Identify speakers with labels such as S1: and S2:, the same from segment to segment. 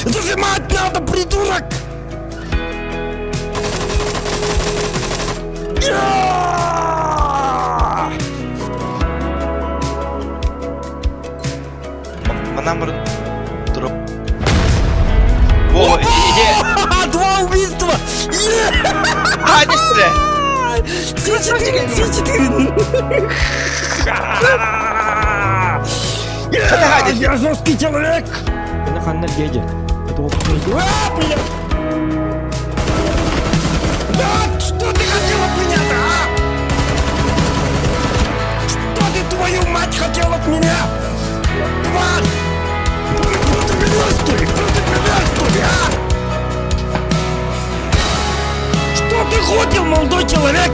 S1: Зажимать надо, придурок!
S2: Манан туруп. Во, иди.
S1: Два убийства!
S2: А, не стреляй!
S1: Все четыре, все четыре! Я жесткий человек! А, блядь! Да, что ты хотел от меня-то, а? Что ты, твою мать, хотел от меня? Тварь! Ты против меня, что ли? Против меня, что ли, а? Что ты хотел, молодой человек?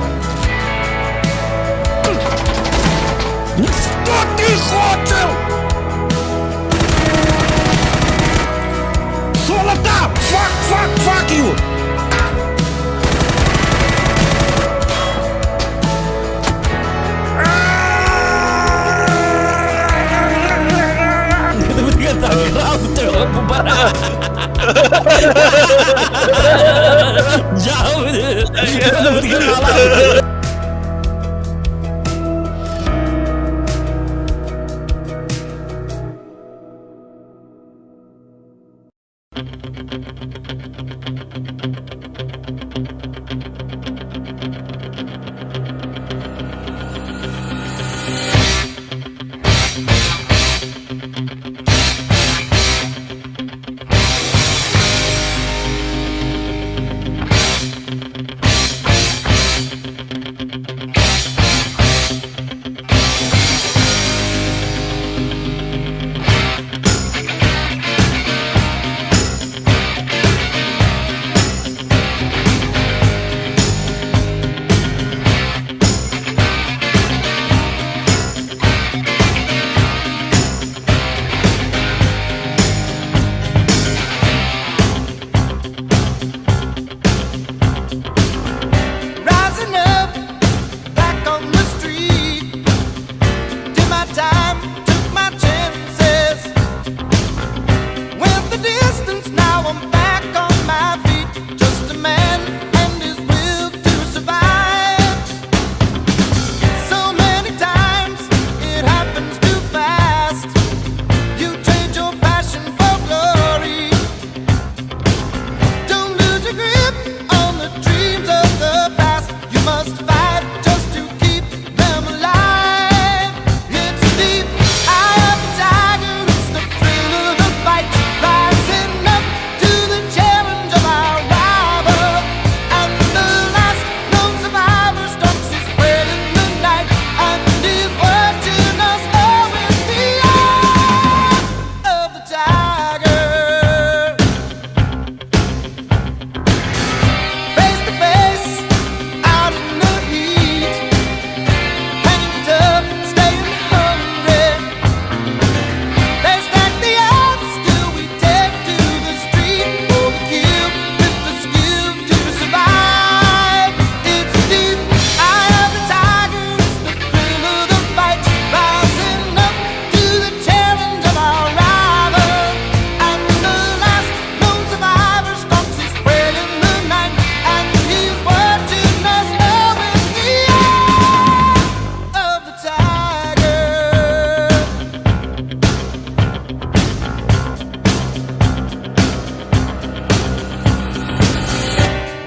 S1: Что ты хотел? Золото! Fuck, fuck, fuck you! Jauh.
S3: Rising up, back on the street. Did my time, took my chances. Went the distance, now I'm back on my feet. Just a man and his will to survive. So many times it happens too fast. You trade your passion for glory. Don't lose your grip on the dreams of the past. You must fight just to keep them alive. It's the eye of the tiger, it's the thrill of the fight, rising up to the challenge of our rival. And the last known survivor stalks his prey in the night and is watching us all with the eye of the tiger. Face to face, out in the heat, hanging tough, staying hungry. They stack the odds till we take to the street for the kill, with the skill to survive. It's the eye of the tiger, it's the thrill of the fight, rising up to the challenge of our rival. And the last known survivor stalks his prey in the night, and he's watching us all with the eye of the tiger.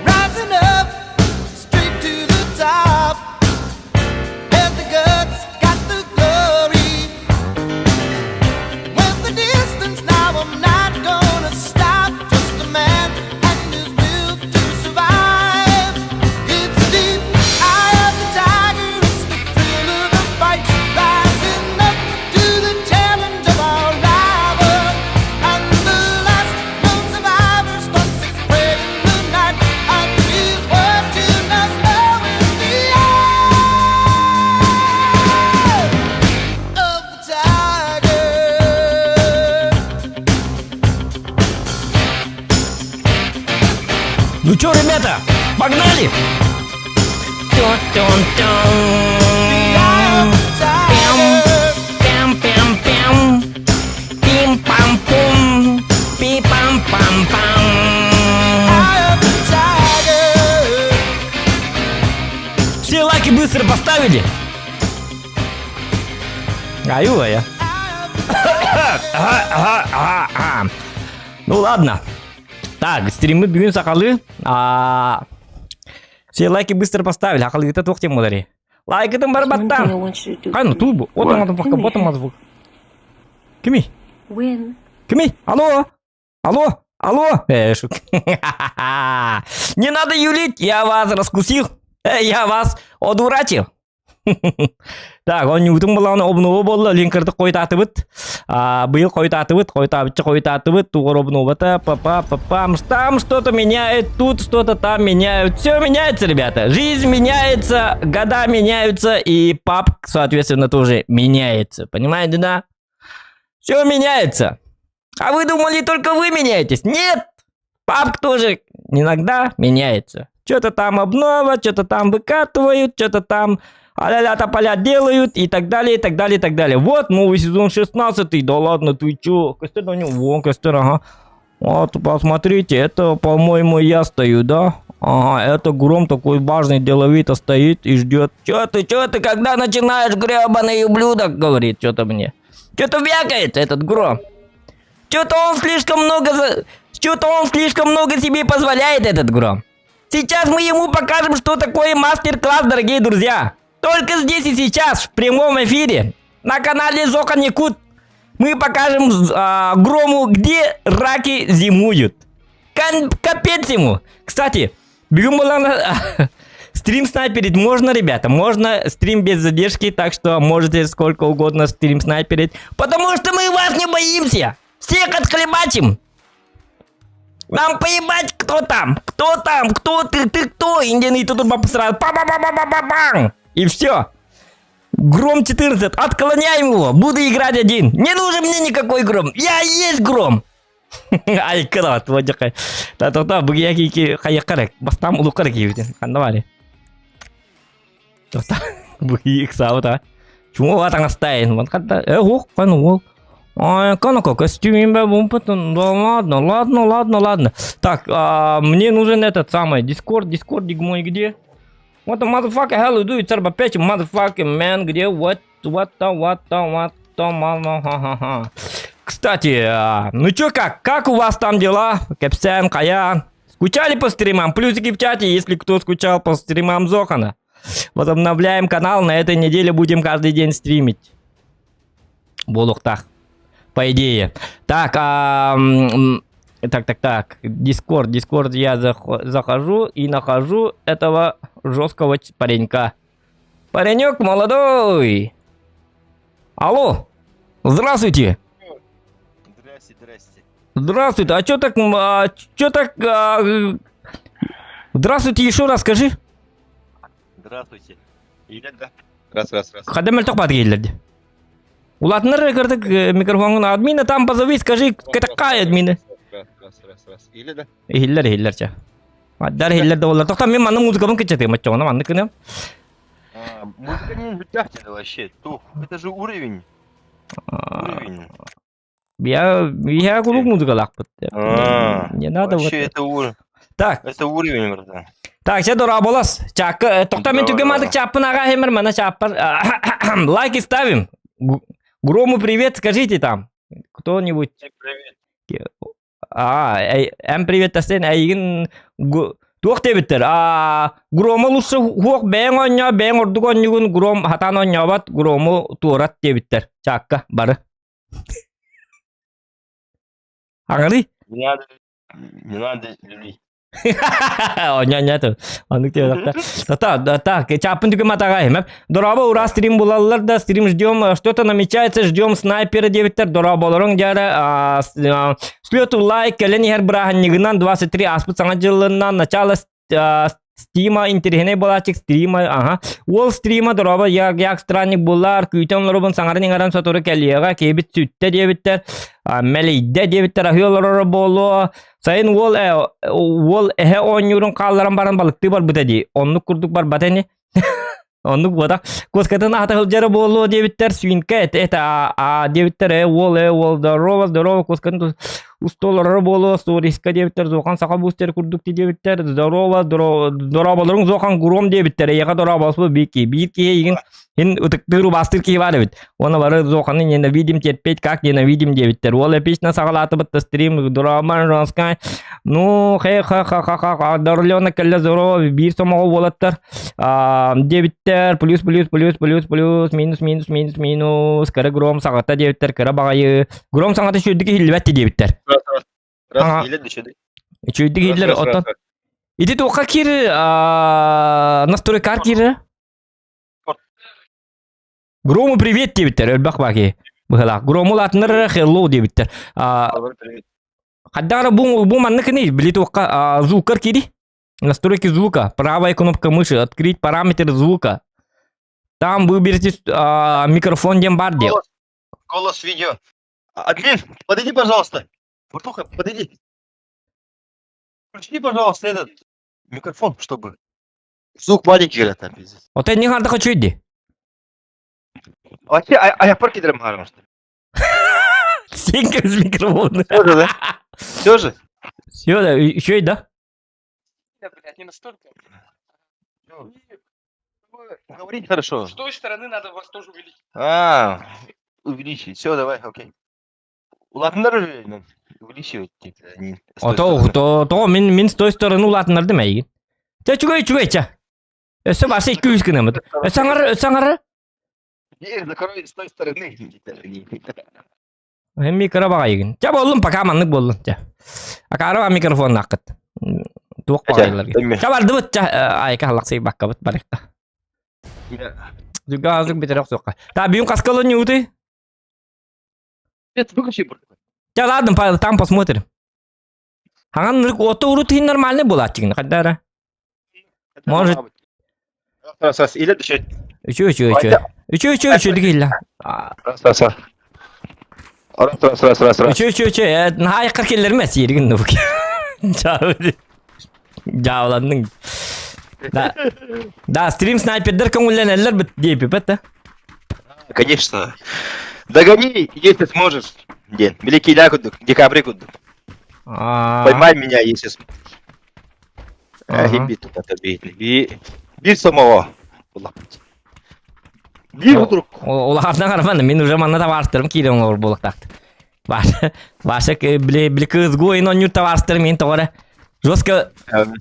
S3: Rising up, straight to the top. Had the guts, got the glory. Went the distance, now I'm not gonna stop. Just a man and his will to survive. It's the eye of the tiger, it's the thrill of the fight. Rising up to the challenge of our rival. And the last known survivor stalks his prey in the night. And he's watching us all with the eye of the tiger.
S1: Ну чё, ребята, погнали!
S3: The eye of the
S4: быстро поставили. Аю, я. Ну ладно. Так, стримы бүгүн сахалыы. А, все лайки быстро поставили. Сахалыыта туох тем буоларый? Лайкытын бар баттаан. Кайна туу отон отон пока ботом мазбук. Кими? Кими? Алло? Алло? Алло? Э, шутка. Не надо юлить, я вас раскусил. Э, я вас одурачил. Так, оонньуутун булаҕына обнова буолла, линкерды хойутаатыбыт. Быйыл хойутаатыбыт, хойутаабычча хойутаатыбыт, тугар обновата, папа, папам, там что-то меняют, тут что-то там меняют. Все меняется, ребята. Жизнь меняется, года меняются, и пап, соответственно, тоже меняется. Понимаете, да? Все меняется. А вы думали, только вы меняетесь? Нет! Папк тоже иногда меняется. Что-то там обнова, что-то там выкатывают, что-то там а-ля-ля тополя делают и так далее, и так далее, и так далее. Вот новый сезон 16 Да ладно, ты чё? Костер на нем. Вон костер, ага. Вот, посмотрите, это, по-моему, я стою, да? Ага, это Гром такой важный, деловито стоит и ждет. Чё ты, чё ты, когда начинаешь, гребаный ублюдок, говорит что-то мне. Что-то вякает этот Гром. Что-то он слишком много за... Что-то он слишком много себе позволяет, этот Гром. Сейчас мы ему покажем, что такое мастер-класс, дорогие друзья. Только здесь и сейчас, в прямом эфире, на канале Зохан Якут, мы покажем а, Грому, где раки зимуют. Кон- капец ему. Кстати, бүгүн буолан стрим снайперить можно, ребята. Можно стрим без задержки, так что можете сколько угодно стрим снайперить. Потому что мы вас не боимся. Всех отхлебачим. Нам поебать, кто там, кто там, кто ты, ты кто? Индиан тут сразу па па па па па па пам И все. Гром 14, отклоняем его, буду играть один. Не нужен мне никакой гром, я есть гром. Ай, кыра, тводяка. Та-та-та, бугияки хайакарек, бастам улукарек киевитин. Ханна баары. Тота, буги ыксаабыта. Чума таҥастайын. Хатта, э, ух, кан уол. Ай, канака, костюм Да ладно, ладно, ладно, ладно. Так, а, мне нужен этот самый Дискорд, Дискордик мой где? What the motherfucker hell you do? It's опять motherfucking man, где? What, what the, what the, what the, mother, ха-ха-ха. Кстати, а, ну чё как, как у вас там дела? Кэпсен, Каян? Скучали по стримам? Плюсики в чате, если кто скучал по стримам Зохана. Возобновляем канал, на этой неделе будем каждый день стримить. Буолуохтаах. По идее. Так, а, так, так, так. Дискорд, Дискорд я захожу и нахожу этого жесткого паренька. Паренек молодой. Алло. Здравствуйте.
S2: Здрасте, здрасте.
S4: Здравствуйте. А чё так, а, чё так, а, здравствуйте еще раз скажи.
S2: Здравствуйте. Или да. Раз, раз, раз.
S4: Хадам мөлтөх баар дииллэр. Улаатыннар кырдык микрофоҥҥун админа там позови, скажи, какая админа.
S2: Раз, раз, раз, раз. Или да.
S4: Иһиллэр, иһиллэр чэ. Дар иһиллэр да буоллар. Тохтоо мин манна музыкабын кыччатыым оччоҕуна маннык гыныам.
S2: А, музыка не вытягивает вообще. Тух, это же уровень. Уровень.
S4: Я, я куруук музыкалаахпыт.
S2: А,
S4: Не надо вот.
S2: Вообще это уровень.
S4: Так,
S2: Это уровень, братан.
S4: так, чэ дорооболос. Чакка, тохтоо мин
S2: Давай,
S4: түгэн
S2: давай.
S4: чааппын аҕаа хемер мана чааппар. Лайки ставим. Грому привет, скажите там. Кто-нибудь.
S2: Привет.
S4: А, эн привет тастен эйигин туох диэбиттэр а Грому лучше хуох бэйэҥ оонньоо бэйэҥ ордук оонньугун Гром хатаан оонньообот Грому туорат диэбиттэр чаакка бары аҥарый
S2: Не надо, не надо люлей.
S4: Оонньоо оннук диэбэтэхтэр та так чааппын түгэн матаҕа эмэп дорообо ура стрим булаллар да стрим ждем что-то намечается ждем снайпера диэбиттэр дорооболоруҥ дьара слету лайк кэлэн иһэр бырааһынньыгынан 23 ааспыт саҥа дьылынан начало стрима интэриэһинэй буолааччык стрима ага уол стрима дорообо як як странник буллар күүтэн олоробун саҥаран иҥаран сотору кэлиэҕэ киһибит сүттэ диэбиттэр мэлийдэ диэбиттэр аһыы олороро буолуо сайын уол уол эһэ оонньуурун хаалларан баран балыктыы барбыта дии оннук курдук барбата ини оннук буотах куоскатын аһата сылдьара буолуо диэбиттэр свинка это это а диэбиттэр э уол э уол здорово здорово куоскатын. Устолоро буолуо, сториска диэбиттэр, Зохан саха бустер курдук диэбиттэр, здорово, дорооболоруҥ Зохан Гром диэбиттэр, эйиэхэ дорооболоспут биир киһи, биир киһи эйигин ин ытыктыыр убаастыыр киһи баар эбит. Уонна бары Зоханы ненавидим терпеть, как ненавидим диэбиттэр. Уол эпично саҕалаатыбыт стрим, дорообо, Ронскай, ну, хе ха ха ха ха ха, Дорлена кэллэ здорово, биир сомоҕо уолаттар диэбиттэр, плюс плюс плюс плюс плюс, минус минус минус минус, кыра Гром саҕата диэбиттэр, кыра баҕайы Гром саҥата үчүгэйдик иһиллибэт диэбиттэр.
S2: Раз, иһиллэр үчүгэй.
S4: Үчүгэйдик иһиллэр, оттон ити туохха киир настройкар киирэр? Грому привет диэбиттэр, өлбөх баки быһылаах. Грому латыннар hello диэбиттэр. Хайдах эрэ бу бу маннык ини били туохха звукар киири. Настройки звука, правая кнопка мыши, открыть параметры звука. Там выберите микрофон диэн баар диэ.
S2: Голос видео. Админ, подойди, пожалуйста. Братуха, подойди. Включи, пожалуйста, этот микрофон, чтобы звук маленький, говорят, там, пиздец.
S4: Отой не хардах үчүйди.
S2: Вообще, а я парки драм харам, что ли?
S4: Сенька без микрофона.
S2: Все же, да? Все же?
S4: Все, да, еще и да?
S5: Да, блядь, не настолько.
S2: Говорить хорошо.
S5: С той стороны надо вас тоже увеличить.
S2: А, увеличить. Все, давай, окей. Улатыннар уже увеличивать. Типа, они с той
S4: Ото,
S2: стороны.
S4: то, то, мин, мин с той стороны улаатыннардым эйигин. Чэ, үчүгэй, үчүгэй, чэ. Өссө басы икки үс гынамыт. Өссө аҥар, өссө аҥар.
S2: Дверь закрой с той стороны.
S4: Эми кыра баҕайыгын. Чэ буоллун, пока маннык буоллун. Чэ. Акаарыба микрофоннааххыт. Туох баҕайыларга. Чэ бардыбыт, чэ, айка халлахсыйбаккабыт барыхта. Зүгазык битэрэх суохха. Та бүгүн хаска ылын
S2: Нет, выключи.
S4: Чэ, ладно, там посмотрим. Хаҥан ото урут иһин нормальный буолааччыгын, хайда эрэ. Может.
S2: Раз, раз, или еще.
S4: Үчү, үчү, үчү. Үчү, үчү, үчү дигилла.
S2: Раз, раз, раз. Раз, раз, раз, раз, раз.
S4: Үчү, үчү, үчү. Наһаа айыккар киллэрмэ сииргин нубук. Дьаабыланныҥ. Да, да, стрим снайпердер көҥүллэнэллэр бит диэпипэт да.
S2: Конечно. Догони, если сможешь. День. Великий ля кудук, декабре кудук. Поймай меня, если сможешь. Ага. Бир самого. Биир вдруг.
S4: Улаханнан арбан, мин уже манна табаарыстарым киирэн олор буолуохтаахт. Ваша били били кызгу ин онньур табаарыстарым мин тоҕо эрэ жестко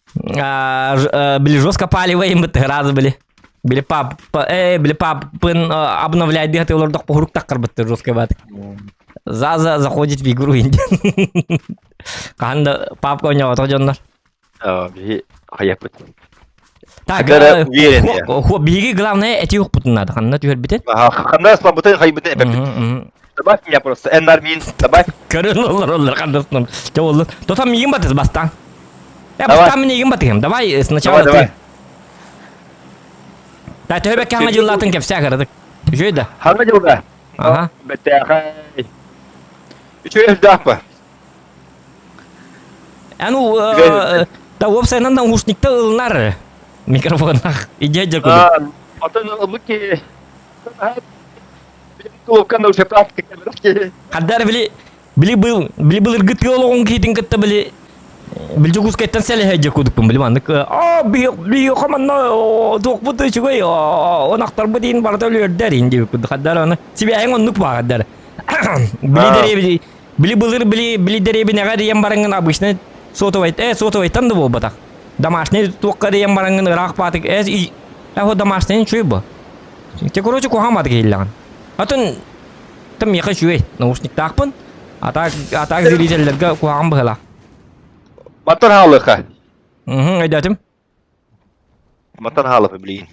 S4: били жестко паливаем бит разы били били пап били папын обновлять диэти олордох поһурук таххарбыттыр жестко бат. Заза заходит в игру индин. Хаһан да папка оонньооботох дьоннор.
S2: Биһи хайаппыт.
S4: Так,
S2: уверен я.
S4: Биһиги главное эти ухпутун надо. Ханна түһэрбитин?
S2: Ханна слабытын хайбытын эппит. Добавь меня просто. Эннармин, добавь.
S4: Көрөн олор олор ханнасынан. Чэ боллун. Тотам миигин батыс бастаан. Э, бастаан миигин батыһым. Давай сначала ты. Та төһөбөккө хаҥа дьыллаатын кэпсээ кыратык. Үчүгэй да?
S2: Хаҥа дьылда.
S4: Ага.
S2: Бэтээхэй. Үчүгэй үрдээх
S4: Эн да уопсайынан наушникта ылынар микрофоннах идея дьэ курдук.
S2: Отон ылбыт киһи Тулуккан уже практика
S4: Хаддар били били был били былыргы тыа олоҕун киһитин кытта били били Дьокуускайтан сэлэһэ дьэ кудукпун били маннык аа биһиэхэ манна туохпут үчүгэй ынахтарбыт иин барыта өлүөрдэр иин диэбит курдук хаддар аны сибээһиҥ оннук баа хаддар били дэриэби били былыр били били дэриэбинэҕэ эрийэн бараҥҥын обычно сотовай сотовайтан да буолбатах домашний туохха эрийэн бараҥҥын ыраах баатык э домашний үчүгэй бу те короче куһаҕан баатык иһиллэҕин атын там миэхэ үчүгэй наушниктаахпын а так а так зрителлэргэ куһаҕан быһыылаах
S2: Мантан хаалыха.
S4: Өйдөөтүм.
S2: Мантан хаалыха билигин.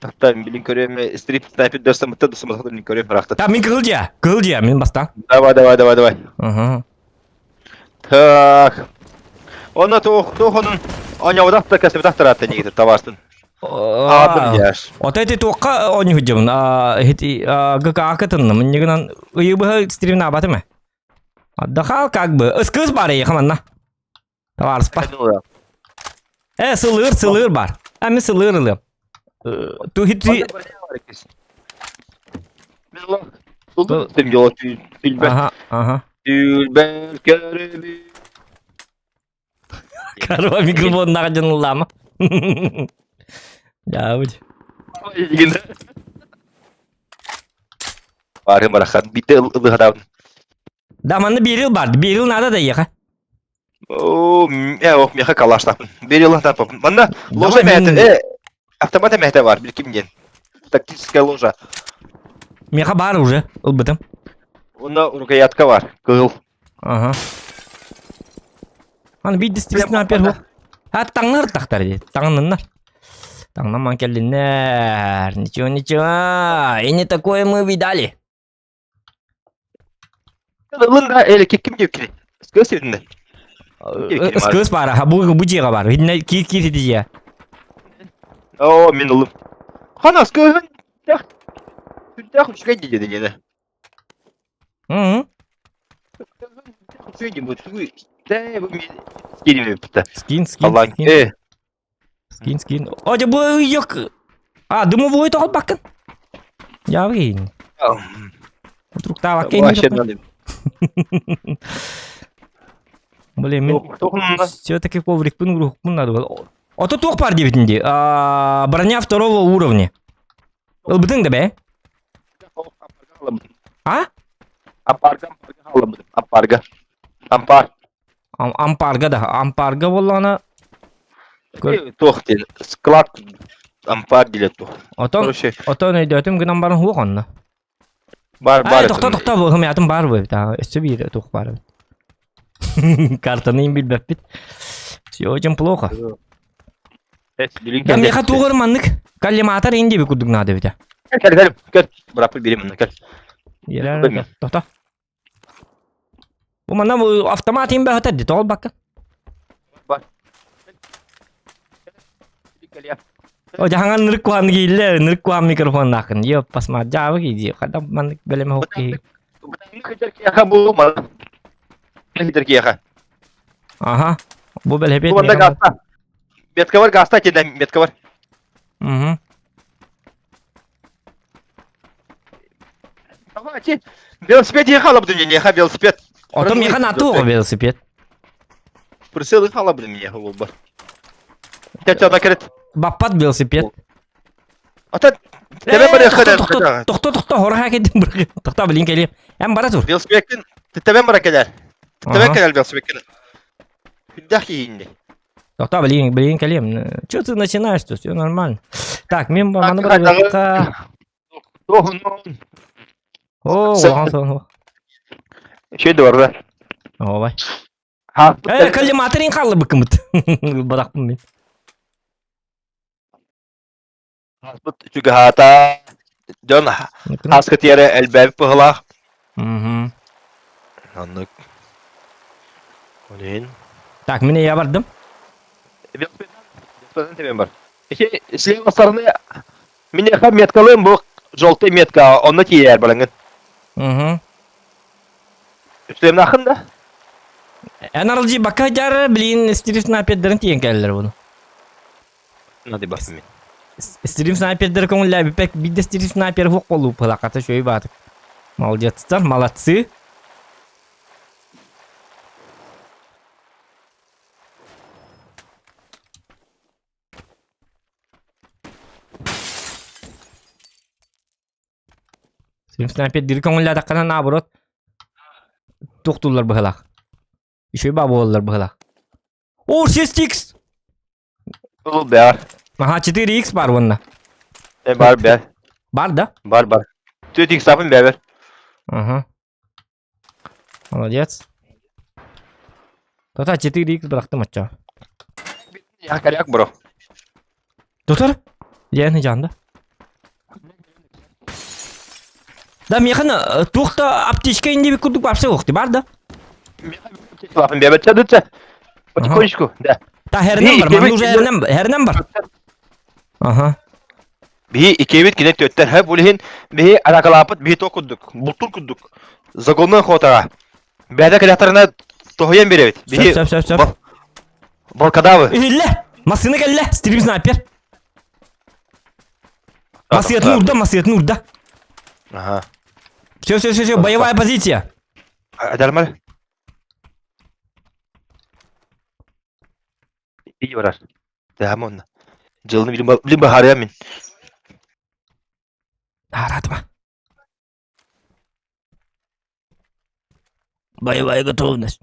S2: Тахта билин көрүөм стрип снайпер дөстө мытта да самата билин көрүөм барахта.
S4: Та мин кыһыл дьиэ, кыһыл дьиэ мин бастаан.
S2: Давай, давай, давай, давай.
S4: Угу.
S2: Так. Онно туох туох онун оонньообутах да кэсибитах тараатта нигитир табаастын. Аадым дьаш.
S4: Ото эти туохха оонньуу сылдьабын. Ити ГК кытынным. Иннигинэн ыйы быһа стримин аабатым ээ. Отдыхал как бы. Ыскыыс бар эйиэхэ манна. Табаарыспар. Э, сылыыр, сылыыр бар. А мин сылыыр ылыам. Ту хит Ага, ага.
S2: Түүлбэр көрөбүн.
S4: Корова микрофоннаах дьон ыллаама. Дьаабыт.
S2: Бары барахан бите ылыхадаабын.
S4: Да манна берил бар. Берил надо да еха.
S2: О, э, ох, меха калаштапын. Берил таппын. Манна ложа
S4: Давай
S2: мэхэ,
S4: мин
S2: э, автомат мэхэ бар, билким диэн. Тактическая ложа.
S4: Меха бар уже. Ылбытым.
S2: Онно рукоятка бар, кыһыл.
S4: Ага. Аны биир снайпер бу. А таҥнар тахтар дии. Таҥныннар. Таҥнаман кэллиннэр. Ничего, ничего. И не такое мы видали.
S2: Ылын да эле ким диэбит кини? Скөс үрүнэ.
S4: Скөс баар, бу бу дьиэҕэ баар. Итиннэ киир киир ити дьиэ.
S2: Оо, мин ылым. Хана скөһүн сүрдээх үчүгэй дии диэн.
S4: Мм.
S2: Үчүгэй дии бу тугу Тэ бу мин скин эбит.
S4: Скин, скин,
S2: Аллаң.
S4: скин.
S2: Э,
S4: Скин, скин. О, дьэ бу ыйык. А, дымовой тоҕолбаккын. Дьаабы Утруктаабакка
S2: вообще надо.
S4: Блин, мен все-таки коврикпын уруһукпун надо было. Ото туох бар диэбитин дии. Броня второго уровня. Ылбытыҥ да бээ? А?
S2: Ампарга, ампарга, ампарга. Ампар.
S4: Ампарга да, ампарга буоллаҕына
S2: Туох диэн, склад ампар диэн туох.
S4: Отон, отон өйдөөтүм гынан баран хуох онно.
S2: Бар, бар.
S4: Тохто, тохто, хымятым бар бу эбит. Өссө биир туох бар эбит. Картаны им билбэппит. Все очень плохо. Да меха тугар маннык коллиматор инди би курдук надо эбит.
S2: Кел, кел, кел. Быраппы берем, кел.
S4: Тохто. Бу манна бу автомат им бөһөтөр ди тоҕол бакка.
S2: Бар.
S4: О жаһаңан нырык куһан кииллэ, нырык куһан микрофоннаахын. Йоп, пасма жаабы киди. Хада маннык бэлэм хоқ киһи.
S2: Киэхэ бу мал. Киэхэ.
S4: Аха. Бу бэлэпет.
S2: Бу манна гаста. Метка бар, гаста теден метка бар.
S4: Угу.
S2: Велосипед ехала бы мне, неха велосипед.
S4: Отон меха натуға велосипед.
S2: Присел ехала бы мне, голуба. Тетя накрыт.
S4: Баппат велосипед.
S2: Ата тебе бар ехала.
S4: Тохто, тохто, хора кедим бір. Тохто, блин, кели. Эм бара тур.
S2: Велосипедтин тебе бар келер. Тебе келер велосипедтин. Хүддах кийинди.
S4: Тохто, блин, блин, кэлиэм. Чё ты начинаешь-то? Все нормально. Так, мен маны барыахха. О, улахан сон.
S2: Şey de var da.
S4: Ообай.
S2: Ha.
S4: Э, коллиматорин хаалла быкымыт. Барахпын мин.
S2: Хаспыт үчүгү дьон хаска тиэрэ элбээбит быһылаах.
S4: Мгм.
S2: Оннук. Олин.
S4: Так, мин я бардым.
S2: Велосипедтен тебен бар. Ити слева стороны минеха меткалыым бу желтый метка онно тиийэр балаҥын.
S4: Угу.
S2: Үстүөмнахын да?
S4: NRLG бакка жары, блин, стрим снайпердерин тиен кэллэр буну.
S2: Надо басым мен.
S4: Стрим снайпердер көңүллээбиппек биирдэ стрим снайпер суох буолуу пылаката шөй баатык. Молодецтар, молодцы. Стрим снайпердер көңүллээтэххинэ наоборот туохтууллар быһылаах. Үчүгэй баа буолаллар быһылаах. О, 6x!
S2: Ол баар.
S4: Ага, 4x бар уонна.
S2: Э, бар баар.
S4: Бар да?
S2: Бар бар. 4x сапын бэбер.
S4: Ага. Молодец. Тота 4x бырахтым оччо.
S2: Я коряк бро.
S4: Доктор? Диэн жанда. Да миэхэ туох да аптечка инди курдук вообще уохти бар да?
S2: Лапын бэбер чадытса. Потихонечку, да.
S4: Та хернем бар, манна уже хернем, хернем бар. Ага.
S2: Биһи иккиэбит кини төттөр һэ булиһин биһи аракалаапыт биһи то курдук, бултур курдук. Загонной хотара. Бэдэ кэлэхтэринэ тоһуйан биэрэбит. Биһи
S4: Сөп, сөп, сөп.
S2: Волкодавы.
S4: Иһиллэ! Массыына кэллэ! Стрим снайпер. Массыатын урда, массыатын урда.
S2: Ага.
S4: Все, все, все, все, боевая позиция.
S2: Адармар. Иди барар. Дэһэм онно. Дьылны билим баһаарыам мин.
S4: Ааратыма. Боевая готовность.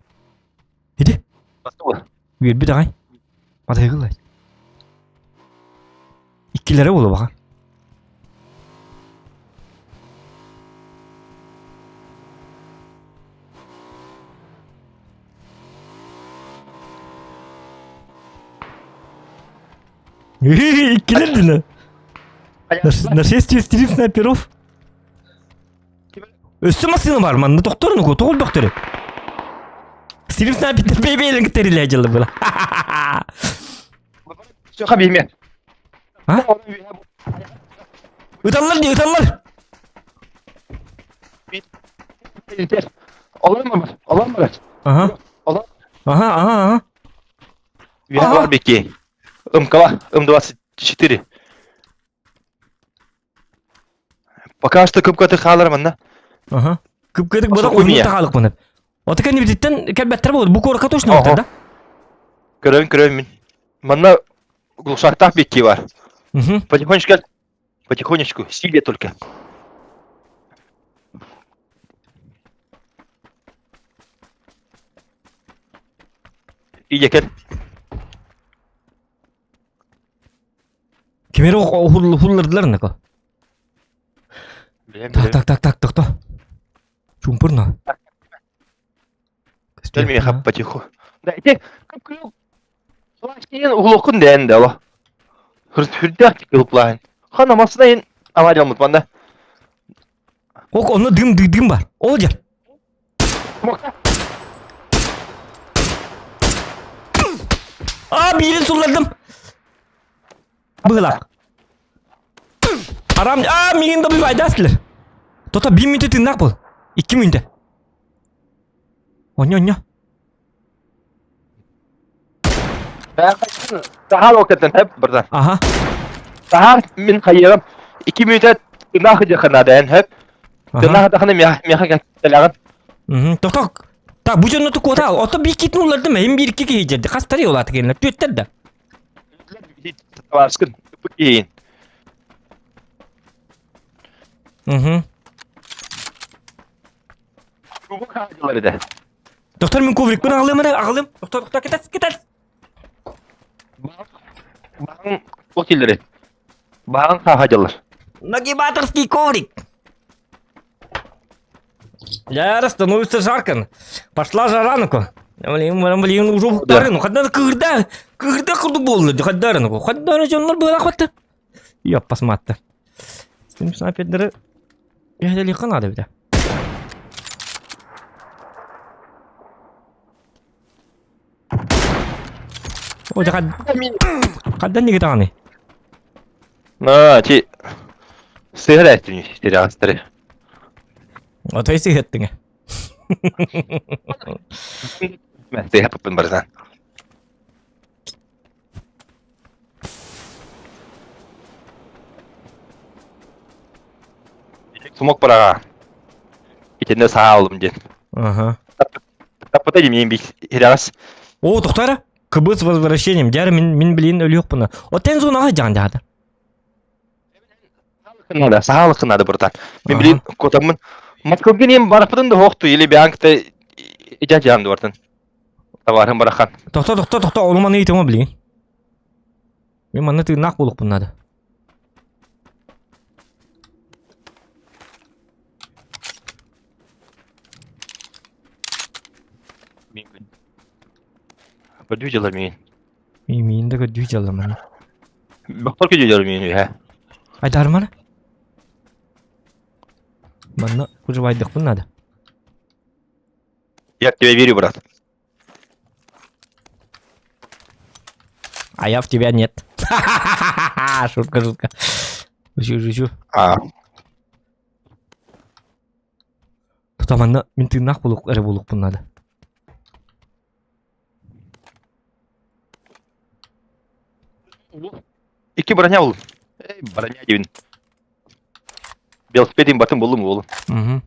S4: Иди. Үөрбүт аҕай. Матайгылай. Иккилэрэ буолу баҕар. Иккилэр дина. Нашествие стрим снайперов. Өссө массыына бар, манна тохтор ну тоҕол бөхтөрү. Стрим снайпер бэйбэйлен китерилэ дьылы была.
S2: Все хабиме.
S4: А? Ыталлар дии, ыталлар.
S2: Олар mı? Олар mı?
S4: Ага.
S2: Олар.
S4: Ага, ага, ага.
S2: Виноват беки. МК, М24. Пока что кыпкаты хаалар манна.
S4: Ага. Кыпкадык бара
S2: Сокуй
S4: уһун
S2: меня.
S4: таҕалык маны. Ота кэннибититтэн кэлбэттэр буолар. Бу куоракка точно
S2: Ого.
S4: да?
S2: Көрөбүн көрөбүн мин. Манна глушактаах бикки бар.
S4: Угу.
S2: Потихонечку, потихонечку, силе только. Иди кэл.
S4: Кимери хуллардылар нако. Так, так, так, так, тохто. Чумпурно.
S2: Кэл миэхэ потиху. Да, ити углукун дээн да оло. Хүрдээх кылыплаһын. Хана масына ин авария алмыт манда.
S4: Ок, онно дым дым бар. Ол жер. А, биирин суллардым. Быһылаах. Арам, а, миигин да бывайдастылар. Тота биир мүнтэ тыыннаах был. Икки мүнтэ. Онньо, онньо.
S2: Сахал окетен хеп бырдан.
S4: Аха.
S2: Сахар мин хайырам. Икки мүнтэ тыыннаах дьаханадаэн хеп. Тыыннаах даханы миэхэ кэлэҕин.
S4: Тохтоо. Так, бу дьонно тукуота. Ото биир китин улардым, эм биир икки киһи дьэрди. Хастары улааты кэллэр. Түөттэр да.
S2: Табаарыскын. Киин.
S4: Угу. Доктор, мин коврикпын аҕалыам эрэ, аҕалыам. Доктор, доктор, кэтэс, кэтэс.
S2: Баҕаҥ туох дииллэрий? Баҕаҥ хааһа дьаллар.
S4: Нагибаторский коврик. Яра, становится жарко. Пошла жара, ну-ка. Блин, блин, уже уктары, ну, хаддар кыырда, кыырда курдук буолла, хаддар, ну, хаддар дьоннор быылах Ёп, посмотри. С снайпердары Яһэлиэххэ наада эбитэ. О, дьэ хандан диги даҕаны?
S2: На, ти сыһар эттин тирястары.
S4: Отой сыһыттыҥа.
S2: Мен сыһаппын барсан. Сумок бараҕа. Итиннэ саа алым диэн.
S4: Ага.
S2: Таппыта дии мин ирэҕэс.
S4: О, тоқтара. КБ с возвращением. Дьэр мин мин билин өлүөхпүнэ. Отен зонаҕа дьаан дьаата.
S2: Надо, саалыкын надо братан. Мин билин котаммын. Москвага нем бараппытын да хоохту или бианкта ижа жаан дуартан. Табаарым барахан.
S4: Тохто, тохто, тохто, ону маны ыйтыма билигин. Мин манна тыыннаах буолуохпун наада.
S2: Көрдүү дьылар миин.
S4: Миин да көрдүү дьылар манна.
S2: Бөхтөр көрдүү дьылар миин үһэ.
S4: Айдармана. Манна кужубайдыкпын надо.
S2: Я в тебя верю, брат.
S4: А я в тебя нет. Шутка, шутка. Шучу, шучу.
S2: А.
S4: Тута манна мин тыыннаах буолуох эрэ буолуохпун наада.
S2: Икки броня буллум. Эй, броня диибин. Велосипедин батын буллум уолум.
S4: Угу.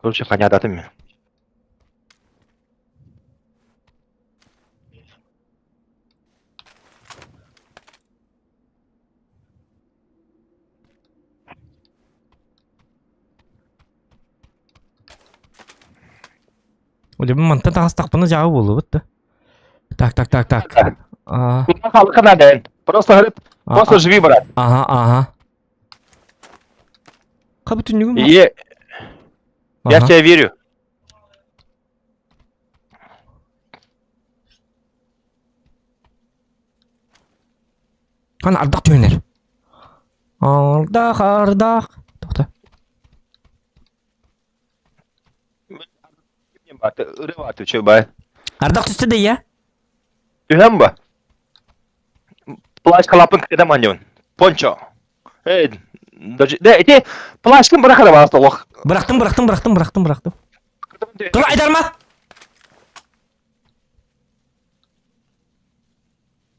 S2: Короче, ханядатым мен.
S4: Олебин мантан таҕыстахпына дьаҕа буолуобут да. Так, так, так, так. А,
S2: Халыка надо. Просто говорит, просто живи, брат.
S4: Ага, ага. Хабы түннүгүм.
S2: И я в тебя верю.
S4: Хан ардах түһэнэр. Ардах, ардах. Тоқта. Ардах түстэ да я.
S2: Түһэн ба? Плащ халапын кытта манньын. Пончо. Эй, даже да эти плащкын бырахара баasta олох.
S4: Бырахтым, бырахтым, бырахтым, бырахтым, бырахтым. Тура айдарма.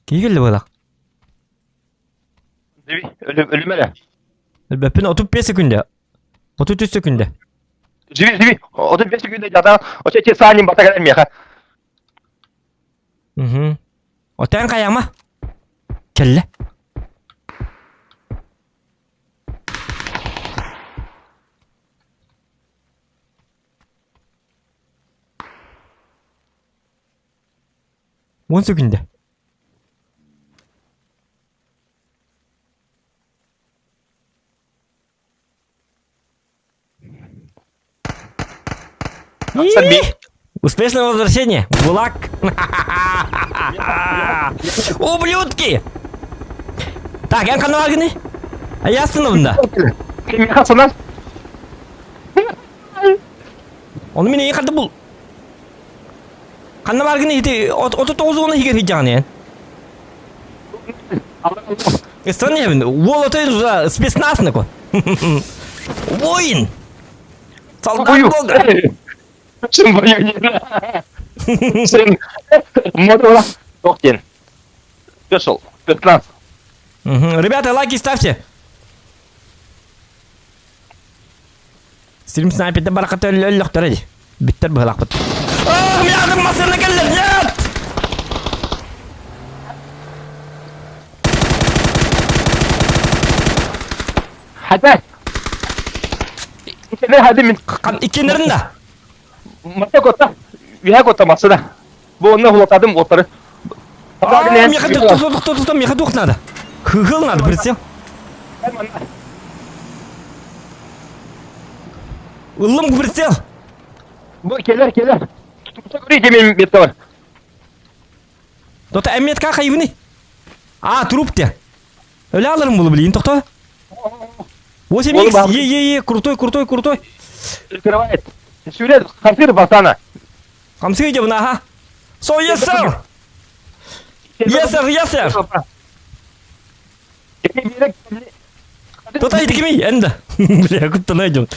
S4: Киһи кэллэ буолах.
S2: Өлүм эрэ.
S4: Өлбөппүн 35 секунда. 33 секунда.
S2: Живи, живи. 35 секунда жата. Оче те санин бата кэлэн миэхэ.
S4: Угу. Отен хайама. Кэллэ. Уон секунда. Успешного возвращения! ГУЛАГ! Ублюдки! Так, эн ханна баргыный? А я остановында. Ону мин эйин харды бул. Ханна баргыный ити 39 уона хигер хиджаҕын эн. Ыстан иһэбин. Уол отой уже спецназ нако. Воин! Солдат Бога!
S2: Сын Сын Мотора Тохтин. Спешл. Спецназ.
S4: Ребята, лайки ставьте. Стрим снайперде бараката өллөхтөр ди. Биттер быһылаахпыт. Ах, мягым масына келлер. Нет!
S2: Хата.
S4: Иккеннерин да.
S2: Мата кота. Үһэ кота масына. Бу онно хулатадым оттары.
S4: Меха тоқта тоқта меха туох надо. Хыгыл надо прицел. Ыллым прицел.
S2: Бу келер келер. Тутса көрейін мен бетте бар.
S4: Тота эмметка хайвыны. А, труп те. Өлө алырым булу билин тохто. 8 х Е, е, е, крутой, крутой, крутой.
S2: Открывает. Сюрет, хамсыр басана.
S4: Хамсыр идем, ага. So, yes, sir. Yes, sir, yes, sir. Тота итикими, энда. Бля, куда найдем.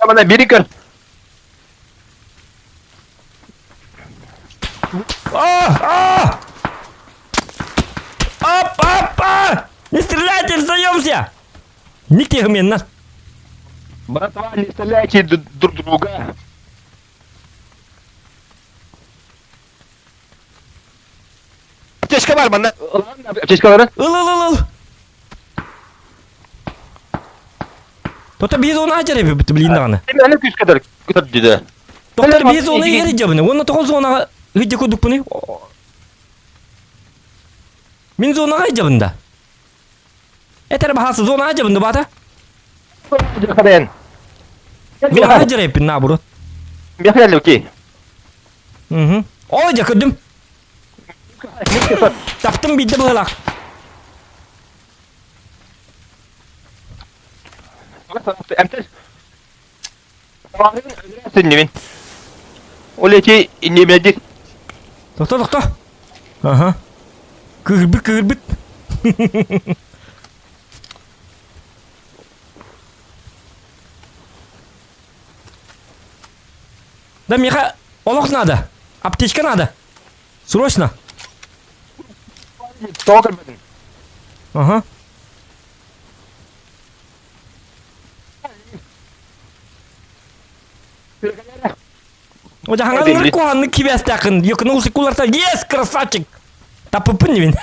S2: Мана бери көр.
S4: А! А! Ап, ап, а! Не стреляйте, сдаемся! Никте на.
S2: Братва, не стреляйте друг друга. Аптечка бар манна. Аптечкалары.
S4: Ыл, ыл, ыл, ыл. Тота биз оны ажар эби бит билин даҕаны.
S2: Эми күс кадар көтөр диде.
S4: Доктор биз оны ери жабыны. Оны тоҕо зонаға ыйдя кудукпуну. Мин зонаға жабында. Этер бахасы зонаға жабында бата. Зонаға жарайппин наоборот.
S2: Бехрел окей.
S4: Угу. Ой, дьэ көрдүм. Таптым биирдэ быһылаах.
S2: Ол эти немеди.
S4: Тохто, тохто. Ага. Кыырбыт, кыырбыт. Да, Миха, олох надо. Аптечка надо. Срочно. Ага. Дьаһаҥалар куһаннык кибээстэххин, ёкнулся куларта, есть, красавчик! Таппыппын дибин.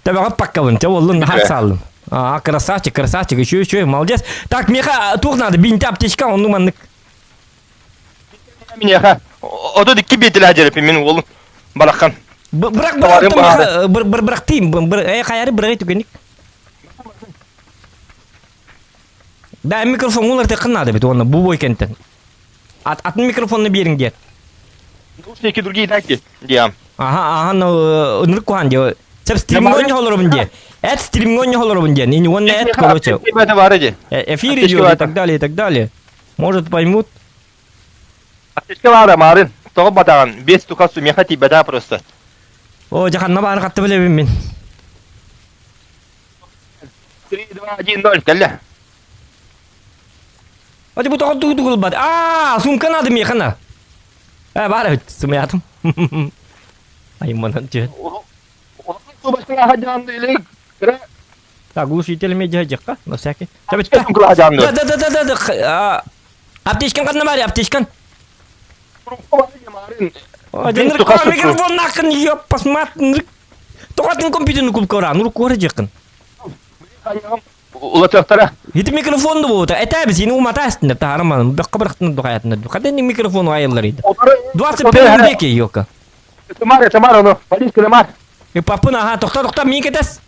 S4: Төбөҕө паккабын, те боллун, наһаа сааллым. А, красавчик, красавчик, еще, еще, молодец. Так, меха, туох надо, бинти аптечка, онну маннык.
S2: Миэхэ, ото дикки биэтилээ дьэрепи мин уолум бараххан.
S4: Бырак бырак бырактыйм, э хайары бырагы түгенник. Да, микрофон улар надо бит, онно бу бой кентен. Ат, атын микрофонну биэриҥ диэт.
S2: Наушники другие дайте, диам.
S4: Аха, аха, ну, ынырык куһаан диэ. Сеп стримҥэ оонньоһолоробун диэ. Эт стримҥэ оонньоһолоробун диэн. И уонна эт, короче. Эфир идет и так далее, и так далее. Может, поймут.
S2: Аптечка баара, марын. Тоҕо батаҕын, без туха сумеха тиийбэтэ просто.
S4: О, дьаханна баарын хатты билэбин мин.
S2: 3, 2, 1, 0, кэллэ.
S4: Ати бу тоҕо тугу Аа, сумка надо миэхэ на. Э, баар эбит, сымыйаатым. Айманан түһэн. Так, глушитель медиа дьахха, на всякий. Да, да, да, да, да, да. Аптечкан ханна баар, аптечкан. Микрофон нахын, ёп, посмотри. Тоҕо компьютерный кубка ора, ну куора дьаххын.
S2: Улатыахтара.
S4: Ити микрофон да буолута. Этээбис ини уматаастын деп таһаарыман. Бөххө бырахтын духаятын. Хата ини микрофон айыллар иди. 21 веке ёка.
S2: Тамар, Тамар, ону. Полиция Тамар.
S4: И папын аха, тохта, тохта, мин кетес.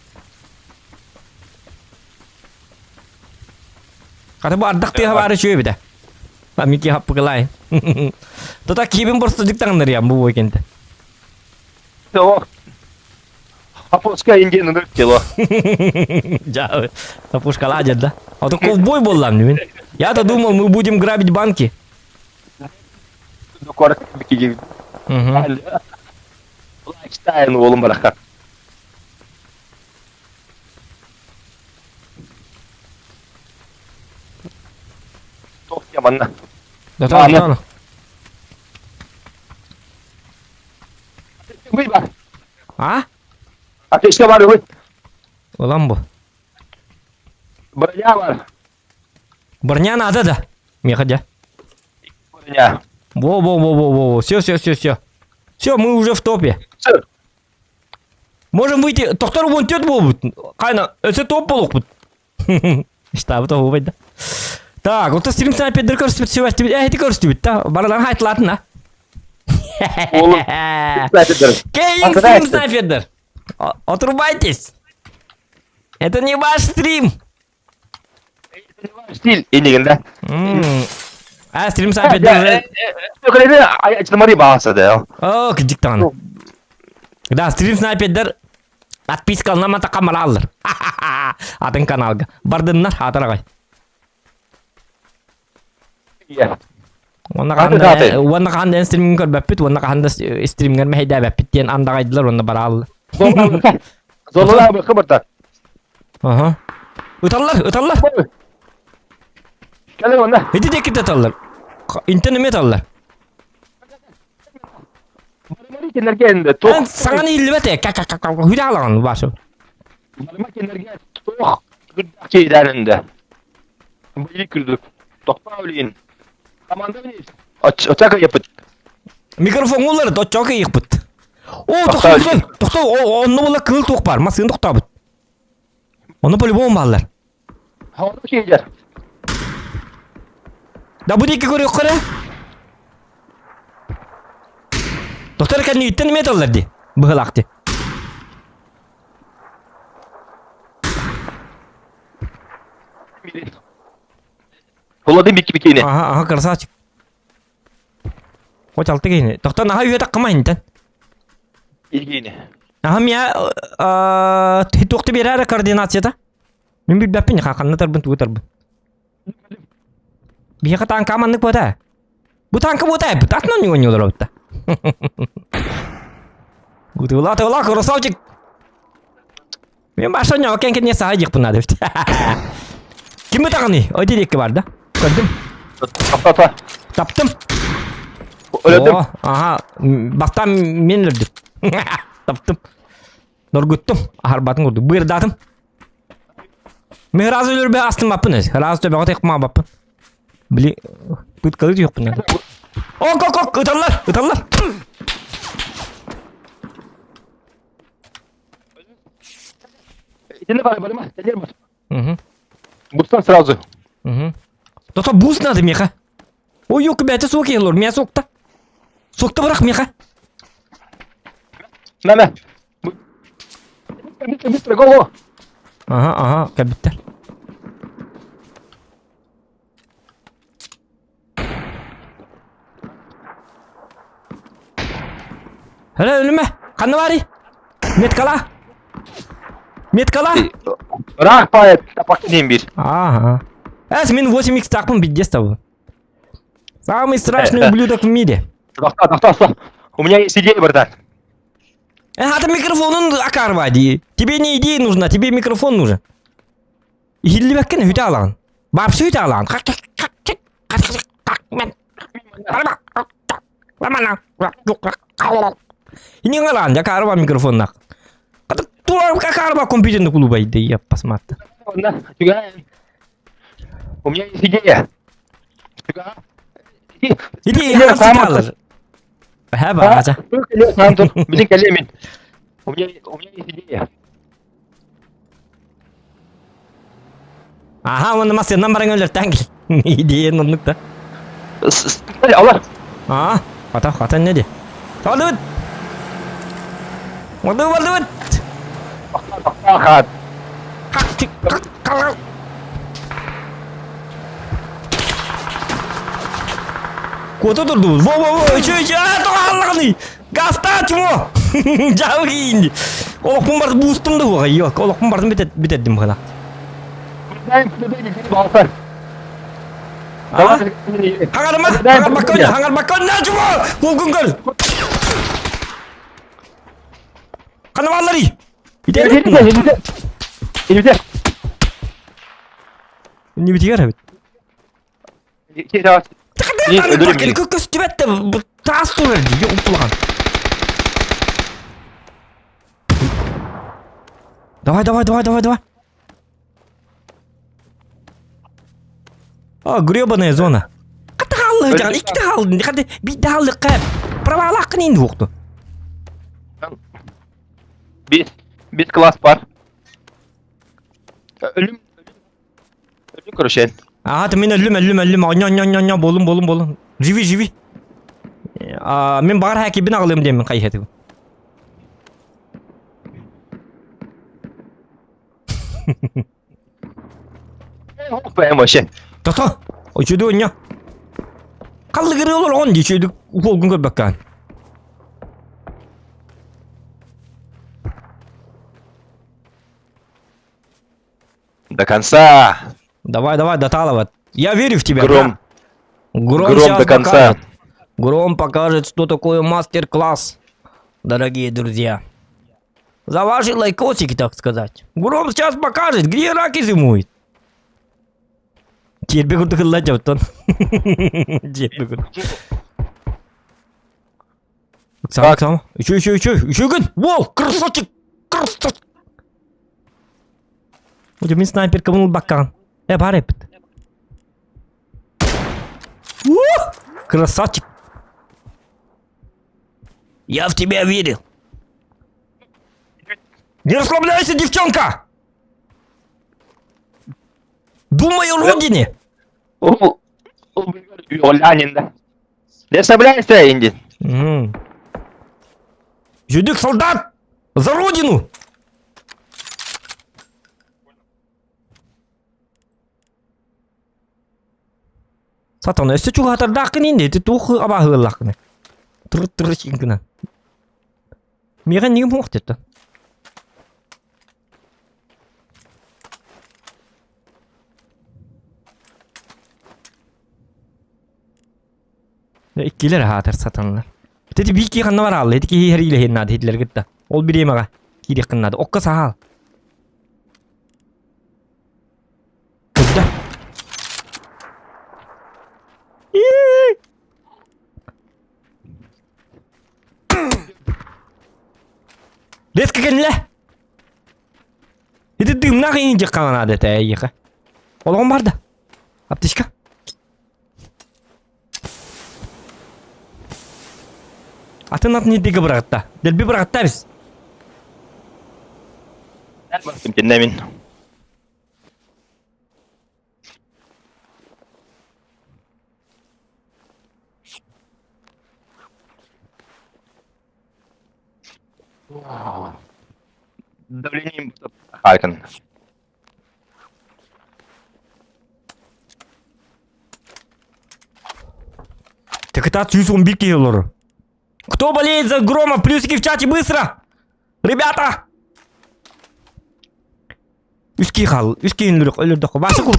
S4: Хата бу ардах тыаһа баары үчүгэй эбитэ. Микки хаппыкылай. Тота киибин просто дьыктаҥнарыям бу буойкенте.
S2: Апоска индиан ынырык тело.
S4: Дьа, сапушкалаа да. А то ковбой буоллам мин. Я-то думал, мы будем грабить банки. Угу.
S2: Лайфстайл уолум барахха. Туох манна.
S4: Да, да, А?
S2: Аптечка бар үһү.
S4: Ылан бу.
S2: Броня бар.
S4: Броня надо да. Меха дя.
S2: Броня.
S4: Во, во, во, во, во, во. Все, все, все, все. Все, мы уже в топе.
S2: Все.
S4: Можем выйти. Тохтор вон тет буолбут. Кайна, өсө топ болукпут. Штабы тоһу да. Так, вот стрим снайпердер көрсүбүт сүбэстибит, э, ити көрсүбүт да. Барыларын хайтылатын а.
S2: Oğlum, снайпердер.
S4: Кейин стрим снайпердер. Отрубайтесь. Это не ваш стрим.
S2: Стиль инигин да.
S4: А, стрим снайпердер. О, кдик даҕаны. Да, стрим снайпердер Отпискалына матакка мараллар. Атын каналга. Бардыннар атарагай. Уонна хаһан уонна хаһан да стримҥин көрбөппүт, уонна хаһан да стримҥэр мэһэйдээбэппит диэн андаҕайдылар уонна барааллар.
S2: Золола хыбырта.
S4: Аха. Ыталлар, ыталлар.
S2: Кэлэ уонна.
S4: Ити диэки ыталлар. Интен эмиэ ыталлар. Саҥаны иһиллибэт ээ, хүдэ алаҕын Вася. Микрофон улар, оччоҕо кыйыхпыт. О, тохтоо, тохтоо, онно була кыыл туох бар, массыын тохтообут. Ону по-любому бааллар. Да бу диэки көрүөххэ эрэ. Доктор кэннииттэн эмиэ этэллэр дии. Быһылаах дии.
S2: Холодын бикки бикини.
S4: Аха, аха, красавчик. Хоть алты киһини. Тохтон наһаа үйэ таккама интен.
S2: Илгиини.
S4: Аха мия туохты биэрээр координацията. Мин билбэппин ханна тарбын тугу тарбын. Биһиэхэ таанка маннык буота. Бу таанка буота эбит. Атынан оонньуулар эбит. Утула тула красавчик. Мен баша ньоо кэн кэнне саха диэхпин наада эбит. Ким ытаҕыный? Ой диэки бар да. Көрдүм.
S2: Таптата.
S4: Таптым.
S2: Өлөрдүм.
S4: О, аха, бастаан мен өлөрдүм. Таптым. Доргуттум. Аһарбатын курдук. Быырдаатым. Мен раз өлөрбө астыммаппын өз. Раз төбөҕө текмаабаппын. Били пыткалы түйөхпүн надо. Ок, ок, ок, ыталлар, ыталлар.
S2: Итини бары барыма, кэлиэр бар.
S4: Угу.
S2: Бустан сразу.
S4: Угу. Тото буст надо меха. Ой, ёк, бәті суок елор, мя сокта. Сокта бырақ меха.
S2: Мә, мә. Быстро, быстро, го, го.
S4: Ага, ага, кәбиттер. Һэлэ өлүмэ! Ханна баарый? Меткала! Меткала!
S2: Ыраах паайат тапакты диэн биир.
S4: Ага. Эс, мин 8x такпын пиздец тобой. Самый страшный ублюдок в мире.
S2: Тохтоо, тохтоо, стоп. У меня есть идея, братан.
S4: Э, а ты микрофонун акарва дии. Тебе не идея нужна, тебе микрофон нужен. Иһиллибэккин үтэ алаҕын. Бапсы үтэ алаҕын. Инин алаҕын дьэ каарба микрофоннах. Тура каарба компьютерный клуба иди, я посмотрю.
S2: У меня есть идея.
S4: Иди, я Хэба, ача.
S2: У меня, у меня есть идея.
S4: Аха, уонна массыынан баран өлөртөөн кэл. Идея оннук да.
S2: Алар.
S4: Аа, хата, хата не де. Салдыбыт! Бардыбыт, бардыбыт!
S2: Хат.
S4: Куота турдубут. Во, во, во, үчү, үчү, аа, тоҕо хааллаҕыный? Газтаа чмо! Дьаабы киинди. Олохпун бар буустум да буга, yok. Олохпун бардым бүтэрдим быһыла. Хаҥарма, хаҥарбакка ойна, хаҥарбакка ойна, чмо! Кулгун көр! Хана баалларый? Нибитигэр эбит. Көстүбэт да таас турар дии уппулахан. Давай, давай, давай, давай, давай. О, гребаная зона. Хата хааллы жан, иккитэ хааллын, хата биирдэ хааллыкка правалааххын иин буохту.
S2: Бес, бес класс бар. Өлүм, өлүм, короче.
S4: Ага, мин өллүм, өллүм, өллүм, онньо, онньо, онньо, онньо, болун, болун, болун. Живи, живи. А, мен баҕар хакибин аҕалыам диэммин хайыһатыбын.
S2: Прям вообще.
S4: Тото, үчүдү онньо. Халлыгыры олорон дии үчүдү уолгун көрбөккөөн.
S2: До конца.
S4: Давай, давай, Доталова. Я верю в тебя.
S2: Гром.
S4: Гром,
S2: Гром
S4: сейчас
S2: до конца.
S4: покажет. Гром покажет, что такое мастер-класс, дорогие друзья. За ваши лайкосики, так сказать. Гром сейчас покажет, где раки зимуют. Кирби курдук ылла дьоттон. Кирби курдук. Сам, сам. Еще, еще, еще, еще гын. Вол, красавчик, красавчик. Уже мин снайперка баккан. Э, бар эпит. Красавчик. Я в тебя верил. Не расслабляйся, девчонка! Думай о родине!
S2: Не расслабляйся, Инди.
S4: Жудик солдат! За родину! Сатана, өссө чугаһатардааххын инде, ити туох абааһы ыаллааххыный? Тыр-тыр гына. Миэхэ нигим суох диэтэ. Иккилэр аһаатар сатаналар. Ити биир киһи ханна бараалла, ити киһи иһэр наада иһиллэр кытта. Ол бириэмэҕэ киириэххин наада. Окко саһаал. Куда? Резко кэллэ. Ити дымнаах иин дьаххана наада этэ эйиэхэ. Олоҕум барда. Аптечка. Атын атын ирдигэ быраҕытта. Дэлби быраҕытта эбис.
S2: Тиннэ мин. Давлением Айкон.
S4: Так это 111 киһи олорор. Кто болеет за Грома? Плюсики в чате быстро! Ребята! Үс киһи хаал. Үс киһини өлөрөх өлөрдөххө. Бааса кул.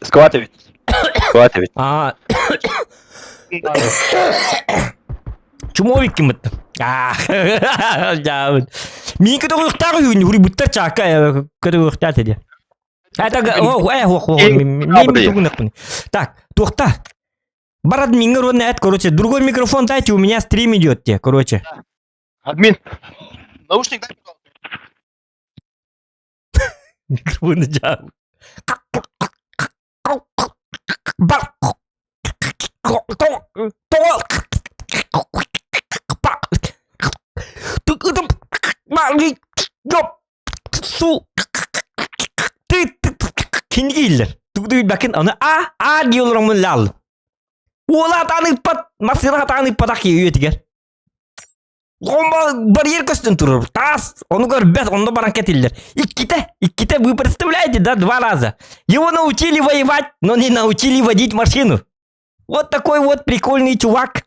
S2: Скватович. Скватович.
S4: А. Чумовик киммит. Дьаабыт. Миин көтөҕүөхтээх үһүн уруйбуттар чаакка көтөҕүөхтээх диye. Это о э хо хо мин Так, туохта. Барат мингер он эт, короче, другой микрофон дайте, у меня стрим идет те, короче.
S2: Админ. Наушник дай, пожалуйста.
S4: Микрофоны дьаабы. Кинигэ иһиллэр. Тугу аны а а дии олороммун лаал. Уола атаан ыыппат, массыына атаан ыыппатах киһи үйэтигэр. Гомба барьер көстөн турар. Таас, ону көрбөт, онно баран кэтиллэр. Иккитэ, иккитэ, вы представляете, да, два раза. Его научили воевать, но не научили водить машину. Вот такой вот прикольный чувак.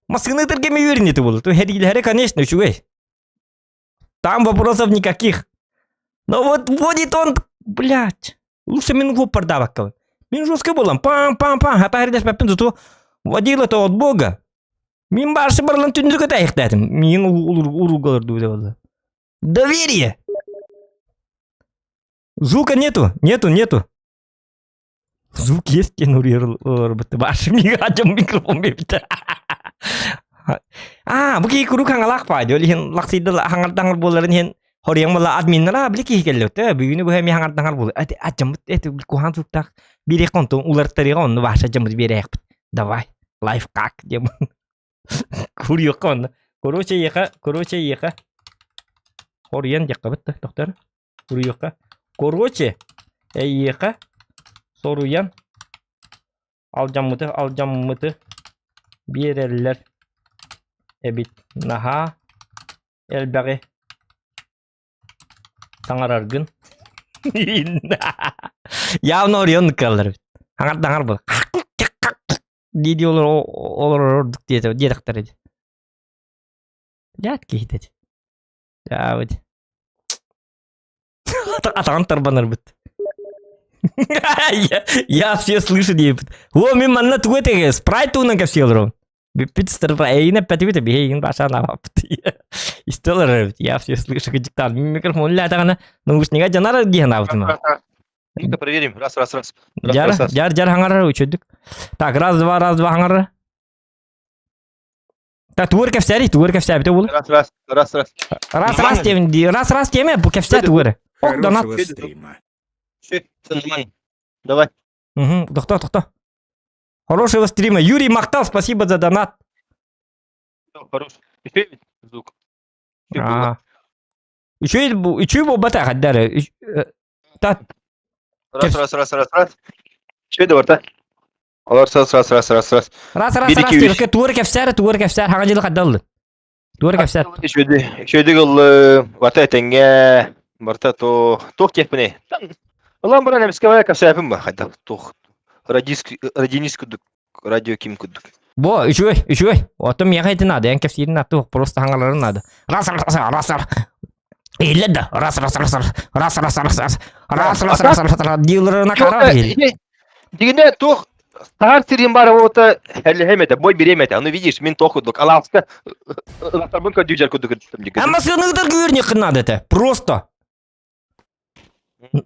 S4: Массыына ытыргеме үөрэнити буолла. Хэриилэһэрэ, конечно, үчүгэй. Там вопросов никаких. Но вот водит он, блядь, лучше мин пардаабаккабын. Мин жестко буолан, пам-пам-пам, хата хэрдэспэппин зато водил это от бога. Мин барсы барылан түндүргө тайыктаатым. Мин уругалар дуу Доверие! Звука нету, нету, нету. Звук есть, Баш микрофон бипти. А, бу киһи куруук хаҥалаах баай ол иһин лахсыйда хаҥардаҥар буоларын иһин хоруйаҥ буолла админнара били киһи кэллэ бүгүнү быһа эмиэ хаҥардаҥар буолла аччаммыт эти куһаан суктаах биэриэх онтон уларыттарыаҕа онну баша дьаммыт биэриэхпит давай лайфхак диэн куруйуохха онно короче еха короче еха хоруйан диэххэ да доктор Суруйуохха. Короче, эйиэхэ соруйан алдьаммыты алдьаммыты биэрэллэр эбит. Наһаа элбэҕи таҥараргын. Явно орион кыаллар эбит. Хаҥар был. Дии олорор ордук диэтэхтэр эди. Дьаат киһитэ. Дьаабыт. Атаҕын тарбанарбыт. Я все слышу диэбит. О, мин манна тугу этэгэ? Спрайт туһунан кэпсии олоробун. Бүппүт спрайт. Эйигин эппэтибит, биһи эйигин башанаабаппыт. Истэ олорор Я все слышу диктант. Мин микрофон лэтэҕинэ наушнига дьанар дии санаабытым.
S2: Ну-ка проверим. Раз, раз, раз.
S4: Дьар, дьар, дьар хаҥарар үчүдүк. Так, раз, два, раз, два хаҥарар. Так, тугур кэпсээри, тугур кэпсээбитэ буолур.
S2: Раз, раз, раз, раз.
S4: Раз, раз тем, раз, раз теме, бу кэпсээ тугур. Ок, донат.
S1: стрима.
S2: Все, все нормально. Давай.
S4: Угу, тохто, тохто. Хорошего стрима. Юрий Махтал, спасибо за донат.
S2: Все, хорош. Еще ведь звук.
S4: А. Еще еще буолбата хаддары. Та.
S2: Раз, раз, раз, раз, раз. Еще давай, Олар раз, раз, раз, раз, раз.
S4: Раз, раз, раз, диэбиккэ тугу эрэ кэпсээр, тугу эрэ кэпсээр, хаҥа дьылы хайда ыллын? Тугу эрэ кэпсээр.
S2: Үчүгэйдик, үчүгэйдик ыллым, барыта этэҥҥэ, барыта то, туох диэхпиний? Ылан баран эмискэ бара кэпсээпин ба, хайдах туох радист, радинист курдук, радио ким курдук.
S4: Бо, үчүгэй, үчүгэй. Оттон миэхэ ити наада, эн кэпсиирин наада, просто хаҥаларын наада. Раз, раз, раз, раз. Иһиллэр да, раз, раз, раз, раз, раз, раз, раз, раз, раз, раз, раз, раз, раз, дииллэрин акара иһил.
S2: Дигинэ туох саар сирин баар буолта эллэһэм этэ, бой бириэм этэ. Ону видишь, мин туох курдук алааска ылахтарбын көрдүү курдук
S4: Ама сыныгдар күүрнүххин наада этэ. Просто.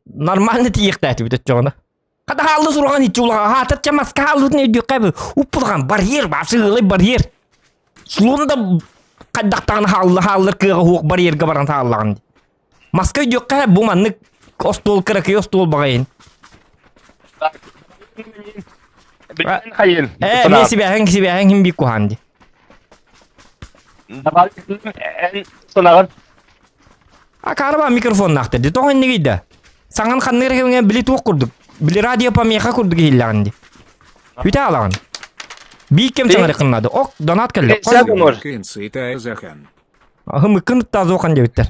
S4: Нормально тиийиэхтээтибит оччоҕуна. Хата хааллы суруган иччи улахан хаатар чамаска хааллытын өйдүөххэ бу уппулахан барьер баасы ыалай барьер. Слон да хайдахтаҕына хаалла хааллар кыаҕа суох барьерга баран хааллаҕын. Маска өйдүөххэ бу маннык. Остуол кыракый остуол баҕайын.
S2: Билген хайын.
S4: Э, мен сибэһэҥ сибэһэҥ хим бик куһаан ди.
S2: Давай эн санаҕын.
S4: А карба микрофоннаахтар ди. Тоҕо иннигий да? Саҥан ханныыр кэмҥэ били туох курдук. Били радио помеха курдук иһиллэҕин ди. Бүтэ алаҕын. Биир кэм саҥарыххын наада. Ок, донат кэллэ.
S2: Сәбі может.
S4: Хымыккын тазохан диэбиттэр.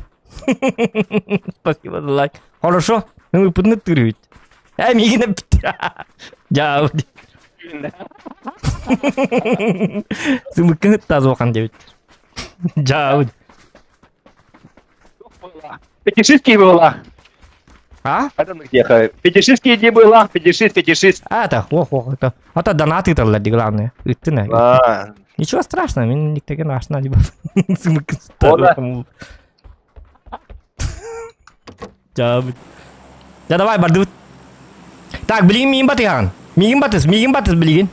S4: Спасибо за лайк. Хорошо. Хымыппытын ыттыырбит. Э, миигин эппит. Дьаабы. Сымыккын тазохан диэбиттэр. Дьаабы.
S2: Фетишистский была.
S4: А?
S2: Это где? Фетишистский не была, фетишист, фетишист.
S4: А, это, ох, ох, это. А то донат ыыталлар ди главное. Ыттын
S2: А,
S4: Ничего страшного, мин никтеген ашна либо.
S2: Ода.
S4: Дьаабыт. Да давай бардыбыт. Так, билигин миигин батыһаҕын. Миигин батыс, миигин батыс билигин.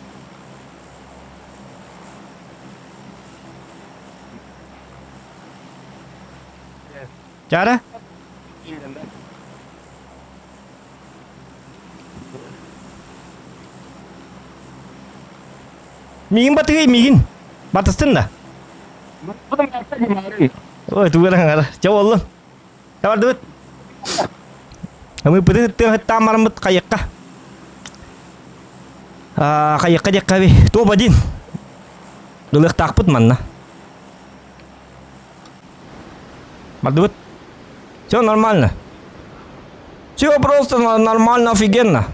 S4: Чара? Миигин батыгый, миигин. Батыстын да. Ой, тугара Чэ боллун. Бардыбыт. Ымыппытын ыттыан бараммыт хайыкка. Хайыкка диэххэ би. Топ один. Ылыахтаахпыт манна. Бардыбыт. Все нормально. Все просто нормально, офигенно.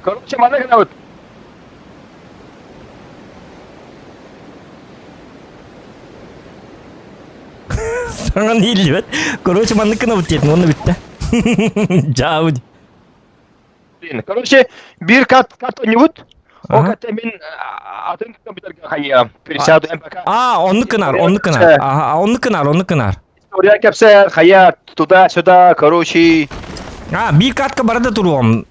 S2: Короче, манна гынабыт.
S4: Саҥан ииллибэт. Короче, маннык гынабыт диэтин, уонна бүттэ. Дьаабы.
S2: Короче, биир кат кат оонньуубут. Ол катта мин атын компьютерга хайыам. Пересяду МПК.
S4: А, оннук гынар, оннук гынар. Ага, оннук гынар, оннук гынар.
S2: История кэпсээр, хайа, туда-сюда, короче.
S4: А, биир катка бара да туруом.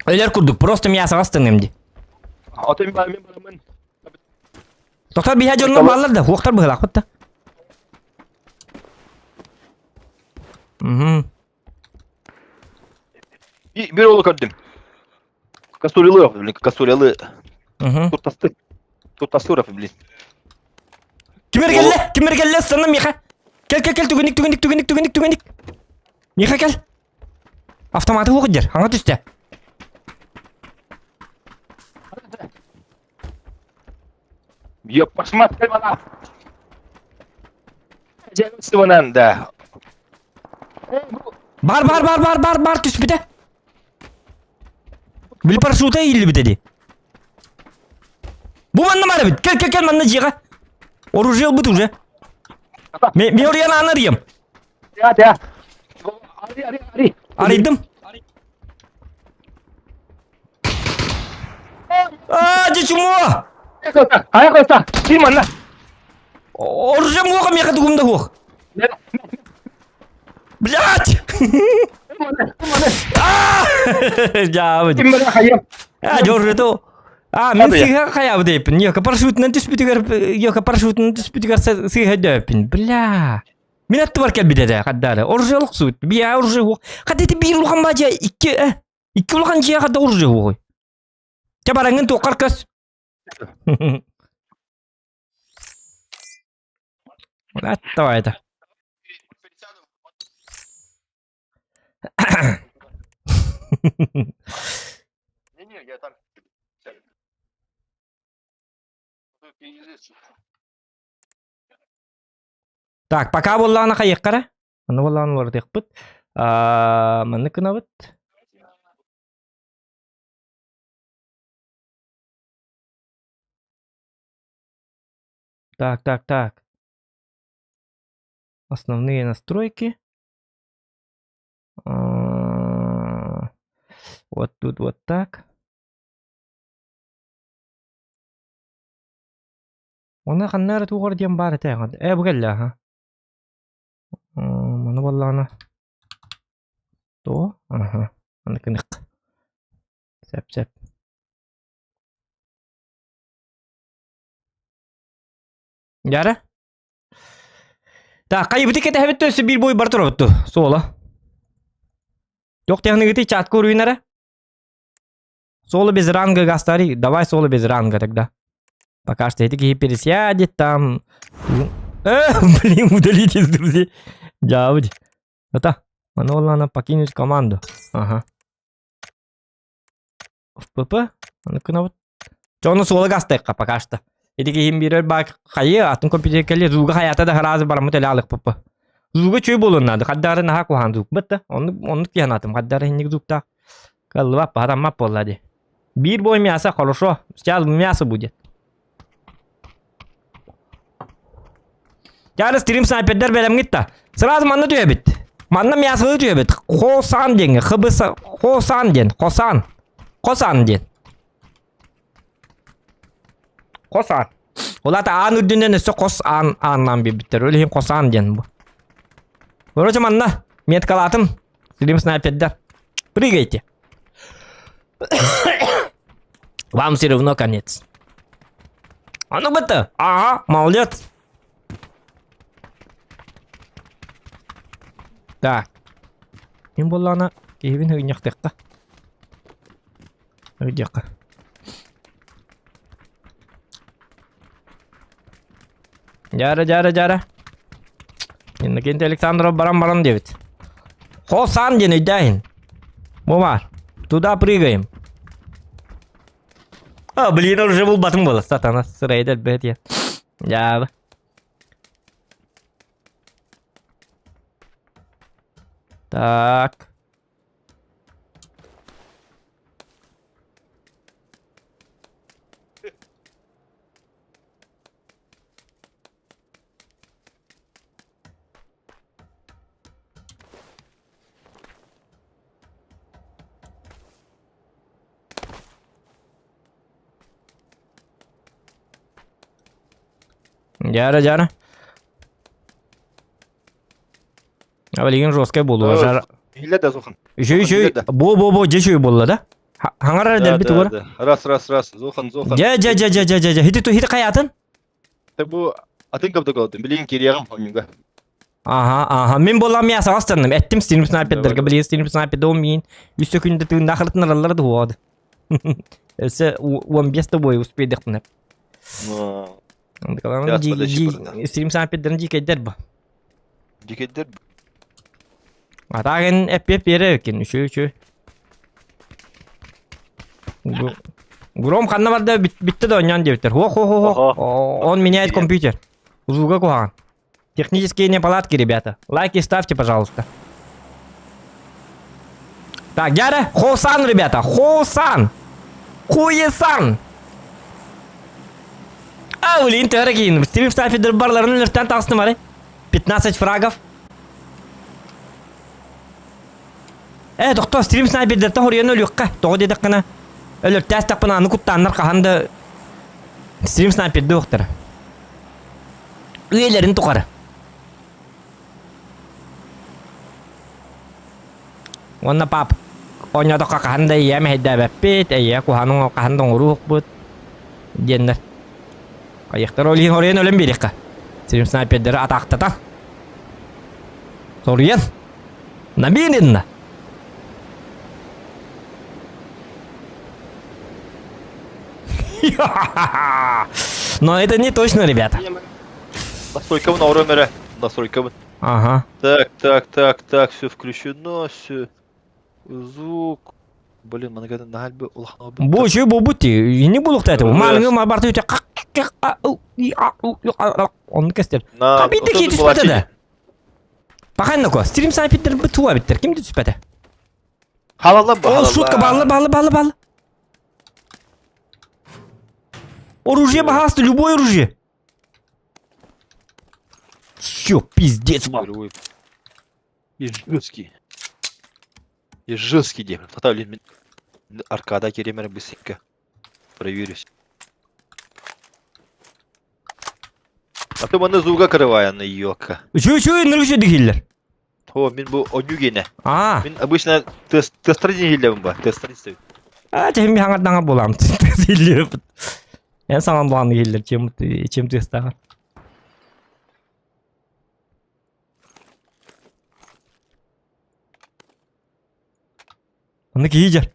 S4: Өлөр курдук, просто мясоҕа станным ди.
S2: Атын мин барамын.
S4: Тохтор биһэ дьоннор бааллар да, хуохтар быһылаахпыт да. Мгм.
S2: Биир уолу көрдүм. Касурилы, блин, Касурилы. Туртасты. Туртасуров, блин.
S4: Ким эргэллэ? Ким эргэллэ? Станна Миха. Кел, кел, кел, түгүнүк, түгүнүк, түгүнүк, түгүнүк, түгүнүк. Миха кел. Автоматы уох дьэр, аҥа түстэ.
S2: Ёп, посмотри на Дьэ, да.
S4: Бар, бар, бар, бар, бар, бар түспүтэ. Били парашюта ииллибитэ дии. Бу манна баар эбит. Кел, кел, кел, манна дьиэҕэ. Оружие ылбыт уже. Мен орыйан ааны арыйам.
S2: Я, я. Ари, ари, ари.
S4: Арыйдым. Аа, дьэ чумуо!
S2: Хайа коста, ким манна?
S4: Оружием уоха миэхэ тугум да суох. Блядь! Дьаабы.
S2: Ким манна хайа?
S4: А, дьоржето. А, мин сыыһа хайаабы дейпин. Йока парашютынан түспүтүгэр, йока парашютынан түспүтүгэр сыыһа дөппүн. Бля. Мин аттыбар кэлбит этэ хаддаары. Оружие олохсубут. Бия оружие суох. Хата ити биир улахан баадьа икки э. Икки улахан дьиэ хата оружие суоҕуй. Чэ бараҥҥын туоххар көс. Давай это.
S2: Не-не, я там.
S4: Так, пока буоллаҕына хайыахха эрэ? Аны буоллаҕына уларытыахпыт. Маннык гынабыт. Так, так, так. Основные настройки. Вот тут вот так. Оны ханна эрэ туох эрэ диэн баар этэ ээ бу кэллэ аһа Маны буоллаҕына то аха аны кынык сөп сөп Дьара? Так, хайыбыты кэтэһэбит өссө биир бой бар турабыт Суола. Жоқ техникаты чатка уруйнара. Соло без ранга Гастари. Давай соло без ранга тогда. Пока что эти киһи пересядет там. Э, блин, удалитесь, друзья. Дявди. Это, оно покинуть команду. Ага. В ПП? А ну-ка, вот. Чону суола гастайка пока что. Ити киһим биэрэр баак хайы атын компьютер кэлли зууга хаята да харазы бараммыт эле алык ПП. Зууга чүй болун надо. Хаддары наха кухан зуук бытта. Онну онну киһанатым. Хаддары хинник зууктаах. Каллыбап баһараммап буолла ди. Биир бой мясо хорошо. Сейчас мясо будет. Дьары стрим снайпердер бэлэмҥит да. Сразу манна түһэбит. Манна мясолы түһэбит. Хосан диэҥҥэ. ХБС Хосан диэн. Хосан. Хосан диэн. Хосан. Ол аата аан үрдүнэн өссө хос аан ааннаан биэрбиттэр. Ол иһин Хосан диэн бу. Короче, манна меткалаатым. Стрим снайпердер. Прыгайте. Вам все равно конец. А ну быта. Ага, молодец. Так. Ким буоллаҕына киһибин ыгынньахтыахха. Ыгдьахха. Дьара, дьара, дьара. Иннокентий Александров баран-баран диэбит. Хосан диэн өйдөөһүн. Бу баар. Туда прыгаем. А, блин, уже булбатым буола. Сатана сырайдар бэт Дьаабы. Так. Дьара, дьара. А билигин жесткай буолуо. Жар...
S2: Иһиллэ да Зухан.
S4: Үчүгэй, үчүгэй. Бу, бу, бу, дьэ үчүгэй буолла да? Хаҥарар
S2: Да,
S4: дэлби
S2: да,
S4: тугура.
S2: да. Раз, раз, раз. Зухан, Зухан.
S4: Дьэ, дьэ, дьэ, дьэ, дьэ, дьэ, дьэ. Хити, хити хайаатын?
S2: Бу атын кабда калдым. Билигин кириэҕим хомуга.
S4: Аха, аха. Мин буоллам мясо астанным. Эттим стилим снайпердерге,
S2: Давай.
S4: билигин стилим снайперде миин. Үс секунда тыыннаахырытынараллар да хуоды. Өссө 15 да бой успейдехпинэ.
S2: Ну, Сейчас, подожди, братан.
S4: Стрим снайпердерин дикейдер бу.
S2: Дикейдер.
S4: Атаген эппиэп биэрэ эбиккин. Үчү үчү. Гром ханна барда битте да ойнон диэбиттэр. Хо хо хо хо. Он меняет компьютер. Узуга куһаҕан. Технические неполадки, ребята. Лайки ставьте, пожалуйста. Так, Дяра, Хосан, ребята, Хосан. Хуесан. А, блин, дорогие, стрим ставьте барларын өлөртөн тахсытым бары. 15 фрагов. Э, тохтоо, стрим снайпердертэн хоруйан өлүөххэ. Тоҕо диэтэххинэ, өлөртөөстөхпүнэ аны куттааннар хаһан да стрим снайпердыы уохтара. Үйэлэрин тухары. Уонна пап, оонньоотоххо хаһан да ийэм эһэйдээбэппит, эйиэ куһаҕан хаһан да оҥоруохпут диэннэр. Хайыахтар ол иһин хоруйан өлөн биэриэххэ. Стрим снайпердары атаахтатан. Соруйан. Намеренно. Но это не точно, ребята.
S2: Настройкабын оҥором эрэ. Настройкабын.
S4: Ага.
S2: Так, так, так, так, все включено, все. Звук. Блин, манагада наһаа улахан
S4: Бу үчүгэй буолбут дии. Инник буолуохтаа этэ. Мааныҥы барта үтэ оннук кэстэр. Хабиты киһи түспэтэ да. Паханнако, стрим снайпердер туа биттер. Ким түспэтэ?
S2: Халалла
S4: О, шутка баллы, баллы, баллы, баллы. Оружие богатство, любое оружие. Все, пиздец вам.
S2: И жесткий. И жесткий демон. Фаталин аркада керемер быстренько. Проверюсь. А то маны звуга крывая на ёка.
S4: Үчү үчү ныргы үчү дихиллер.
S2: О, мин бу онньу гене.
S4: Аа.
S2: Мин обычно тест тестрин хиллебин ба, тестрин ставит.
S4: Аа, тэм хаңардаҥа булам. Хиллер. Эн саҥан булан хиллер чем чем тестаҕар. Аны киһи дьэр.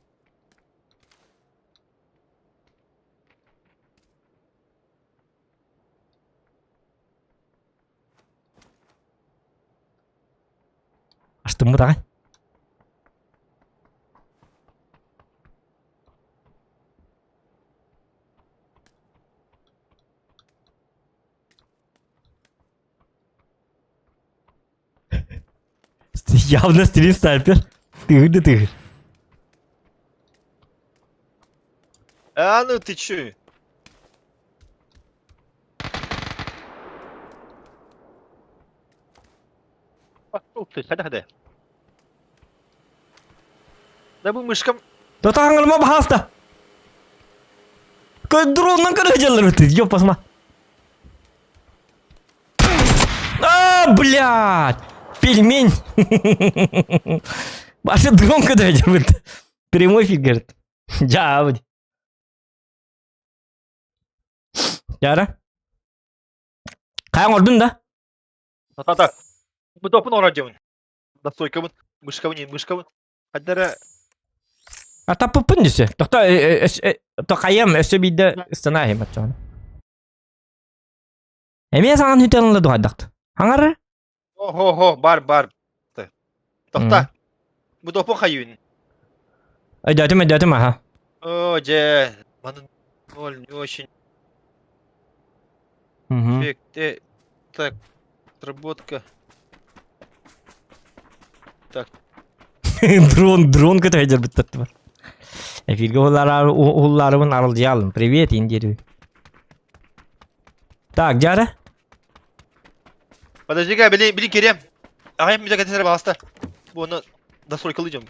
S4: Астыммыт аҕай. Явно стрим снайпер. Тыгыр да тыгыр.
S2: А ну ты че? Пошел ты, хода, хода. Да бу мышкам...
S4: Тотаҥырма баһааста. Дроннан көрө дьаллар бит. Ёппасма. А, блядь! Пельмень! Башы дрон көрө дьаллар Прямой эфир, говорит. Дьаабыт. Яра? Хайа оҥордун да?
S2: Та-та. Бу топун оҥорор диэмин. Настройкабын, мышкабын, не мышкабын. Хаддара
S4: Атаппыппын десе. Тохто тохайым өссө биирдэ ыстанаахым оччоҕуна. Эмиэ саҥан хүтэн ыла дуһайдахт. Хаҥар?
S2: Охо-хо, бар, бар. Тохта. Бу топун хайыын.
S4: Өйдөөтүм, өйдөөтүм аха.
S2: О, дьэ, манын ноль не очень. Эффекты. Так, отработка. Так.
S4: Дрон, дрон көтөйдер бүттөттү бар. Эфирге уһулларыбын арылдьыалым. Привет, индири. Так, Жара.
S2: Подожди-ка, били, били кирем. Ага, мен кәтесер баласта. Бұны настройкалы идем.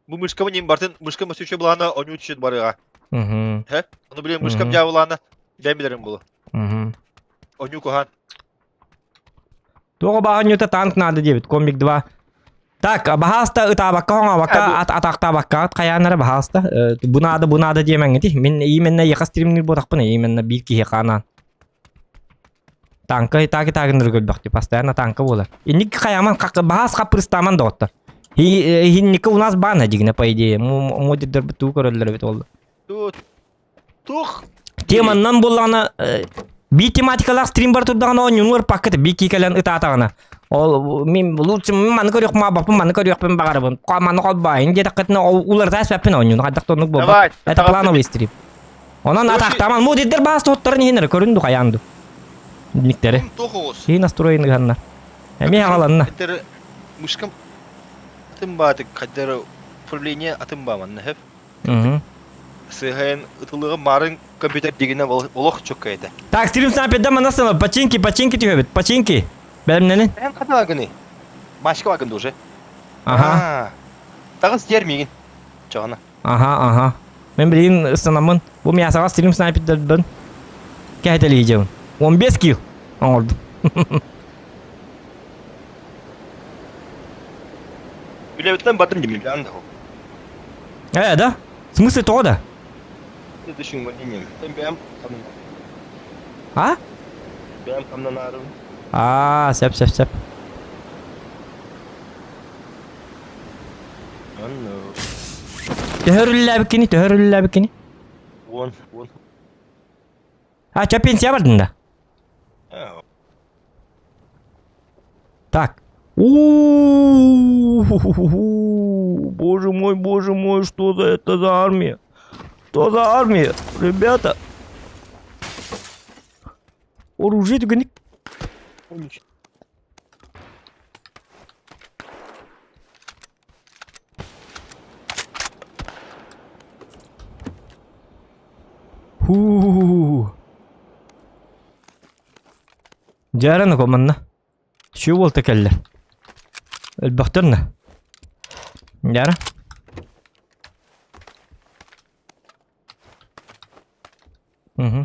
S2: Бу мышкамы ним бартын, мышкам өсүчү булаана оню түшүт барыга. Хэ? Ону билен мышкам дьаа булаана бэйм билерим булу. Оню куһаан.
S4: Туоҕа баҕанньыта танк надо диэбит, комик 2. Так, баһааста ытаабакка хоҥообакка атаахтаабакка хайааннара баһааста. Бу надо, бу надо диэмэҥҥити. Мин именно яха стримнир буотахпын, именно биир киһи ханаан. Танка таки тагыннары көрбөхтү, постоянно танка буолар. Инник хайаман баһаас хаппырыстааман доҕоттор. Хинника у нас баана дигинэ по идее. Модердер туу көрөллөр эбит ол.
S2: Тух.
S4: Теманнан буоллаҕына би тематикалаах стрим бар турдаҕына оонньуулар пакката би кэлэн ытаатаҕына. Ол мин лучше маны көрүөх маабаппын маны көрүөхпүн баҕарабын. Маны холбоойун диэтэххитинэ уларытаа эспэппин оонньууну хайдах да оннук буолбат. Это плановый стрим. Онон атахтаман мудиддер баас туттарын иһин эрэ көрүн ду хайаан ду. Никтэри.
S2: Туох
S4: Хи настроен ыһанна. Эмиэ аҕаланна.
S2: Этер мышкам атын баатык хаддара управление атын бааманна хөп. Сыһайын ытылыгы марын компьютер дигине олох чокка этэ.
S4: Так, стрим снайпер манасына починки, починки түһөбүт, починки. Бэлэмнэнин.
S2: Эн хата гыны. Машка багын уже.
S4: Аха.
S2: Тагыс дер мигин. Чоҕана.
S4: Аха, аха. Мен билигин ыстанаммын. Бу мясоҕа стрим снайпердарбын кэһэтэлиижэбин. 15 кил оҥордум.
S2: Үлэбиттэн бардым димиллян да.
S4: Э, да? В смысле тоҕо да?
S2: Следующим увольнением. Бэм
S4: А?
S2: Бэм хамнанаарым.
S4: А, сеп, сеп, сеп. Төһөрүллээбиккини, төһөрүллээбиккини.
S2: Уон, уон.
S4: А, чё пенсия бардын да? Так. У-у-у, боже мой, боже мой, что за это за армия? Что за армия? Ребята. Оружие түгэнник. Хуу. Дьаараны команна. Чү буолта кэллэ. Өлбөхтөрнө. Дьаара. Угу.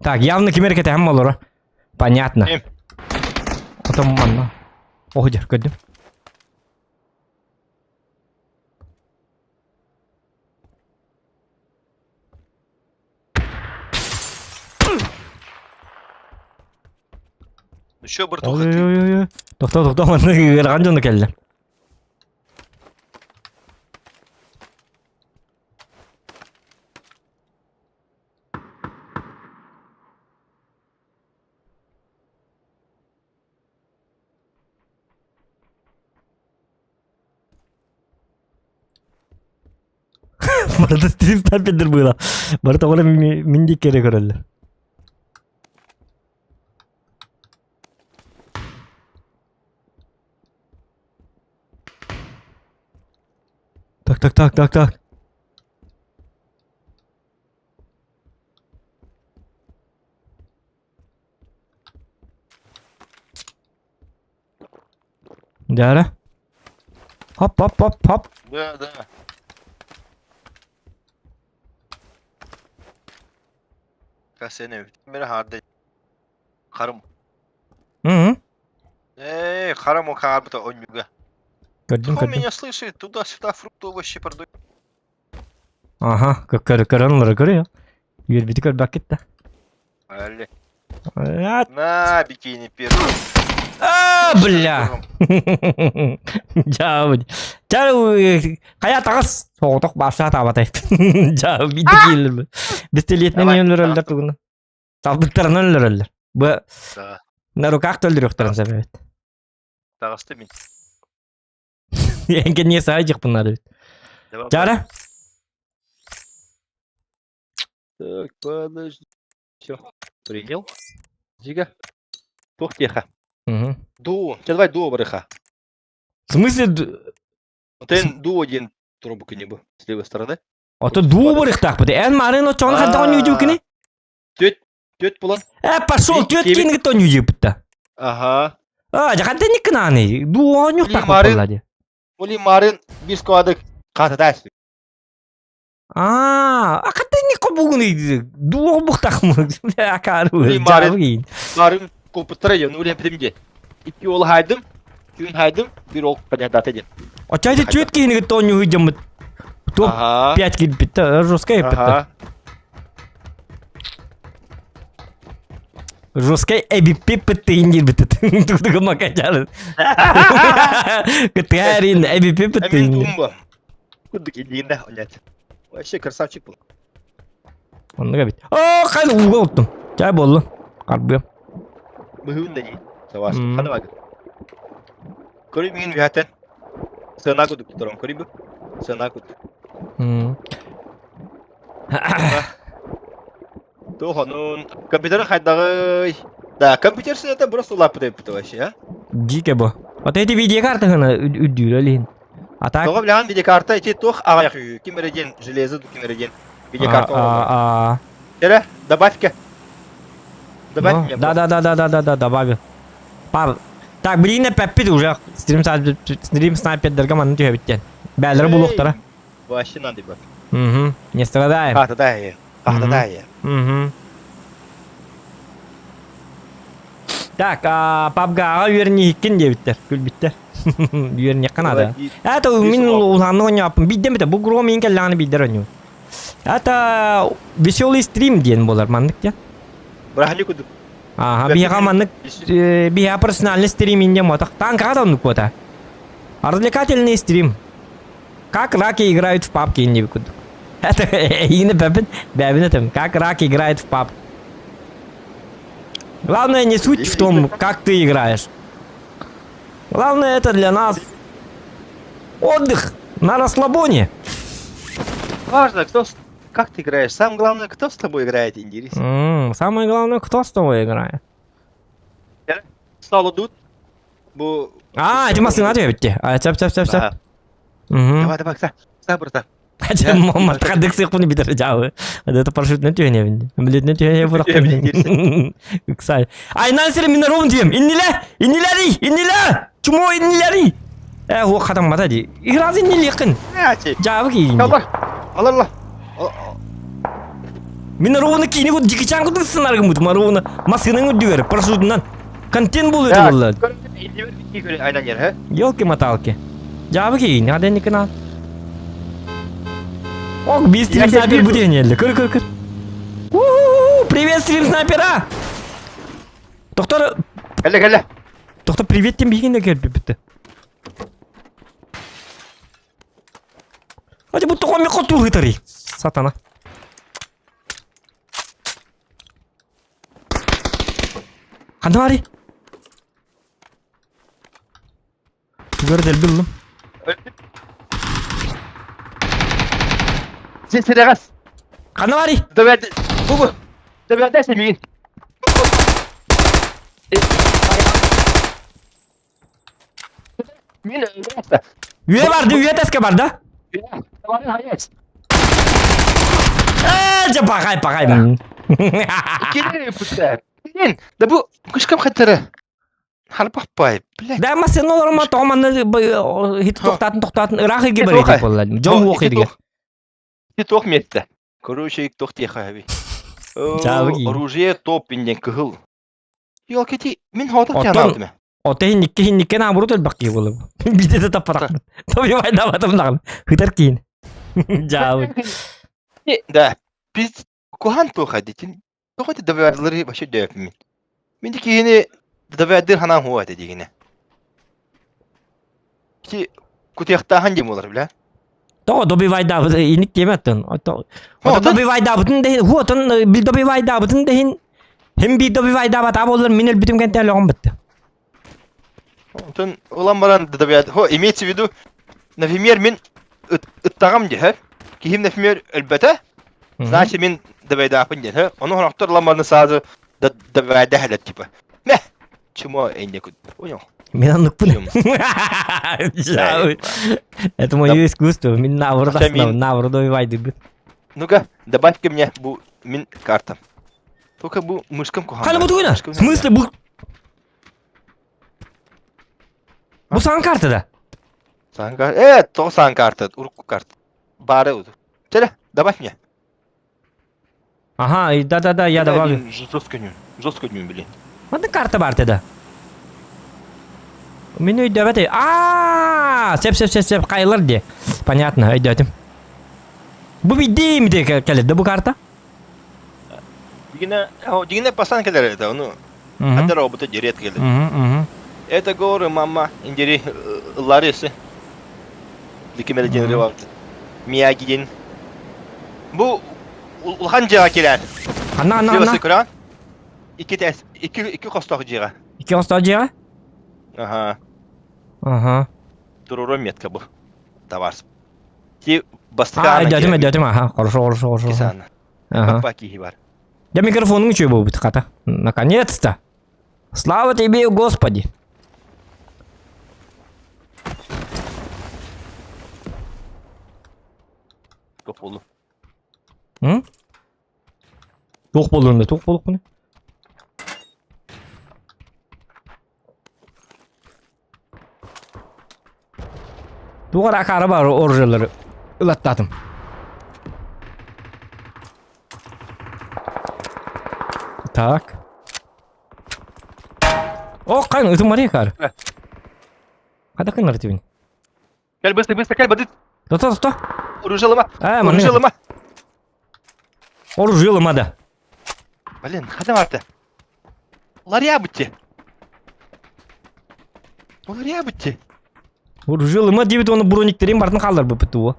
S4: Так, явно кимер кэтэһэн болоро. Понятно.
S2: Ким?
S4: Потом манна. Оһдер көрдүм.
S2: Ну что, братуха, ты?
S4: Ой-ой-ой. Тохтоо, тохтоо, манна ыарахан дьону кэллэ. Барыта стрим снайпердер быыла. Барыта оҕолор мин диэки эрэ көрөллөр. Так, так, так, так, так. Дьэ Хоп, хоп, хоп, хоп.
S2: Да, да. Касene бері харды. Харым.
S4: Мгм.
S2: Эй, харам о карбыта онюга.
S4: Көрдүм,
S2: Кто
S4: көрдүм.
S2: меня слышит? Туда-сюда фрукты, овощи продают.
S4: Аха, көр көрөн олору көрүө. Үөрбүтү көрбөккүт да.
S2: Али.
S4: А,
S2: На, бикини первый.
S4: А, бля. Дьаабыт. Ча хайа таҕыс соҕотох баарса таабатай. Дьаа биирдэ киирэллэр. Бистэлиэтинэн
S2: Давай,
S4: өлөрөллөр тугуна. Талбыттарынан өлөрөллөр. Бу
S2: Да,
S4: на руках төлдүрүөхтэрин сөп эбит.
S2: таҕысты мин.
S4: Эҥкэ не саай дьыхпыннар эбит.
S2: Давай.
S4: Чара?
S2: Так, подожди. Все, принял. Зига. Тух тихо.
S4: Мгм.
S2: Ду. Сейчас давай дуо барыха.
S4: В смысле?
S2: Ты дуо один трубку не был. С левой стороны.
S4: Ото дуу барыхтаахпыт. Эн марын очоҕун хайдах оонньуу кини?
S2: Төт, төт булан.
S4: Э, пошел, төт кини оонньуу дьиэппитта.
S2: Ага.
S4: А, жаханта никкынааны. Дуу оонньуохтаах
S2: Марын.
S4: буолла дии.
S2: Оли марын бир складык кататас.
S4: Аа, аката никко бугуны дуу бухтахмы. Акару.
S2: Оли марын. Марын компьютер я, ну время примде. Икки ол хайдым, күн хайдым, бир ол понятно ден.
S4: Очайды төт кини оонньуу дьоммут. Топ
S2: Ага.
S4: 5 килбитте, жесткая эппитте.
S2: Ага.
S4: Жесткая эбиппи индирбитет. Туктуга макачары. Кытарин эбиппи
S2: Амин тумба. Кудык илиинде олят. Вообще красавчик был.
S4: Оннуга бит. О, кайда ууга оттум. Чай болду. Карбыам.
S2: Быһыын да дии. Савас.
S4: Мм.
S2: Хана багы. Көрүй миин үһәтен. Сына кудук туран көрүй бу. Сына кудук.
S4: М.
S2: Туохонун компьютер хайдагый. Да, компьютер это просто лапы это вообще, а?
S4: Дике бу. Вот эти видеокарты гына үрдүүрө лин. А так
S2: Тоҕо билэҕин видеокарта ити туох аҕайах үһү. Ким эрэ диэн железо ким эрэ диэн видеокарта оҥороллор.
S4: А,
S2: Эрэ, добавь-ка. Добавь
S4: Ну,
S2: мне.
S4: Да, да, да, да, да, да, да, добавил. Пар. Так, блин, опять уже. Стрим стрим снайпердерге манны түһэбиттен. Бээлери булуохтара.
S2: Вообще надо было.
S4: Угу. Не страдаем.
S2: А, да, я. А, да, я.
S4: Угу. Так, а, пабгаға үөрниһиккин диэбиттэр, күлбүттэр. Үөрниэххэ наада. Это мин улаанны оонньооппун. Биирдэ бите, бу гром иин кэллэҕинэ биирдэр оонньуу. Это веселый стрим диэн буолар маннык диэн.
S2: Бырахани кудук.
S4: Ага, биһиэхэ маннык биһиэхэ персональный стрим инде мотох. Танкаҕа да оннук буота. Развлекательный стрим. Как раки играют в папки инде кудук. Это эйигини бэбин, бэбин этим. Как раки играет в пап. Главное не суть в том, как ты играешь. Главное это для нас отдых на расслабоне.
S2: Важно, кто, как ты играешь. Самое главное, кто с тобой играет, интересно.
S4: Самое главное, кто с тобой играет.
S2: Стало тут. Бу...
S4: А, эти массыына түһэбитти. А, чап чап чап чап. Мгм.
S2: Давай, давай, кса. Кса, братан.
S4: Хотя маматка сыхпын битер жабы. Это парашютный түйене. Билетне түйене бұрақ. Ыксай. Айнан сире мин ровно түйем. Инниле! Иннилери! Инниле! Чмо иннилери! Э, о хатам мата ди. Играз иннили кын. Жабы кийин.
S2: Алар. Алар.
S4: Мин ровно кийини кут жикичан кут сынаргы мут. Ровно маскының үдүгер парашютынан. Контент болу это было. Елки-моталки. Жабы кийин, аден никына. Ок, без стрим снайпер будет Кыр, кыр, кыр. У-у-у, привет, стрим снайпера! Доктор,
S2: Кэллэ, кэллэ.
S4: Тохто привет тем биһигин да кэлбиппит. Ати бу тоҕо мехо туһытарый? Сатана. Ханна барый? Тугар дэлби ыллым.
S2: Сен сирэҕэс.
S4: Ханна барый?
S2: Дөбөд. Бу бу. Дөбөдө сэмиин. Мин
S4: Үйэ барды, үйэ тэске барда. Ээ, дьэ пахай, пахай.
S2: Кирин, да бу кышкам хаттара. Харбаппай, блядь.
S4: Да массыына олормо тоҕо манна хит тохтаатын тохтаатын ыраах иргэ барыйдык буолла. Дьон уох иргэ.
S2: Ити туох миэстэ? Короче, туох тиэхэ Оружие топ инден кыһыл. Ёлки мин хоотох тианаабытым.
S4: Ота хинникке хинникке наоборот элбэх киһи буолла. Биитэ да таппатах. Тобьювайдаабатым даҕаны. Хытар киин. Дьаабы.
S2: Да. Пиз куһаан туох дитин. Тоҕо ити добавлары вообще дөйөппүн мин. Мин ити киһини добавдыр ханаан хуа этэ дигинэ. Ити кутуйахтааһын диэн буолар бля.
S4: Тоҕо добивайдаабыт иник диэмэттэн. Ото добивайдаабытын да иһин, хуотун бил добивайдаабытын да иһин, хим биир добивайдаабатаа буоллар мин өлбүтүм кэнтэ өлөҕүм бытты.
S2: Онтон ылан баран добивайд, хо имеется в виду, например, мин ыттаҕым диһэ, киһим, например, өлбөтө, значит мин добивайдаапын диһэ, ону хонохтор ылан баран сразу добивайдаһалар типа. Мэ, чмо энне понял?
S4: Мин оннукпун. Это мое искусство. Мин наоборот основ, наоборот добивайдыбыт.
S2: Ну-ка, добавь-ка мне бу мин картам. Только бу мышкам кухан.
S4: Хана бу тугуна? В смысле бу? Бу сан карта да?
S2: Сан карта. Э, то сан карта, урукку карта. Бары. Теле, добавь мне.
S4: Ага, да-да-да, я добавлю.
S2: Жестко ню, жестко ню, блин.
S4: Манна карта бар да. Мин өйдөбөт. Аа, сеп сеп сеп сеп кайлар де. Понятно, өйдөтүм. Бу бидим де келет да бу карта?
S2: Дигине, дигине пасан келер это, ну. Это роботы дерет келер. Это горы, мама, индери ларисы. Дикимеде денери бар. Мияги ден. Бу улахан дьиэҕэ киирэн.
S4: Ханна, ханна, ханна?
S2: Көрөҕүн? Икки тээс, икки, икки хостоох дьиэҕэ.
S4: Икки хостоох дьиэҕэ?
S2: Аха.
S4: Аха.
S2: Туруору метка бу. Товар. Ти бастакы
S4: А, өйдөөтүм, өйдөөтүм, аха. Хорошо, хорошо, хорошо.
S2: Кисаана.
S4: Ага.
S2: Папа киһи бар.
S4: Я микрофонуң үчүгэй буолбут хата. Наконец-то. Слава тебе, Господи.
S2: Туох буоллу?
S4: М? Туох буоллун да, туох буолуохпунуй? Туох эрэ акаары баар оружиелары ылаттаатым. Так. О, кайн, ытым Мария кар. Қайда кыннар тибин?
S2: Кел быстро, быстро, кел, бадыт.
S4: Тоқта, тоқта.
S2: Оружие лыма.
S4: А,
S2: Оружие лыма.
S4: Оружие лыма да.
S2: Блин, хада барда. Ларья бутти. Ларья бутти.
S4: Оружие лыма диэбит уонна брониктерин бартын хаалларбыппыт дуо?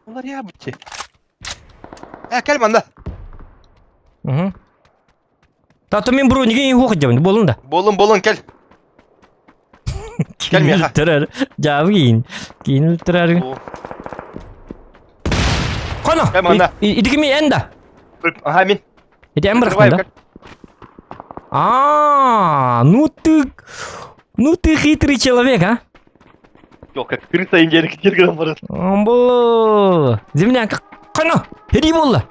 S2: Ларья бутти. Э, кел манна.
S4: Угу. Тато мин бронигин иһуох дьабын буолун да.
S2: Буолун, буолун, кел. Кел миэхэ.
S4: Түрөр. Дьаабы киин. Киин түрөр. Коно.
S2: Кел манна.
S4: Ити кими эн да?
S2: Аха, мин.
S4: Ити эн бырахтын да? А, ну ты, ну ты хитрый человек, а?
S2: Жоқ, как крыса индиялік кергенім барады.
S4: Бу землянка қана, хери болла.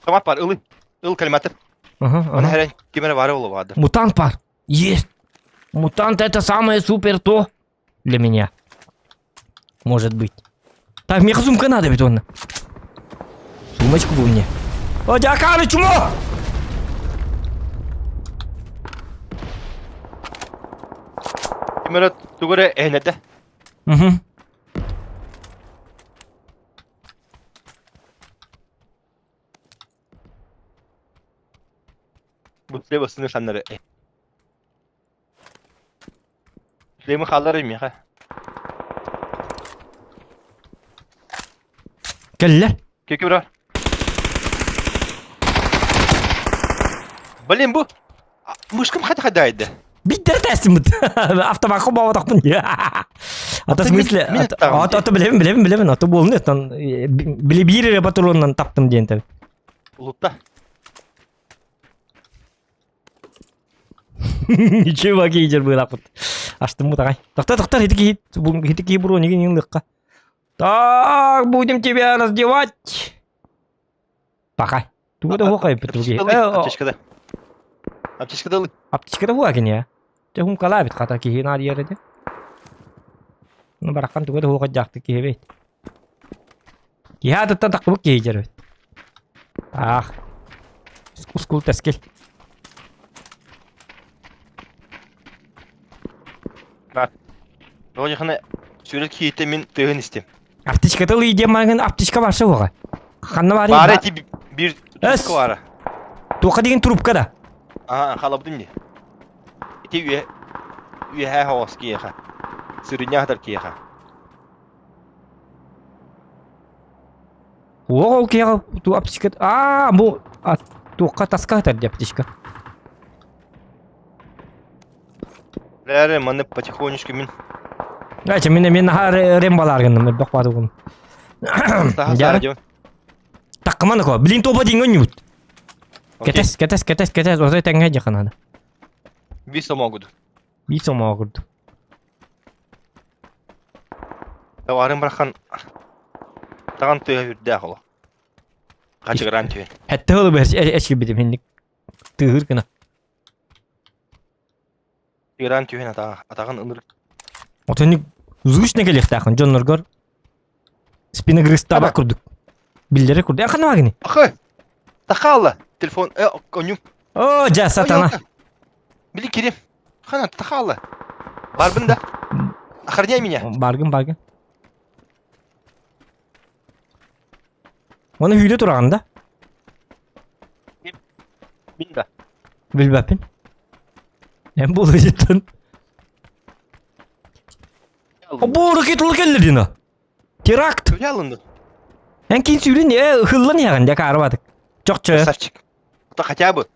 S2: Томат бар, ылы. Ыл калиматыр. Аны хәрен кемере бары болу барды.
S4: Мутант бар. Есть. Мутант это самое супер то для меня. Может быть. Так, мне сумка надо ведь он. Сумочку бы мне. О, дяканы, чмо!
S2: Кемере тугуре энеде.
S4: Угу.
S2: Слева сыны ханнары. Шлемы хааллар миэхэ.
S4: Кэллэ.
S2: Кеки бра. Блин, бу мышкам хата хадайды.
S4: Биттер тәстимит. Автомакка баатахпын. Ата в смысле, ата ата билебин, билебин, билебин, ата болну этан били бир эрэ патроннан таптым диэн тэбит.
S2: Улутта.
S4: Ничего кейдер быылаппыт. Аштым бутагай. Тохта, тохта, хити кихи, хити кихи брониги нин Так, будем тебя раздевать. Пока. Тугу да хуакай бит
S2: Аптечка да. Аптечка да.
S4: Аптечка да хуакин я. Те хум кала бит хата кихи на диэре Ну баракан тугу да хуакай жакты кихи бит. Киһи атыттан тахтыбыт киһи дьэр эбит. Аах. Ускул тэскил.
S2: Вроде сүрет киһитэ мин тыһын истим.
S4: Аптечката ылый диэн маҥан аптечка барса уоҕа. Ханна баарый?
S2: Баара ити биир трубка баара.
S4: Туохха деген трубка да?
S2: Аа, халабытым дии. Ити үө үөһээ хоҕос киһиэхэ. Сырынньаах киһиэхэ.
S4: Уох ол киһиэхэ ту аптечка аа бу туохха таска сытар дии аптечка.
S2: Бээрэ маны потихонечку мин
S4: Дальше мин мин наһаа рем балаар гынным элбэх баатыгым.
S2: Дьара.
S4: Таккыман ко. Блин тоба диҥ онньубут. Кэтэс, кэтэс, кэтэс, кэтэс, озой тэҥҥэ дьаханада.
S2: Биир сомоогуду.
S4: Биир сомоогурду.
S2: Товарым брахан таҕан тыаһа үрдээх олох. Хачыгыраан түһэн.
S4: Этте ылы эчкибитим хинник тыыһыр гына.
S2: Тыгыраан түһэн атаҕын ынырык.
S4: Отонник звучно келиэхтээхин дьонноргор спиногрызтаабат курдук. Биллэрэ курдук. Ханна гини?
S2: Ахы! Тахаалла! Телефон, э, конюм.
S4: О, дьэ, сатана.
S2: Били кирим. Хана, тахаалла. Барбын да. Охраняй меня.
S4: Баргын, баргын. Оны hүйде тураҕын да?
S2: Мин да.
S4: Билбэппин. Эн буолуйуттан. Бу ракеталы келлер дина. Теракт.
S2: Төһө алынды?
S4: Эн кин сүүрүн э ыһыллан иһэҕин дьэ каарыбатык. Чохчойо.
S2: Красавчик. Это хотя бы.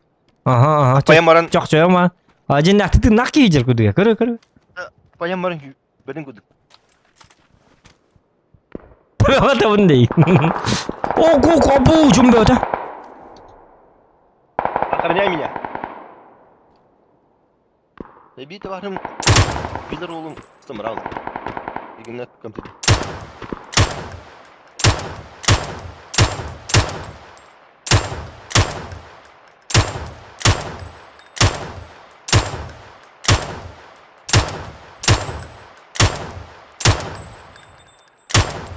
S4: Ага, ага.
S2: Поем баран.
S4: Чохчойо ма. А дьиннэхти тыыннаах киһи дьэр кудуга. Көрө, көрө.
S2: Поем баран бэрин кудук.
S4: Табын дей. О, ку, кобу, жумбөтө.
S2: Охраняй меня. Эбии табаарым билэр уолум сымырал. Игнат компьютер.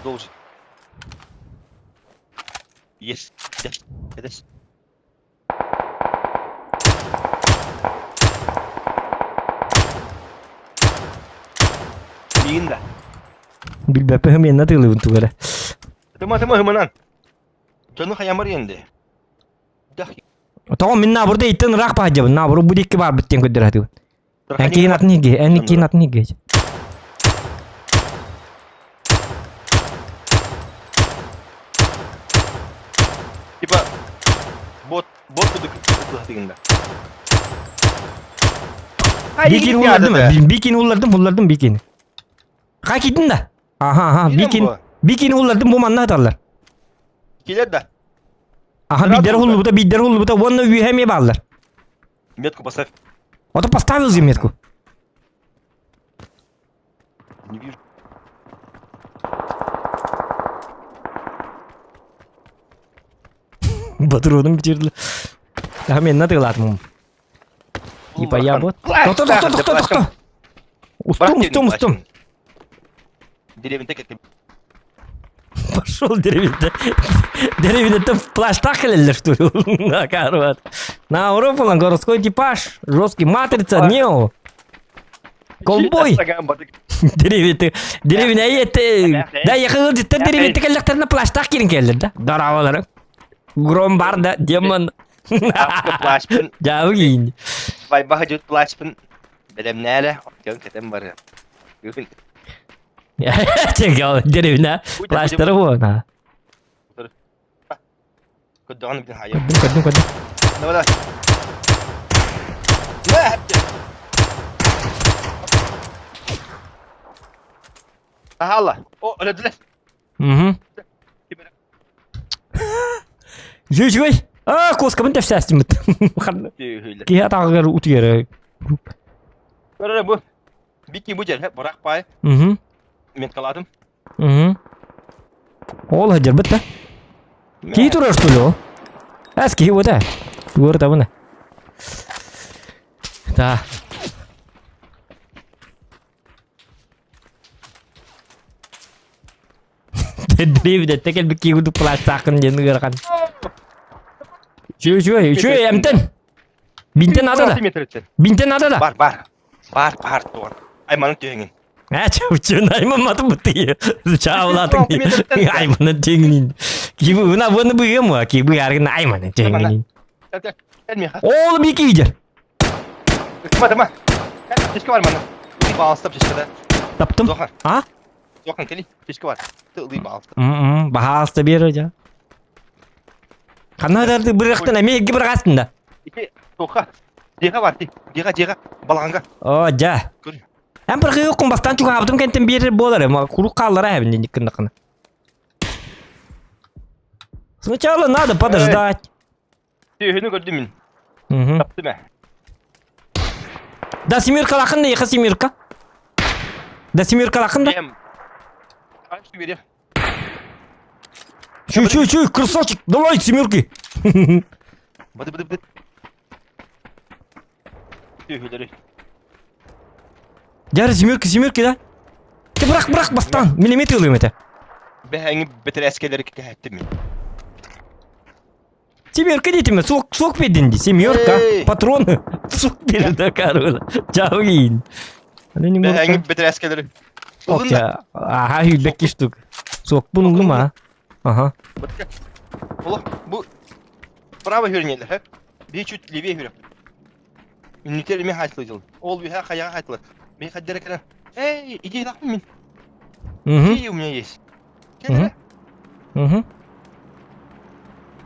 S2: Должен. Есть. Yes. Миигин да.
S4: Билбэппин хымыйанна тыылыбын тугу эрэ.
S2: Тыма тыма хымынан. Дьону хайамар иэнде.
S4: Тоҕо мин наабырда иттен ыраах баһадьабын наабыры бу диэки баарбыт диэн көрдөрө сатыыбын. Эн киин атын иһгэ, эн киин атын иһгэ.
S2: Типа бот бот кудук тыгында.
S4: Бикин уллардым, бикин уллардым, уллардым бикин. Хакидин да. Аха, аха, бикин. Бикин уллардым бу манна аталлар.
S2: Килер да.
S4: Аха, биддер хуллубута, биддер хуллубута, уонна үөһэ эмиэ бааллар.
S2: Метку поставь.
S4: Ото поставил же метку.
S2: Не вижу.
S4: Батыруунум бүтүрдү. Мен натыылаатым. Типа я вот. Тохто, тохто, тохто, тохто. Устум, устум, устум.
S2: Деревеньте кеттим.
S4: Пошел деревеньте. Деревеньте в плащтах кэлэллэр что ли? На, карват. На Европа, городской типаж, жесткий матрица, нео. Колбой. Деревеньте. Деревня это. Да, я хотел деревеньте кэллэхтэринэ плащтах киирэн кэллэр да. Дорооболору. Гром бар да, демон.
S2: Ааска плащпын,
S4: Дьаабы киин.
S2: байбаха дьут плащпын бэлэмнээрэ, оттон кэтэн барыам. Бүгүн
S4: Чэгэ, деревня. Плащтары буона.
S2: Көрдөҕүн бүтүн хайа.
S4: Көрдүм, көрдүм, көрдүм.
S2: Давай, давай. Мэ! Ахалла. О, өлөдүлэр.
S4: Угу. Үчүгэй, үчүгэй. Аа, куоскабын тэпсээстиммит. Киһи атаҕыгар утуйара.
S2: Көрө бу. Бикки бу дьэр, бырах пай.
S4: Угу.
S2: Меткалаатым.
S4: Угу. Ол сылдьарбыт да. Киһи турар что ли ол? Эс киһи вот э. Тугар табына. Да. Дэвид кэлбит киһи курдук плащтааххын диэн ыарахан. Үчүгэй, үчүгэй, үчүгэй, эмтэн. Бинтен надо да. Бинтен надо да.
S2: Бар, бар. Бар, бар, туор. Айманын түһэҥин.
S4: Ээ, чаучун аймамматым бытыы. Чаулатың. Айманын түһэҥин. Киби уна буны быгым, киби аргын айманын түһэҥин. Ол бики идер.
S2: Тыма, тыма. Чешке бар мана. Балыстап чешкеде.
S4: Таптым.
S2: Зохан.
S4: А?
S2: Зохан кели. Чешке бар. Ты балыстап.
S4: М-м, баһаалыста биэр дьа. Ханна дарды бырахтын, эмиэ эрги бырахастын да.
S2: Ити тоха. Дьиэҕэ бар ти. Дьиэҕэ, дьиэҕэ. Балаҕанга.
S4: О, дьа.
S2: Көр.
S4: Эн бырахыыккын бастаан чугаһаабытым кэнтэн биэрэр буолар, куруук хааллара эбин дии гыннаххына. Сначала надо подождать.
S2: Түөһүнү көрдүм мин.
S4: Мгм.
S2: Таптым ээ.
S4: Да семеркалаахын да, еха семерка. Да семеркалаахын да.
S2: Бэйэм. Аш берем.
S4: Чуй, чуй, чуй, красавчик, давай семерки.
S2: Быды быды быды. Түөһүлэри.
S4: Дьэ, семерки, семерки, да? Ты бырах, бырах, бастаан, миллиметр ылыам этэ.
S2: Бэһэҥи бэтэрээскэлэри кэһэттим мин.
S4: Семерка диэтим, сок, сок бердин дии, семерка,
S2: Эй!
S4: патроны, сок берді короче. Чаугин.
S2: Бэһэҥи бэтэрээскэлэри. Ылын да.
S4: Аха, хүлбэкки штук. Сокпун ылым а. Ага.
S2: Бытка. Олох, бу право хүрнелер, хэ? Би чуть левее хүрэ. Үннүтер эми хайтылы Ол үһэ хаяга хайтылы. Мен хаддера кэлэн. Эй, иди нахуй мин.
S4: Угу.
S2: Идея у меня есть. Кэлэрэ.
S4: Угу.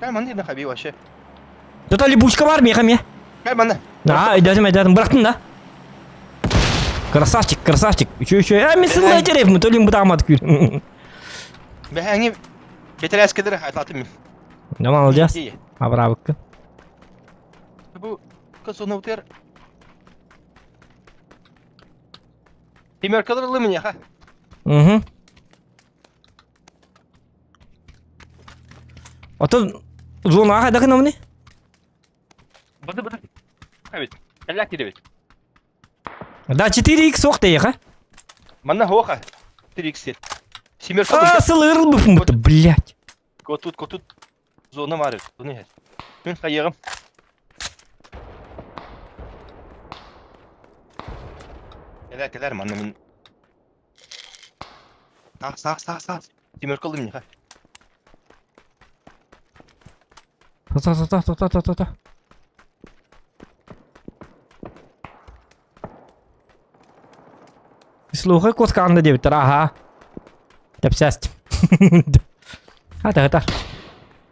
S2: Кай манна на хаби вообще.
S4: Тут липучка бар миэхэ эмиэ.
S2: Кай манна.
S4: Аа, өйдөөтүм, өйдөөтүм. Бырахтым да. Красавчик, красавчик. Үчү, үчү. Э, мен сыллай деревмин, төлүм бытаамат күр.
S2: Бэһэҥи бэтэрээскэлэри хайталатым мин.
S4: Да молодец.
S2: Идея.
S4: Абыраабыккын.
S2: Бу косунутер Семеркалар ылы миэхэ.
S4: Угу. Ото зонаҕа хайдах гынабыный?
S2: Быды быды. Эбит. Эллэк кирэбит.
S4: Да, 4x суох тэйиэхэ.
S2: Манна хоха. 3x сет. Семерка
S4: А, сылырылбыппын будто, блядь.
S2: Котут, котут. Зона бар. Зона иһэр. Мин хайыаҕым. Кэлэр, кэлэр, манна мин. Саас, саас, саас, саас. Семерка ылым миэхэ.
S4: Тота, тота, тота, тота, тота. Слухай, куоскаҕын да диэбиттэр, аһаа. Тэпсээст. Хата, хата.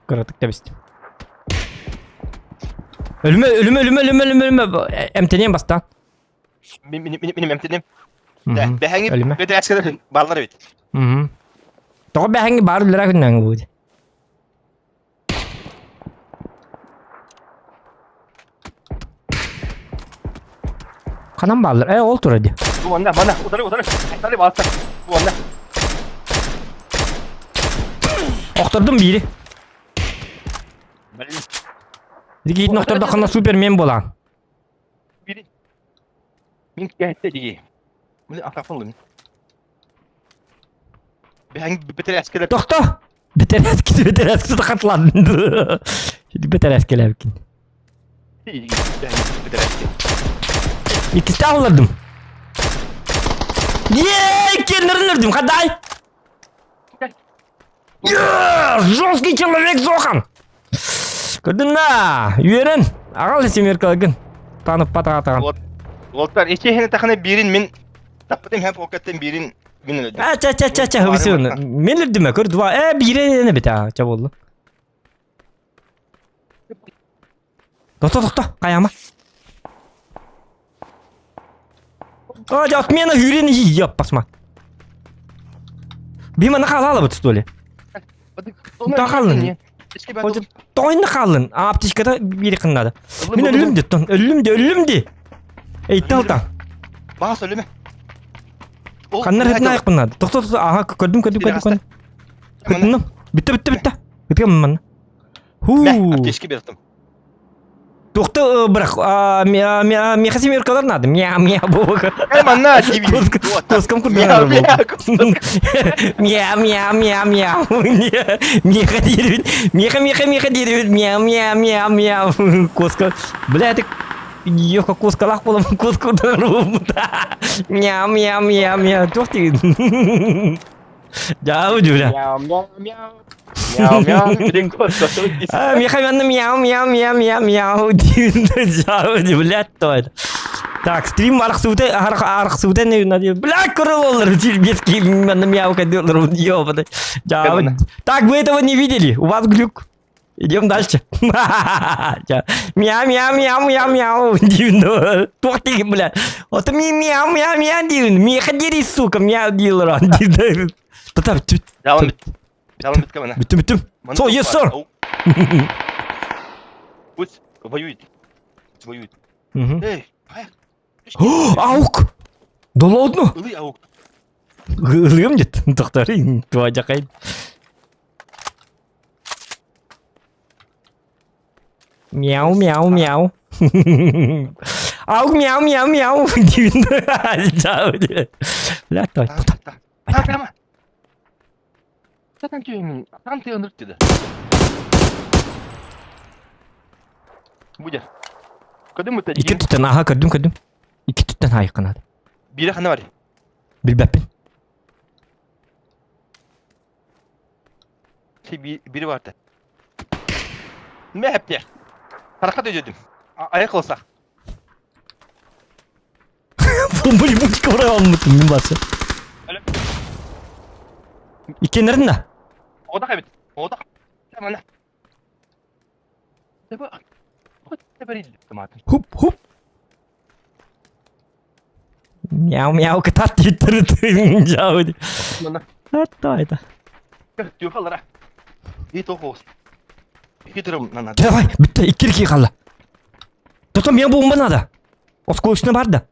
S4: Кыратык тэбистим. Өлүмэ, өлүмэ, өлүмэ, өлүмэ, өлүмэ, өлүмэ. Эмтэниэм бастаан.
S2: Мин мин мин эмтэним.
S4: Мгм.
S2: Бэһэҥи
S4: Өлүмэ.
S2: бэтэрээскэлэр бааллар эбит.
S4: Мгм. Тоҕо бэһэҥи баар үллэрэ күннээҥи будет. Ханан бааллар? Э, ол турар дии.
S2: Бу манна, манна, утары, утары. Утары баалта. Бу манна.
S4: Охтордум биири.
S2: Блин.
S4: Дигиитин охтордоххуна супермен буолаан.
S2: Бири. Мин кэһэттэ дии. Блин, атафын лын. Бэһэҥ бэтэрээскэлэр
S4: Тохто! Бэтэрээски бэтэрээски хатыланды. Бэтэрээскэлээбиккин.
S2: бэһэҥ бэтэрээски.
S4: Иккисте аллардым. Еее, иккиэннэрин өлөрдүм, хадай! Жесткий человек, Зохан! Көрдүн да, үөрэн. Аҕал семеркаларгын. Таныппат аҕатаҕын.
S2: Вот. Уолтар ичиһини тахана биирин мин таппытым һэп окаттан биирин мин өлөдүм.
S4: А, ча ча ча ча хыбысыны. Мен өлдүмэ көр два. Э, биире эне бит а, ча болду. Тохто, тохто, каяма. А, дя отмена хүрен ёп, пасма. Бима нахалала вот что ли? Тахалын. Тойны халын. А аптечкада бири кыннады. Мен өлүм де, тон, өлүм де, өлүм де. Эй, талта.
S2: Бағас өлүмө.
S4: Каннар хытын аяк кыннады. Тохто, тохто, ага, көрдүм, көрдүм, көрдүм, көрдүм. Хытынным. Битте, битте, битте. Битке манна. Ху.
S2: Аптечки бердим.
S4: Тохто бырах. Меха семеркалар надо. Мя, мя, бога.
S2: Манна,
S4: Коском курдунар Мя, мя, мя, мя. Меха деревит. Меха, меха, меха деревит. Мя, мя, мя, мя. Коска. Бля, это Ёха коскалах болам коска Мя, мя, мя, мя. Туох деген. Дьаа, бля.
S2: Мяу, мяу, мяу. Мяу, мяу. Блин, кошка,
S4: А, Меха мяу, мяу, мяу, мяу, мяу. Дьаа, блядь, то это. Так, стрим арахсыбыта, арахсыбыта не надо. Бля, крылолар, детский мяу, ёбаный. Так, вы этого не видели, у вас глюк. Идем дальше. Мяу, мяу, мяу, мяу, мяу. Дивно. Туох ты, бля. Вот ми мяу, мяу, мяу, дивно. Меха дери, сука, мяу, дилер. Тата,
S2: Жалым бит. Жалым бит кемene.
S4: Бүттүм, бүттүм. So, yes, sir.
S2: Пусть воюет. Пусть воюет. Эй,
S4: Аук! Да ладно?
S2: Ылый аук.
S4: Ылыым дет. Тохтары, туа жакай. Мяу, мяу, мяу. Аук, мяу, мяу, мяу. Бля, той. Икки түттэн, аха, көрдүм, көрдүм. Икки түттэн хайыкканады.
S2: Бире хана бар.
S4: Билбэппин.
S2: Biri vardı. Ne hep Harakat ödedim. Ayak olsa.
S4: Бомбали мультик алмытым мен басы. Иккеннерин да.
S2: Ода кайбет. Ода. Tamam.
S4: Хуп, хуп. Мяу, мяу, кытат диттер. Это. Давай, битте икки калла. Тото мен бомба надо. Осколочно бар да.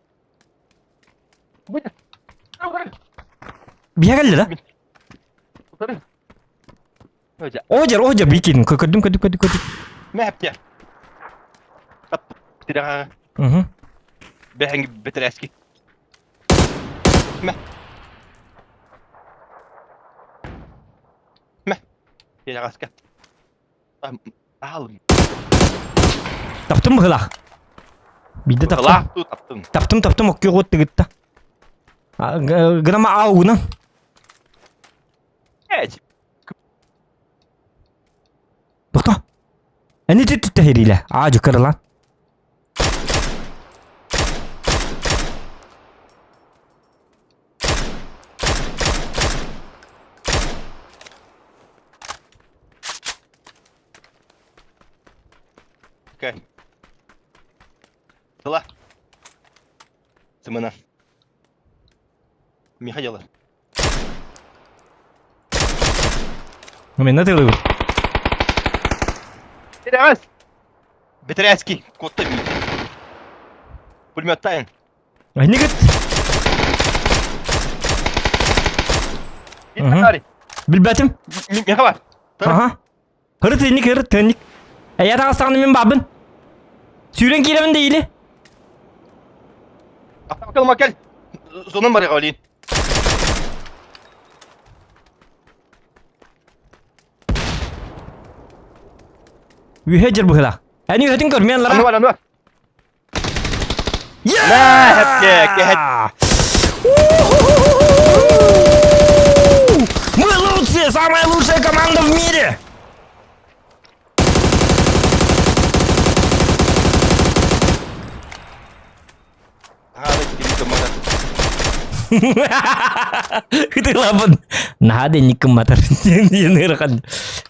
S4: Бия келди да. Ожер, ожер, бикин. Көрдүм, көрдүм, көрдүм, көрдүм. Угу. Таптым быһылах. Биде таптым. Таптым, таптым, оккө гот тыгытта. Гынама аугунан. Тохто. Эни түттү хериле. А, жукарылан.
S2: Окей. Тыла. Сымына. Михаила.
S4: Мен тылыбыр.
S2: Теряс! Бетряский, кот бит. Пулемет тайн.
S4: Эни кыт. Билбэтим.
S2: Михаила.
S4: Ага. Хыры тыник, хыры тыник. Эя тағыстағаны мен бабын. Сүйрен киремін дейілі.
S2: Bakalım gel. Zonun var ya
S4: Үһэ жер быһылах. Әни үһэтин көр, мен лара.
S2: Ануар, ануар.
S4: Мы лучшие, самая лучшая команда в мире!
S2: Наһаа кини кымматар.
S4: Ытылабын. Наһаа да инник кымматар. Диэн ыарахан.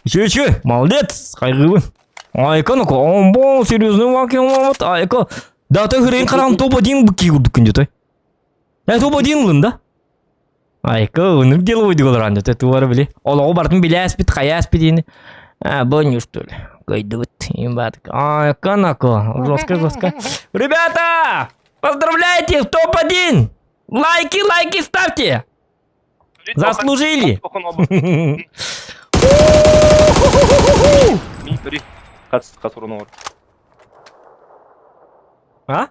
S4: Үчү үчү, молодец, хайгыыбын. Айка ну омбо серьезный ваки вот айка. Да ты хрен харам топ один быки курдук күндө той. Э топ один лын да? Айка, ынырык деловой диголар анды туары били. Олоҕу бартын билээспит, хайааспит ини. А, боню что ли? Кайдыбыт, имбатык. Айка нако, жестко, жестко. Ребята, поздравляйте, в топ-1! Лайки, лайки ставьте! Заслужили! А?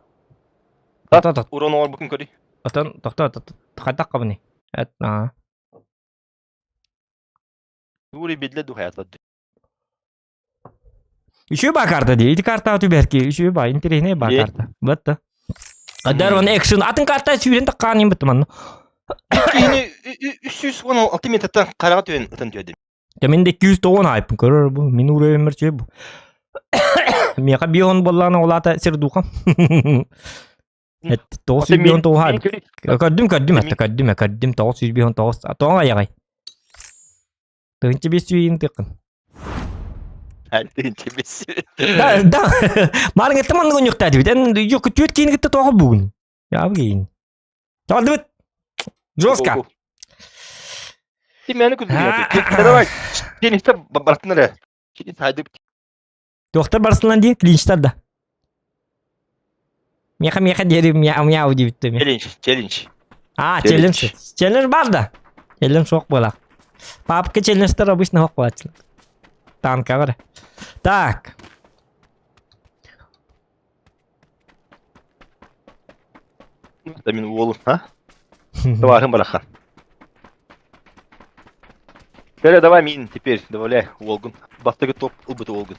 S2: Урон оҥорбуккун көрүй.
S4: Отон тохто хайдах хабыный? Эт аа.
S2: Нури билле духаятла.
S4: Үчүгэй баа карта дии. Ити картаҕа түбэһэрки үчүгэй баа интэриэһинэй баа карта. Бытта. Адар вон экшн атын карта сүүрэн таккаан иин быттым анна.
S2: Кини 316 метртан хараҕа түһэн ытан түһэдим.
S4: Дьэ мин да 209 аайпын көрөр бу. Мин уровеньмэр үчүгэй бу. Миэхэ бион буоллаҕына ол аата сирдуха. 959 Көрдүм, көрдүм, этте көрдүм, көрдүм 959. Тоҕо айаҕай? Тыһынча бес сүүйүн тыаккын.
S2: Тыһынча бес.
S4: Да, да. Марын этте маннык онньуктаатыбыт. Эн yok түөрт киин кытта тоҕо бүгүн. Я бүгүн. Чалдыбыт. Жестко.
S2: Ты мени күлдүрү. Давай. Теннистер бараттын эрэ. Кини сайды.
S4: Туохтар барсынан дии, клинчтар да. Меха меха диэри мяу мяу диэбиттэ.
S2: Челлендж, челлендж.
S4: А, челлендж. Челлендж бар да. Челлендж суох буолар. Папка челленджтер обычно суох буолааччылар. Танка бар. Так.
S2: Да мин уолум, а? Товарым барахан. Теля, давай мин теперь добавляй уолгун. Бастагы топ ылбыты уолгун.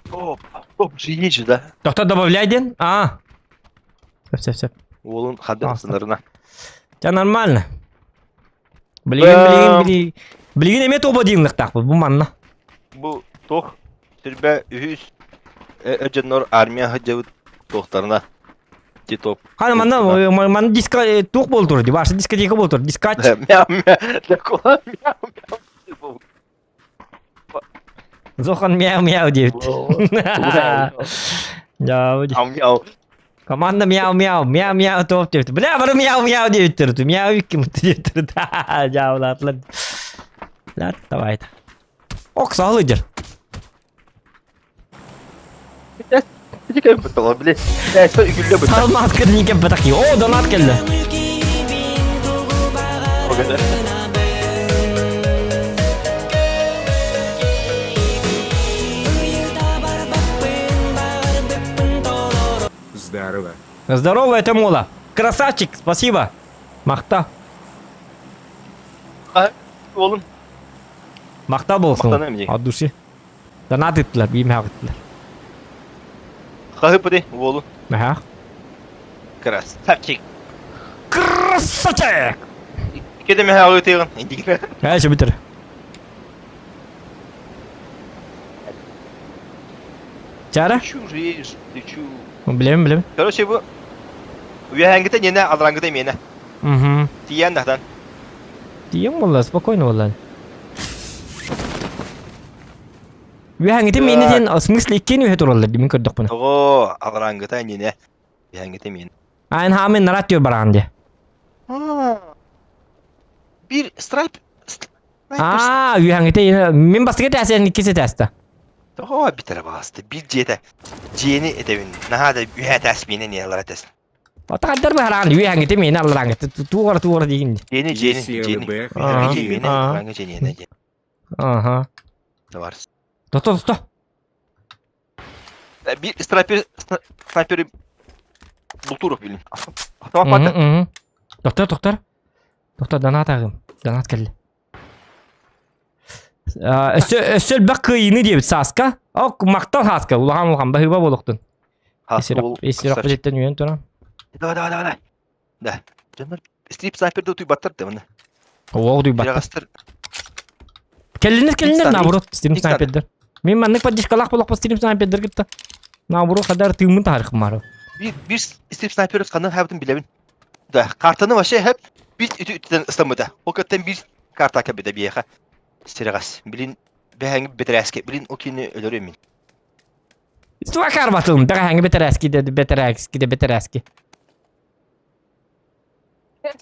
S2: Топ, топ же же, да?
S4: Тоқта добавляй ден? А. Все, все, все.
S2: Уолун хадын сынарына.
S4: Тебя нормально. Билигин, билигин, билигин. Билигин эме тобо диинлыктаахпыт бу манна.
S2: Бу туох сүрбэ үһүс дьоннор армия сылдьабыт туохтарына ти топ.
S4: Хана манна манна диско туох буолтур ди башы дискотека буолтур дискач.
S2: Мяу мяу мяу мяу.
S4: Зохан мяу мяу диэбит. Мяу.
S2: Мяу.
S4: Команда мяу мяу мяу мяу топ диэбит. Бля бары мяу мяу диэбиттэр. Мяу икки диэбиттэр. Дьаабылаатылар. Бля давай. Ок саалыдыр. Салмат кырники бытак. О, донат келди.
S6: Здорово.
S4: Здорово, это Мола. Красавчик, спасибо. Махта.
S2: Oğlum.
S4: Махта болсын.
S2: Мақтанамын дейін.
S4: От души. Донат ыттылар, биим ыттылар.
S2: Хаһы уолу.
S4: Аха.
S2: Красавчик.
S4: Красавчик!
S2: Кеде меха ыытыгын. Индигре.
S4: Ә, бүтір. Чара?
S2: Ты чу жеешь, ты чу.
S4: Билем, билем.
S2: Короче, бу Үөһээҥҥитэ ньиэнэ, алларааҥҥыта миэнэ.
S4: Угу.
S2: Тиийэн дахтан.
S4: Тиийэн буолла, спокойно буолла. Үөһээҥҥитэ миэнэ диэн, в смысле иккиэн үөһэ тураллар дии мин көрдөхпүнэ.
S2: Тоҕо алларааҥҥыта ньиэнэ, үөһээҥҥитэ миэнэ.
S4: Айн хаамын нарат түөр бараан дии.
S2: Биир страйп
S4: Аа, үөһээҥҥитэ мин бастакы этээсэ иккис этээстэ.
S2: Тоҕо бүтэрэ баҕасты биир дьиэтэ дьиэни этэбин наһаа да үһээ этээс миэнэ не аллара этээс.
S4: Отаҕайдар быһараан үөһээҥҥитэ миэнэ алларааҥҥыта туора туора диигин.
S2: Дьиэни дьиэни дьиэни
S4: Аа,
S2: миэнэ
S4: аа.
S2: алларааҥҥы дьиэни дьиэ.
S4: Аха.
S2: Давар.
S4: Тото тото.
S2: Биир снайпер снайпери бултуурах билин. Автомат баата.
S4: Доктор, доктор. Доктор, донат ағым. Донат кэллэ. Өссө өссө элбэх кыайыыны диэбит Сааска. Ок, махтал Сааска. Улахан улахан баһыыба буолуохтун. Исирок билиттен үйэн туран.
S2: Давай, давай, давай. Да. Дьоннор стрип снайперды утуйбаттар да мына.
S4: Оо, утуйбаттар.
S2: Тирагастар.
S4: Кэллинер кэллинер наоборот стрим снайпердер. Мин маннык поддержкалаах буолахпа стрим снайпердер кытта. Наоборот хадар тыыммын таарыхмары.
S2: Биир биир стрим снайпер ханна хаабытын билэбин. Да, картаны вообще хэп биир үтү үтүтэн ыстаммыта. Ол кэттэн биир карта кэбитэ биэхэ. Сирэҕэс. Билин бэһэҥи бэтэрээскэ. Билин ол кини өлөрү мин.
S4: Туга карбатын, бэҕэһээҥи бэтэрээски да бэтэрээски да бэтэрээски.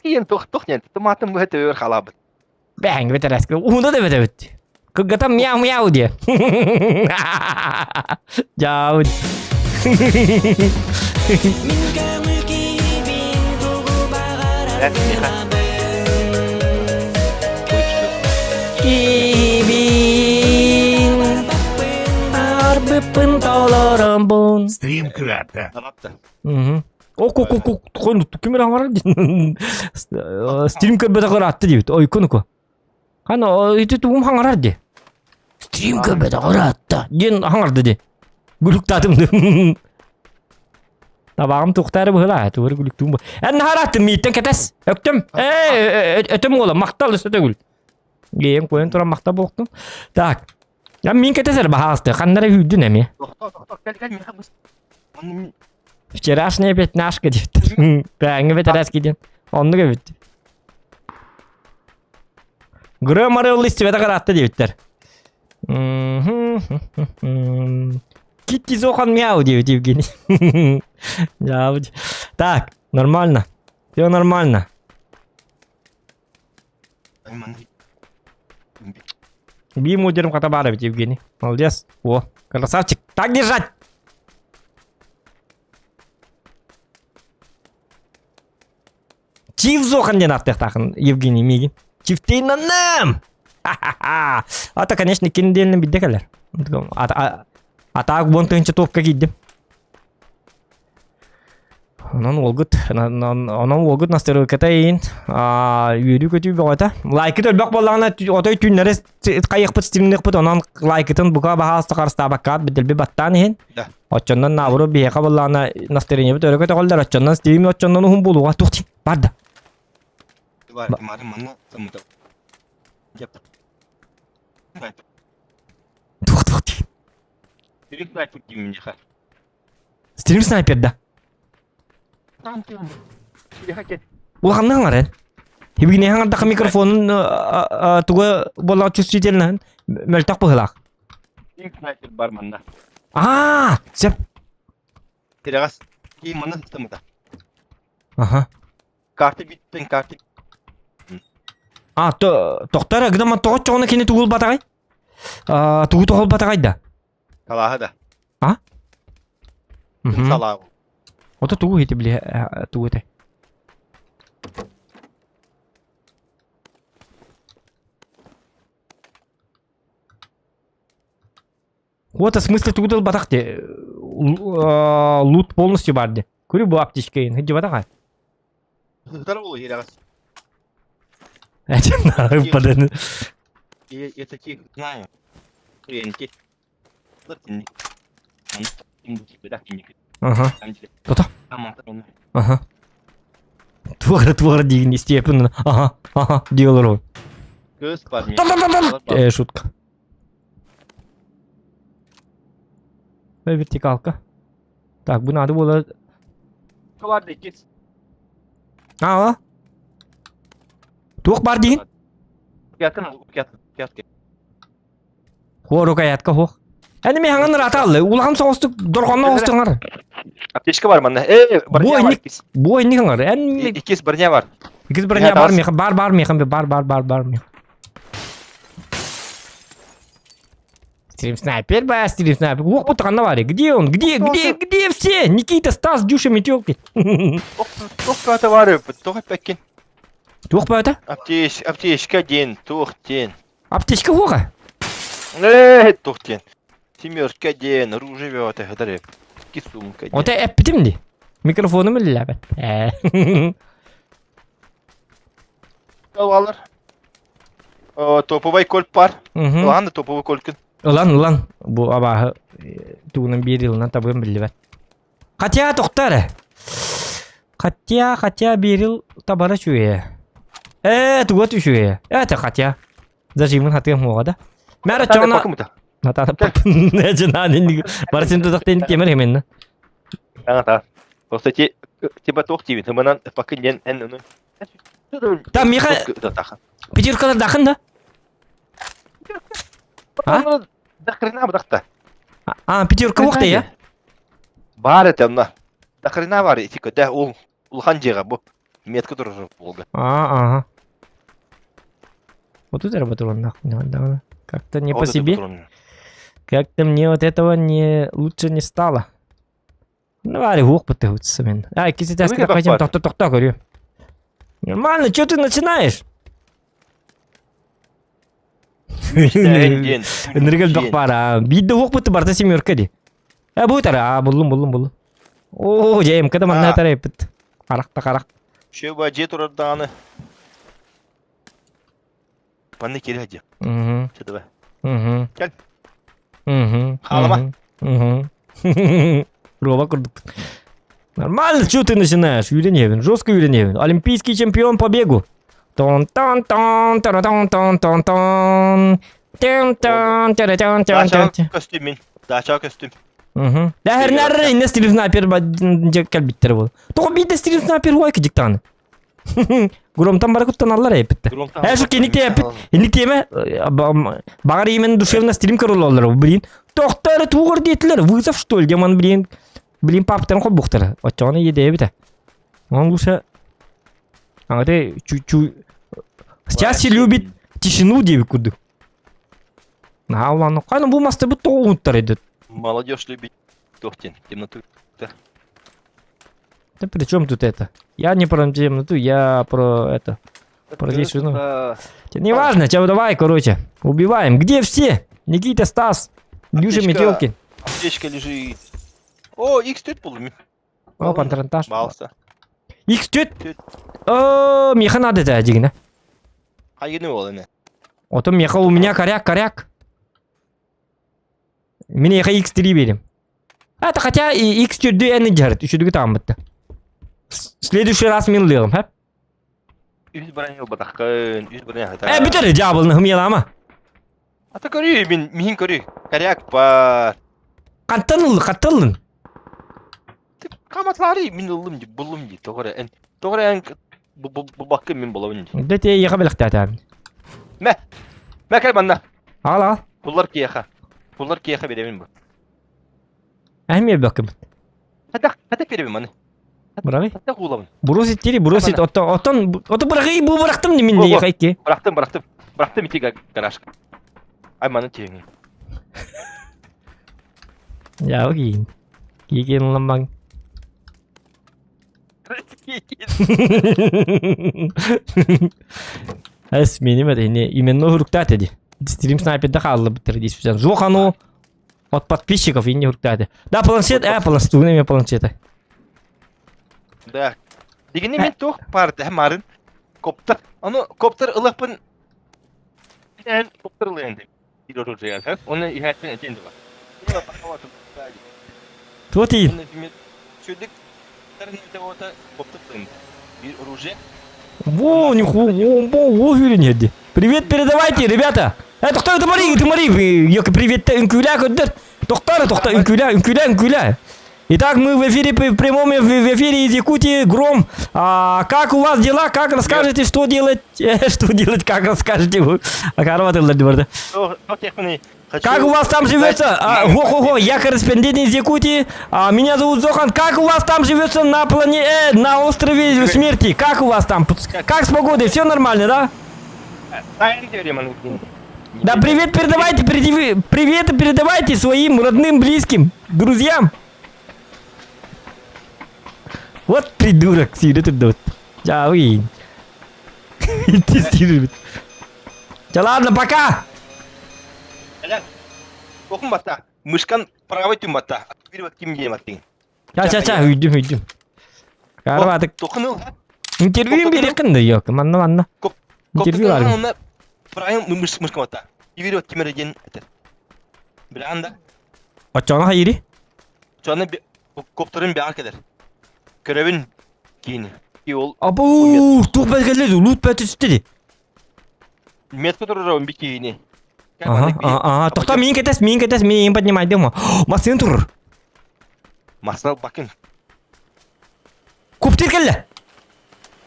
S2: Киин тух тух нен. Туматын быһа төбөр халаабыт.
S4: Бэҕэһээҥи бэтэрээски. Уһуна да бэтэбит. Кыггатам мяу мяу диэ. Дьаабыт. Киибин арбыппын толоромбун.
S1: Стрим кыраата.
S4: Мгм. О, ким эрэ хаҥарар диэн. Стрим көрбөтөх ыраатта диэбит. Ойкунуку. Хана ити тугум хаҥарар ди. Стрим көрбөтөх ыраатта диэн хаҥарды ди. Гүлүктаатым. Табаҕым тухтаары быһылаа, тугу гүлүктүүм бу. Эн наһарааттым мииттэн кэтэс. Өктөм. Ээ, өтөм уола, махтал өссө төгүл. Гейем коен туран махтал буолуктум. Так. Я мин кэтэсэр баһаалысты, ханнара үүрдүн эмиэ.
S2: Тохтоо, тохтоо, кэл, кэл, миэхэ быс.
S4: Вчерашняя пятнашка диэбиттэр. Бээҥҥи бэтэрээски диэн. Оннук эбит. Грым арыаллы истибэтэх ыраатта диэбиттэр. Китти Зохан мяу диэбит Евгений. Так, нормально. Все нормально. Би мудерім хата баар эбит Евгений. Молодец. О, красавчик. Так держать! Чив Зохан диэн ааттыахтаахын Евгений миигин. Чифтейнаным! Ха-ха-ха! Ата, конечно, кин диэнин бидде кэлэр. Атаак буон тыһынча топка киирдим. Онон уолгут, онон уолгут настырыыката иин үөрүү-көтүү бөҕөтө. Лайкыт өлбөх буоллаҕына отой түүннэри хайыахпыт стримныахпыт онон лайкытын бука баһаалыста харыстаабаккаат дэлби баттаан иһин. Оччоннон наоборот биһиэхэ буоллаҕына настроениебыт өрө көтөҕөллөр оччоннон стрим оччоннон уһун буолуоҕа туох дии бар да. Туох туох дии. Стрим снайпер да. Улаханнык аҥаран. Ибигини аҥардаха микрофонун туга буоллаҕа чувствительно мөлтөх быһылаах.
S2: Стрим снайпер бар манна.
S4: Аа, сөп.
S2: Тирэҕэс. Киин манна сыстаммыта.
S4: Аха.
S2: Карта бүттэн карта.
S4: А, то тохтор гына тоҕо чоҕуна кини тугул батаҕай? А, тугу тоҕол батаҕай да?
S2: Талааһы да.
S4: А? Мгм.
S2: Салаа.
S4: Ото тугу ити били тугу этэй? Вот в смысле тугу дылбатах де лут полностью бар де. Көрү бу аптечка ин хыдьыбатах а.
S2: Сытар болу ирэҕэс.
S4: Этим нахуй
S2: Я таких знаю. Хреньки.
S4: Ага. Тота. Ага. Туора туора диигин истиэпин. Ага, ага, дии олоробун.
S2: Кыыс бар.
S4: Э, шутка. Вертикалка. Так, бу надо было...
S2: Бар иккис.
S4: Аа. Туох бар диин?
S2: Пятка, пятка.
S4: Хуо рукоятка хуох. Эни ми хаҥан ыраата аллы. Улахан соҕустук дорҕонно оҕустуҥар.
S2: Аптечка бар манна. Э, броня бар иккис.
S4: Бу инник аҥар. Эн
S2: Иккис броня бар.
S4: Иккис броня бар миха бар бар миха бар бар бар бар миха. Стрим снайпер, ба, стрим снайпер. Уох, будто ханна баар. Где он? Где, где, где все? Никита, Стас, Дюша, Метелки.
S2: Туох баата бар, туох эппэккин.
S4: Туох баата?
S2: Аптеч, аптечка диэн, туох диэн.
S4: Аптечка уоҕа?
S2: Ээ, туох диэн. Семерка диэн, оружие бөҕөтө хатар Икки сумка диэн.
S4: Ота эппитим ди. Микрофонум үллээбэт. Ээ.
S2: Алар. Топовай кольт бар. Ылан да топовой колькын.
S4: Ылан, ылан. Бу абааһы тугунан биир ылынан табыам биллибэт. Хотя тохтоо эрэ. Хотя, хотя биир табара үчүгэйэ. Ээ, туга үчүгэйэ. Это хотя. Зажимын хатыам хуоҕа да. Мэр оччоҕуна... Натаана Барсын тутахтын темир хеменна.
S2: Аңата. Просто ти типа туох диибин, ымынан пакын диэн эн ону
S4: Там Миха пятеркалар дахын да?
S2: А? Да хрена бадахта.
S4: А, пятерка уохта я?
S2: Бар это онно. Да хрена бар ити көтэ ол улахан дьиэҕэ бу метка турар буолга.
S4: А, ага. Вот тут патрон нахуй надо. Как-то не по себе. Как-то мне вот этого не лучше не стало. Ну, вари, ух, потыгутся мен. Ай, кисетяска хотим, тохто тохто, говорю. Нормально, что ты начинаешь? Энергел дох бара. Бидде уох бутты барта семерка ди. Э, бу тара, а, буллум, буллум, буллум. О, жайым, када манна тара эпит. Харахта харах.
S2: Шөба же турар дааны. Панны кире хади.
S4: Угу.
S2: Чэ давай.
S4: Угу.
S2: Кел.
S4: Угу.
S2: Хаалама.
S4: Угу. Роба курдук. Нормально, что ты начинаешь? Юрий жестко Юрий Олимпийский чемпион по бегу. тон тон тон тон тон тон тон тон тон тон тон тон тон
S2: Даачаҕа көстүм мин. Даачаҕа көстүм.
S4: Угу. Да, хернер инне стрим снайпер кэлбиттэр буол. Тоҕо биирдэ стрим снайпер уай кыдьыктааны. Громтан бары куттаналлар эппиттэ. Э, шу киник тиэппит. Инник тиэмэ баҕар именно душевно стрим көрөллөр блин. Тохтор тугор диэтилер. Вызов что ли, демон блин. Блин паптан холбухтара. Оччоҕуна иэдэйэбитэ. Он лучше Аңаты чу-чу Сейчас любит тишину диэбит курдук. Наһаа улахан. Хайна бу мастыбыт тоҕо уһуттар эдит.
S2: Молодежь любит тохтин, темноту.
S4: Да при чем тут это? Я не про темноту, я про это. Про тишину. Не важно, тебя давай, короче. Убиваем. Где все? Никита, Стас, Дюжа, Метелки.
S2: Аптечка лежит. О, X4 булдум.
S4: О, патронтаж.
S2: Балса.
S4: X4. О, меха надо это, дигина.
S2: Хайгины ол эне.
S4: Ото меха у меня коряк, коряк. Мин эха X3 берем. Это хотя и X4 эни дьарыт, үчүдүгү тааммытта. Следующий раз мин ылыам, ха?
S2: Үс броня ылбатаххын, үс броня
S4: Э, бүтэр дьаабылны хымыялаама.
S2: Ата көрүй, мин миһин көрүй. Коряк бар.
S4: Хантан ыллы, хантан ыллын?
S2: Каматлары мин ыллым ди, буллум ди. Тоҕо эн, тоҕо эн бу баккы мин булабын ди.
S4: Дэ те яха белэхтээтээм.
S2: Мэ, мэ кэл манна.
S4: Аҕал, аҕал.
S2: Буллар киэхэ. Буллар киэхэ бирэбин бу.
S4: Эһим биэрбэккин.
S2: Хатах, хатах бирэбин маны.
S4: Быраҕый.
S2: Хатах уулабын.
S4: Бросить тири, бросить. Оттон, оттон, ото быраҕый, бу бырахтым мин
S2: Во, во.
S4: яха икки.
S2: Бырахтым, бырахтым. Бырахтым ити гаражка. Ай маны тиэҥин.
S4: Дьаабы киин. Киикин ылламмаҥ. Эс миним это не именно уруктааты ди. Стрим снайперда хааллыбыттар дии сүүсэн. Суох ану от подписчиков инни уруктааты. Да, планшет, э, планшет, угна планшета.
S2: Да. Дигини мен туох паарда марын коптер. Ону коптер ылыппын эн коптер ылыан деп. Оны иһээттен этин дуга.
S4: Туо тиин?
S2: Сүдүк Биир оружие.
S4: Во, ниху, во, во, во, хүрүн Привет передавайте, ребята! Э, тохтоо, ты мари, ты мари, ёка, привет, үҥкүүлээ көрдөр. Тохтоо, тохтоо, үҥкүүлээ, үҥкүүлээ, үҥкүүлээ. Итак, мы в эфире, в прямом в эфире из Якутии, Гром. А, как у вас дела? Как расскажете, что делать? Что делать, как расскажете вы? Как у вас там живется? А, Хо-хо-хо, я корреспондент из Якутии. А, меня зовут Зохан. Как у вас там живется на плане, э, на острове смерти? Как у вас там? Как с погодой? Все нормально, да? Да привет передавайте, привет передавайте своим родным, близким, друзьям. Вот придурок, сири тут. Чау. Тестирует. Да ладно, пока!
S2: Охун бата. Мышкан правый түн бата. Bir ким диэн баттың.
S4: Ча ча ча, үйдүм үйдүм. Карватык.
S2: Тохунул.
S4: Интервью берекин да yok. Манна манна. Интервью бар.
S2: Онна правый мыш мышкан бата. Бир ким диэн этер. Биланда.
S4: Очоно хайри?
S2: Чоны коптерин баар келер. Көрөбүн кийин. И ол
S4: Абу, тух бәлгәләр, лут бәтүсте.
S2: Метка турар би кийини.
S4: Ага, ага, тохта мин кетес, мин кетес, мин поднимай демо. Масын тур.
S2: Масал бакын.
S4: Коптер кэллэ!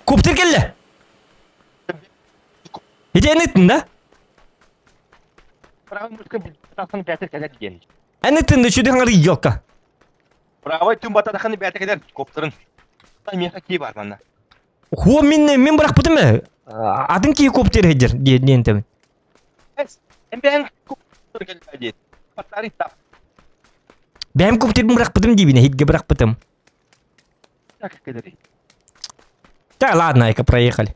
S4: Коптер кэллэ! Ити эн ыттын да?
S2: Правый мышка бататахын бэйэтэ кэлэр диэн.
S4: Эн ыттын да үчүгэй хаҥар елка.
S2: Правый түн бататахын бэйэтэ кэлэр коптерын. Миэхэ кии бар манна.
S4: Хуо мин мин бырахпытым ээ. Атын киһи коптер сылдьар диэн тэбин.
S2: Эн бэйэҥ коптер кэллэ диэн. Батарый тап.
S4: Бэйэм коптербин бырахпытым диибин эһитгэ бырахпытым. Да ладно, айка проехали.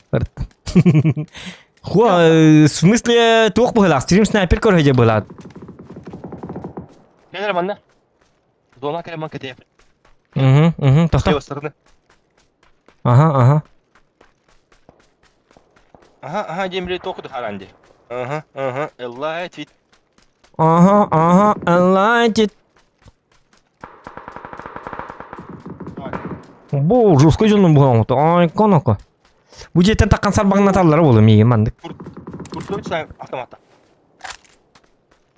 S4: Хуа, в смысле, туох быһылаах, стрим снайпер көрөһө быһылаах.
S2: Кэлэр манна. Зона кэлэман кэтиэ.
S4: Угу, угу,
S2: С левой стороны.
S4: Ага, ага.
S2: Ага, ага, дембеле току харанди. Ага, ага, эллай твит.
S4: Ага, ага, эллай Бу жестко дьонум буһаҥыта. Ай, коноко. Бу дьиэттэн таххан сарбаҥнаталлара буолуо миигин маннык.
S2: Куртуй автомата.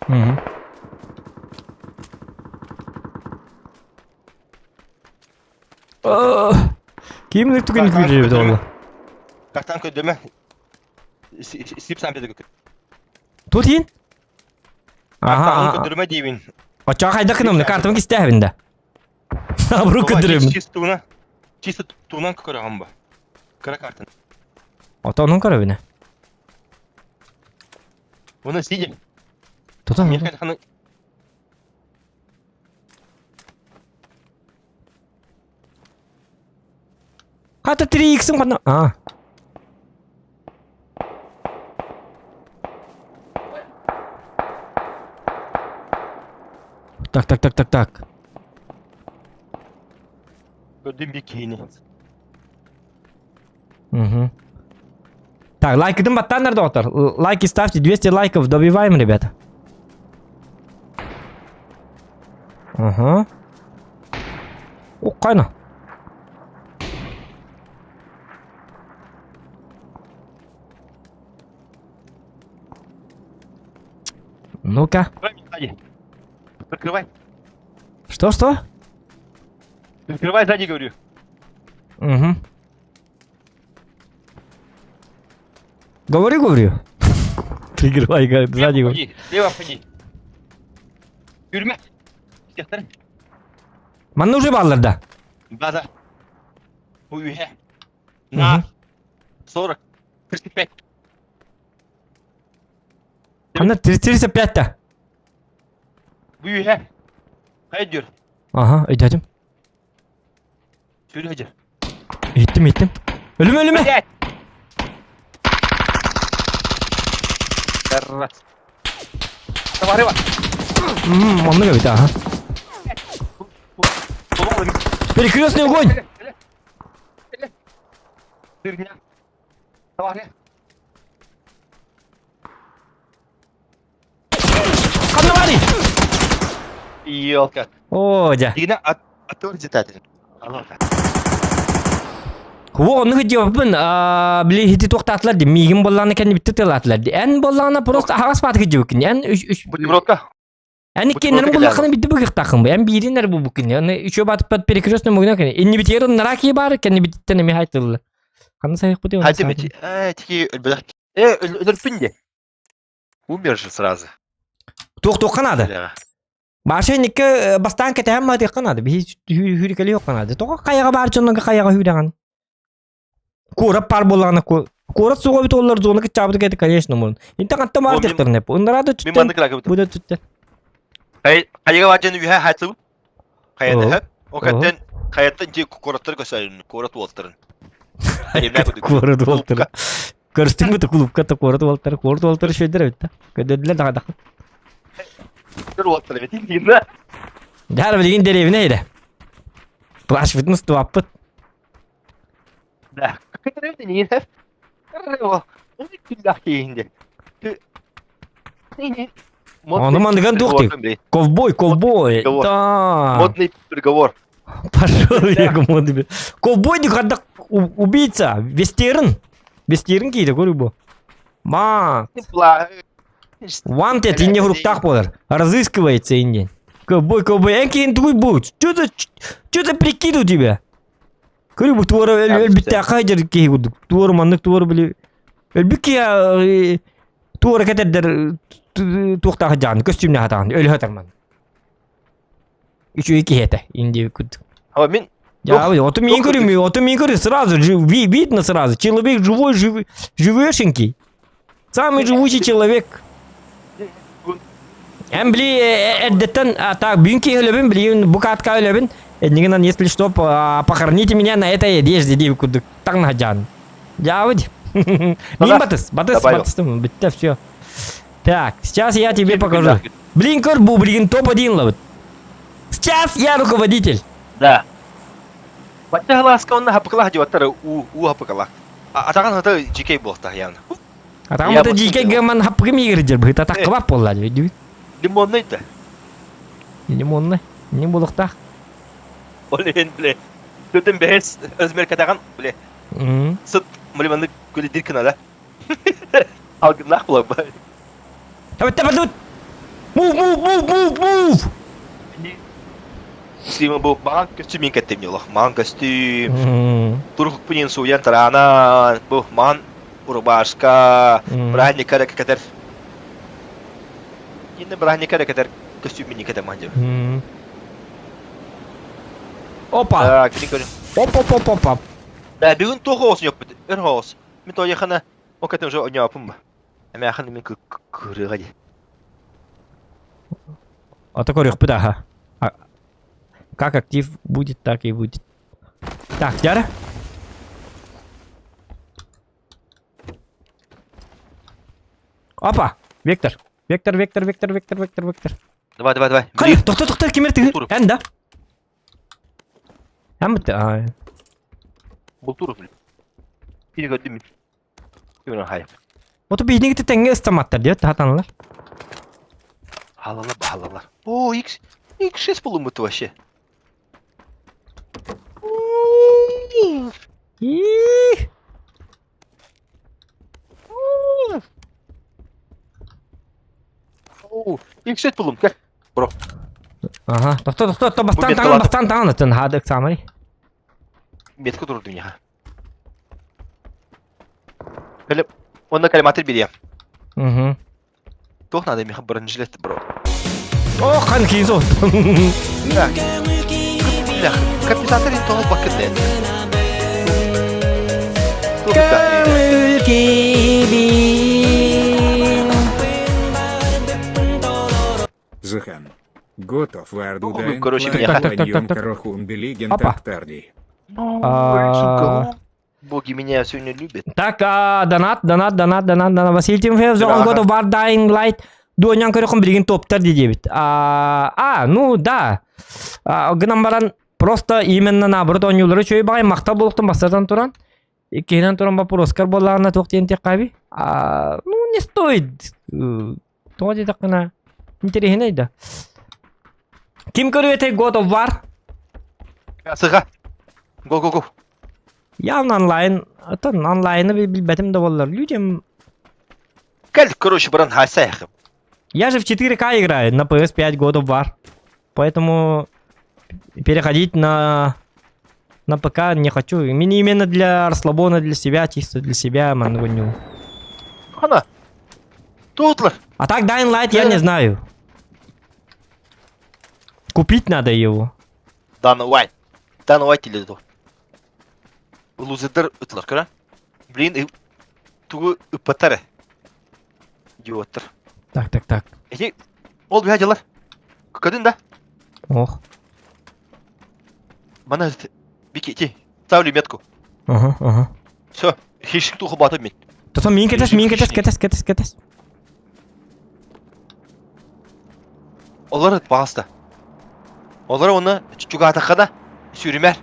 S4: Угу. Ким түгэн күүрдүбүт ол?
S2: Картан көдөмө. Сип сам дедик.
S4: Тут иин?
S2: Ага. Көдөрмө диибин.
S4: Оччоҕо хайдах гынамны картам кистээбин да. Абру көдөрөмүн.
S2: Чисто туна. Чисто тунан көрөҕүм ба. Кыра картан.
S4: Ото онун көрөбүнэ.
S2: Оны сидя.
S4: Тута.
S2: Миэхэ ханы
S4: Хата 3x-ым ханна? А. Так, так, так, так, так.
S2: Көрдүм бикини.
S4: Угу. Так, лайкытын баттааннар доҕоттор. Лайки ставьте, 200 лайков добиваем, ребята. Ага. Уккайна. Ну-ка.
S2: Прикрывай.
S4: Что-что?
S2: Прикрывай сзади, говорю.
S4: Угу. Говори, говорю. Прикрывай, говорит, сзади.
S2: Слева обходи, слева обходи. Тюрьма. Сектор.
S4: Манна уже баллар да.
S2: База. Уйе. На. 40. 35.
S4: Анна 35-та.
S2: Уйе. Хайдер.
S4: Ага, өйдөөтүм.
S2: Сүрү
S4: Иһиттим, иһиттим. Өлүмэ, өлүмэ!
S2: Блять! Раз. Товарыва!
S4: Оннук эбит, аха. Перекрестный огонь!
S2: Дырня. Товаря.
S4: Ханна барый?
S2: Елка.
S4: Оо, дьэ.
S2: Дигинэ отвор детатель. Алло.
S4: Во, оннук диэбиппин, били иһити туохтаатылар дии, миигин буоллаҕына кэннибитти тыалаатылар дии. Эн буоллаҕына просто аһаҕас баатыгы дьиэбиккин. Эн үс үс
S2: Бутербродка.
S4: Эн иккиэннэрин буллаххына бидди быгыахтааххын бу. Эн биирин эрэ булбуккун. Аны үчүө батыппат перекрестный мугна кини. Иннибитигэр ыннараа киһи баар, кэннибититтэн эмиэ хайтылла. Ханна сайыхпытый оны
S2: Хати
S4: саатын.
S2: э тики өлбөдөх. Э өлөрпүн де. Умер же сразу.
S4: Туох-туохха наада? Баша инникке бастаан кэтэһэн маатыахха наада. Биһи хүүрүкэлиэххэ наада. Тоҕо хайаҕа баар дьоннорго хайаҕа хүүрэҕин? Куорат паар буоллаҕына куорат суоҕа эбит оллар зона кыччаабыт кэти конечно мурун. Инте хантан баар диэхтэрин эп. Ыннараа да
S2: Мин
S4: түттэн
S2: маннык лакыбыт.
S4: бу да түттэн.
S2: Хайыга баар дьон үһэ хайтыбыт. Хайата. О каттан хайаттан ти куораттар көсөрүн, куорат уолтарын.
S4: Куорат уолтары. Көрүстүҥ бу клубка та куорат уолтары, куорат уолтары шөйдер эбит да. Көдөрдүлэр даҕа дахы.
S2: Уолтары бит.
S4: Дьаар билигин дэриэбинэ иһирэ. Плащ туаппыт.
S2: Да.
S4: Ону мандыган туох дии? Ковбой, ковбой. Да.
S2: Модный приговор.
S4: Пошел я модный. Ковбой дии убийца. Вестерн. Вестерн киирэ көрүү бу. Ма. Wanted инне хуруктаах буолар. Разыскивается инне. Ковбой, ковбой. Эн киин тугуй бу? Что за, что за прикид у тебя? Көрү бу туора өлбүттээххэ дьэр киһи курдук. Туора маннык туора били өлбүт киһи туора кэтэрдэр туохтаах дьаан көстүүмнээх атаҕын өлө сатар ман. Үчүгэй киһи этэ инди курдук.
S2: А мин
S4: Я, вот мин көрүм, вот мин көрүм, сразу видно сразу, человек живой, жив, живешенький. Самый живучий человек. Эн били эрдэттэн так бүгүн киһи өлөбүн, билигин бу катка өлөбүн. Эннигинэн если что, похороните меня на этой одежде диэбит курдук таҥнаһдьаан. Дьаабыт. Мин батыс, батыс, батыстым, бүттэ все. Так, сейчас я тебе покажу. Блин, көр бу билигин топ-1 лабыт. Сейчас я руководитель.
S2: Да. Бачча халааска онно хапыкалаах дьыбаттар уу уу хапыкалаах. Атаҕын хата дьикэй буолта явно.
S4: Атаҕым хата дьикэй гыман хаппыгым игирдир быһыта таккыбап буолла дии.
S2: Лимонный да.
S4: Лимонный. Не булуктаах.
S2: Ол иһин бле. Төтөн бэһис размер катаҕын бле. Сыт лимонный күлүдир кынада. Алгыннаах буолар.
S4: Давай, давай, давай. Move, move, move, move, move.
S2: Стрима бу маҥан көстүүм мин кэттим олох. Маҥан көстүүм. Турукпунин сууйан тараанан, бу маҥан рубашка, браһника эрэ кэтэр. Инне браһника эрэ кэтэр көстүүм мин кэтем мандьы.
S4: Опа.
S2: Так, кини көрүн.
S4: Оп, оп, оп, оп, оп.
S2: Да, бүгүн туох оҕус ньоппут? Өр оҕус. Мин тоойохана ол кэтем уже оньоопум ба. Эмээхин мин кырыаҕа дии.
S4: Ото көрүөхпүт аха. Как актив будет, так и будет. Так, дьара. Опа! Вектор. Вектор, вектор, вектор, вектор, вектор, вектор.
S2: Давай, давай, давай.
S4: Хай, тохто, тохто, кимер тыгы. Эн да. Эн бит.
S2: Бултуров, блин. Кини көрдүм мин.
S4: Ото биһиги тэҥҥэ ыстаматтар диэт таһатаналар.
S2: Халалар баһалалар. О, X X6 булуммут вообще. X6 булум, кел. Бро.
S4: Ага, тохто, тохто, тохто, бастан таҥан, бастан таҥан, атын хадык самай.
S2: Метка турду меня. Кэлэ уонна калиматор бириэм.
S4: Угу.
S2: Туох надо миэхэ бронежилет бро.
S4: О, хан киизо.
S2: Да. Бля, компенсатор ин тоҕо бакыт дэн.
S4: Көңүл киибин.
S6: Зыхан. Готов
S2: Ну, короче,
S4: Так, так, так, так, так. Опа.
S2: Опа. Боги меня сегодня любят.
S4: Так, а, донат, донат, донат, донат, донат. Василий Тимофеев, Зоон God of War Dying Light. Дуонян көрөхүн билигин топтар диэбит. А, а, ну да. А, гынан баран просто именно наоборот оонньуулары үчүгэй баҕай махтал буолуохтун бастатан туран. Иккиһинэн туран боппуруоскар буоллаҕына туох диэн диэххэ А, ну не стоит. Тоҕо диэтэххинэ интэриэһинэй да. Ким көрүөтэй God of War?
S2: Сыха. Го го го.
S4: Явно онлайн. Оттон онлайны билбэтим да буоллар. Людям...
S2: Кэл, короче, баран хайсайх.
S4: Я же в 4К играю на PS5 God of War. Поэтому переходить на на ПК не хочу. Мне именно для расслабона, для себя, чисто для себя мангоню.
S2: Хана. Тутлар.
S4: А так Dying Light я не знаю. Купить надо его.
S2: Дан Уайт. Дан Уайт или то. Лузердар ытлар кыра. Блин, тугу ыппаттар. Идиоттар.
S4: Так, так, так.
S2: Эти ол бия дьалар. Көдүн да.
S4: Ох.
S2: Мана бики ти. Ставлю метку.
S4: Ага, ага.
S2: Все. Хищник туху батым мин.
S4: Тотон мин кэтэс, мин кэтэс, кэтэс, кэтэс, кэтэс.
S2: Олар бағаста. Олар оны чугаатаххана сүүрүмэр.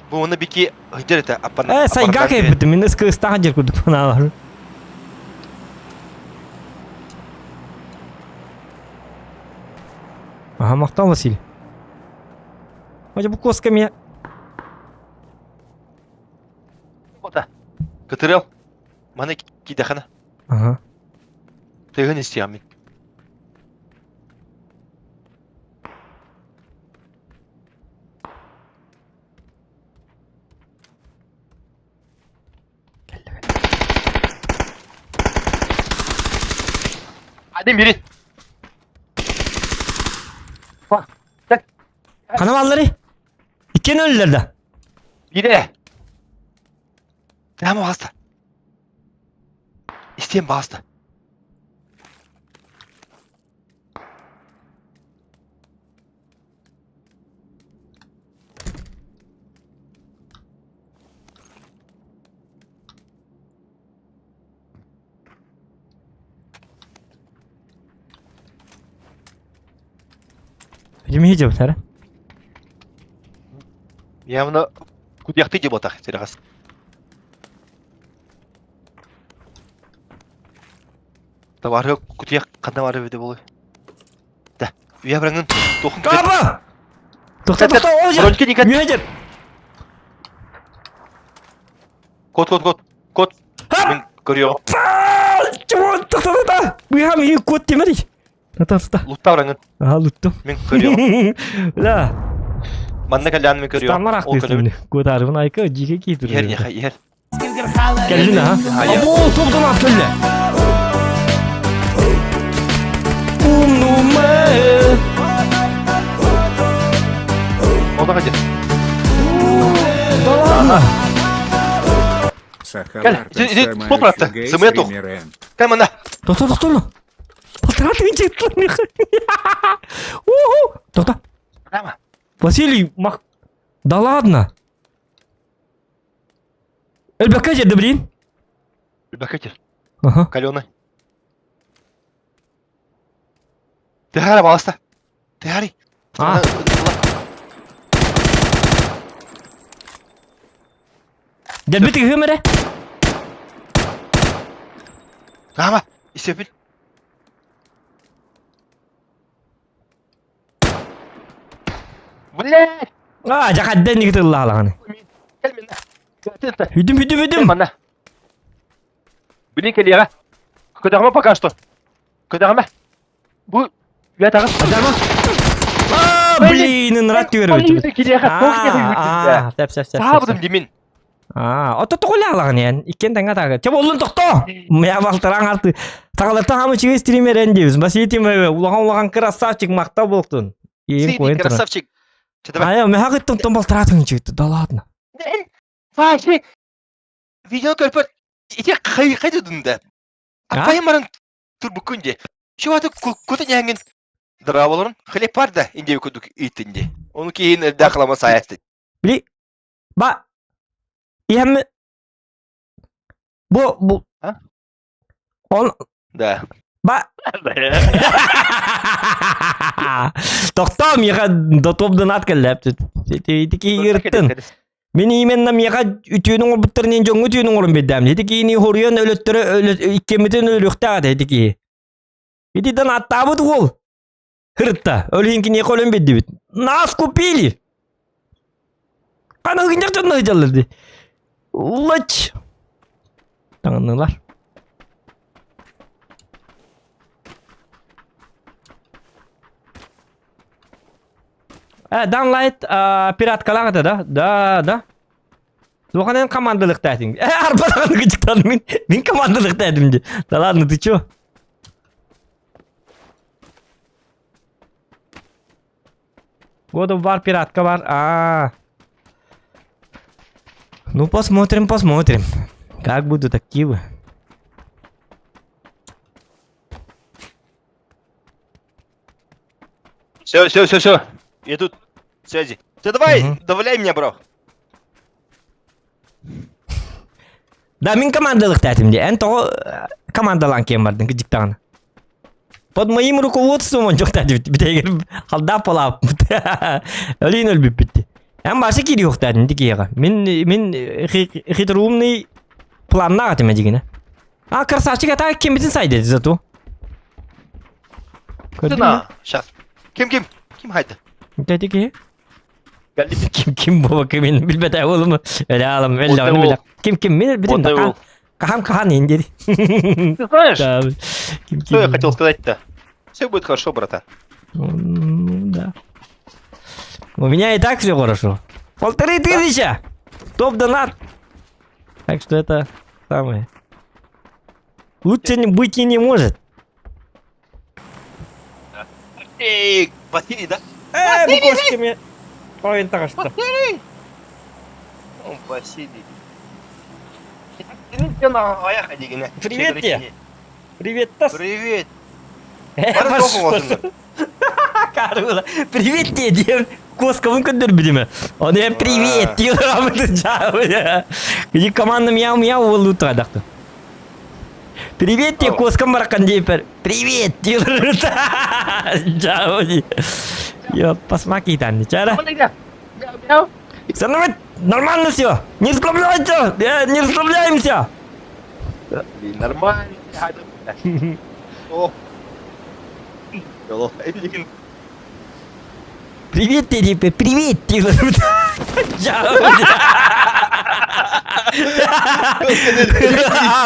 S2: Бу оны бики ыдыр этэ аппан.
S4: Э, сайга кэйбит, мин ыстахан жер курдук санаалар. Ага, махтал Василий. Хотя бы косками.
S2: Ота. Кытырыл. Маны кидэхана.
S4: Ага.
S2: Тыгын истиэмин. Один бери.
S4: Хана баллары? Иккен өллөр да.
S2: Бире. Прямо басты. Истен басты.
S4: Кими дьыбытара?
S2: Явно кутуйахтыы дии буолтах сирэҕэс. Табаарыга кутуйах ханна баар эбитэ буолуой? Да, үйэ бараҥын туохун
S4: Каба! Тохто, тохто, о, же!
S2: Бронька никак.
S4: Мүө дьэр!
S2: Кот, кот, кот, кот. Мин көрүөҕүм.
S4: Чего? Тохто, тохто! Быһам и кот темери. Тохто, тохто.
S2: Луттаа бараҥын.
S4: Аха, луттум.
S2: Мин көрүөҕүм.
S4: Бля.
S2: Манна кэллээн мин көрүөҕүм.
S4: Станмар
S2: Ол көрөбүн.
S4: ахтысын. Кутарыбын айка жиге кийтир.
S2: Иһэр, иһэр, иһэр.
S4: Кэллин аха. Або, топтон ат кэллэ. Умнума.
S2: Ол да дьэ.
S4: Да ладно.
S2: Кэл, иди, стоп, брат, сымыйа тух. Кэл манна.
S4: Тохто, тохто. Полтора тысячи. Уху. Тохто.
S2: Прямо.
S4: Василий, мах... Да ладно. Элбэккэ дьэ, блин.
S2: Элбэккэ дьэ.
S4: Ага.
S2: Каленый. Тыһара баласта. Тыһари.
S4: А. Дэлби тыгыһым эрэ.
S2: Рама, истепил. Блядь!
S4: А, жакадден нигитыллаалаҕаны.
S2: Кэл минна.
S4: Хүдүм, хүдүм, хүдүм.
S2: Манна. Блин, кэлиэҕэ. Көтөҕүмэ пока что. Көтөҕүмэ. Бу үйэ таҕыс.
S4: А, блин, ынырат түгэр
S2: Килиэхэ туох диэхэ
S4: Сәп, сәп, сәп.
S2: Саабытым димин.
S4: Аа, ото тоҕулаалаҕын эн. Иккен тэҥҥэ тааҕы. Чэ боллун тохто. Мя балтараң арты. Саҕалартан хамы чигэ стример эн диэбис. Василий Тимофеевич, улахан улахан красавчик махтал буолтун. Иин коин туран.
S2: Красавчик.
S4: Айа, мэхэ кыттым тон балтараатын чыгытты. Да ладно.
S2: Васи. Видео көрпөт. Ити хай хай дудун да. Апайым баран турбуккун де. Чуваты кута няңын. Драволорун хлеб бар да инде кудук итинде. Оны кейин элдә кылама саясты.
S4: Били ба иһэм бу бу
S2: А?
S4: Он
S2: Да.
S4: ба Тохтоо миэхэ дотуоп донат кэллээп ити кииртин. Мин именно миэхэ үтүөнү оҥорбуттарын дьоҥҥо үтүөнү оҥорон биэрдэм. Ити киһини хоруйан өлөттөрө иккиэммитин өлүөхтээх этэ ити киһи. Ити донаттаабыт уол. Хырытта. Өлүһүн киниэхэ өлөн биэрдибит. Нас купили. Аны ыгынньах дьонно сылдьаллар дии. Лыч. Таҥыннылар. Э, Данлайт пираткалаах этэ да? Да, да. Туоханан командалыктаатыҥ? Э, арбадаҕаны кычыктан мин, мин командалыктаатым дии. Да ладно, ты чё? God of War пиратка бар. А. Ну посмотрим, посмотрим. Как будут активы.
S2: Все, все, все, все. Я тут. Связи. Ты давай,
S4: Мгм.
S2: давляй меня, бро.
S4: Да, мин командалыктаатым дии. Эн тоҕо командалаан киэн бардын кыдьыктаҕына. Под моим руководством он дьохтаатыбыт бүтэйгэр халдаап палааппыт. Өлүүн өлбүппүт. Эн башы киириохтаатын ити киһиэхэ. Мин мин хитроумный планнаах этим дигинэ. А красавчик ата кимбитин сайды зато.
S2: На, сейчас. Ким ким? Ким хайда?
S4: Дәти киһи.
S2: Галли
S4: Ким ким буола кимин билбэтэ уолум. Өлө алым, өлө
S2: Вот
S4: биле. Ким ким мен билин
S2: Вот
S4: да. Кахан кахан индери.
S2: Ты знаешь,
S4: Да. Ким
S2: что я
S4: ким.
S2: хотел сказать-то? Все будет хорошо, братан.
S4: Ну да. У меня и так все хорошо. 1500! Топ-донат! Так что это самое. Лучше не быть и не может.
S2: Василий, да?
S4: Э, бу кошками Ойын таҕыста.
S2: Василий! О, Василий.
S4: Привет тебе. Привет, тас.
S2: Привет.
S4: Э,
S2: Бары
S4: пошел.
S2: тоҕу
S4: Карыла. Привет тебе, диэн Коскабын көрдөрбүтүмэ. Оны я привет диэн Где команда мяу-мяу болуутаадахты. Привет тебе, коскам баракан диэпэр. Привет диэн Я посмаки там, чара. Становить нормально все. Не расслабляйся, не расслабляемся.
S2: Блин, нормально. О.
S4: Привет, тебе, привет, А,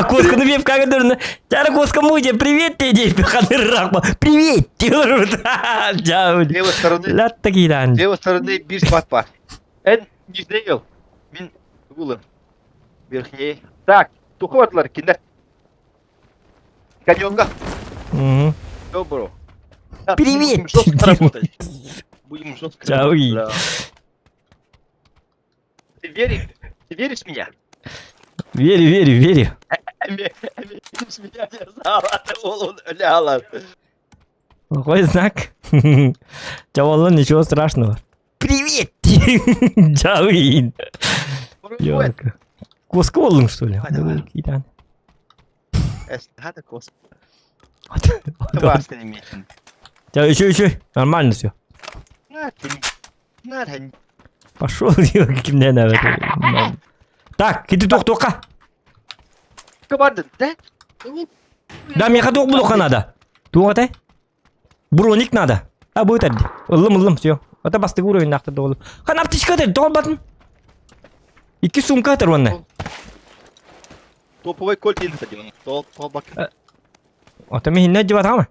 S4: косканы беп кагыдырны. Тәрі коска муйде, привет, тебе, хадыррақма. Привет,
S2: Левой стороны,
S4: Латта кидан.
S2: левой стороны бир спат бар. Эн нижней Мин гулым. Верхней. Так, туховатлар киндер. Каньонга.
S4: Угу.
S2: Добро.
S4: Привет!
S2: Будем жестко работать. Будем жестко
S4: Чау.
S2: работать. Да. Ты веришь? Ты веришь в меня?
S4: Верю, верю, верю.
S2: Веришь в меня, я знала, ты ляла.
S4: Плохой знак. Чавалла, ничего страшного. Привет! Чауин. Ёлка. Коска болдың, что ли?
S2: Давай, давай.
S4: Кидан.
S2: Надо кос.
S4: Еще, еще. Нормально все.
S2: Надо.
S4: Пошел, кимнен надо. Так, кити тоқ-тоққа.
S2: Команда, да?
S4: Да, меха тоқ бұлуқа надо. Туға Броник надо. А будет әдді. Ылым, ылым, все. Это бастығы уровень нақты долы. Хан аптечка деді, тоқ батын. Икки сумка атыр онны.
S2: Топовый кольт енді деймін. Тол, тол бак.
S4: Ата мен хинне деп атамы.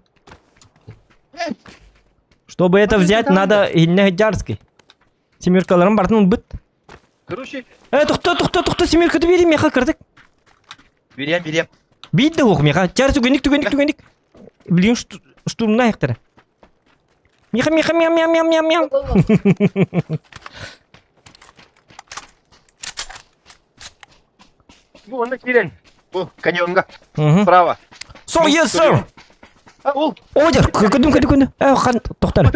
S4: Чтобы это взять, надо хинне хиджарский. Семеркаларым бартын быт.
S2: Короче,
S4: Э, тоқта, тоқта, тоқта, семерканы берейін, меха кірдік.
S2: берем, берем.
S4: Бейді оқ меха. Жар түгендік, түгендік, түгендік. Блин, штурмна аяқтары. Меха, меха, мяу, мяу, мяу, мяу, мяу.
S2: Бу, онда кирен. Бу, каньонга.
S4: Мгм.
S2: Справа.
S4: Со, yes, sir.
S2: А, ол.
S4: Одер, көдім, көдім, көдім. Э, хан, тоқтар.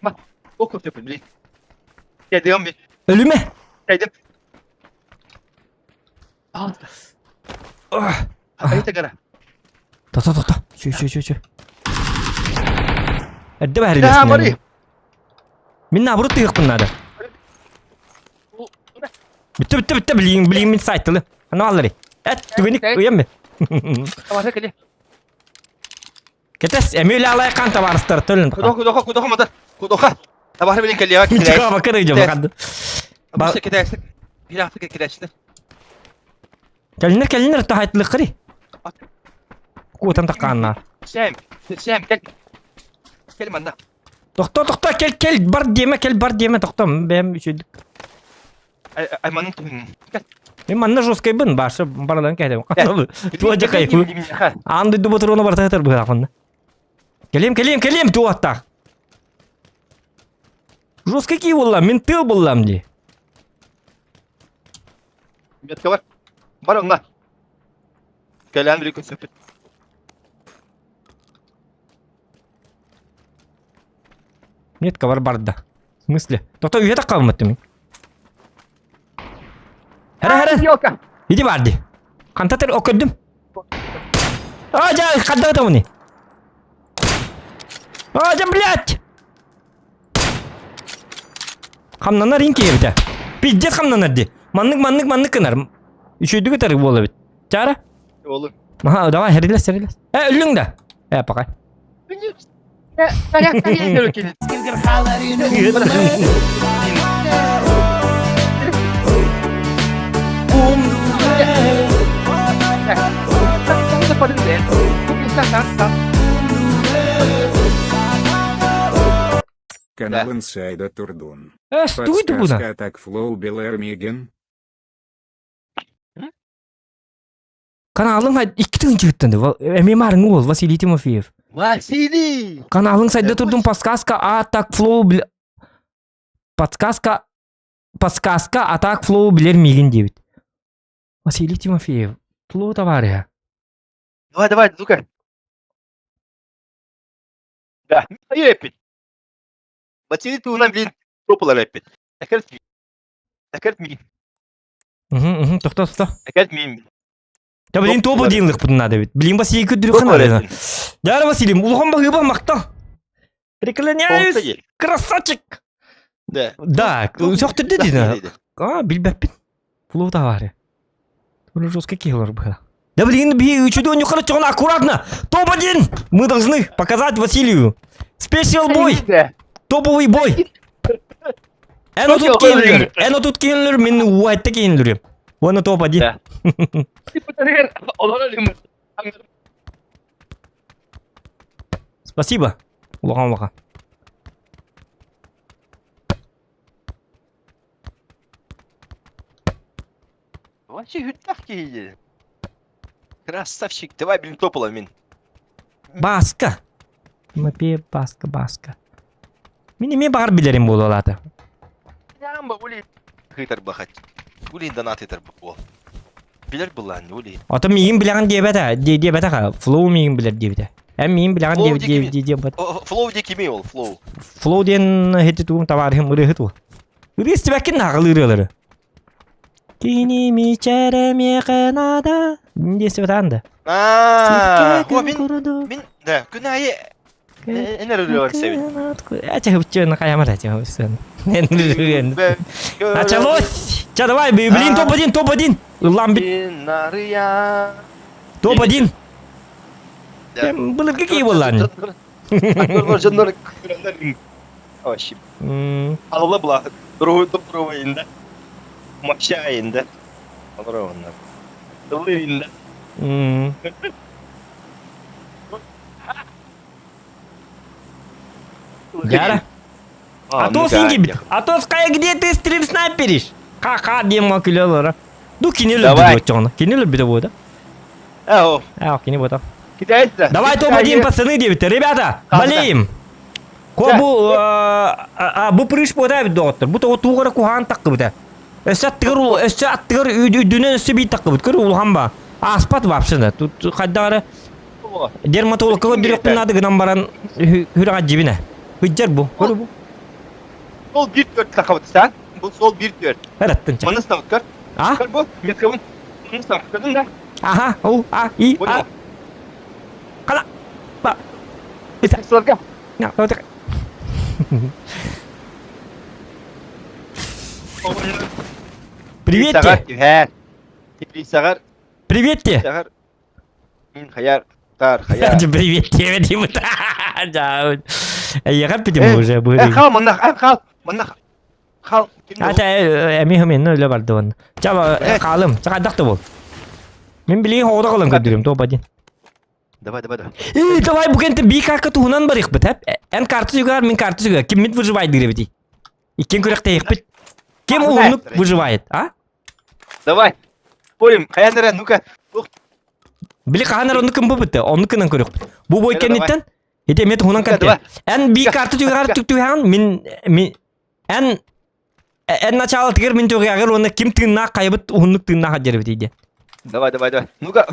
S2: Ма, окуп деп, блин. Дедім мен.
S4: Өліме.
S2: Дедім. Ал. Айта қара.
S4: Тоқта, тоқта. Чө, чө, чө, чө. Әдді бәрі
S2: Да, Мари.
S4: Мен наоборот тыйықпын надо. Бітті, бітті, бітті, білейін, білейін мен сайттылы. Ана алыр. Әт, түгенік, ұям мен.
S2: Тамаша келе.
S4: Кетес, әмейлі алай қан табарыстар, төлін.
S2: Кудоха, кудоха, кудоха, мата. Кудоха. Табары білен келе.
S4: Чыға бакыр үйде бақанды.
S2: Басы кетесің. Bir hafta кетесің.
S4: Кәлінер, кәлінер, тахайттылық қыры. Куотам таққаннар.
S2: Сәм, сәм, кел. Кел манда.
S4: Тоқта, тоқта, кел, кел, бар деме, кел, бар деме, тоқта, бәм үшелдік.
S2: Айманның түбін. Кел.
S4: Мен манна жесткой бын, башы барадан кәдем. Туа жақай. Анды дубы тұруына бар тағытыр бұғақпын. Келем, келем, келем, туаттақ. Жесткой ки боллам, мен тыл боллам де.
S2: Метка бар. Бар онда. Кәлән бір күн
S4: Метка бар барда. В смысле? Тоқта үйе таққалым өтті мен. Хәрі, хәрі.
S2: Елка.
S4: Иди барды. Қантатыр окөддүм. А, жа, қанда өтө мұны. А, жа, блядь! Хамнанар инке ебіті. Пиздец хамнанар ди. Маннык, маннык, маннык кынар. Үшөйдү көтөр бола бит. Чара?
S2: Олы.
S4: Аха, давай, хәрилес, хәрилес. Э, өлүң да. Э, пока.
S6: Канал Инсайда Турдун.
S4: Э, что это было?
S6: Подсказка так Флоу Белэр Миген.
S4: Каналың икки тыгынчы ыттынды. Эми марың ол Василий Тимофеев.
S2: Василий!
S4: Каналың сайда турдун подсказка а так флоу подсказка подсказка а так флоу билер миигин диэбит. Василий Тимофеев, флоу товарища.
S2: Давай, давай, ну-ка. Да, опять. Василий туһунан блин топалар эппит. Экерт Экерт мин.
S4: Угу, тохто, тохто.
S2: Экерт мин.
S4: Да блин, тобу диэн надо ведь. Блин, Василий күдүрү Дяра Василий, улахан баһыыба махтал. Преклоняюсь, красавчик.
S2: Да.
S4: Да, сөхтүрдэ дина. А, билбэппин. Флоу товары. Уже жестко киллер было. Да блин, би чудо не хорошо, аккуратно. Топ-1! Мы должны показать Василию. Спешил бой! Топовый бой! Эн тут кинлер, эн тут кинлер, мин уайтта кинлер. Вон топ-1. Спасибо. Улахан улахан.
S2: Вообще хүртэх киһи. Красавчик, давай блин топола мин.
S4: Баска. Мапе баска баска. Мин эмиэ баҕар билэрим буолуолаата.
S2: Хытар бахат. Улин донат итер буол. Билэр буллаан ули.
S4: Ото миигин билэҕин диэбэтэ, диэбэтэҕэ, флоу миигин билэр диэбитэ. Эн миигин билэҕин диэбит.
S2: Флоу диэ кими ол, флоу?
S4: Флоу диэн хити тугум товарищым ырыаһыт ол. Ырыа истибэккин нааҕылыы ырыалары. Кини мичэрэ миэхэ наада. Диэсибэтаан да.
S2: Аа, мин мин да күн аайы энер ырыалар себит.
S4: Эче хыпчы хайамар эче хыпчы. Началось! Ча давай, блин, топ-1, топ-1! Ыллам бит. Топ-1! Былыргы кии буоллаан.
S2: Алла була. Другой Мачайында. Олороннар. Ыллыйында.
S4: Яра. А то сингибит. А то скай где ты стрим снайперишь? Ха-ха, диэн күлэ олоро. Ду кини өлөрбүт буоччоҕуна. Кини өлөрбүтэ буода.
S2: Ау.
S4: Ау, кини буота.
S2: Китайцы.
S4: Давай топ-1, пацаны, диэбиттэр. Ребята, болеем. Ко бу бу прыж буота эбит доҕоттор. Бу тоҕо туугара куһаан таххыбыта. Өссө аттыгар өссө аттыгар үрдүнэн өссө биир таххыбыт. Көр улахан ба. Ааспат вообще да. Тут хайдах эрэ дерматологка көрдүрүөхпүн наада гынан баран хүрэх дьибинэ. Ыдьар бу. Көр бу.
S2: Сол bir төрт тахабыт сан. Бу сол bir төрт.
S4: Эраттын ча.
S2: Маны ставыт көр.
S4: А?
S2: Көр бу. Меткабын. Маны ставыт көрдүң да.
S4: Аха, у, а, и, а. Кала. Ба.
S2: Сыларга.
S4: На, вот. Привет те. Привет те.
S2: Хаяр, тар, хаяр.
S4: Привет тебе, Дима. Да. Я пидем уже
S2: был. Хал, манах, хал, манах. Хал.
S4: Ата эми хымен өлө барды он. Чаба халым, чакадак бол. Мен билейин хоғда қалам көдүрүм топ один.
S2: Давай, давай, давай.
S4: Эй, давай бүгенте би карта туһунан барыхпыт, хәп. Эн карта сүгәр, мин карта сүгәр. Ким мит выживает диребити. Иккен күрәктә яхпыт. Кем уһунук выживает, а?
S2: Давай. Спорим, хаянара, ну-ка.
S4: Били хаанар онну кым бу битте, онну кынан көрөкпүт. Бу бой кенниттен Ите мет хунан карта. Эн би карта түгәр түгән мин мин эн эн начало тигер мин түгәгер оны ким тыыннаах хайбыт уһуннук тыыннаах дьэрбит иде.
S2: Давай, давай, давай. Ну-ка,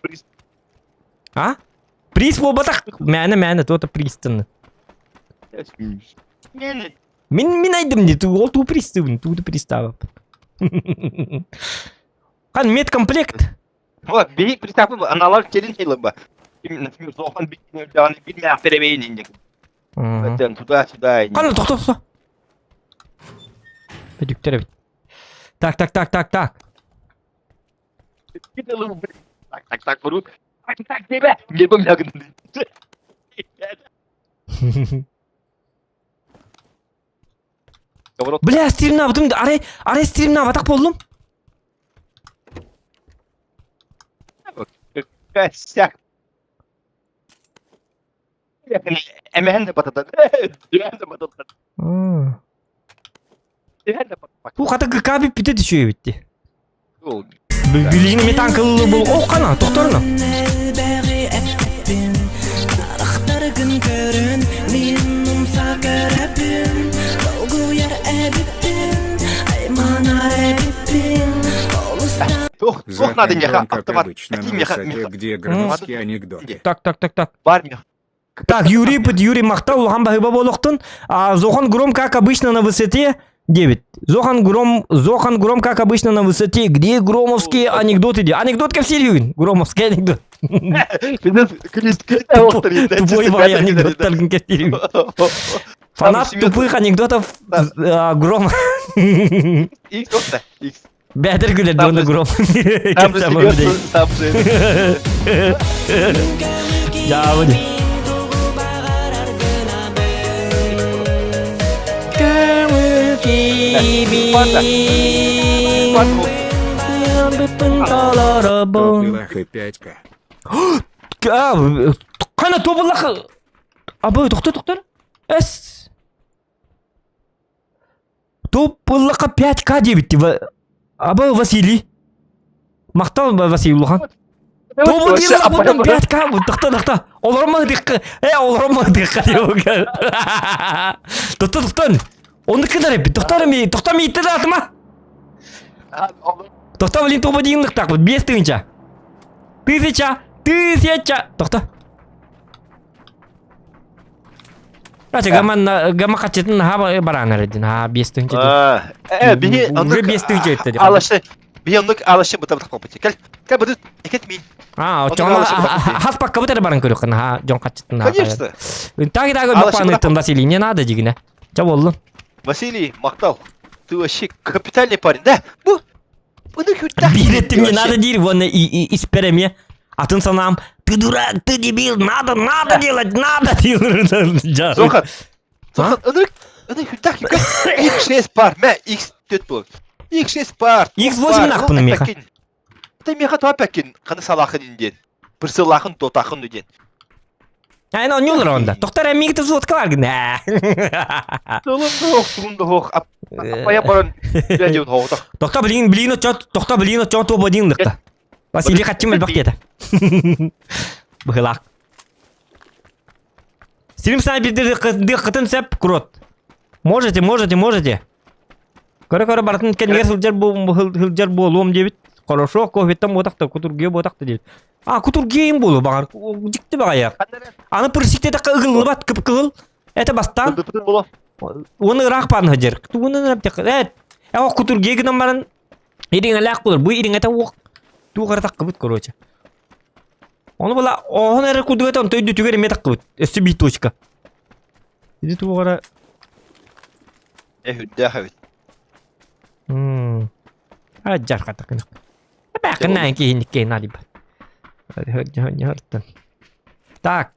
S2: приз.
S4: А? Приз буолбатах. Мээнэ мээнэ туота пристаны. Мин мин айдым ди ол туу пристыбын, туу приставып. Хан медкомплект.
S2: Вот, бери приставку, аналар терин ба. Например, зохан бит перебейин Туда-сюда.
S4: Хан тохто тохто. Бедүктер бит. Так, так, так, так, так.
S2: Так, так, так, беру. Так, так, тебе. Не помню.
S4: Бля, стримна бутум, арай, арай стримна батак болдум.
S2: Косяк. Эмэһэн да батата. Дүрэн да батата. Дүрэн да батата.
S4: Бу хата ГК бит бите түшүө битти. Билигин метан кыллы бул. О, кана, тохторно.
S3: Көрөн мин умса көрөбүн Долгуйар эбиппин Айманар эбиппин Олус
S2: Туох, туох надо
S6: Зохан
S2: меха,
S6: Гром, как
S2: автомат.
S6: обычно, на
S2: Какие меха,
S6: высоте,
S2: меха?
S6: где громовские анекдоты.
S4: Так, так, так, так.
S2: Бар меха.
S4: Так, Юрий, Юрий махтал, улахан баһыыба буолуохтун. А Зохан Гром, как обычно, на высоте 9. Зохан Гром, Зохан Гром, как обычно, на высоте. Где громовские анекдоты? Анекдот кэпсиир Громовский анекдот. Тупой бай анекдот кэпсиир. Фанат тупых анекдотов Гром.
S2: X да, X.
S4: Бәтер күлер оны Гром.
S2: Сам же себе, сам же.
S4: Жабы.
S6: Топилах и 5К.
S4: Қана тобылақ Абы, тоқта, тоқта. Эс. Тобылаққа 5К дебітті. Абы, Василий. Мақтал Василий Улахан. Тобыл бұдан 5К. Тоқта, тоқта. Олар дыққа. Э, олар дыққа деп. Тоқта, тоқта. Оны кінар епі. Тоқта, тоқта, мейтті да атыма. Тоқта, блин, тобы дейін лықтақ. 5 тысяча. Тысяча. Тысяча. Тоқта. Короче, гамма гамма хачытын хаба баран эрдин. Ха 5 тыһынча.
S2: Э, биһи
S4: Уже 5 тыһынча өттө.
S2: Алашы. Биһи оннук алашы бутап тахпапыт. Кел. Кел бутут. Экет мин.
S4: А, очоңа хас пакка бутер баран көрөккөн. Ха, жон хачытын.
S2: Конечно.
S4: Так так бапаны тын Василий, не надо дигине. Ча болду.
S2: Василий, мактал. Ты вообще капитальный парень, да? Бу.
S4: Билетим не надо дир, вон и и испереме. Атын санам, ты дурак, ты дебил, надо, надо делать, надо делать.
S2: Зохан. Зохан, ынырык, ынырык хүтах X6 пар, мә X4 бол. X6 пар.
S4: X8 нақпыны меха.
S2: Ты меха туапакин, қаны салахын инден. Бір сылахын тотахын үден.
S4: Айна онюлар онда. Тоқтар әмигті зотка бар гына.
S2: Тылым да хоқ, туым да хоқ. Апая баран, бәдеун хоқтақ.
S4: Тоқта билин, билин отчет, тоқта билин отчет тоба дин лықта. Василий хатчым әлбақ деді. Бұғылақ. Стрим снайпер дықытын сәп крот. Можете, можете, можете. Көрі-көрі баратын кәнігер сылжар болуым дебит. Хорошо, кофеттен ботақты, кутурге ботақты дебит. А, кутургейм болу бағар. Дикті бағаяқ. Аны пырсикте таққа ығылы кып кығыл. Это бастан. Оны ырақ барын хыжыр. Тугунан рап тек. Э, э, кутурге гынан барын. Ириң әләк болur. Бу ириң это оқ. Туғара таққы короче. Оны була оһон эрэ кудугата онто өйдү түгер эме таққыбыт. Өссө бит точка. Иди тугара.
S2: Э, хүддә хабит.
S4: Мм. А жар катакын. Бакын кийин кейин алиба. Так.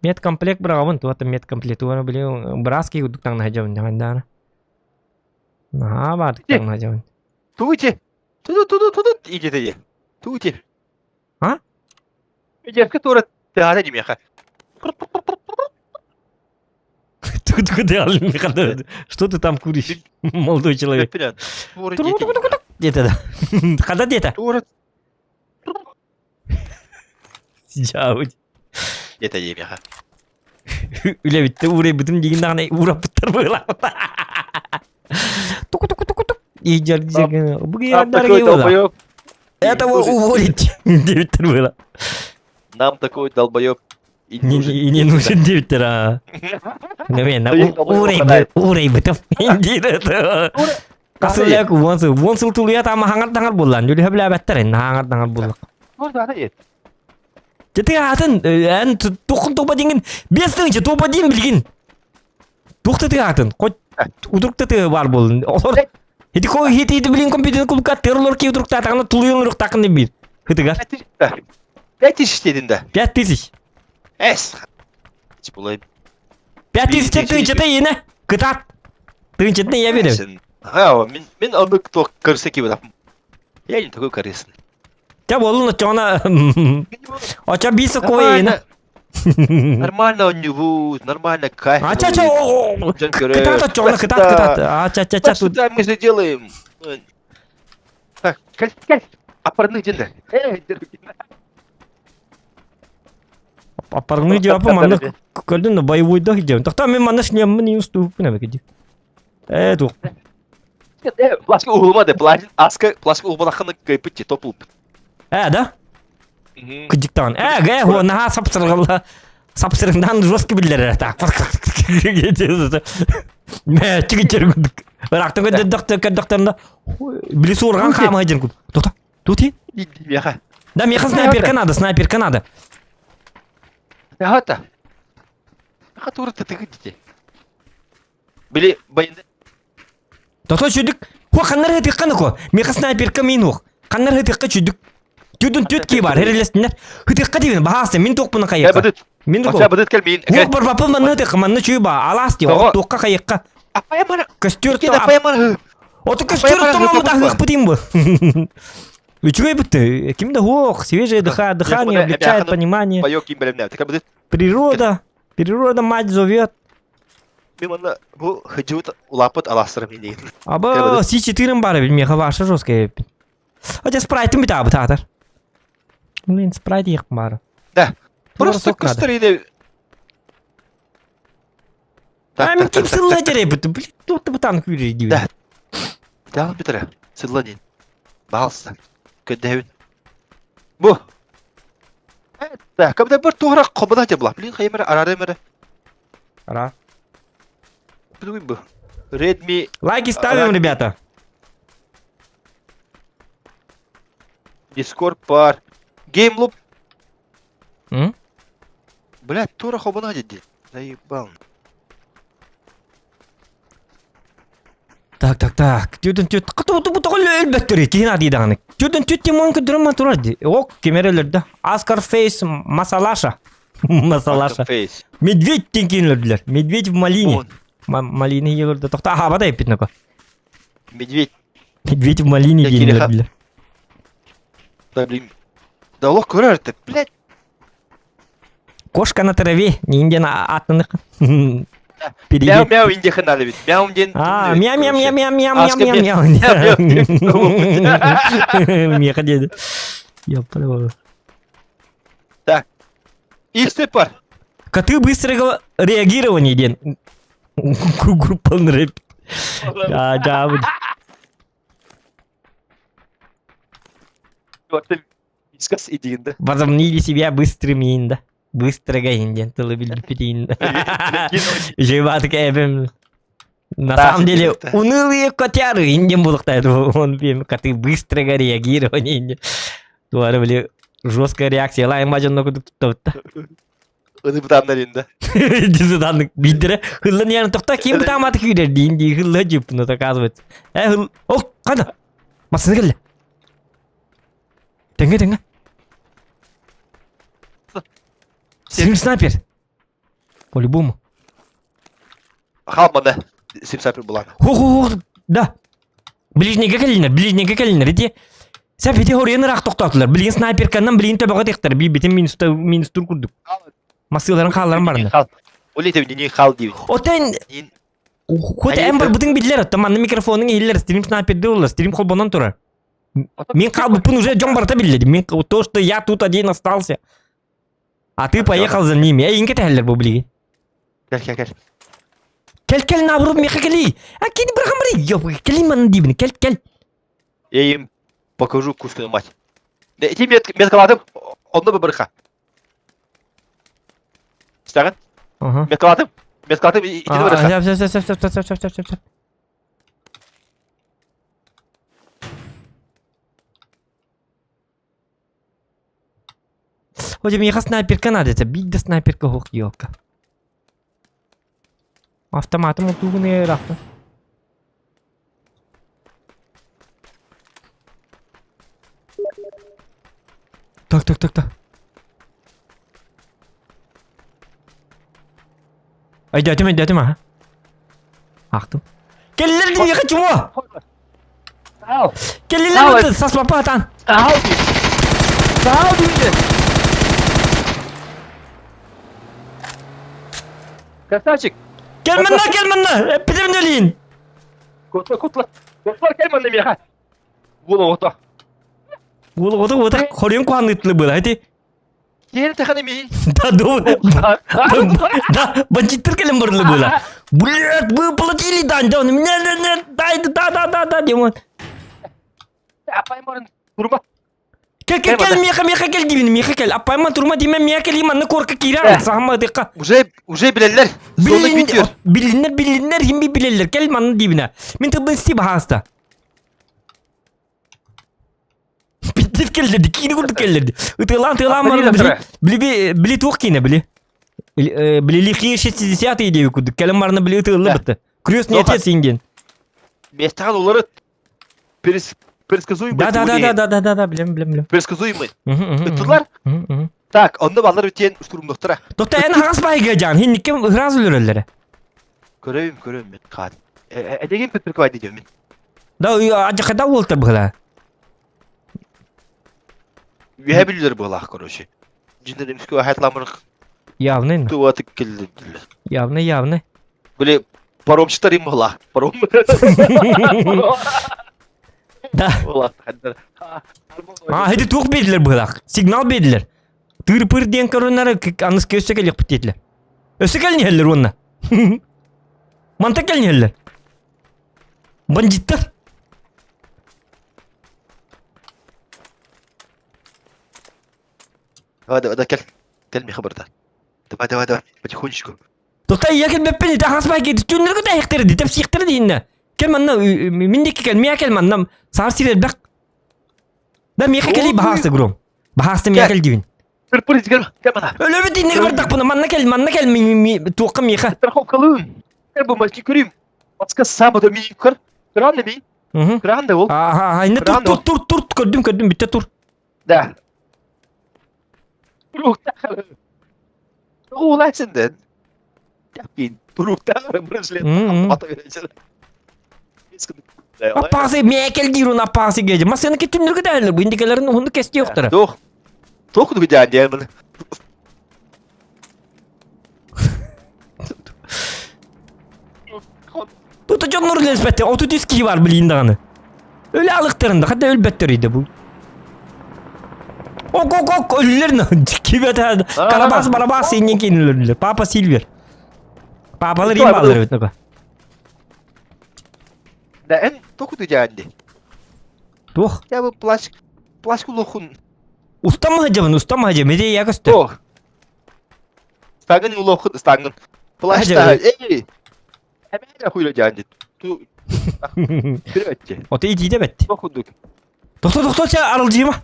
S4: Медкомплект бравын, туата медкомплект. Туана блин, браски удуктан хажабын жамандана. На, бардыктан хажабын.
S2: Туути. Туду туду туду иди иди. Туути.
S4: А?
S2: Иди, тура тара немеха.
S4: Что ты там куришь, молодой человек? Где-то да. Когда где-то?
S2: Где-то немеха.
S4: Үле битте, урай битим деген дағына урап бұттар бұғыла. Туку туку туку тук. И
S2: долбоёб.
S4: Этого уволить. Девять было.
S2: Нам такой долбоёб
S4: и не нужен. И не нужен девять а. Урай урай битим. Касылак вонсыл вонсыл тулуя тама хаңар таңар буллан. Жүлі хөблә бәттер ин хаңар таңар буллак. Жете атын ән тоқын тоба деген бес тыңчы тоба дейін билгин. Тухты ты атын. Хоть удрук ты бар болун. Олор Хити ко хити хити билин компьютер клубка террор ки удрук татагына тулуйын урук такын деп бир. Хытыгар.
S2: 5000 дедin да.
S4: 5000.
S2: Эс. Булай.
S4: 5000 тыгынчы ене. Кытат. Тыгынчытны я берем.
S2: Ха, мен мен аны кто көрсө ки Я не такой корыстный.
S4: Тя болун чона. Оча бисы кой ене.
S2: Нормально у него, нормально кайф.
S4: А ча ча кытат чона кытат кытат. А ча ча ча
S2: тут. Мы же делаем. Так, кел кел. Апарны денде.
S4: Аппаргыны диапы манна көрдүн да боевойда диэн. Тохтоо мен манна шлеммин иин устууппун эбэки ди. Э туох.
S2: Э, плашка уһулма де, плаш, аска, плашка уһулмалаххына кыайпыт ти, топ улпут.
S4: Э, да? Кыдьыктаан. Э, гэ, хо, наһаа сапсыргалла. Сапсырыңдан жестко биллэрэр. Так. Мэ, чигичер курдук. Ыраактан көрдөхтөр көрдөхтөрүндө били суурган хаама дьин курдук. Тота. Тут
S2: Меха.
S4: Да, меха снайперка надо, снайперка надо.
S2: Меха-то. Меха тура тытыгы дите. Били байында
S4: Тото чүдүк. Хо ханнар хытыкка ко. Меха снайперка мин ух. Ханнар хытыкка чүдүк. Түрдүн түт ки бар, херелестинер. Хытыкка дибин баһаасы мин туохпуна хайыкка.
S2: быдыт.
S4: Мин
S2: Оча быдыт кел мин.
S4: Уох барбаппын манны хытыкка, манны чүй ба, алаас ди,
S2: Тоҕо?
S4: туохка хайыкка.
S2: Апая мара.
S4: Көстүөр
S2: Кен апая мара.
S4: Оту көстүөр томамы таһыахпытым бу. Үчүгэй бутты. Ким да хуох, свежее дыхание облегчает понимание.
S2: Паёк ким белемнә. Тека быдыт.
S4: Природа, природа мать зовет.
S2: Мин манна бу хыдьыбыт улааппыт алаастарым иниин.
S4: Аба, си четырым бар бит, меха ваша жесткая. Хотя спрайтым бит абы татар. Блин, спрайт ехып бар.
S2: Да. Просто
S4: сок надо.
S2: кыстыр иде.
S4: А мен ким сылла дерей бит. Блин, тут бутан күрер диби.
S2: Да. Да, битре. Сылла дин. Баалса. Көдөбүн. Бу. Да, когда бір туғырақ қобыда деп бұла. Блин, қаймыры, арары мірі.
S4: Ра.
S2: Білмеймін бу. Redmi
S4: Лайки ставим, ребята.
S2: Discord бар. Gameloop.
S4: М?
S2: Блядь, тура хобына деді. Заебал.
S4: Так, так, так. Түрден түт. Кыты бу тоғыл өлбөттөр. Киһин ады даганы. Түрден түт тимон көдөрмө турар ди. Ок, кемерелерде. Аскар Фейс Масалаша. Масалаша.
S2: Face.
S4: Медведь тенкинлердилер. Медведь в малине.
S2: Он.
S4: Малина елерде. Тохта аха бадай питнеко.
S2: Медведь.
S4: Медведь в малине
S2: Я кириха.
S4: диэнилердилер.
S2: Да, блин. Да лох көрөр ты, блядь.
S4: Кошка на траве. Нинден атынык. Перейди.
S2: Мяу мяу инде ханали бит. Мяу ден.
S4: А, мяу мяу мяу мяу мяу
S2: Аска
S4: мяу мяу
S2: мяу,
S4: мяу. Меха деді. Ёпта.
S2: Исте бар.
S4: Коты быстрого реагирования ден. Группа рэп. Да, да. вот.
S2: Искас идигинде.
S4: Возомнили себя быстрыми инда. Быстрого инден. Тылы билбипитин. Жива такая, блин. На
S2: Да,
S4: самом деле,
S2: это-
S4: унылые котяры индем булыктайды. Он блин, коты быстрого реагирования инде. Туары, блин, жесткая реакция. Лайм бажан нокудук туттабытта.
S2: Ыны бутамнар инде.
S4: Дизуданнык биддере. Хыллан яны тохта ким бутаматы күйдер дейін дей хылла жеп, но оказывается. Э, хыл... О, қанда? Масыны келді. Теңге, теңге. Стрим снайпер. По-любому.
S2: Халмада. Симсапер булан.
S4: Хо-хо-хо, да. Ближнийге кэллинер, ближнийге кэллинер. Ити сәп ити хорыйын ыраах тохтоотулар. Билигин снайперканнан билигин төбөҕө тиэхтэр. Биибитин минус минус тур курдук. Массыыларын хаалларын барына.
S2: Хал. Оле тебе не хал дейбин.
S4: Отен
S2: Нин.
S4: Хоть эн барбытын биллер, оттон манна микрофонуң иһиллэр, стрим снайперде олар, стрим холбонон турар. Мин хаалбыппын уже дьон барыта биллер. Мин то, что я тут один остался. А ты поехал за ними. Эй, инке тэһэллэр бу билигин.
S2: Кел, кел, кел.
S4: Кел, кел, наоборот, меха кели. А кини бырахамры, ёп, кели манна дибин, кел, кел.
S2: Я им покажу кускину мать. Да, ити мет меткаладым. Онно бы бырха. Стаган?
S4: Ага.
S2: Меткаладым. Меткаладым ити бырха.
S4: Все, все, все, все, все, все, все, все, все. Хотя мне снайперка надо, это бить да снайперка, ох, ёлка. Автоматом утугуны рахта. Так, так, так, так. Айдатым, айдатым, ага. Ахтым. Келлер не хочу! Келлер саслапатан!
S2: Сау Сау дейді. Красавчик.
S4: Кел манна, кел манна! Эппитим өлейін!
S2: Кутла, кутла. Кутла кел манна меха. Була ото.
S4: Ол оты оты хорен қуанытлы был, айти.
S2: Киэр тэханы мин.
S4: Да, да, да, бандиттар кэлэн барылы было. Блядь, вы платили дань, да, он, нет, нет, нет, дай, да, да, да, да, Димон.
S2: Апаймарын турма.
S4: Кел, кел, кел, меха, меха, кел, дибин, меха, кел. Апайман турма, димен, меха, кел, манна корка киирэн, сахама дыка.
S2: Уже, уже билэллэр. Зона бүтүөр.
S4: Билиннер, билиннер, химби билэллэр. Кел манна дибина. Мин тылбын сти баһааста. Питтив келлерди, киини курдук келлерди. Ытыалаан тыалаан баран били били били туох киинэ били. Били лихие 60-е диэби курдук. Кэлэн барана били ытыалла бытты. Крестный отец ингин.
S2: Местаҕын уларыт. Предсказуемый.
S4: Да да да да да да да билем билем билем.
S2: Предсказуемый. Ыттылар. Так, онно баллар үтиэн штурмдохтора.
S4: Тохта эн хаҕас байга жан, хинникке ыраас өлөрөллөрө.
S2: Көрөйүм, көрөйүм мен хаат. Эдегин пепперквай дием мен.
S4: Да, адьакада уолтар быһыла.
S2: Үөһэ бүлүүлэр быһылаах, короче. Дьиннэр эмискэ аһатламыр
S4: Явный.
S2: туатык кэллилэр.
S4: Явный, явный.
S2: Били паромщиктар им быһылаах. Паром.
S4: Да. А, эти туох биэрдилэр быһылаах. Сигнал биэрдилэр. Тыыр-пыр диэн көрүннэр аныска өссө кэлиэхпит диэтилэр. Өссө кэлин иһэллэр уонна. Манта кэлин иһэллэр. Бандиттар.
S2: Давай, давай, давай, кел. Кел, миха барда. Давай, давай, давай, потихонечку.
S4: Тоқта я келбеппин ити аһас бай кети түннерге да ихтер ди тепсихтер диинне. Кел манна мин дикки кел мия кел манна саар сир элбэх. Да миха кели баһаасты гром. Баһаасты мия кел дибин.
S2: Пыр-пыр кел, кел мана.
S4: Өлөбүт иннеге бардахпына манна кел манна кел туохха миха.
S2: Страховкалыын. Кел бу мальчик көрүм. Маска сам это ми көр. Кран ми. Кран да ол.
S4: Ага, инне тур тур тур тур көрдүм көрдүм бүтте тур.
S2: Да. Туруктаҕы. Уулаачындын. Тяпкин. Туруктаҕы браслет.
S4: Аппаасы мээкел диир он аппаасы геже. Масыны ки түннүргө дәлер. Бу индикелерин уһунду кести yoктара.
S2: Тох. Тох дугу дян диэн.
S4: Тута дьоннор үлэлэспэттэр, 33 киһи бар билиин даҕаны. Өлө алыктарында, хата өлбөттөр иде бу. Ок, ок, ок, өлүлэр на. Кибет Карабас, Барабас иннен кейін өлүлэр. Папа Сильвер. Папалар им балар бит нака.
S2: Да эн току дыдяанди.
S4: Туох.
S2: Я бу плащ плащ улохун.
S4: Устам хажабын, устам хажабын, меде я көстө.
S2: Туох. Стагын улохун, стагын. Плащ та, эй. Эмээ хуйла дьаан Ту Күрөттө.
S4: Ото итиитэ бэт.
S2: Кудук.
S4: Тохто тохто ча арылдьыма.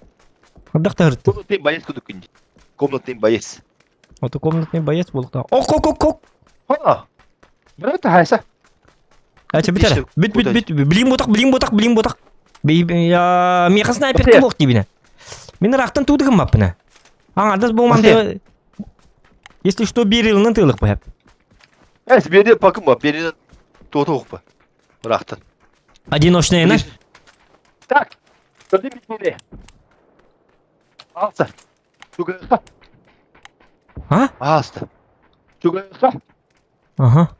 S4: Ардах тахыртты.
S2: Комнатный боец кудук инди. Комнатный боец.
S4: Ото комнатный боец буолуктаах. Ок ок ок ок.
S2: Ха. Брат хайса.
S4: Ача бүтэр. Бүт бүт бүт. Билим ботак, билим ботак, билим ботак. Миэхэ снайпер кылох дибинэ. Мин ыраахтан туудыгым маппына. Аңардас бу манды Если что, берилынан тыылык быһап.
S2: Эс бере пакым ба, бере туота ухпа. Ыраахтан.
S4: Одиночная на?
S2: Так. Көрдүм битмеде. Алса. Туга.
S4: А?
S2: Аста. Туга.
S4: Ага.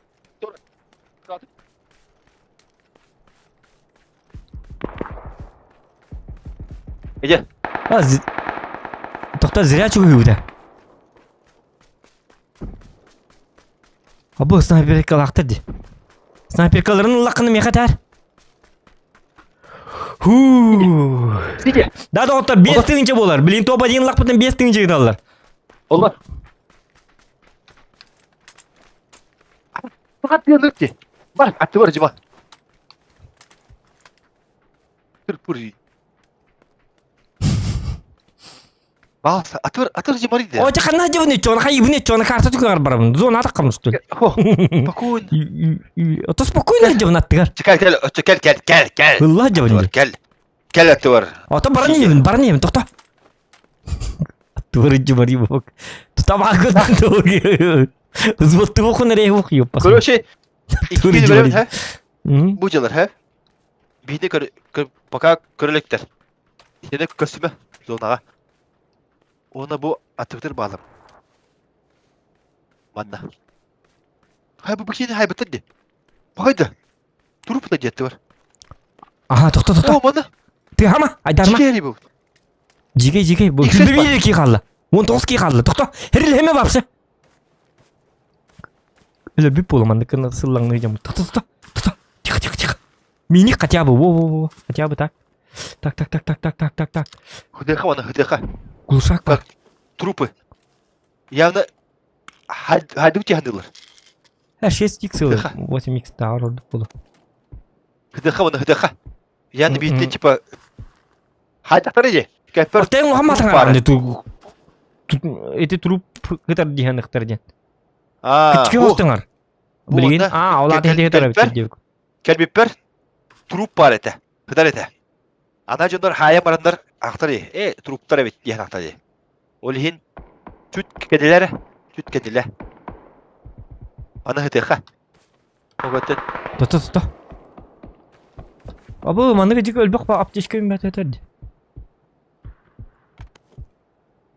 S2: Иди.
S4: А, Тохта зря чугуйбута. Абы снайперкалаахтар ди. Снайперкаларын ыллаххына миэхэ этээр. Хуу.
S2: Сиди.
S4: Да доҕоттор 5 тыһыынча буолар. Блин, топ один ыллахпытын 5 тыһыынча ыыталлар.
S2: Олар. Саҕат тыалырти. Бар, аттыбар жиба. Тырпыр. Баалса, атыр, атыр жимари де.
S4: О, ханна дьыбын иччон, хайыбын иччон, карта түгэр барабын. Зона таққамыстын.
S2: Хо, спокойно.
S4: Ото спокойно дьыбын аттыгар.
S2: Кел, кел, кел, кел, кел, кел.
S4: Ылла дьыбын.
S2: Кел. Кел аттыбар.
S4: Ото баран ебин, баран ебин, тохто. Аттыбар жимари бок. Тута багы. Взводты бохун эрэ хух ёппас.
S2: Короче, икки беребит, ха?
S4: Бу
S2: Бу дьылар, ха? Биһине көр, пока көрөлөктөр. Итини көстүмө зонаға. Уонна бу аттыбытыр баалар. Манна. Хай бу бикини хайбытыр ди. Бахайда. Турупта диэтти бар.
S4: Аха, тохто, тохто.
S2: О, манна.
S4: Ты хама, айдарма.
S2: Жигери бу.
S4: Жигей, жигей. Бу
S2: Иксес
S4: бир ки қалла. 19 киһи хаалла. Тохто. Хэрилэһэмэ вообще. Өлөрбүт буолу маннык гына сыллаҥныы дьоммут. Тохто, тохто, тохто. Тихо, тихо, тихо. Мини хотя бы, во-во-во, хотя бы так. Так, так, так, так, так, так, так, так.
S2: Хытыаха уонна хытыаха.
S4: Глушак бар.
S2: Так, трупы. Явно хайдык тиһанылар.
S4: Э, 6 икс или
S2: Хытыаха.
S4: 8 икс таар ордук болу.
S2: Хытыаха уонна хытыаха. Явно биирдэ типа хайдахтар иди. Кэппер
S4: Отен
S2: труп
S4: улахан
S2: баар.
S4: матаҥар ту эти труп кытар диһэн ыхтар диэн.
S2: Аа,
S4: Кичке
S2: бу
S4: хостуңар.
S2: бу
S4: Билигин
S2: онно
S4: аа ол аты хитер
S2: кэлбиппэр
S4: эбит
S2: кэлбиппэр труп баар этэ. Кытар этэ. Ана дьоннор хаайан бараннар ахтар э труптар эбит диэн ахтар Ол иһин түт кэдилэр түт кэдилэ. Аны хытыаха. Оготтон
S4: Тото тото. Абы маннык дьик өлбөх ба аптечка үмбэт өтөрдү.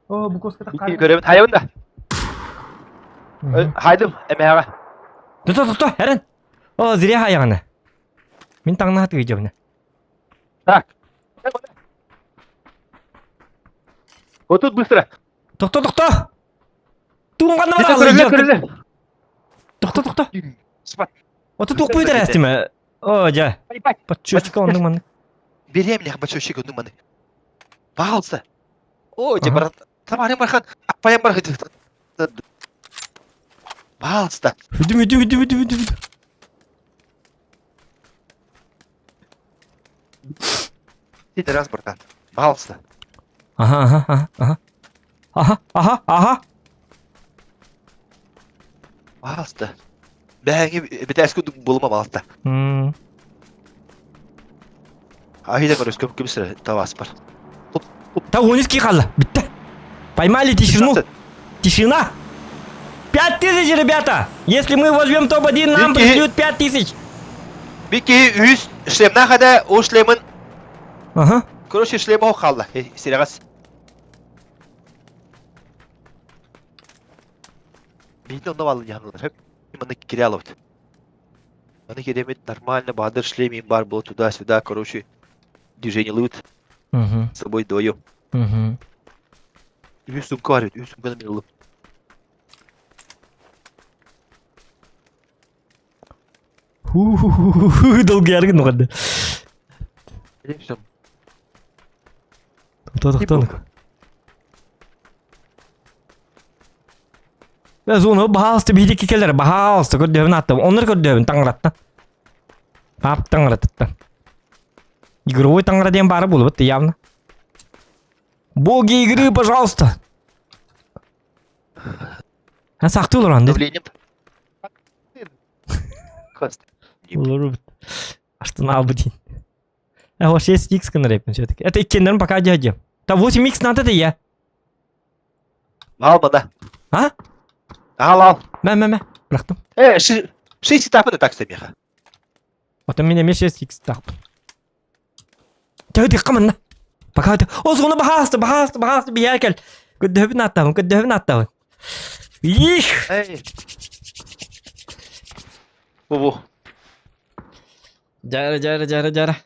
S4: О, бу коска
S2: Икки көрөбүн хайабын да. Хайдым эмээҕэ.
S4: Тото тото эрен. О, зря хайаҕына. Мин таҥнаһат ыйдьабына.
S2: Так. Вот тут быстро.
S4: Тохто тохто. Туҥ ханна
S2: Көрүллэ
S4: бараллар?
S2: көрүллэ.
S4: Тохто тохто.
S2: Спат.
S4: Ото туохпуй тэрээстиме. О, дьэ.
S2: Ебать.
S4: Подчёчка оннук маннык.
S2: Беременных бачочек ну маны. Пожалуйста. О, де
S4: Ага.
S2: брат. Тамарым бархан. Аппаям бархан. Пожалуйста.
S4: Үдүм үдүм үдүм үдүм үдүм.
S2: Ты раз, братан. Пожалуйста.
S4: Ага, ага, ага, ага. Ага, ага, ага.
S2: Пожалуйста. Бәһәңе битәс күн булма пожалуйста.
S4: М.
S2: Ахида көрөс көм көмсөр тавас бар.
S4: Та он хаалла. Бүттэ. Поймали тишину. Тишина. 5000, ребята! Если мы возьмем топ-1, нам
S2: Вики.
S4: пришлют 5000.
S2: Бики үс шлемна хада о шлемын.
S4: Ага.
S2: Короче, шлем о халла. Серегас. Бейді онда валын яғынылар. Хөп. Маны кире алып. Маны керемет нормально, бадыр шлем им бар было туда-сюда, короче. Движение лут
S4: Угу.
S2: с собой дою.
S4: Угу.
S2: Үс сумка бар, үс сумканы мен алып.
S4: Долгий аргын оҕорду.
S2: Всё.
S4: Тохто Бә зону баһаалыста биһиги кэлэр баһаалыста көрдөһүн аттым. Оннор көрдөһүн таҥараттан. Пап таҥаратыттан. Игровой таҥара диэн баара буолбут явно. Боги игры, пожалуйста. А сахты олорон
S2: Давлением. Хост.
S4: Олорбут. Аштын албы дейін. А вот 6х гынар все-таки. Это иккеннерин пока дядя. Та 8х надо да я.
S2: Ал мана.
S4: А?
S2: Ал ал.
S4: Мә, мә, мә. Бырахтым.
S2: Э, шесть этапы так смеха.
S4: Потом меня 6х тақпын. Тәуді қымын. Пока это. О, зону бахасты, бахасты, бахасты, биякел. Көдөбін аттабын, көдөбін аттабын. Их!
S2: Эй. Бу-бу.
S4: Жара, жара, жара, жара.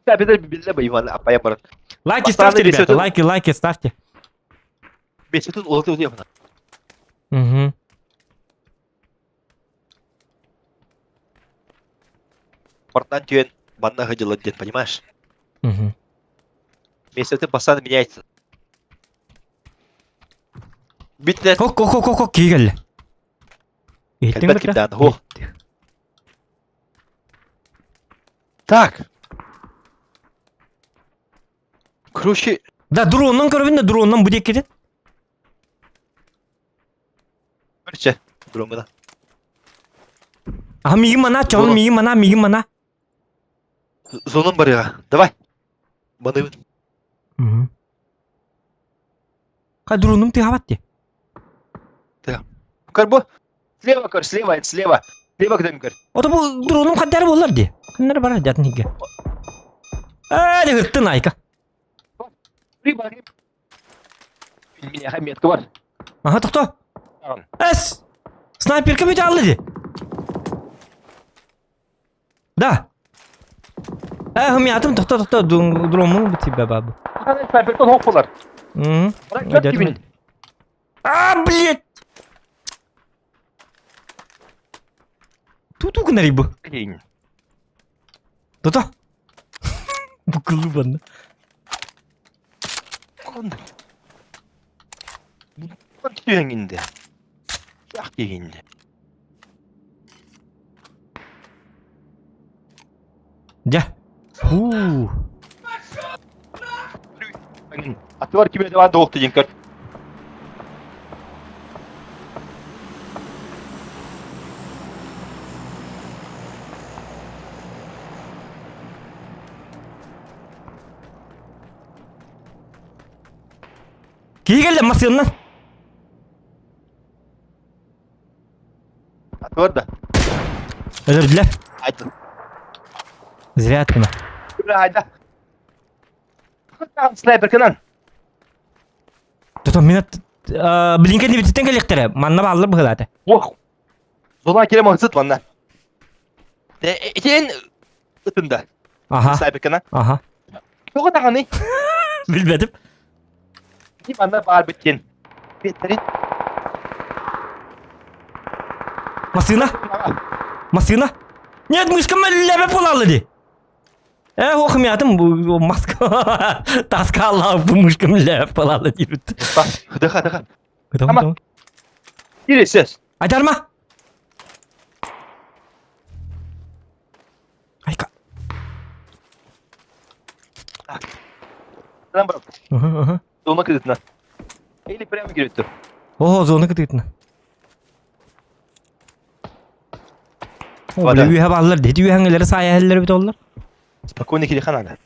S2: Да, беда, беда, Иван, апая барат.
S4: Лайки
S2: Поставлю
S4: ставьте, ребята,
S2: бесету.
S4: лайки, лайки ставьте.
S2: Бесетун улаты удевна.
S4: Угу.
S2: Портан тюен банна ходила дед, понимаешь?
S4: Угу.
S2: Вместо этого постоянно меняется. Битне
S4: Кок, кок, кок, кок, кигел. Иттин
S2: Кэлбэт
S4: кытта?
S2: кимдээн, хо. Так. Короче,
S4: Да, дроннан көрөбүн да дроннан бу диэки
S2: короче, дронгана.
S4: А миги мана, чон,
S2: Дрон.
S4: миги мана, миги мана.
S2: Зонун барыга. Давай. Маны
S4: Угу. Ка дроным ты хабатты.
S2: Карбо. Слева, кор, слева, это слева. Слева к дому, кор.
S4: Ото бу дроным каддар болар ди. Каннар бар дятын хиге. Э, де хыттын айка.
S2: Либо, Меня метка бар.
S4: Ага, тохто.
S2: Ан.
S4: Эс! Снайперка бүтэ алды ди. Да. Э, хымятым тохто тохто дромун бутибе бабы.
S2: Снайпертон хоқ болар.
S4: Мм.
S2: Бірақ кибин.
S4: А, блядь! Туту гынар бу. Тото. Бу кылыбанна.
S2: Түһэҥинде. Ах дигинде.
S4: Дьэ. Һуу.
S2: Аттыбар ким это долг диэн көр.
S4: Киһи кэллэ массыыннан.
S2: Аттыбар да.
S4: Өлөрдүлэр.
S2: Айда.
S4: Зря аттыма.
S2: Айда. Снайперкынан.
S4: Тото мин блинке нибититтен кэлиэхтэрэ. Манна бааллар быһылаата.
S2: Ох. Зона кире маңсыт манна. Итин ытында.
S4: Аха.
S2: Снайперкынан.
S4: Аха.
S2: Тоҕо даҕаны
S4: Билбэтим.
S2: Ити манна баар бүттен. Беттерин.
S4: Массыына. Массыына. Нет, мышкам ләбе буолалла дии. Э, ох, мятым маска. Таска аллаах бу мышкам ләбе буолалла диэбит.
S2: Дыха, дыха. Ама. Кире сес.
S4: Айтарма. Айка.
S2: Lan bırak.
S4: Аха, аха.
S2: Зона кыдытына. Или прямо кириттер.
S4: О, зона кытыытына. О,
S2: Вода.
S4: били үһэ бааллар, дити үһэҥэлэри саайа эбит оллар.
S2: Спокойно кири ханада.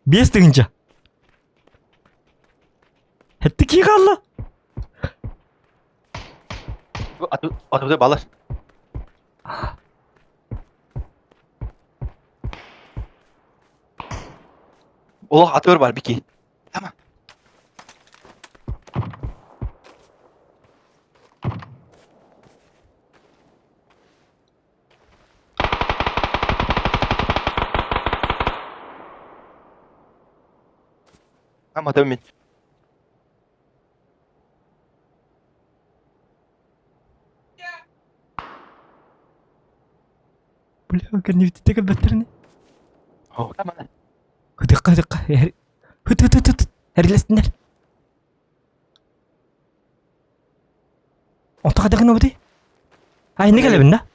S4: Биэс тыһыынча. Хэтти кии хаалла.
S2: Атыбыта балар. Олох атыр бар бики. Tamam. Tamam tamam.
S4: Бля, кэннибититэ кэлбэттэрини.
S2: Tamam.
S4: Хытыкка хытыкка. Хыт хыт хыт хыт. Эрилэстиннэр. Онто хайдах гынабытый? А инник кэлэбин да?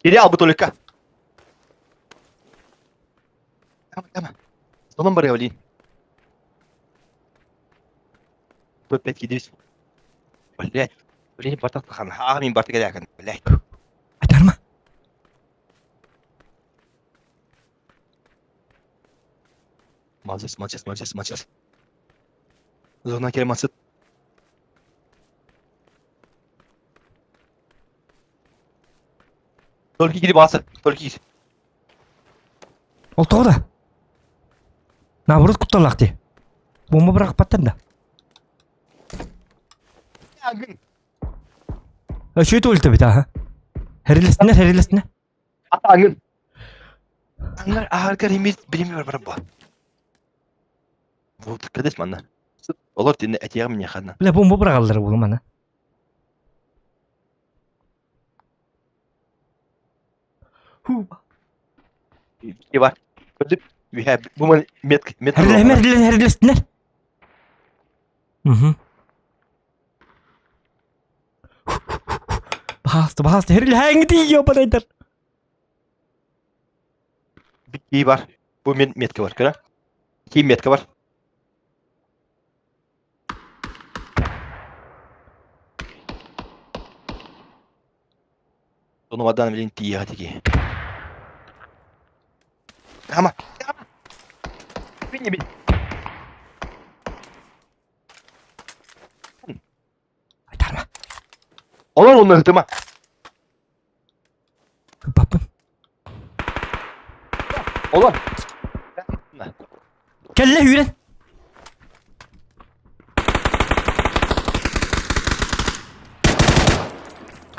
S2: Geri al bu tolika. Tamam tamam. Sonun barı olin. Опять кидись. Блять. Блин, бартак хан. А, мин бартак якын. Блять.
S4: Айтарма.
S2: Молодец, молодец, молодец, молодец. Зона келмасы. Только кири басы. Только кири.
S4: Ол тоҕо да? Наоборот кутталлаах дии. Бомба бырахпаттар да. Үчүгэй туолта эбит аха. Хэрилэстинэр, хэрилэстинэр.
S2: Аңын. Аңар ааргар эмиз билмейм бар бу. Вот кадес манна. Олор тинне этиэҕим мне ханна.
S4: Бля, бомба быраҕаллар буолумана. Ху.
S2: Бар. Көрдүп. We have бу мет мет.
S4: Хэрилэһимэр, хэрилэстинэр. Угу. Баһааста, баһааста, хэрилэһээҥҥит ёбанайдар.
S2: Би бар. Бу мен метка бар, көрө. Ки метка бар. Ону вадан билин тиийэ тики. Ама. Бини бин.
S4: Айтарма.
S2: Олор онно ытыма.
S4: Баппын.
S2: Олор.
S4: Кэллэ үүрэн.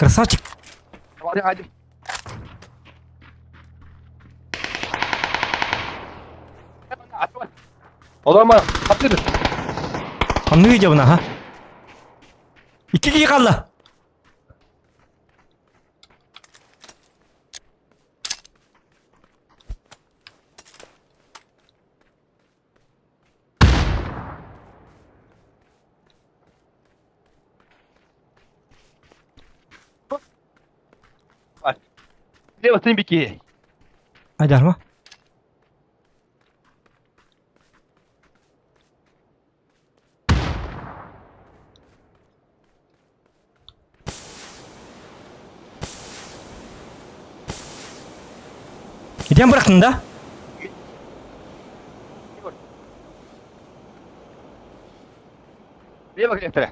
S4: Красавчик.
S2: Олорма, хаптыр.
S4: Ханнык видеобына, ха? Икки киһи хаалла.
S2: Слева тымбики.
S4: Айдарма. Итэн бырахтын да?
S2: Лево клетера.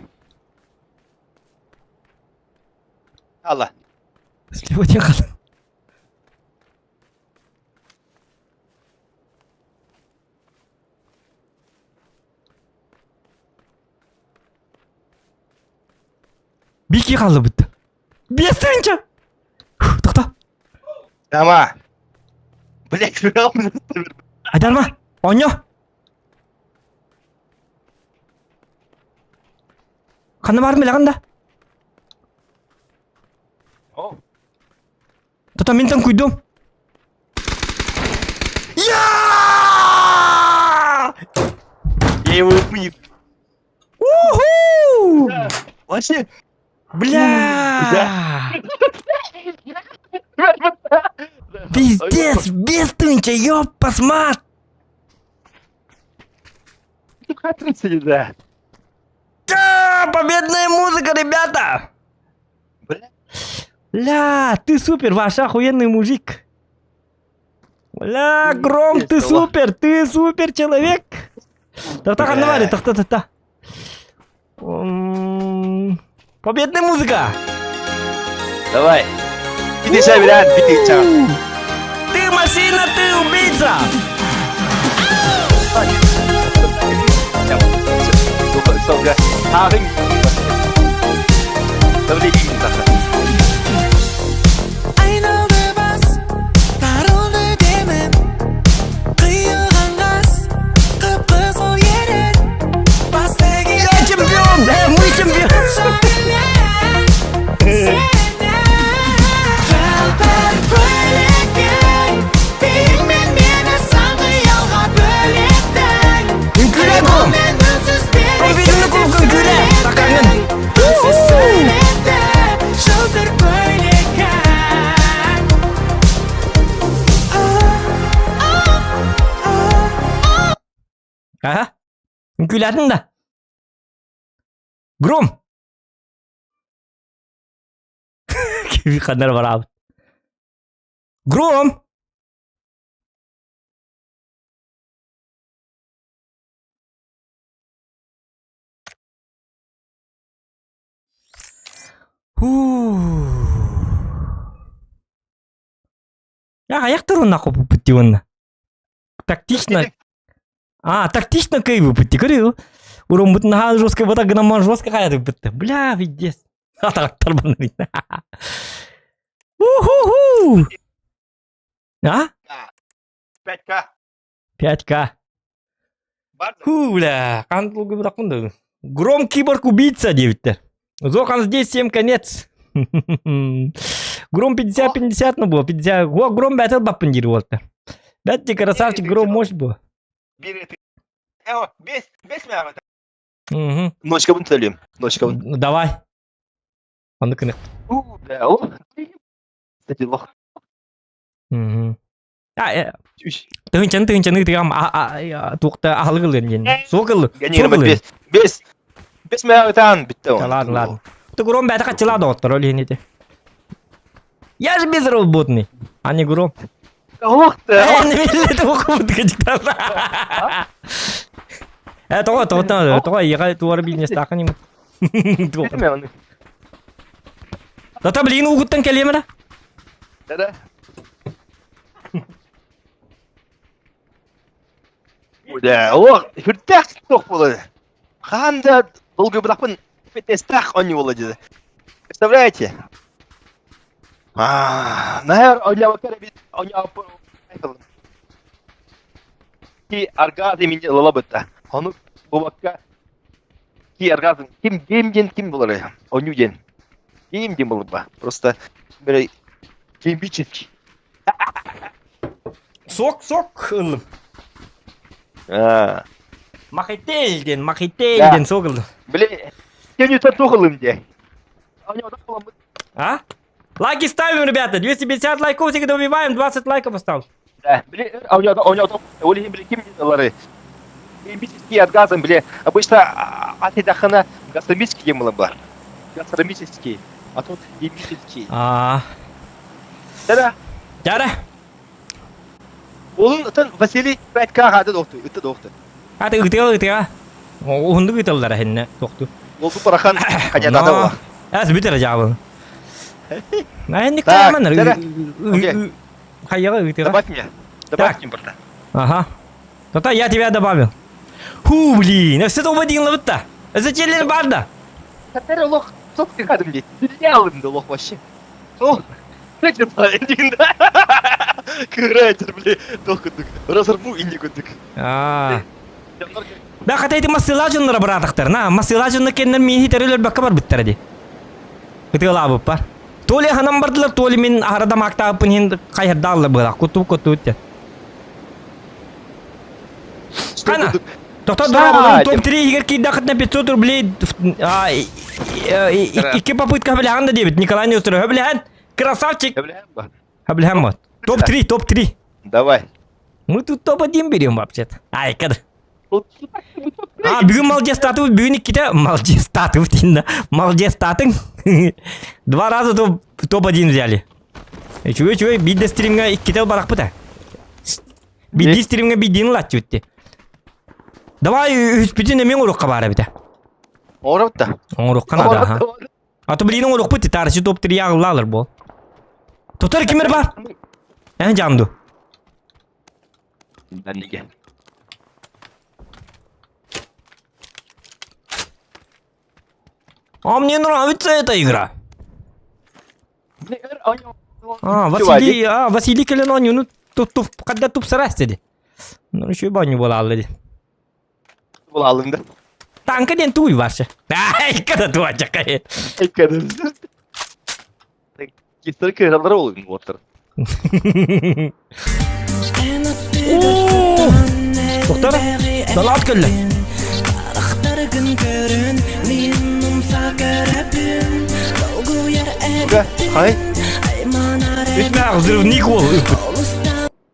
S2: Алла.
S4: Слева диэн хаалла. Бики хааллыбыт. Биэс тыһыынча! Тохто.
S2: Тама. Блять,
S4: Айдарма! Оонньоо! Ханна баарын билэҕин да? Тото мин тоҥкуйдум. Я!
S2: Я его убью.
S4: Уху!
S2: Вообще.
S4: Бля! Пиздец, без тынча, ёппас мат!
S2: Да.
S4: Да, победная музыка, ребята!
S2: Бля.
S4: Ля, ты супер, ваш охуенный мужик. Ля, Гром, ты супер, ты супер человек. Тохто ханна баар, тохто, тохто. Победная музыка!
S2: Давай. Бити билэн, бити
S4: Ты машина, ты убийца!
S3: Айналды бас, тарылды демім, қиылған қас, қып-қызыл ерін, басты
S4: Я чемпион! Э, мы чемпион!
S3: Жалбыр көйлекің, биіңмен мені сан қиялға бөлеттің.
S4: Үҥкүүлээ Гром! Победный кубок үҥкүүлээ! Таканын!
S3: Үнсіз сөйлетті, жылтыр көйлекің.
S4: Аха. Үҥкүүлээтиҥ да? Гром! Ханнар бараабыт. Гром! Аҕыйах турунна хоппуппут дии уонна. Тактично. А, тактично кыайбыппыт дии көрүө. Уруммут наһаа жестко бута гынан жестко хайатыппыт. Бля, пиздец. Атаҕаттар баннарин. Уху-ху! А?
S2: 5К.
S4: 5К. Ху, бля, хаан тулгубутахпын да. Гром киборг убийца диэбиттэр. Зохан здесь всем конец. Гром 50-50 ну было, 50. О, Гром бэтэл баппын диир буолта. Бәтти красавчик Гром может было. Угу.
S2: Ночкабын төлүөм. Ночкабын.
S4: Ну, давай. Оннук гынык.
S2: Бля, о. Кстати, лох.
S4: Угу. А, э, тыһыынчаны тыһыынчаны тыгам туохта аһылык ылыан диэн. Суох ылы. Суох ылы.
S2: Бес, бес, бес мягытан битте он.
S4: Ладно, ладно. Ты Гром бэйэтэ хаччылаа доҕоттор ол иһин ити. Я же безработный, а не Гром.
S2: Ох ты!
S4: Э, тоҕо, тоҕо, тоҕо, иэҕэ туора бизнестаахын им. Тата билигин уугуттан кэлиэм эрэ.
S2: Да-да. Да, ох, хүртээх туох буолар. Хаан да долгуйбатахпын фитнестээх оонньуу буолла дии. Представляете? Наһаар ойньообокко эрэ ойньооппун Ки оргазм имени ылалабыта. Ону бубакка ки оргазм ким ким диэн ким булары? Оню диэн. Ким диэн булба. Просто бere кимбичик.
S4: Сок сок ыллым.
S2: Аа.
S4: Махитель диэн, махитель
S2: Да.
S4: диэн сок ыллым.
S2: Били кеню туох ылым диэ.
S4: А? Лайки ставим, ребята. 250 лайков всегда убиваем, 20 лайков осталось.
S2: Да, били ол иһин били ким лары химический отгазом, били обычно атыдахына гастрономический диэн буолар бар. Гастрономический, а тут химический.
S4: А.
S2: Да-да.
S4: Дара.
S2: Олун ытан Василий 5К хады докту, ыты докту.
S4: А ты ытыга ытыга. Уһундук ыталлара хинне тохту.
S2: Ол бу парахан ханятата була.
S4: Әс бүтер жабын. Әнник
S2: Так,
S4: кайманыр.
S2: дара. Окей.
S4: Хайяга ытыга.
S2: Добавь меня. Добавь мне, братан.
S4: Ага. Тота я тебя добавил. Ху, блин, все тоба дин лабытта. Зачем барда?
S2: Татар лох, сок ты хадым дейт. Стрелял да лох вообще. О, Крайтер, блин, да. Крайтер, блин, тохкудук. Разорву и никудук.
S4: Аа. Да хата ити массыла дьонноро быраатахтар. На, массыла дьонно кэннэр мииһи тэрил өлбөккө барбыттара дии. Ытыалаабыппар. Толи ханан бардылар, толи мин аһара дамаактаабыппын иһин хайһардаалла быһалаах. Куттубут куттубут диэн. Хана, тохтоо дорооболорун топ-3 иһигэр киирдэххитинэ 500 рублей икки попытка хөбүлэһэн да диэбит Николай Нестеров. Хөбүлэһэн! Красавчик! Хөбүлэһэн вот. Топ-3, топ-3.
S2: Давай.
S4: Мы тут топ-1 берем вообще-то. Ай, когда. А, бүгүн молодец татыбыт, бүгүн иккитэ молодец татыбыт инна. Молодец татың. Два раза топ топ-1 взяли. Үчүгэй үчүгэй биирдэ стримҥа иккитэ барахпыт а. Биирдии стримҥа биирдиин ылааччыбыт Давай үһүспүтүн эмиэ оҥоруохха баар эбитэ.
S2: Оҥоробут да.
S4: Оҥоруохха наада аха. А то блин оҥоруохпут таарычы топ 3 аҕыллаалар буол. Тотор кимер бар? Эн жамду.
S2: Данниге.
S4: А мне нравится эта игра. А, Василий, а, Василий кэлэн оонньууну туп хадда тупсарас диди. Ну, еще баню буолаалла ди.
S2: Буолааллыҥ да.
S4: Танка диэн туй вообще. Ай, когда туачакай.
S2: Кистер кыһаллара буолуҥ уоттар.
S4: Доктор, далаат кэллэ.
S2: Хай.
S4: Үтмээх взрывник уол ыппыт.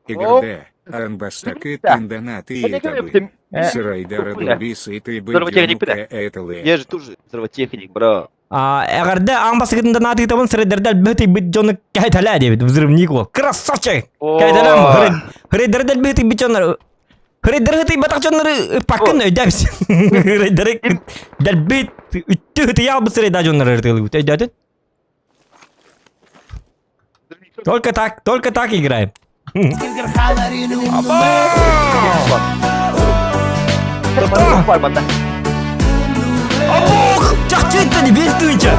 S6: ИГРД, Арнбастакы тындана ты это Сырайдара дубисы ты бы
S2: Я же тоже взрывотехник, бро.
S4: Эҕэрдэ аан бастакытын наатыытабын сырайдарда элбэхтик дьону кэһэтэлээ диэбит взрывник уол. Красавчик! Кэһэтэлээн Хрейдердэ элбэхтик дьоннор Хрейдеры ытыйбатах дьоннору ыппаккын өйдөөбүс. Хрейдеры дэлбит үттү ытыйаалбыт сырайда дьоннору ырытыылыбыт өйдөөтүн? Только так, только так играем. Ох, чахчыта не без тынча.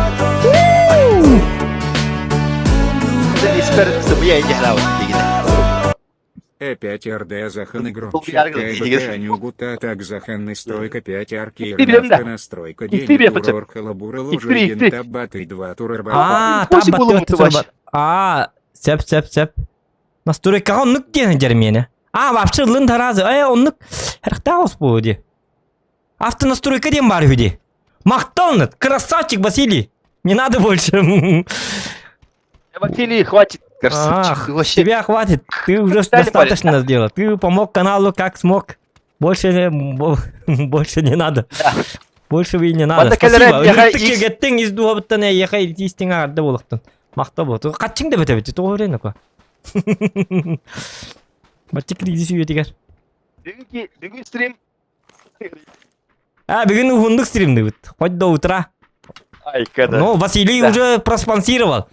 S6: Опять РД Захан громче.
S2: Был
S6: Анюгута так Захан настройка 5 арки
S2: Икстри, да.
S6: настройка
S2: Икстри,
S6: 9
S2: бля,
S6: турор халабура
S2: Икстри,
S6: лужигин
S2: икстри.
S6: табаты 2 турарба.
S4: А,
S2: Восемь
S4: там
S2: было
S4: баттыга
S2: вообще.
S4: А, сеп, сеп, сеп. Настройкаҕа оннук диэн дьэрмиэнэ. А, вообще ылын таразы. Э, оннук харахтаах буолуо дии. Автонастройка диэн баар үһү дии. Махтал, красавчик Василий. Не надо больше.
S2: Василий, хватит. Красавчик.
S4: Ах,
S2: Вообще.
S4: тебя хватит. Ты уже
S2: Дали
S4: достаточно сделал. Ты помог каналу как смог. Больше, больше не надо.
S2: Да.
S4: Больше вы не надо.
S2: Манна кэлэрэ
S4: Спасибо.
S2: миэхэ
S4: Ырыттык кэгеттиҥ из дуһабыттан эйиэхэ илтиистиҥ аҕарда буолуохтун. Махта буол. Хаччыҥ да бөтөбүт. Тоҕо өрен око. Бачча кризис үйэтигэр.
S2: Бүгүн бүгүн стрим.
S4: А, бүгүн уһундук стримныбыт. Хоть до утра.
S2: Ай, когда.
S4: Ну, Василий
S2: Да.
S4: уже проспонсировал.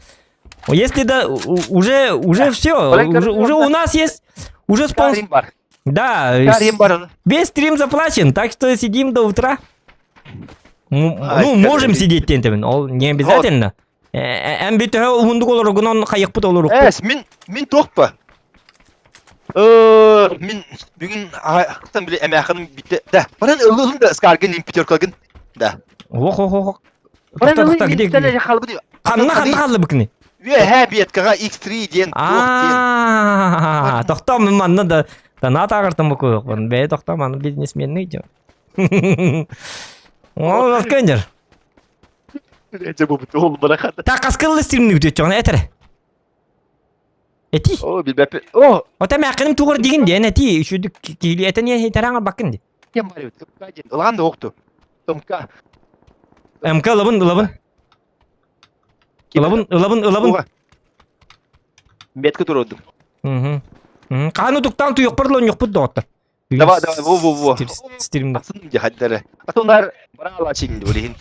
S4: Если да, уже, уже все, уже, уже у нас есть, уже спонсор.
S2: Карим бар.
S4: Да,
S2: Карим бар.
S4: весь стрим заплачен, так что сидим до утра.
S2: Ай,
S4: Ну, можем
S2: как
S4: сидеть тентемин, ол не обязательно. Эн би төһө уһундук олорогунан хайыкпыт олорукпут.
S2: Эс, мин мин туохпа. Мин бүгүн ахтан били эмээхиным битте. Да, баран ыллым да скаргын пятеркагын. Да.
S4: Ох, ох, ох.
S2: Баран
S4: Тоқта,
S2: ыллым
S4: тоқта, где, где?
S2: халбы.
S4: Ханна ханна халлы быкны?
S2: Үөһэ беткаға X3 диэн туох диэн.
S4: Аа, тоқта мен манна да дана тағыртым бу Бәй тоқта маны бизнесменный дем. Ол аскендер.
S2: Эже бу ол барахат.
S4: Та каскылы стримни бүтөт жоғына әтірі. Эти.
S2: О, билбәп. О,
S4: Ота мәқінім туғыр деген ден эти. Үшүдүк киили этен е тараңа бакын ди.
S2: кем бар МК диэн. Ылаан да оқту. МК.
S4: МК ылабын ылабын. Ылабын ылабын ылабын.
S2: Метка турдум.
S4: Мгм. Каны туктан туйок барлон yok доттор.
S2: Давай, давай, во, во, во.
S4: Стримда.
S2: Атын де хаддары. Атондар барала чейин олейин.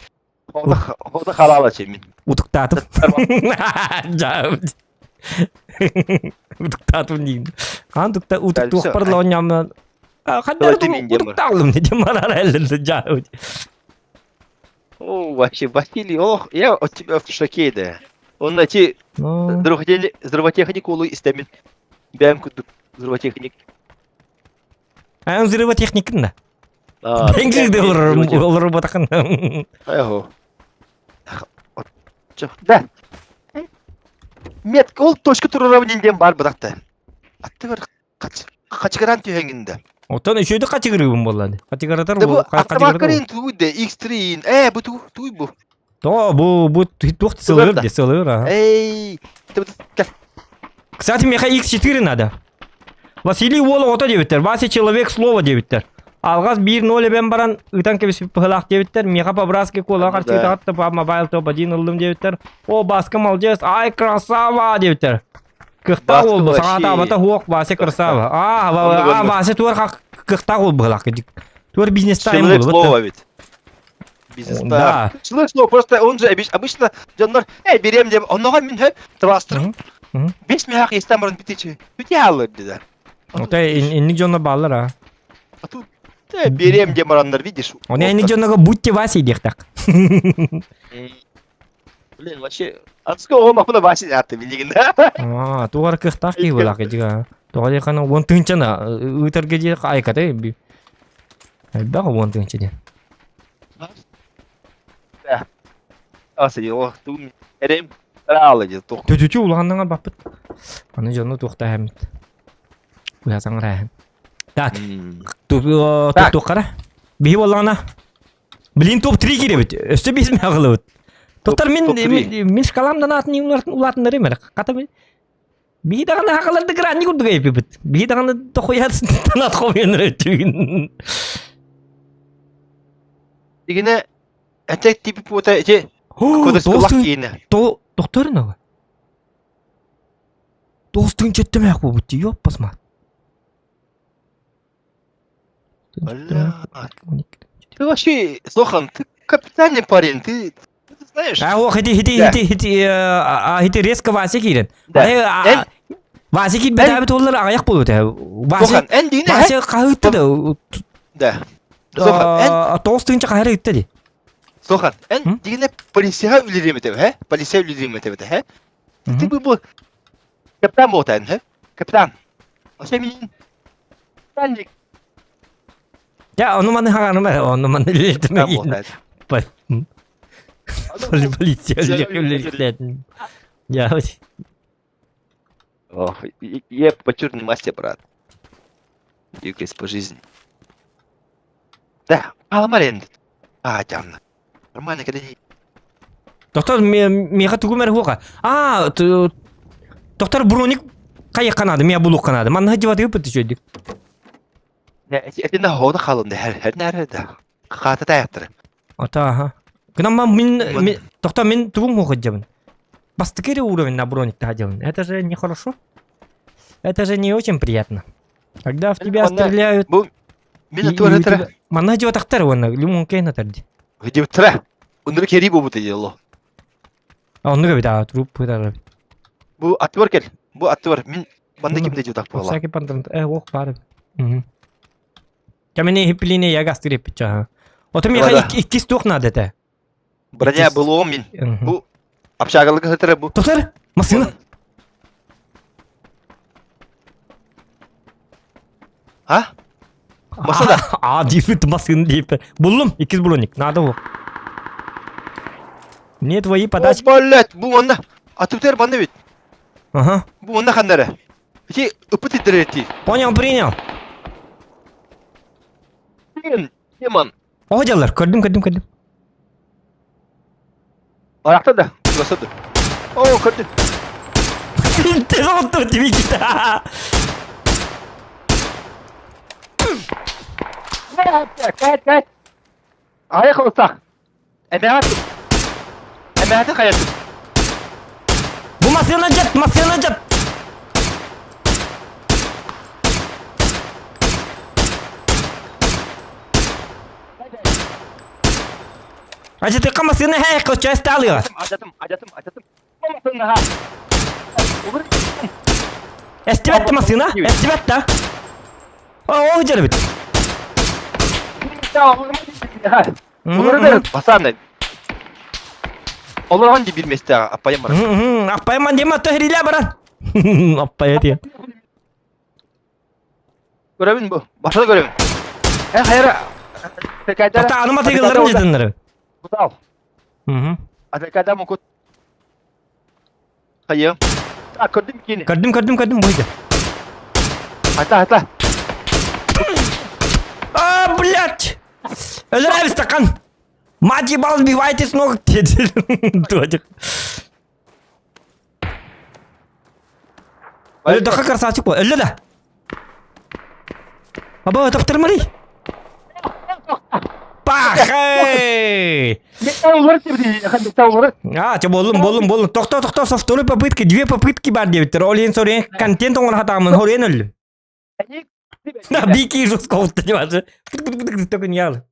S2: Хода хода халала чейин.
S4: Утуктатып. Утуктатып дейін. Қан тукта утук туох барлон ямна. Хаддар утукталым дедим марар әллі жа.
S2: О, вообще, Василий, ох, я от тебя в шоке, да. Он найти взрывотехник улу истемин. Бэм кудук взрывотехник.
S4: А он взрывотехник да. Бенгилде олор ботакын.
S2: Айхо. Да. Метка ол точка туруравнин бар быракта. Атты бір қачыгыран түйенгінде.
S4: Отон үшөйдү качыгырыбын боллады. Качыгыратар
S2: бу. Автомакарин туйде X3 э бу ту туй бу.
S4: То бу бу тух сылыр де сылыр а.
S2: Эй.
S4: Кстати, меха X4 надо. Василий Уола ото дебиттер. Вася человек слово дебиттер. Алгаз 1-0 бен баран ытан кебис пыхылах дебиттер. Меха по-братски кола каршы тагатты по мобайл топ 1 ылдым дебиттер. О, баска молодец. Ай, красава дебиттер. Кыхта ол саата абата хуок Вася красава. А, а Вася туар кыхта ол быхылах. Туар бизнес тайм
S2: Человек слово ведь. Бизнес
S4: Да.
S2: Человек слово просто он же обычно дьоннор эй берем деп онногон мин хөп трастыр. Бес мехак естен бұрын битечи. Бите алыр деді.
S4: Ота инник дьонно баалар а.
S2: А тут берем деп барандар видишь.
S4: Оны инник дьонного будьте Васей диэхтак.
S2: Блин, вообще, Ацко он махуна Вася аты билигин да.
S4: А, тугар кыхтах ки булак дига. Тугар хана он тынчана ыйтарга ди айката би. Айбага он тынча ди.
S2: Да. Аса ох, тум эрем ралы ди тух.
S4: Төтүтү улаханнаңа баппыт. Аны жону тухта хэмит. Уя саңра. Так, тух кара. Биһи боллаана. Блин, топ-3 киребит. Өстө биз мягылыбыт. Тоқтар мен мен шкаламдан атын улатындар эмер. Ката мен Биһи даҕаны хакаларды грани курдук эпипит. Биһи даҕаны тохуят танат хомьен өтүгүн.
S2: Дигине этек типи пута эти кодос киine.
S4: То доктор нага. Достуң четтемек бу бутти ёп басма.
S2: Бля. Ты вообще, Сохан, ты капитальный парень, ты ты знаешь.
S4: А ох, иди, иди, иди, иди, а иди резко Вася кирен.
S2: Да.
S4: Вася кир бетабит олар аяк болот. Вася.
S2: Сохан, эн дигине.
S4: Вася кайытты да.
S2: Да. Сохан, эн
S4: Тоғыз кайра итти ди.
S2: Сохан, эн дигине полицияга үлерем этеп, хэ? Полиция үлерем этеп, хэ? Ты бы был капитан болтан, хэ? Капитан. Вообще мин начальник.
S4: Я, ону маны хаганым, ону маны летме. Полиция үлерем. Я.
S2: Ох, я по черной масти, брат. Двигаюсь по жизни. Да, аламарен. А, тямно. Нормально, когда не...
S4: Доктор, меха тугумер хука. А, доктор броник кайы канады, мия булук канады. Манна жибаты өпөтү чөйдүк.
S2: Это на хода халынды, хэр хэр нәре Хата таяқтыры.
S4: Ата, аха. Кынамма мин, доктор, мин тугум хука жабын. Бастыкери уровень на броник жабын. Это же нехорошо. Это же не очень приятно. Когда в тебя стреляют...
S2: Бу мин туара
S4: Манна жибатактар оны, лимон кейн атарды.
S2: Жибатра. Ундыр кери бу бу дело.
S4: А онны бит, а труп бит.
S2: Бу атвар кел. Бу атвар. Мин манда кимде жутак була.
S4: Всякий пантрон. Э, ох, бар. Угу. Камене хиплине я гастыре пича. Ото меха иккис тух надо это.
S2: Броня было мин. Бу. Общагалык сытара бу.
S4: Тотор, массыына.
S2: А? Массыына.
S4: А, диэбит массыына диэбит. Буллум, иккис броник, надо бу. Мне твои подачки.
S2: О, блядь, бу онна. Атыптар банна ведь.
S4: Ага.
S2: Бу онна ханнара. Ити ыпыт иддерети.
S4: Понял, принял.
S2: Демон.
S4: О, дьаллар, көрдүм, көрдүм, көрдүм.
S2: Арахта да, басады. О, көрдүм.
S4: Ты золото тебе кита.
S2: Кайт, кайт. Ай холостах. Эмэҕэ Эмэҕэ хайатын.
S4: Бу массыына дьат, массыына дьат. Ачытыкка массыына һээ, коччо сталыга.
S2: Адьатым, адьатым, адьатым.
S4: Эстибэт массыына, эстибэт да. О, ол жарбит.
S2: Басаан Олорон ди билместе аппайым
S4: баран. Аппайым дима төһриле баран. Аппая тия.
S2: Көрөбүн бу. Башта көрөбүн. Э хайра.
S4: Ата аныма тыгылларын жытыннары.
S2: Кутал. Атакада мукут. Хайы. А, көрдүм кини.
S4: Көрдүм, көрдүм, көрдүм, бойда.
S2: Ата, ата.
S4: А, блядь! Өлөрөбүз стакан. Мать ебал, сбивайте с ног. Додик. Өлө даха красавчик бол. Өлө да. Аба, таптырмарый. Пахай! А, те боллум, боллум, боллум. Тохто, тохто, со второй попытки, две попытки бар диэбиттэр. Ол иһин сорен контент оҥоро хатааммын, хорен өллүм. На бики жестко понимаешь? Только не ял.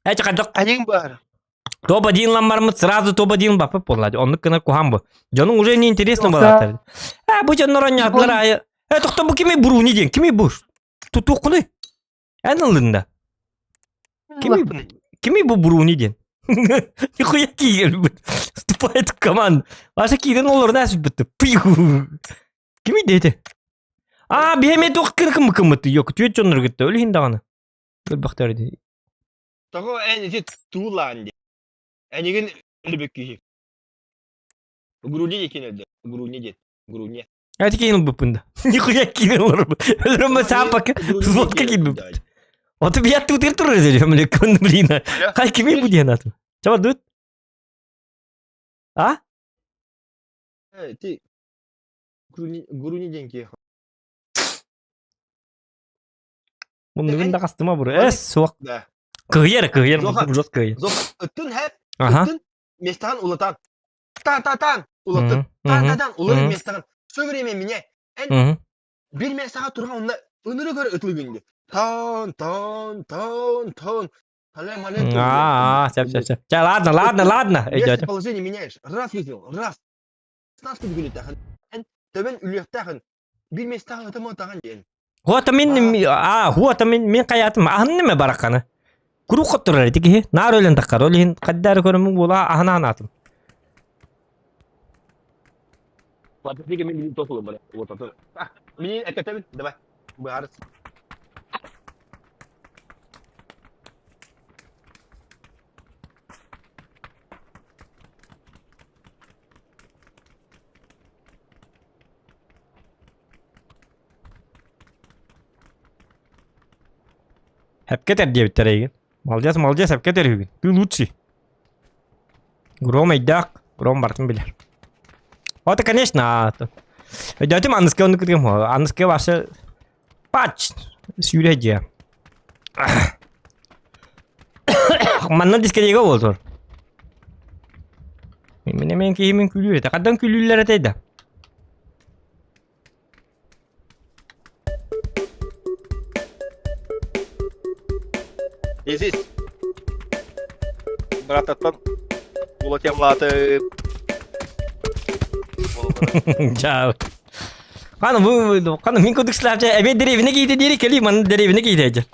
S4: Эти хадак.
S2: Анең бар.
S4: Топ-1 ламмармыт сразу топ-1 бапып боллади. Оннук гына куһаан бу. Дьонуҥ уже неинтересно балааттар. Э, бу дьоннор онньоотулар айы. Э, тохто бу кими буруни диэн? Кими бу? Тутуоххунуй? Эн ыллын да. Кими, кими бу буруни диэн? Нихуя киирбит. Вступает в команду. Ваша киирэн олорун сүппүттү. Пиу. Кими дети? А, биһэме туох кыркымыкымыт. Yok, түөт дьоннор кытта өлүһүн даҕаны. Өлбөхтөр дии.
S2: Того эн ити туулаан ди. Энигин өлбөк киһи. Груди диэкин өлдө. Груни диэн. Груни.
S4: Эти киин ылбыппын да. Нихуя киин ыларбын. Өлөрөмө саапака взводка киирбиппит. Оту бият тутыр турар этим, күн блин. Хай кими бу диэн атым. Чаба дут? А?
S2: Ти Груни Груни диэн киһи.
S4: Муннугун да хастыма бур. Эс суох.
S2: Да.
S4: Кыйар, кыйар, жот кыйар.
S2: Ыттын хэп,
S4: Ага.
S2: ыттын местаҕын улатан. Та-та-тан улатын. Та-та-тан уларын местаҕын. Все время меня. Эн бир местаҕа турган онна ыныры көр ытылгын Тан, тан, тан, тан.
S4: А, все, все, все. Ладно, ладно, ладно.
S2: Идет. Положение меняешь. Раз вызвал, раз. Снас күлүтэхин. Эн төбөн үлүөхтээхин. Бир местаҕын ытымы диэн.
S4: Хуата мин а хуата мин мин хайатым аһынныме бараканы. Куру хоттурар ити киһи. Наар өлөн таххар. Ол иһин хаддары көрөмүн буола аһына атым.
S2: Подожди, мен тосулу бара. Вот это. Мне это давай. Баарыс.
S4: Хэпкетер диэбиттэр эйигин. Молодец, молодец, хэпкетер үһүгүн. Ты лучший. Гром өйдөөх, Гром бартын билэр. Вот, конечно, Өйдөөтүм аныска ону кытгым. Аныска вообще пач сүүрэ дьиэ. Манна дискетеге болтур. Мен мен киһимин күлүүр этэ. Хаддан күлүүллэр этэй да.
S2: Здесь. Брататтан улатемлаты.
S4: Чао. Кана бу кана мин кудук славча эбе деревне кийде дири кели ман деревне кийде.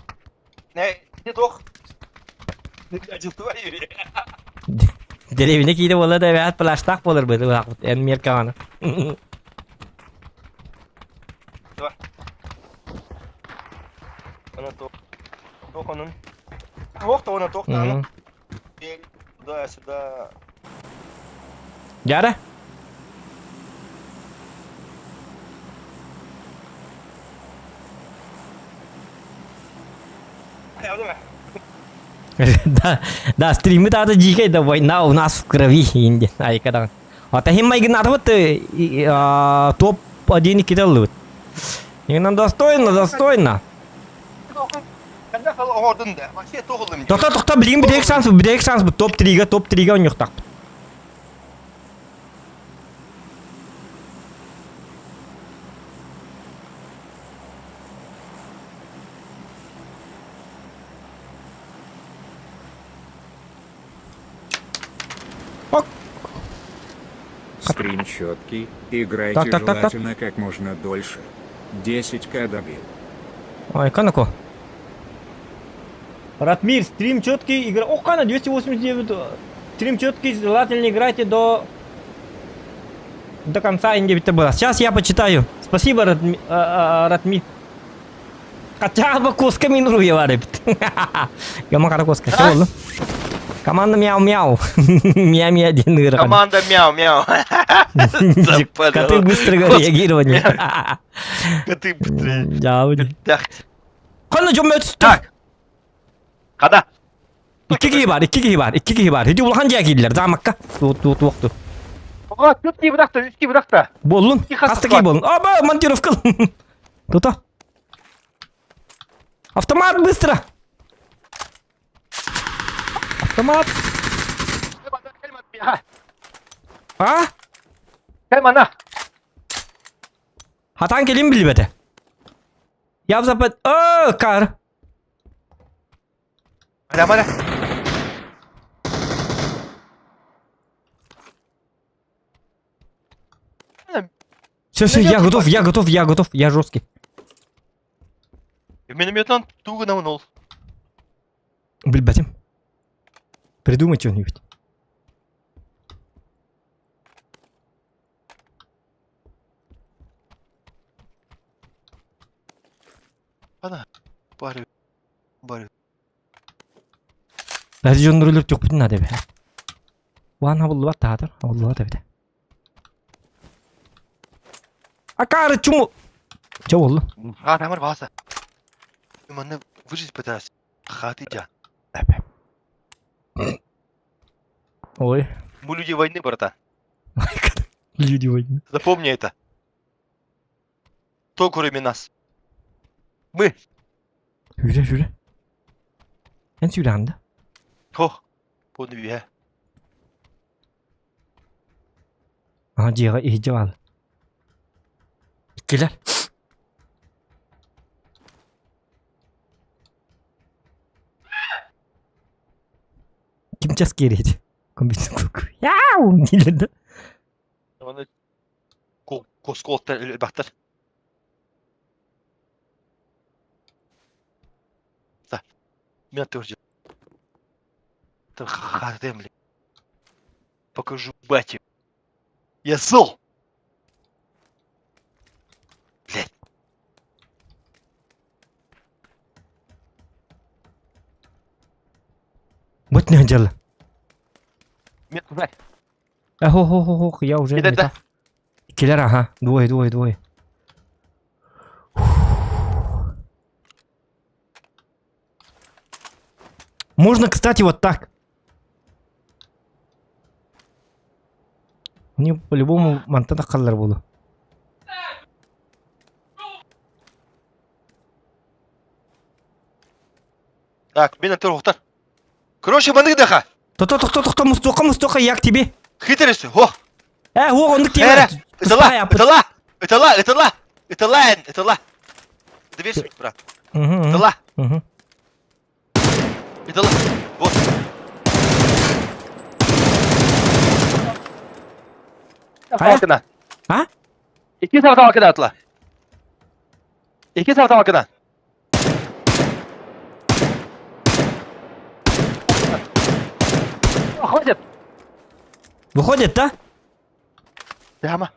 S2: Не, не тох.
S4: Деревня киирэ буолла да эбээт плащтаах буолар быһыылаахпыт эн меркаҕаны.
S2: Туда-сюда.
S4: Дьара? Да, да, стримы тата дикой, да война у нас в крови, инде. Айкадан. А тахим майгын атыбыт топ-1 кидаллыбыт. Нам достойно, достойно. Тохто, тохто, билигин бүтэһик шанс, бүтэһик шанс топ-3-га, топ-3-га оонньуохтаахпыт. Ок.
S6: Стрим четкий, играйте
S4: Так, так, так, так.
S6: желательно как можно дольше. 10к добил.
S4: Ой, канако. Ратмир, стрим четкий, игра... О, кана, 289. Стрим четкий, желательно играйте до... До конца инде было. Сейчас я почитаю. Спасибо, Ратми... Ратмир. Хотя бы коска минуру я варит. Я могу коска. Что было? Команда мяу-мяу. Мяу-мяу один
S2: Команда мяу-мяу.
S4: Коты быстрого реагирования.
S2: Коты быстрее.
S4: Да. Ханна жом
S2: Так. Хада.
S4: Икки киһи баар, икки киһи баар, икки киһи баар. Ити улахан дьиэ киирдилэр, замокка. Туох туох туох ту.
S5: Оҕо, түөрт киһи бырахта, үс киһи бырахта.
S4: Буоллун.
S5: Икки хас
S4: Хаста киһи
S5: бар.
S4: буоллун. Аба, монтировка. Тута. Автомат быстро. Автомат. А?
S5: Кэл манна.
S4: Хатан кэлин билбэтэ. Я в запад... О, кар.
S2: Мара, мара.
S4: Все, все, я готов, я готов, я готов, я жесткий.
S2: Минометон тугу намнул.
S4: Билбэтим. Придумай что-нибудь.
S2: Барю. Барю.
S4: Даже дьоннор өлөр надо бе. Уан хабыллыбат таатыр, хабыллыбат эбит. Акары чуму. Че болду?
S2: А, там рвался. Манна выжить пытаюсь. Хаты дя.
S4: Ой.
S2: Мы люди войны, брата.
S4: Люди войны.
S2: Запомни это. Кто кроме нас? Мы.
S4: Жүре, жүре. Эн сүүрэнде.
S2: Хо. Поны
S4: Ага, дьиэҕэ иһирдьэ бааллар. Иккилэр. Ким час киирээт? Компьютер Яу! дииллэр да.
S2: Оны косколттар элбэхтэр. Да. Меня тоже. Хардем, Покажу бате. Я зол. Блядь.
S4: Вот не дело.
S2: Нет, знай.
S4: Хо-хо-хо-хо, я уже
S2: Это да.
S4: Киллер, ага. Двое, двое, двое. Можно, кстати, вот так. Мне по-любому мантана халлар буду.
S2: Так, мен турухтар. Короче, маны даха.
S4: То-то, то-то, то-то, мустука, мустука, я к тебе.
S2: Хитрый, о.
S4: О, он к тебе.
S2: Это ла, это ла, это ла, это ла, это ла, это ла. Доверься мне, брат. Это ла. Это ла. Вот.
S4: А? А?
S2: Икки савтамакына атла. Икки савтамакына.
S4: Выходит, да?
S2: Прямо.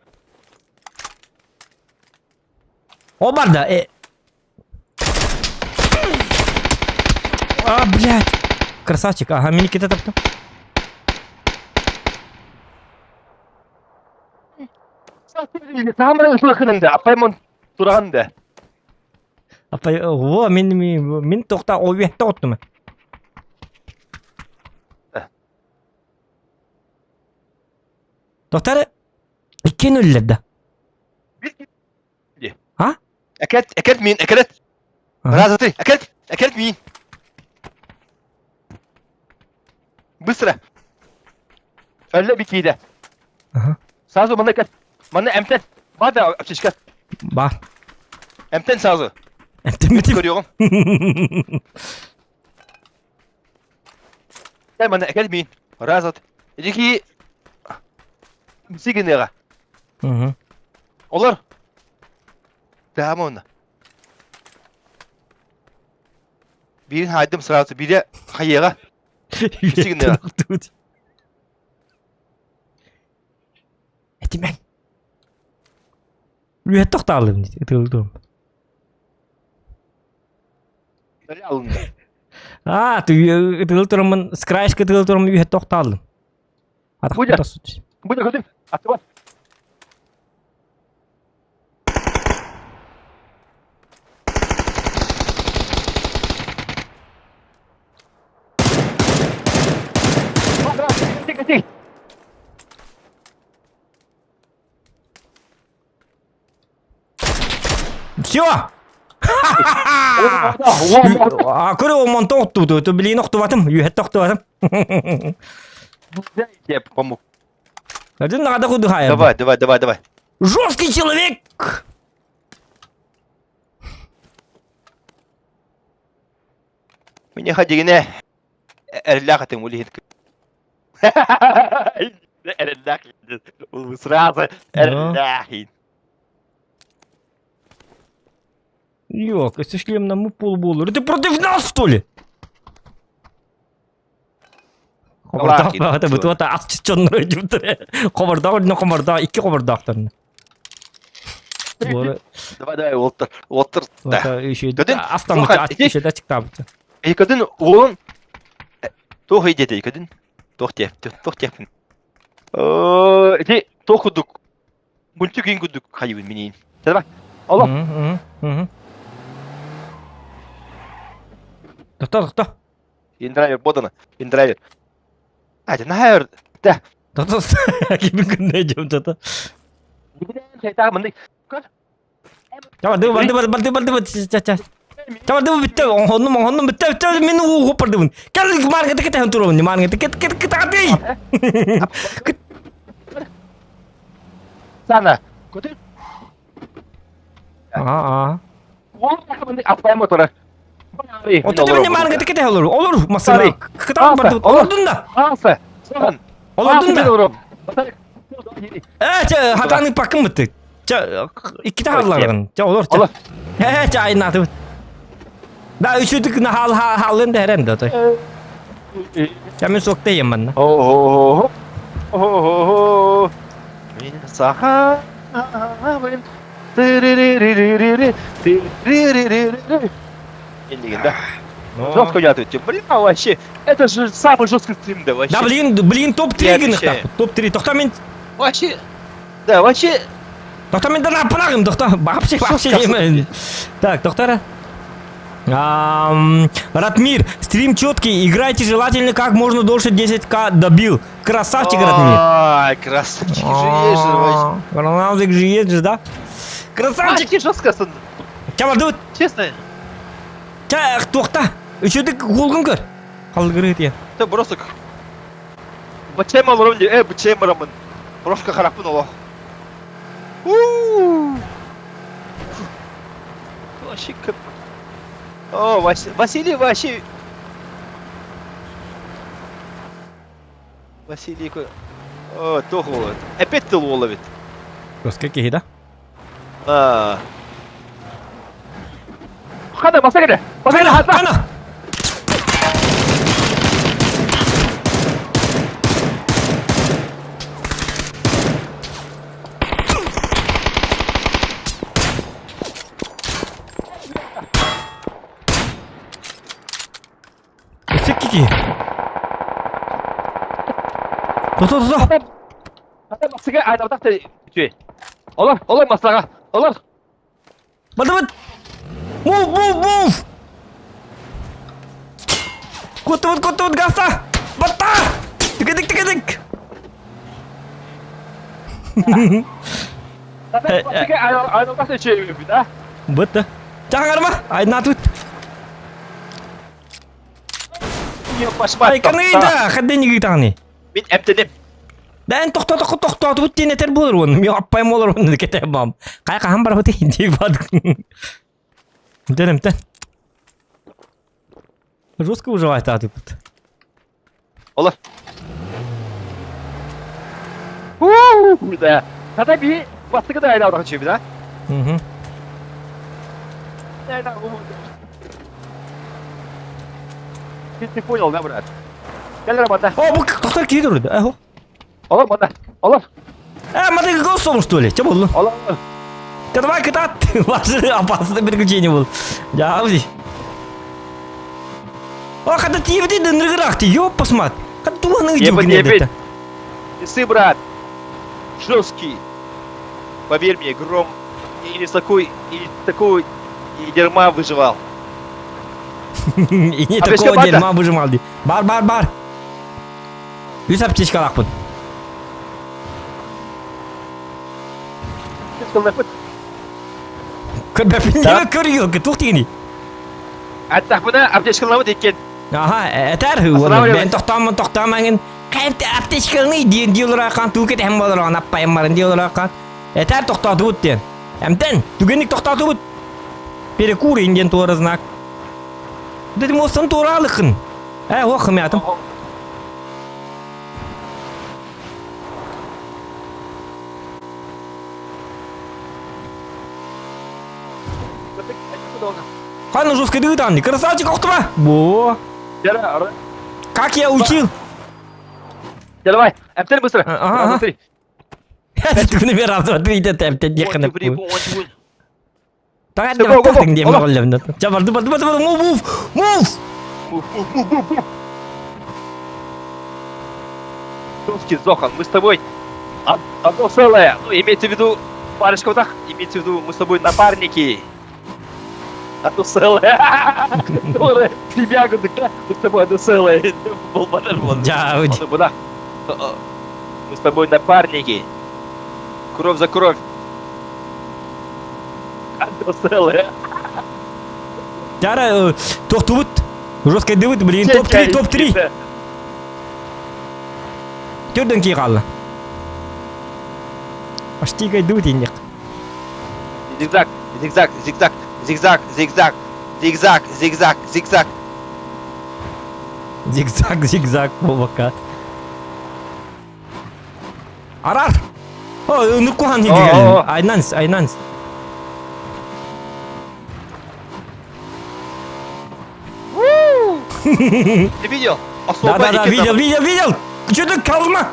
S4: О, барда. Э. А, блядь. Красавчик. Ага, мини кита таптым.
S2: Туран да.
S4: Апай, во, мин мин тохта о үөттэ оттум. Доктор, иккиэн өллөр да. А?
S2: Экет, экет мин, экет. Раз, три, экет, экет мин. Быстро. Өллө бикиде.
S4: Ага.
S2: Сразу мана экет. Мана эмтен. Бада аптечка.
S4: Бар.
S2: Эмтен сразу.
S4: Эмтен
S2: Көрüyorum. Кэл манна кэл миин. Раз от. Ити сигинега.
S4: Мгм.
S2: Олор. Таама онна. Биирин хаайдым сразу, биирэ хайыаҕа. Сигинега.
S4: Этимэн. Үөһэ тохтаалым ытылдым. Аа, ытылы тураммын, с краешка ытылы тураммын үөһэ тохтаалым.
S2: Будя. Будя, көтүм. Аттыбат.
S4: Все! А көрө омонтон охтубут, то билин охтубатым, үһэт охтубатым.
S2: Я помог.
S4: Один надо кудыхая.
S2: Давай, давай, давай, давай.
S4: Жесткий человек!
S2: Меня ходигине эрэллээх этим улиһит. Эрэллээх сразу эрэллээх.
S4: Йок, если шлем на пол болар. Это против нас, что ли? Хобордаах баҕата бытуата ас чоннор өйдүбүттэр. Хобордаах үрдүнэ хомордаах икки хобордаахтарна.
S2: Давай, давай, уолтар, уолтар.
S4: Көтүн астаммыт еще ачыктаабыт.
S2: Көтүн уолун туох идете көтүн туох диэп туох диэппин. Ити туох курдук мультик күн курдук хайыбын миниин. Давай. Алло.
S4: Тохто, тохто.
S2: Индрайвер бодана. Индрайвер. Айда наһаа да.
S4: Тохто, кимин күннэ дьом тото. Давай, давай, давай, давай, давай, давай, ча ча. Давай, давай, бүттэ, оһоннум, оһоннум, бүттэ, бүттэ, мин уу хоппардыбын. Кэл, маарга тикет туруун, маарга тикет, тикет, тикет,
S2: Сана. Көтөр.
S4: Аа.
S2: Аппайма турар.
S4: Отто маарга тикет олор. Олор, масына. Кытаан барды. Олордун да.
S2: Аса. Сан.
S4: Олордун да. Э, чэ, хатааны пакын бытты. Чэ, икките хаалларгын. Чэ, олор. Чэ. Э, чэ, айнаатыбыт. Да, үчүдүк на хаал хаалын да эрен да той. Чэ, мен суоктайым манна.
S2: О-о-о. О-о-о. Мен саха. Да. Жестко я тут. Блин, вообще, это же самый жесткий стрим, да, вообще.
S4: Да, блин, блин, топ-3 гынах топ-3. Тохта мен...
S2: Вообще, да, вообще...
S4: Тохта мен да пырагым, тохта, вообще, вообще. Так, тохтара. Ратмир, стрим четкий, играйте желательно как можно дольше 10к добил. Красавчик, Ратмир.
S2: Ай, красавчик же есть же.
S4: Красавчик же есть же, да? Красавчик!
S2: жестко.
S4: Чабарды.
S2: Честно.
S4: Ча, тоқта. Үшөдік қолғын көр. Қалгыры тия.
S2: Ты просто... Бачем алырым, э, бачем барамын. Брошка харапын ола. Вообще как... О, Василий вообще... Василий... О, тух ловит. Опять ты ловит.
S4: Сколько да?
S2: А.
S5: Хана, басагада! Басагада,
S4: хана! ки. Тото, тото.
S5: Басыга айдабатах үтүө. Олор, олор маслаға. Олор.
S4: Бадыбыт! Move, move, move! Куттубут, куттубут, гаста! Батта! Тикедик, тикедик! Бытта. Чаҥарма! Айнаатыт! Айканыйда! Хадденигий тағаны.
S2: Мин эмтэним.
S4: Да эн тохтоотоххо тохтоотубут диэн этэр буолар уонна мен аппайым буолар уонна кэтэ бам. Хай хаһан барабыт дии бад. Эмтэн эмтэн. Жестко выживает тут.
S2: Олор.
S5: Да. Хата би бастыкы да айдаудах чүбү да.
S4: Угу.
S5: Ты, ты понял, да, брат? Кел работа.
S4: О, бу тохтор киһи турду. Эхо.
S5: Олор, манда. Олор.
S4: Э, мады голосом, что ли? Че было?
S5: Олор.
S4: Да давай кытат. Ваше опасное приключение был. Я здесь. О, хата тиевди дыныргырахты, ёп посмат. Хата туаны
S2: Ебать, ебать. Лисы, брат. Жесткий. Поверь мне, гром и не такой, и не такого и дерьма выживал.
S4: И не такого дерьма выжимал. Бар, бар, бар. Үс аптечкалаахпын. Көрбөппүн көрүө туох дигини?
S2: Аттахпына аптечкалабыт иккен.
S4: Аха, этэр мен тохтоомун тохтоомаҥын хайпты аптечкалны диэн диолоракан туукет эм болорон аппайым барын диолоракан этэр тохтоотубут диэн. Эмтэн түгэнник тохтоотубут. Перекур инден туора знак. Дедим остан туоралыкын. Э, ох, мятым. Хан жестко дыгытан, красавчик охтума. Во. Как я учил?
S5: Давай, эмтэн быстро.
S4: Ага. Түгүнү бер раз, два, три, тэп, тэп, еханы. Так, барды, барды, барды, move, move, move.
S5: Русский Зохан, мы с тобой одно целое. Ну, имеется в виду, парочка вот так, имеется в виду, мы с тобой напарники. Одно целое. Тебя, мы с тобой одно целое. Мы с тобой напарники. Кровь за кровь. Одно целое.
S4: Тяра, тохтубут. Жестко дыбыт, блин, топ-3, топ-3. Түрден кей қалды. Почти дыбыт ендек.
S2: Зигзаг, зигзаг, зигзаг, зигзаг, зигзаг, зигзаг, зигзаг, зигзаг.
S4: Зигзаг, зигзаг, болбакка. Арар! О, нуккухан хиги Айнанс, айнанс.
S2: Ты видел?
S4: Да, да, да, видел, видел, видел! Че ты калма?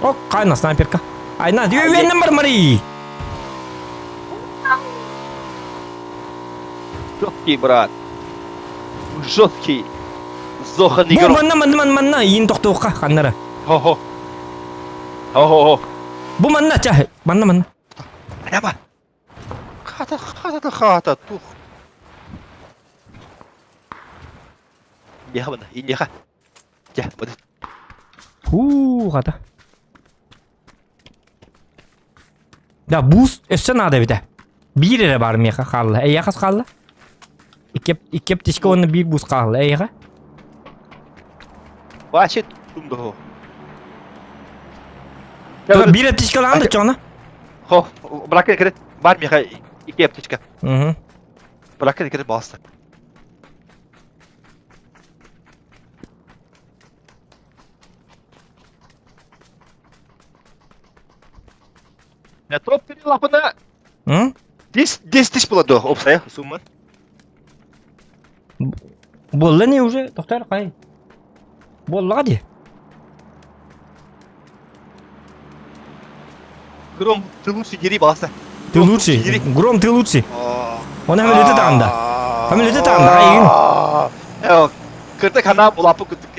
S4: О, кайна снайперка. Айна, ювен бар мари.
S2: Жесткий, брат. Жесткий. Зохан игрок.
S4: Бу манна манна манна иин тохтуукка ханнара.
S2: Хо-хо. Хо-хо-хо.
S4: Бу манна ча манна манна.
S2: Прямо. Хата, хата, хата, тух. Иха манна, иха. Ча, вот.
S4: Ху, хата. Да, буст өссө надо бите. Биир эрэ бар миэхэ хаалла. Эйиэхэ хас хаалла? Икки икки аптечка уонна биир буст хаалла. Эйиэхэ?
S2: Вообще тумдо.
S4: Биир аптечкалаан да чоҕуна.
S2: Хо, бракка кирет бар миэхэ икки аптечка.
S4: Угу.
S2: Бракка кирет баста. Топ-3 лапына 10 10 тысяч было до опсая сумма.
S4: Буолла не уже, тохтор кай. Буоллаҕа дии.
S2: Гром, ты лучший, дери, баласа.
S4: Ты лучший. Гром, ты лучший. Он һәм даанда. Фамилията тааннаҕа игин.
S5: Кырдык ханаа булаппы курдук.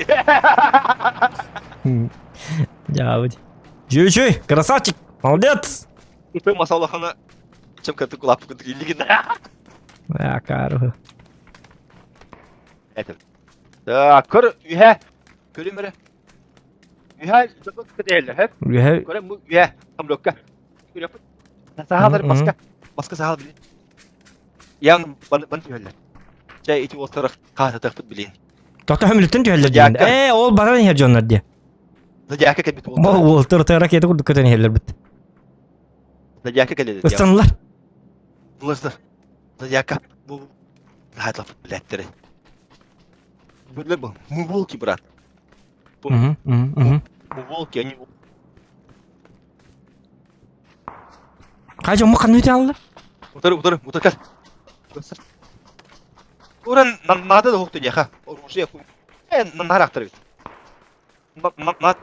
S4: Дьаабыт. Жүй-жүй, красавчик, молодец.
S5: Ипы масалахана чем кырдык улаппы курдук илигин.
S4: Акару.
S5: Это. Так, көр үһэ. Көрүм эрэ. Үһэ дыбык кытээллэр, хэп.
S4: Үһэ.
S5: Көрө бу үһэ хамлокка. Көрөппүт. Саһалар баска. Баска саһал билин. Ян бан бан түһэллэр. Чэ ити уолтара хаататахпыт билин.
S4: Тоқта хөмүлүттэн түһэллэр диэн. Ээ, ол баран иһэр дьоннор диэ.
S5: Зодиака кэлбит
S4: уолтара. Бу уолтар ракета курдук көтөн иһэллэр бит.
S5: Зодиака кэлэлэр.
S4: Ыстанылар.
S5: Буластар. Зодиака. Бу хаатап билеттере. Бу мы волки, брат.
S4: Угу, угу,
S5: Мы волки, они
S4: Хайа, мы ханны аллар?
S5: Утары, утары, утары кел. Уран надо да хукту яха. Оружие хуй. Э, нарактыр бит. На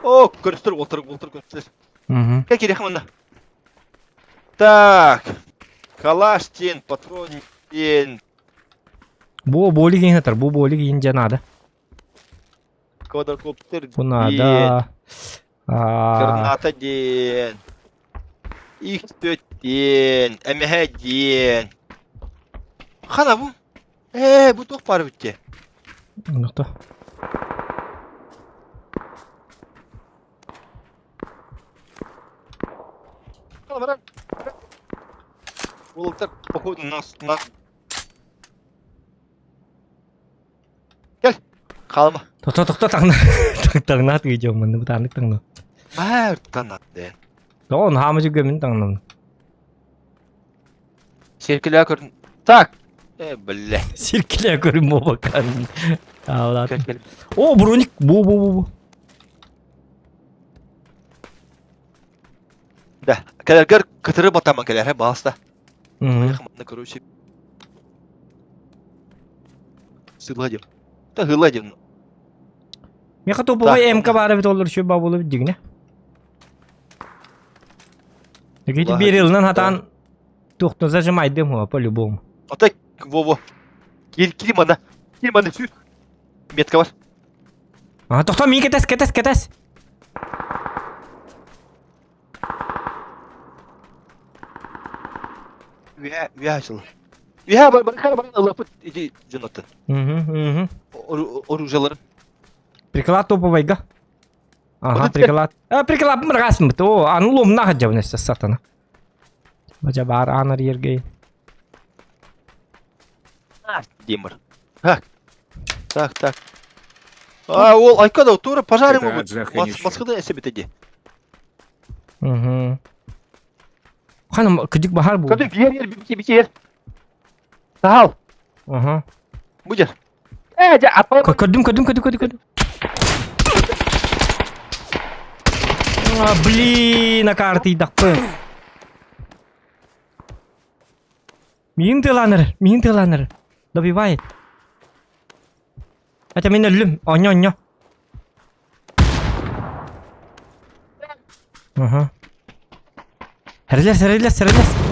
S5: О, көрүстөр, отыр, отыр көрүстөр.
S4: Угу.
S5: Как керек мында? Так. Калаш тен, патрон тен.
S4: Бу боли киин хатар, бу боли киин дьэ наада.
S5: Квадрокоптер
S4: Бу наада. А,
S5: Граната диэн. Х4 диэн. МХ диэн. Хана бу? Ээ, бу туох баар эбит
S4: Нохто.
S5: Уолаттар, походу, нас, нас Кэл, хаалыма.
S4: Тохто, тохто, таҥна. Таҥнаат видео манны бытааннык таҥна.
S5: Баар таҥнат диэн.
S4: Тоҕо хаама жүгөмүн таҥнам.
S5: Сиркилээ көрүн. Так. Э, бля.
S4: Сиркилээ көрүн буолбаккан. Таалаат. О, броник. Бу бу бу бу.
S5: Да. Кэлэргэр кытыры батаман кэлэр, баалста. Манна короче Сыла диэн. Та хыла диэн.
S4: Миэхэ топовой МК баар эбит олор үчүгэй баа буолар дигинэ. Ити берилынан хатаан туохтан зажимайдым хуа по-любому.
S5: Ата во-во. Кир кир мана. Кир мана сүр. Метка бар.
S4: А тохтоо мин кэтэс кэтэс кэтэс.
S5: Үһэ үһэ ачылы. Үһэ бар бар бар ылапыт ити дьонотон.
S4: Мгм,
S5: Оружиеларын.
S4: Приклад топовайга. Ага, приклад. А, приклад мыргасмыт. О, аны ломна хаджабын эссе сатана. Бажа бар анар ергей.
S5: Димыр. Так. Так, так. А, ол айкада тура пожарим могут. Москвада эсе битеди.
S4: Угу. Ханым кыдык бахар бу.
S5: Кыдык ер ер бити бити ер. Сахал.
S4: Ага.
S5: Будер. Э, жа апа.
S4: Көрдүм, көрдүм, көрдүм, көрдүм, көрдүм. А, блин, на карты идақпын. Миин тыланыр, миин тыланыр. Добивает. Хотя мин өллүм, онньо, онньо. Ага. Сэрэлэс, сэрэлэс, сэрэлэс.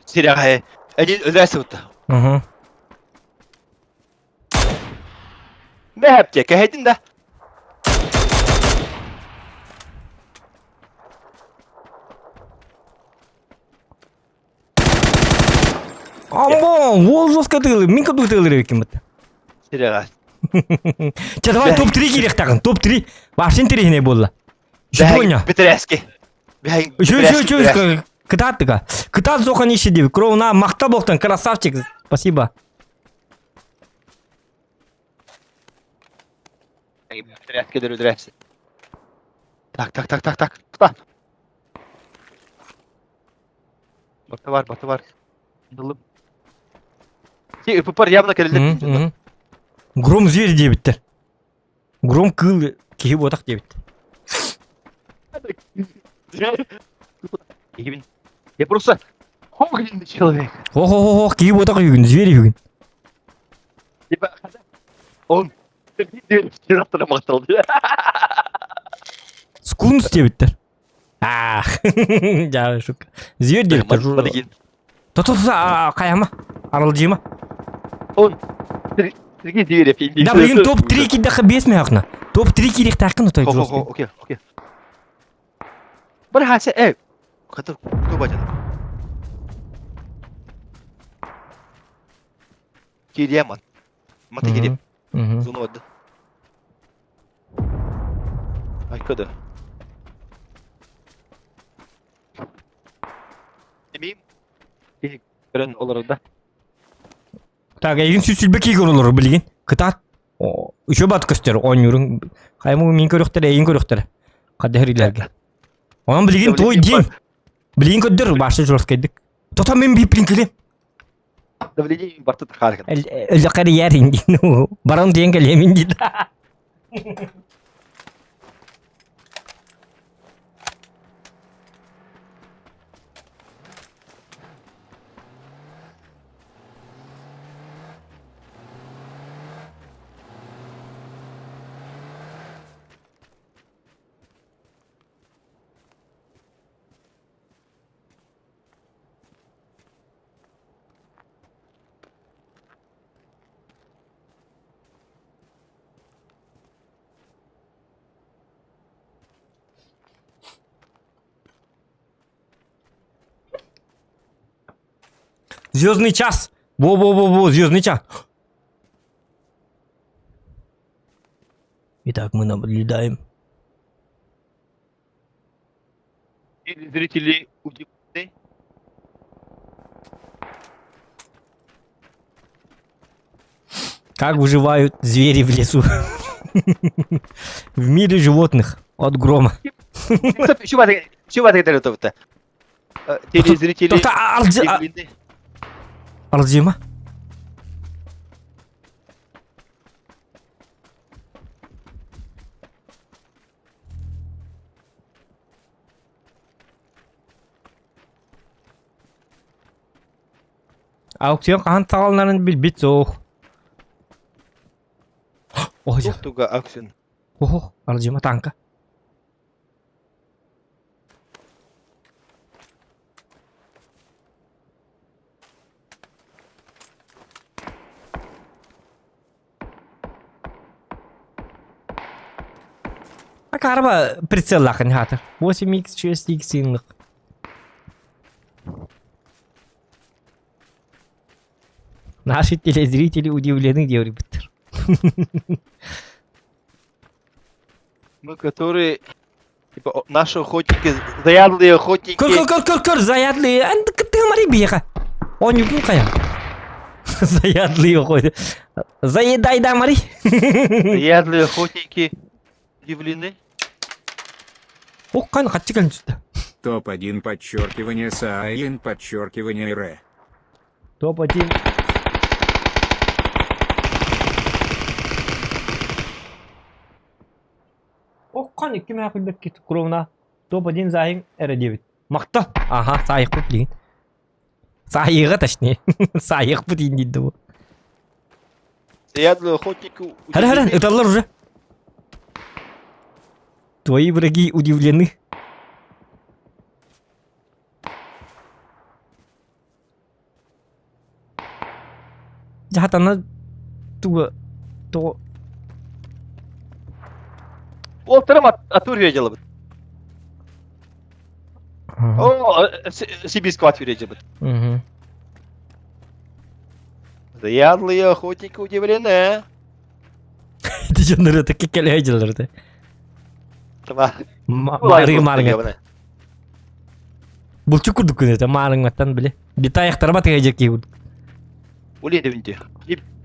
S5: Сирэҕэ. Эдин өлө сытта.
S4: Угу.
S5: Бэһэптиэ кэһэйдин да.
S4: Амбо, уол жестко тыылыр, мин курдук тыылыр эбиккин бытта.
S5: Сирэҕэ.
S4: Чэ, давай топ-3 киириэхтээхин, топ-3. Вообще интэриэһинэй буолла. Үчүгэй
S5: Битэрээски.
S4: Үчүгэй, үчүгэй, үчүгэй. Кытааттыга. Кытаат зохан ищи диэбит. Кровна махта буолтан, красавчик. Спасибо.
S5: Так, так, так, так, так. Тута. Бата бар, бата бар. Дылым. Ти ыпыпар явно кэлэллэр.
S4: Гром зверь диэбиттэр. Гром кыыл киһи буотах диэбит.
S5: Я просто огненный человек.
S4: Ох-ох-ох, киһи буотах үгүн, зверь үгүн.
S5: Типа, он
S4: Скунс диэбиттэр. Аах. Дьаа, шутка. Зверь диэбиттэр. То-то-то, хайама. Аралдьыма.
S5: Он Сергей Зверев.
S4: Да, билигин топ-3 киирдэххэ 5 мөһөөхнө. Топ-3 киириэхтээххин отой жесткий.
S2: Окей, окей. Бары хася, эй. Хата, кто батя? Кириэ мат. Маты кириэ. Зону барды. Айкада.
S5: Эмиим. Киһи көрөн олорор да.
S4: Так, эйигин сүлбэ кии көрөлөр билигин. Кытаат. Үчү бат көстөр оонньуурун. Хайму мин көрүөхтэрэ, эйигин көрүөхтэрэ. Хадда хирилэргэ. Онон билигин твой день. Билигин көрдөр, башы жорскайдык. Тото мен биплин кэлиэм.
S5: Давление барты тахаар.
S4: Өлөкөр иярин дин. Барон диэн кэлиэмин дин. Звездный час. Во-во-во-во, звездный час. Итак, мы наблюдаем.
S5: Зрители удивлены.
S4: Как выживают звери в лесу? В мире животных от грома.
S5: Телезрители удивлены.
S4: Аралдьыма. Аукцион хаһан саҕаланарын билбит суох. Ой,
S2: Туга аукцион.
S4: Ох, аралдьыма танка. Акарба прицеллахын хатыр. 8x, 6x синлык. Наши телезрители удивлены, диэбиттэр.
S2: Мы, которые, типа, наши охотники, заядлые охотники.
S4: Көр, көр, көр, көр, көр, заядлые. Ты мари биэхэ. Оонньуутун хайа. Заядлые охотники. Заедай да мари.
S2: Заядлые охотники удивлены.
S4: Уккан хаччы кэлэн түстэ.
S6: Топ-1 подчеркивание Саайн подчеркивание Р.
S4: Топ-1. Оккан икки мээ күлбэккит кровна топ-1 заайын эрэ диэбит. Махта. Аха, саайықпыт билигин. Саайыга точнее. Саайықпыт индийді бу.
S2: Заядлые охотники
S4: Хара, хара, ыталлар уже. Твои враги удивлены. Дьаһатана туга то
S2: Ол тарам атур делабыт. О, Сибирского атур делабыт. Заядлые охотники удивлены.
S4: Ити дьоннор это кекеле дьыллар это. Маарыгы маарыҥа. Булчу курдук күн это маарыҥматтан били. Битайахтарба тыга кии курдук.
S2: Улей дебинти.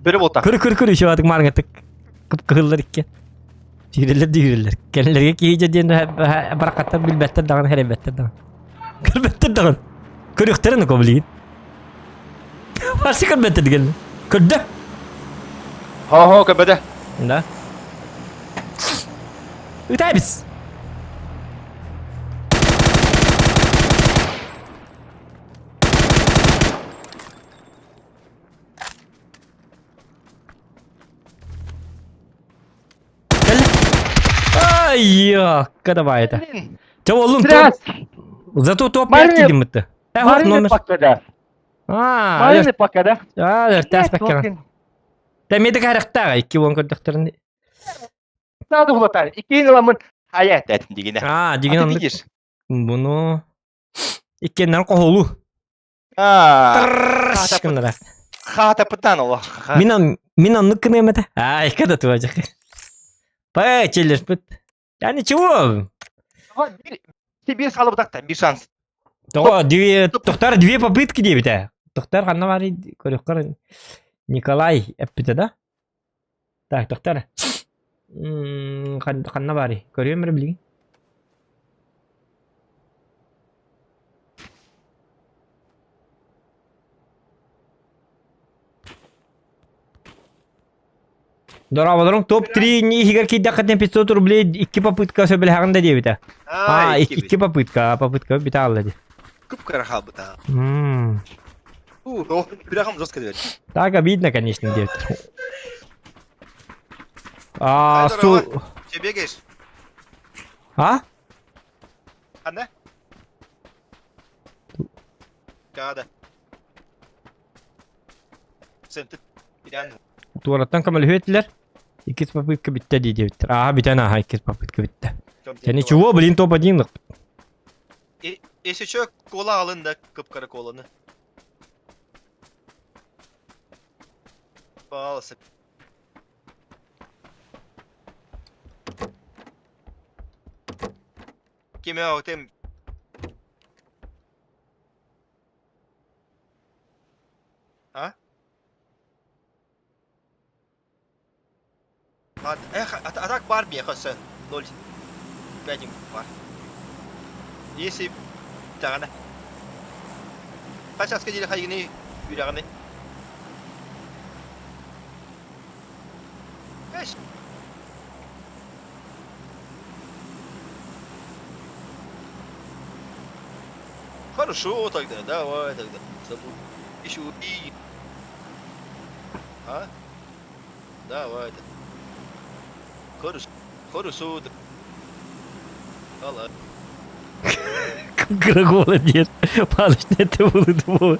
S2: Бөрө болта.
S4: Көр көр көр еще атык маарыҥа кып кыһыллар икки. Тиирэллэр диирэллэр. Кэллэргэ киһи дьэ диэн баракаттар билбэттэр даҕаны хэрэйбэттэр даҕаны. Көрбөттөр даҕаны. Көрүөхтэрин око билигин. Барсы көрбөттөр дигэн. Көрдө.
S2: Хо-хо көрбөтө.
S4: Да. Ытайбыз. Ой, давай это. Чэ оллун топ. Зато топ 5 кидиммит. Э, номер.
S5: пока
S4: Аа,
S5: Марины пока да.
S4: Аа, өртээс баккана. Тэ медик харахтаага икки уон көрдөхтөрүн.
S5: Саады хулатар. Иккиин ыламмын хайа этэтин дигинэ.
S4: Аа,
S5: А
S4: дигин
S5: ты
S4: оннук.
S5: видишь?
S4: Буну иккиэннэр хоһулу.
S2: А,
S4: Гыннара.
S2: хата пытан ол.
S4: Мин мин оннук гыныам этэ. Аа, икки да туа жак. Пэ, челлерпит. Я ничего.
S2: Тебе салыбытакта bir шанс.
S4: Тоҕо две тохтар две попытки диэбитэ. Тохтар ханна баарый көрүөххэ Николай эппитэ да? Так, тохтар. Ханна баарый? Көрүөм эрэ билигин. Дорооболоруҥ топ-3 иһигэр киирдэххитинэ 500 рублей икки попытка сөбүлэһэҕин да диэбитэ. А, икки попытка, попытка бүтэ хаалла дии.
S2: Кып-кыра хаалбыта.
S4: М.
S2: Бирахам жестко диэбит.
S4: Так обидно, конечно, диэбит. А, су...
S2: Че бегаешь?
S4: А?
S2: Ханна? Да,
S4: Туораттан көмөлөһүө этилэр. Иккис попытка бүттэ дии диэбиттэр. Ааһа бүтэн ааһа иккис попытка бүттэ. Я ничего, блин, топ-1.
S2: Если что, кола алын да, кып-кара коланы. Пожалуйста. Кеме отем А? А так бар миэхэ сөн. 0,5 бар. Если даҕаны. Хас часка диэри хайгыный үрэҕиний? Эш. Хорошо тогда, давай тогда. Забудь. Еще и... А? Давай. Хорошо. Хорошо. Алла.
S4: Кыра диэн палочный это было.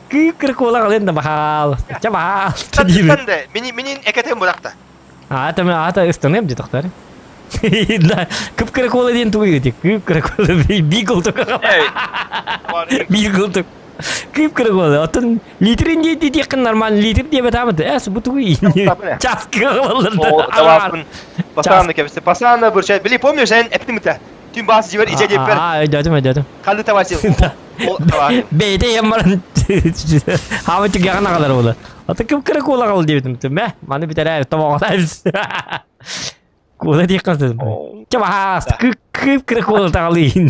S4: Кыра кола гален да бахал. Чабал.
S2: Танда, мини мини экетем быракта.
S4: А это ата ыстаным дии тохтар. Да, кып-кыра кола диэн тугуй дии. Кып-кыра кола бигл только. Бигл только. Кып-кыра кола. Оттон литрин дии диэххин нормально литр диэбэт аамыт. Эс бу тугуй. Часка
S2: Даваппын. Пасааны кэбисте. Пасааны бурчай. Били помнишь, эн эптим итэ. Түн баас дьибэр ичэ диэппэр.
S4: Аа, өйдөөтүм, өйдөөтүм.
S2: Ханны табасил.
S4: Бэйэтэ ийэм баран хаамы түгэҕин аҕалар буола. Ата кып-кыра куола аҕал диэбитим. Мэ, маны бүтэрээр тобоҕолообут. Куола диэххэ сөп. Чэ баһаас, кып-кыра куола таҕалыйын.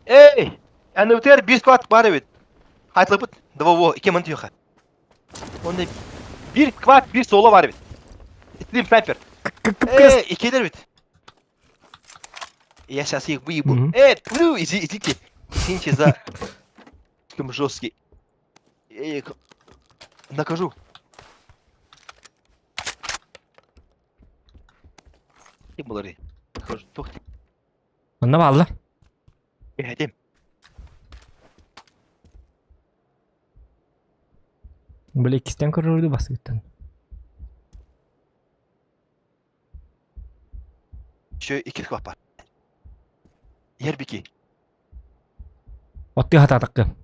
S2: Эй, аны бир кват бар эбит. Хайтылыпыт, двово, икки мын түйөхэ. Онда бир кват, бир соло бар эбит. Стрим снайпер. Э, иккилэр эбит. Я сейчас их выебу. Э, ну, идите. Извините за... Слишком жесткий. Я их накажу. Булары.
S4: Онно бааллар.
S2: Этим.
S4: Били иккистэн көрөрдүү басыгыттан.
S2: Еще икки бар. Ербики.
S4: Оттыы хатаатакка.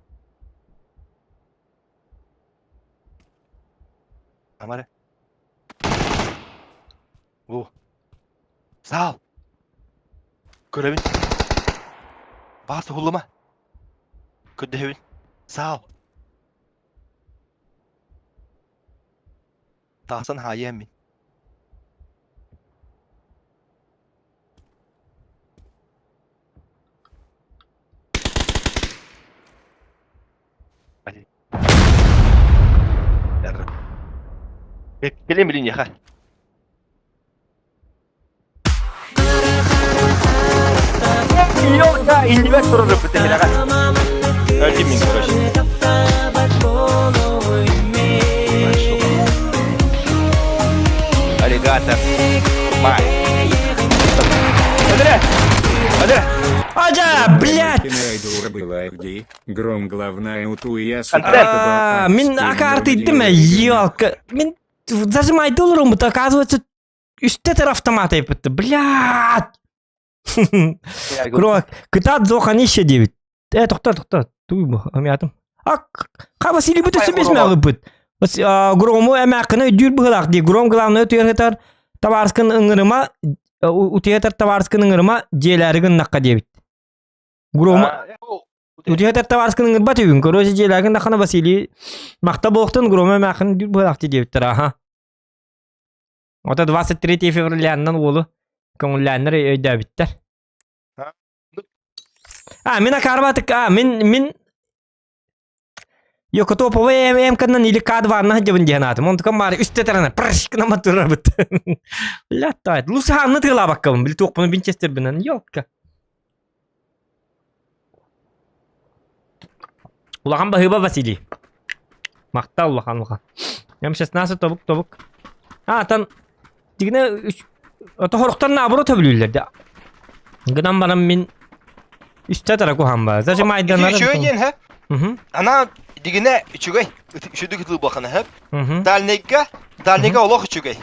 S2: Амара. Бу. Саал. Көрөбүн. Баас уһуллума. Көрдөһөбүн. Саал. Тахсан хаайыам мин. Кэлин билиниэхэ. Ёлка, иннибэт турар бүтэһирэҕэ. Өлдүм мин, короче. Аллигатор. Май.
S4: А, мин акаартыйдым э, елка. Мин зажимайды олороммут, оказывается, үстэ тар автомат айпытты. Блядь! Кро, кытаат зохан еще девять. Э, тохто, тохто. Туй бу, амиатым. А, ха Василий быты сөбес мөҕүппүт. Грому эмээххинэ өйдүүр быһылаах дии. Гром главное утуйар табаарыскын ыҥырыма, утуйар табаарыскын ыҥырыма, дьиэлээри гыннахха диэбит. Грому утуйар табаарыскын ыҥырбат үгүн. Короче, дьиэлээри гыннаххына Василий махта буолуохтун Грому эмээххин өйдүүр быһылаах дии диэбиттэр, аха. Ото 23 февраляннан уолу көҥүллээннэр өйдөөбүттэр. А, мин акаарбатык, а, мин, мин Йокотоповой МК-нан или К2-на сылдьабын диэн аатым. Онтукам баары үстэ тарана прш гынан турарбыт. Латтайт. Лусаанны тыылаабаккабын, били туохпуну Винчестербинэн, ёлка. Улахан баһыыба Василий. Махтал улахан улахан. М16 тобук тобук. А, там Дигинэ ото хорохтон наоборот төбүлүүллэр да. Гынан баран мин үстэ тара куһаан ба. Зачем айданар?
S2: Үчүгэй диэн һэ. Ана дигинэ үчүгэй. Үчүгэй кытыл бахана һэ. Дальнейга, дальнейга олох үчүгэй.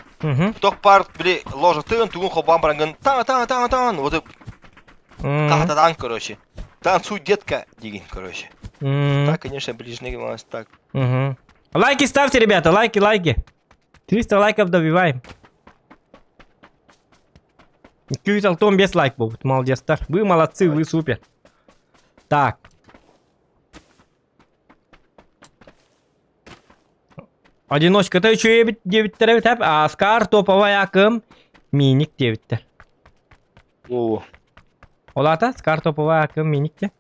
S2: Тох пар били ложатын тугун хобан барангын таң таң таң таң вот тахтадан короче. Танцуй детка дигин короче. Так, конечно, ближний у нас так.
S4: Лайки ставьте, ребята, лайки, лайки. 300 лайков добиваем. 265 лайк буолбут, молодецтар. Вы молодцы, вы супер. Так. Одиночката үчүгэй эбит диэбиттэр эбит а Скар топовай акым миник диэбиттэр.
S2: О.
S4: Ол аата Скар топовай акым миник те.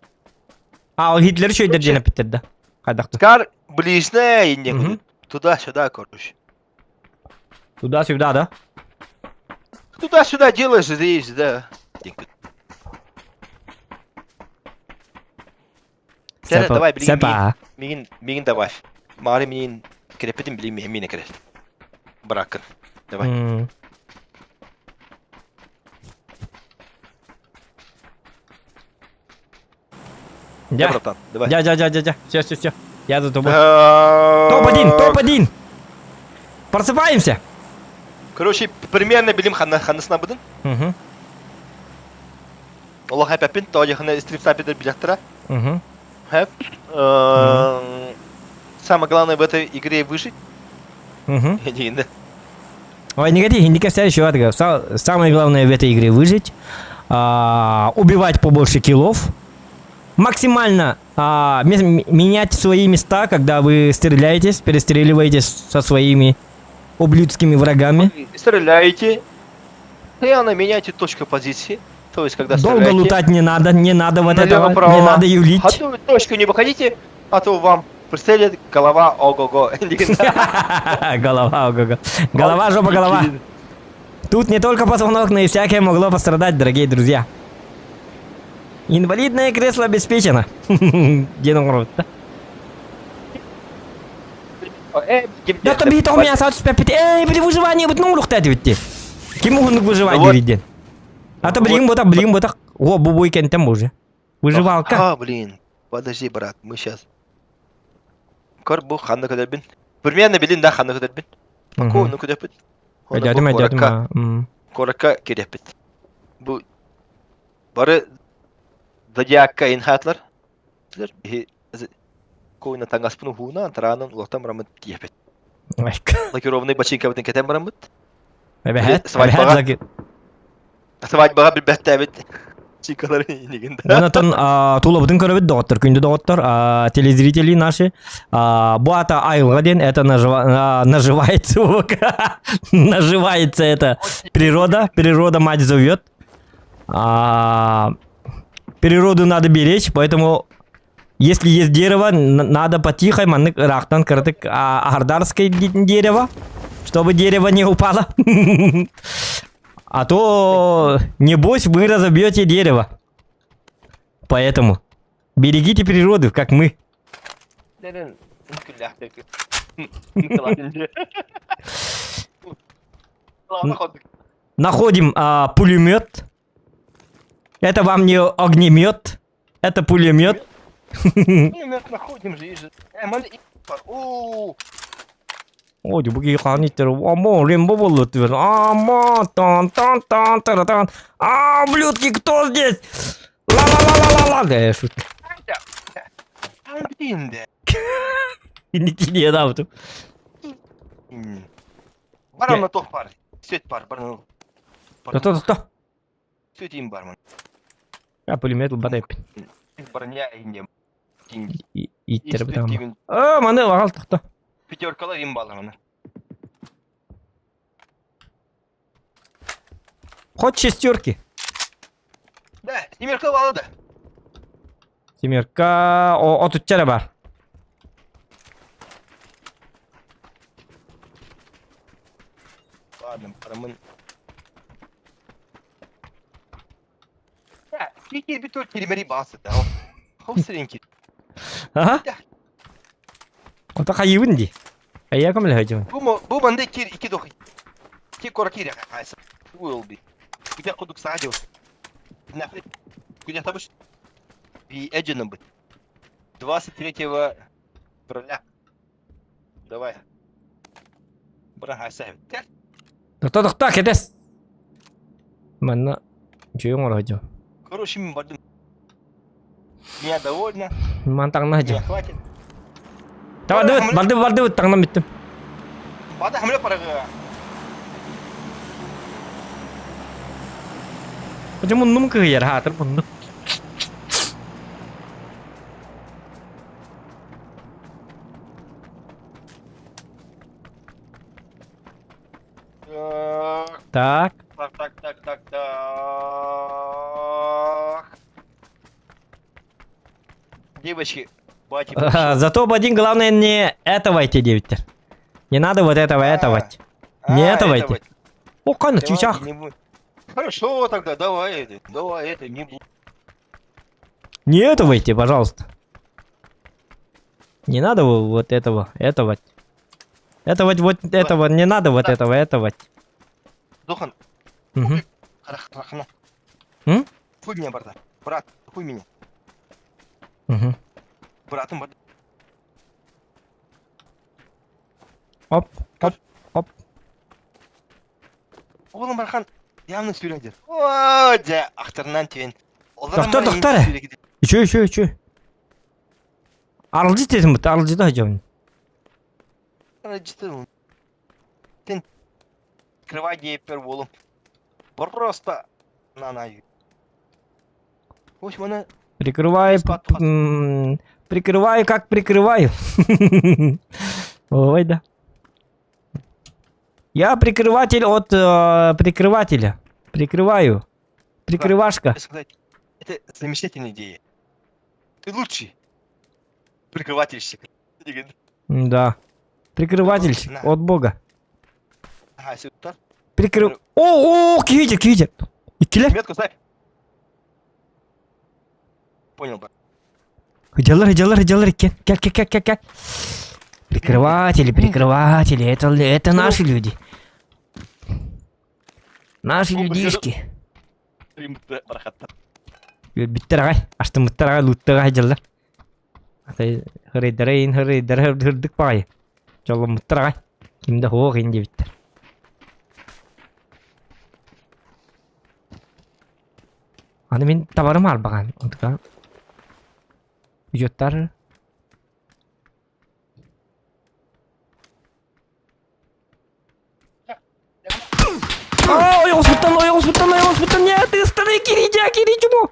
S4: А, ол Гитлер үчүгэйдэр диэн эппиттэр да. Хайдах
S2: Скар ближняя инне Туда-сюда, короче.
S4: Туда-сюда, да?
S2: Туда-сюда делаешь, здесь, да. Сэр, давай, билигин
S4: Сепа.
S2: миигин, миигин добавь. Маары миигин кирэппитин билигин миигин кирэр. Быраккын. Давай.
S4: Дя.
S2: братан, давай.
S4: Дя, дя, дя, дя, дя. Все, все, все. Я за тобой. Топ-1, топ-1. Просыпаемся.
S2: Короче, примерно билим ханнасына будын.
S4: Угу.
S2: Олох эпеппин, тоодьахына стрим снайпердер билэхтэрэ.
S4: Угу.
S2: Хэп. Самое главное в этой игре выжить.
S4: Угу.
S2: Диин.
S4: Ой, не годи, не косяй еще, Самое главное в этой игре выжить. Убивать побольше киллов. Максимально менять свои места, когда вы стреляетесь, перестреливаетесь со своими ублюдскими врагами.
S2: Стреляете, постоянно меняйте точку позиции. То есть, когда
S4: Долго
S2: стреляете,
S4: лутать не надо, не надо вот
S2: налево,
S4: этого,
S2: право.
S4: не надо юлить.
S2: Одну точку не выходите, а то вам пристрелят голова ого-го.
S4: Голова, ого-го. Голова, жопа, голова. Тут не только позвонок, но и всякое могло пострадать, дорогие друзья. Инвалидное кресло обеспечено. Диэн оҥоробут да? Да то биһи тоҕо мясо түспэппит. Эй, били выживание бут нуҥурук этибит Ким уһуннук выживать
S2: Вот.
S4: диэн. А то билигин ботах, билигин ботах. О, бу бу кентем уже. Выживалка.
S2: А, блин. Подожди, брат, мы сейчас. Көр бу ханна көдөрбүн. Примерно билин да ханна көдөрбүн. Ку көдөрбүт.
S4: Өйдөөтүм, өйдөөтүм.
S2: Куоракка кириэппит. Бу бары зодиакка инхатлар. Биһи куйна таҥаспын уһууна тараанын улахтан бараммыт тиэпит. Лакированный бачинкабытын кэтэн бараммыт.
S4: Эбэһэт,
S2: Свадьбаҕа.
S4: эбэһэт
S2: Свадьбаҕа билбэттээбит чикалары инигин да.
S4: Онотон тулабытын көрөбүт доҕоттор, күндү доҕоттор, телезрители наши. Бу ата айылҕа диэн это наживается, наживается это природа, природа мать зовет. Природу надо беречь, поэтому если есть дерево, надо потихо, маннык ыраахтан кыратык аһардарское дерево, чтобы дерево не упало. А то, небось, вы разобьете дерево. Поэтому берегите природу, как мы.
S2: Нерен күллээхтэр.
S4: Находим пулемет. Это вам не огнемет, это пулемет.
S2: Не, мы находим же, же. О,
S4: О, бу киһи хаан иттэр. Амо, Рембо буолла түбэр. Амо, тан тан тан тан тан. А, ублюдки, кто здесь? Ла-ла-ла-ла-ла-ла. Да, я шутка.
S2: Блин, да.
S4: Инникини даабытым.
S2: Барамна тох бар. Сүт бар, барамна.
S4: Тохто, тохто.
S2: Сүт им бармын.
S4: Я пулемет ылбат эппин.
S2: Броня инде.
S4: Иттер бутам. А, маны ағал тохто.
S2: Пятеркалар им баламын.
S4: Хоть шестерки.
S2: Да, семерка балады.
S4: Семерка, о, отуччара бар.
S2: Ладно, барамын. Да, кики битор киримери басы да. Хосренки.
S4: Ага. Онто хайыбын ди. Айя көмөлө хajыбын.
S2: Бу бу манда кир ики дох. Ки кора кир хайсы. Will be. Куда кудук садил. Нахрен. Куда табыш? Би эдженом быть. 23 февраля. Давай. Бра хайса.
S4: Тохто тохто кэтэс. Манна үчүгэй оҥоро сылдьабын.
S2: Короче, мен бардым. Меня довольно.
S4: Ман таҥна
S2: Меня
S4: сылдьабын.
S2: хватит.
S4: Бардыбыт, бардыбыт, бардыбыт, таҥнан бүттүм.
S2: Бада хамле парага.
S4: Дьэ муннум кыһыйар, хаатыр муннум.
S2: Так.
S4: Так.
S2: Так, так, так, так, так. Девочки, батя пришел.
S4: Зато один главное не этого идти диэбиттэр. Не надо вот этого этого. Не
S2: А,
S4: этого идти. О, қана
S2: Давай,
S4: чучах.
S2: не буду. Хорошо тогда, давай это, давай это, не буду.
S4: Не этого идти, пожалуйста. Не надо вот этого, этого. Этого вот этого, не надо вот этого, этого.
S2: Духан,
S4: Угу.
S2: харах,
S4: М?
S2: Хуй меня, брат. Брат, хуй меня.
S4: Угу.
S2: Братым, брат.
S4: Оп, оп, оп.
S2: Oğlum Бархан явно сүүрэн О, дьэ, ахтарынан түөн.
S4: Тохтоо, тохтоо эрэ. Үчү, үчү, үчү. Арылдьыт этим бут, арылдьыта сылдьабын.
S2: Тен открывай пер волум. Просто на на. В общем, она
S4: Прикрываю, прикрываю, как прикрываю. Ой, да. Я прикрыватель от э, прикрывателя. Прикрываю. Прикрывашка.
S2: сказать, это замечательная идея. Ты лучший прикрывательщик.
S4: Да. Прикрывательщик от бога.
S2: Ага, сюда.
S4: Прикрыв... О, о, киһи киһи. Иккилэр.
S2: Метку ставь. Понял, брат.
S4: Дьаллар, дьаллар, дьаллар, кел, кел, кел, кел, кел. Прикрыватели, прикрыватели, это, это наши люди. Наши людишки. Бүттэр аҕай, астыммыттар аҕай, лууттар аҕай дьаллар. Хырыйдарайын, хырыйдара ырдык баҕайы. Дьолломмуттар аҕай. Ким да суох ин диэбиттэр. Аны мин табарым арбаҕан. Онтука Үдьоттар А, ойоҕоспуттан, ойоҕоспуттан, ойоҕоспуттан, нет, ыстаны кириджа, кириджу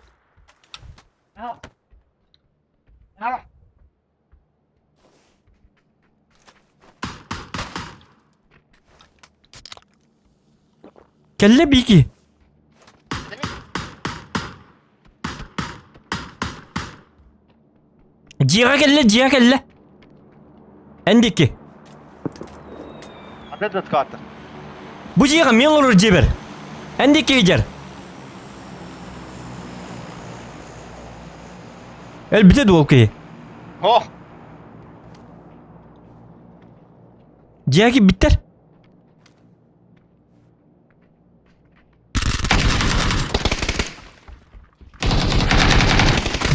S4: Кэллэ бики. Дьиэҕэ кэллэ, дьиэҕэ кэллэ. Эн диэки.
S2: Вот этот карта.
S4: Бу дьиэҕэ мен олорор дьиэбэр. Эн диэки ыйдьар. Өлбүтэ дуол киһи.
S2: О!
S4: Дьиэҕэ киирбиттэр.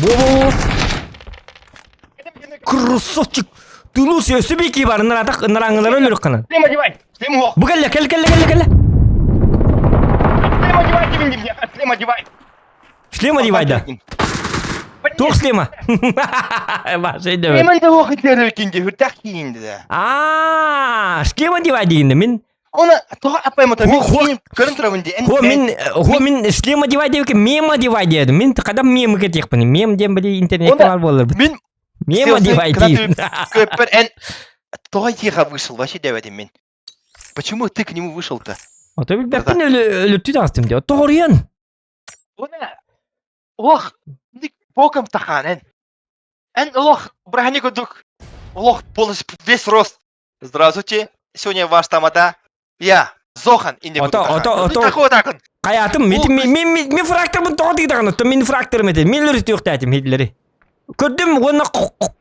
S4: Во-во-во! Красавчик! Ты лучше өссө бики бар, наратах нараңылары өлөрүк кынан.
S2: Шлем одевай! Шлем ох!
S4: Бу кэллэ, кэл кэллэ кэллэ кэллэ.
S2: Шлем одевай, тебе не шлем одевай!
S4: Шлем одевай да. Туох шлема? Башай да.
S2: Шлем да ох итерекинде, хүртэх киинде да.
S4: Аа, шлем одевай дегенде мин
S2: Оны тоҕо аппаймата
S4: Хо, хо.
S2: мин көрөн турабын ди.
S4: Хо мин хо мин шлем одевай диэбикке мем одевай диэдим. Мин хадам мем кэтиэхпин. Мем диэн били интернетке
S2: Оны
S4: бар буолар.
S2: Мин
S4: Мем одевай диир.
S2: көппөр эн тоҕо тихо вышел вообще диэбэтим мин. Почему ты к нему вышел-то?
S4: Ото билбэппин өлөртүү таҕыстым диэ. Тоҕоруйан.
S2: Оны ох боком тахаан эн. Эн олох бырахани курдук олох полностью весь рост. Здравствуйте, сегодня ваш тамада. Я, Зохан, инде
S4: Ото, ото, ото.
S2: Такой так.
S4: Хайатым, мин мин мин мин фракторбын тоҕо тыытаҕын, оттон мин фракторым этэ. Мин өлөрүтүөхтээтим Хитлери. Көрдүм уонна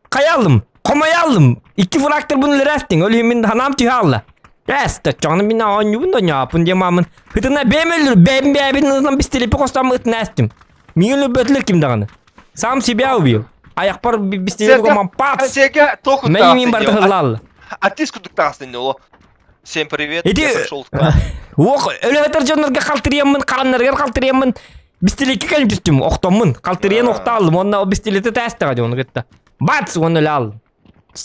S4: хайаалым, хомойаалым. Икки фракторбын өлөрөөстүҥ, ол иһин мин ханаам түһэ алла. Эс, точчоҕуна мин оонньуубун да оонньооппун диэн маамын. Ытына бэйэм өлөр, бэйэм бэйэбин ытынан бистилиппи хостоом ытына эстим. Миигин өлөрбөтүлэр ким даҕаны. Сам себя убил. Аяқпар бистилиппи мам пац.
S2: Серге току
S4: Мин барда хыллаалла.
S2: Артист курдук таҕыстын оло. Всем привет.
S4: Ити
S2: Я пришел.
S4: Ох, өлөтөр дьоннорго халтырыйаммын, хараннарыгар халтырыйаммын, бистиликке кэлин түстүм, охтоммун. Халтырыйан охтааллым, онно бистилити тээстэҕэ дии, ону кытта. Бац, уонна өлө ааллым.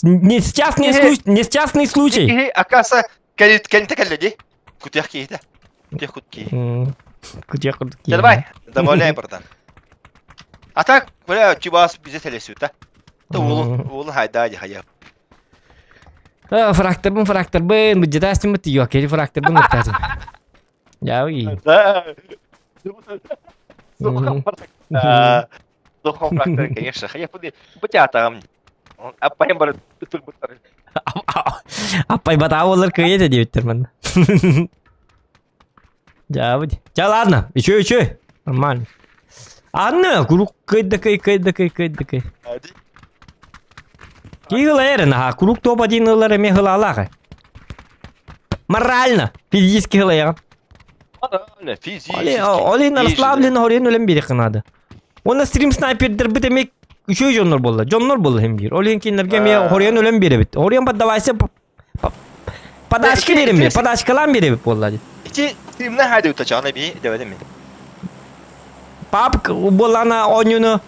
S4: Несчастный случай, несчастный случай.
S2: Киһи акаса кэлит кэлинтэ кэллэ дии. Кутуйах киһитэ. Кутуйах кут киһи.
S4: Кутуйах курдук киһи.
S2: Давай, добавляй, братан. А так, бля, чубас бизе телесүтэ. Та уолун, уолун хайда ди хайа.
S4: Фракторбын, фракторбын, быдьытаастыммыт тиийио, кери фракторбын ыттаатын. Яуи.
S2: Да. Зохан фрактор, конечно. Хайа пуди, бытятагам. Аппайым бар ытырбыттар.
S4: Аппай батаа болар кыйет диэбиттэр манна. Дьаабыт. Ча ладно, еще еще. Нормально. Анна, курук кыйда кый кыйда кый кыйда кый. Киилэр наха курук топ один ылар эме хылаалаах. Морально, физически хылайаҕын.
S2: Морально, физически.
S4: Олин расслаблен хорен өлен бириэххэ наада. Уонна стрим снайпердербит эмиэ үчүгэй дьоннор буолла. Дьоннор буолла иһин биир. Ол иһин кинилэргэ эмиэ хоруйан өлөн биэрэбит. Хоруйан поддавайся подачка биэримми, подачкалаан биэрэбит буолла дии.
S2: Ити стримна хайда утачаҕына би дэбэтим мин.
S4: Папка буоллаҕына оонньууну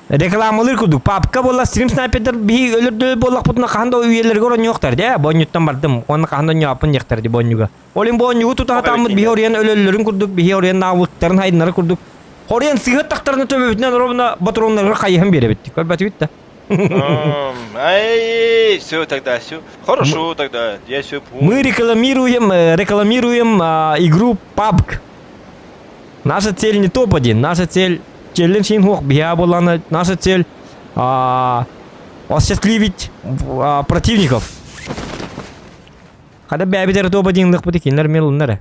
S4: рекламалыыр курдук. Папка буолла стрим снайпердер биһи өлөрдө буоллахпытына хаһан да үйэлэригэр оонньуохтар дии. Бу оонньууттан бардым. Уонна хаһан да оонньооппун диэхтэр дии бу оонньууга. Ол иһин бу оонньуугу тута сатааммыт биһи оруйан өлөллөрүн курдук, биһи оруйан наавыктарын хайыннары курдук. Хоруйан сыыһа тахтарына төбөбүтүнэн оробуна ботуруоннарыгар хайыһан биэрэбит. Көрбөтүбүт да.
S2: Ай, все тогда, все. Хорошо тогда, я все понял.
S4: Мы рекламируем, рекламируем игру PUBG. Наша цель не топ-1, наша цель челлендж инхох была наша цель осчастливить противников. Хада бэйэбит эрэ топ-1-лыхпыт кинилэр эмиэ ылыннар ээ.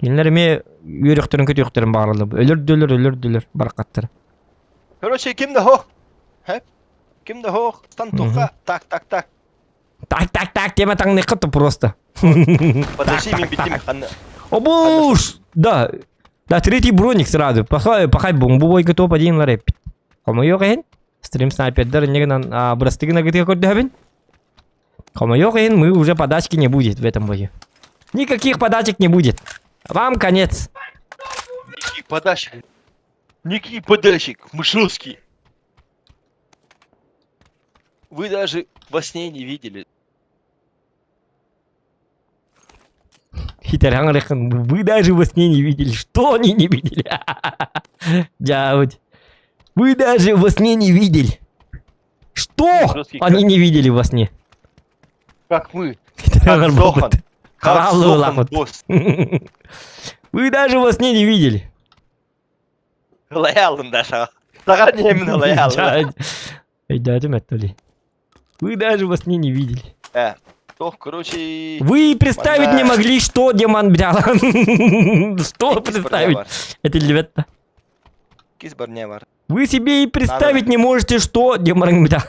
S4: Кинилэр эмиэ үөрүөхтэрин көтүөхтэрин баҕараллар. Өлөр да өлөр, өлөр да өлөр барахаттар.
S2: Короче, ким да хох. Ким да хох, стан туха, так, так, так.
S4: Так, так, так, тема таҥныхха то просто.
S2: Подожди, мин биттим ханна.
S4: Обуш! Да, да, третий броник сразу. Пахай, пахай, бу бойга топ-1 лар эппит. Хомойуох иһин, стрим снайпердар инньэ гынан бырастыы гына көрдөһөбүн. Хомойуох иһин, мы уже подачки не будет в этом бою. Никаких подачек не будет. Вам конец.
S2: Никаких подачек. Никаких подачек. Мы жесткие. Вы даже во сне не видели.
S4: Вы даже во сне не видели. Что они не видели? Дядь. Вы даже во сне не видели. Что они не видели во сне?
S2: Как мы. Как Зохан. Как Зохан, босс.
S4: Вы даже во сне не видели.
S2: Лоялын даже. Саҕа именно лоялын.
S4: Өйдөөтүм эттоли. Вы даже во сне не видели.
S2: Ох, короче...
S4: Вы представить не могли, что Демон бля. Что представить? Это ребята.
S2: Кис барня бар.
S4: Вы себе и представить не можете, что Демон бля.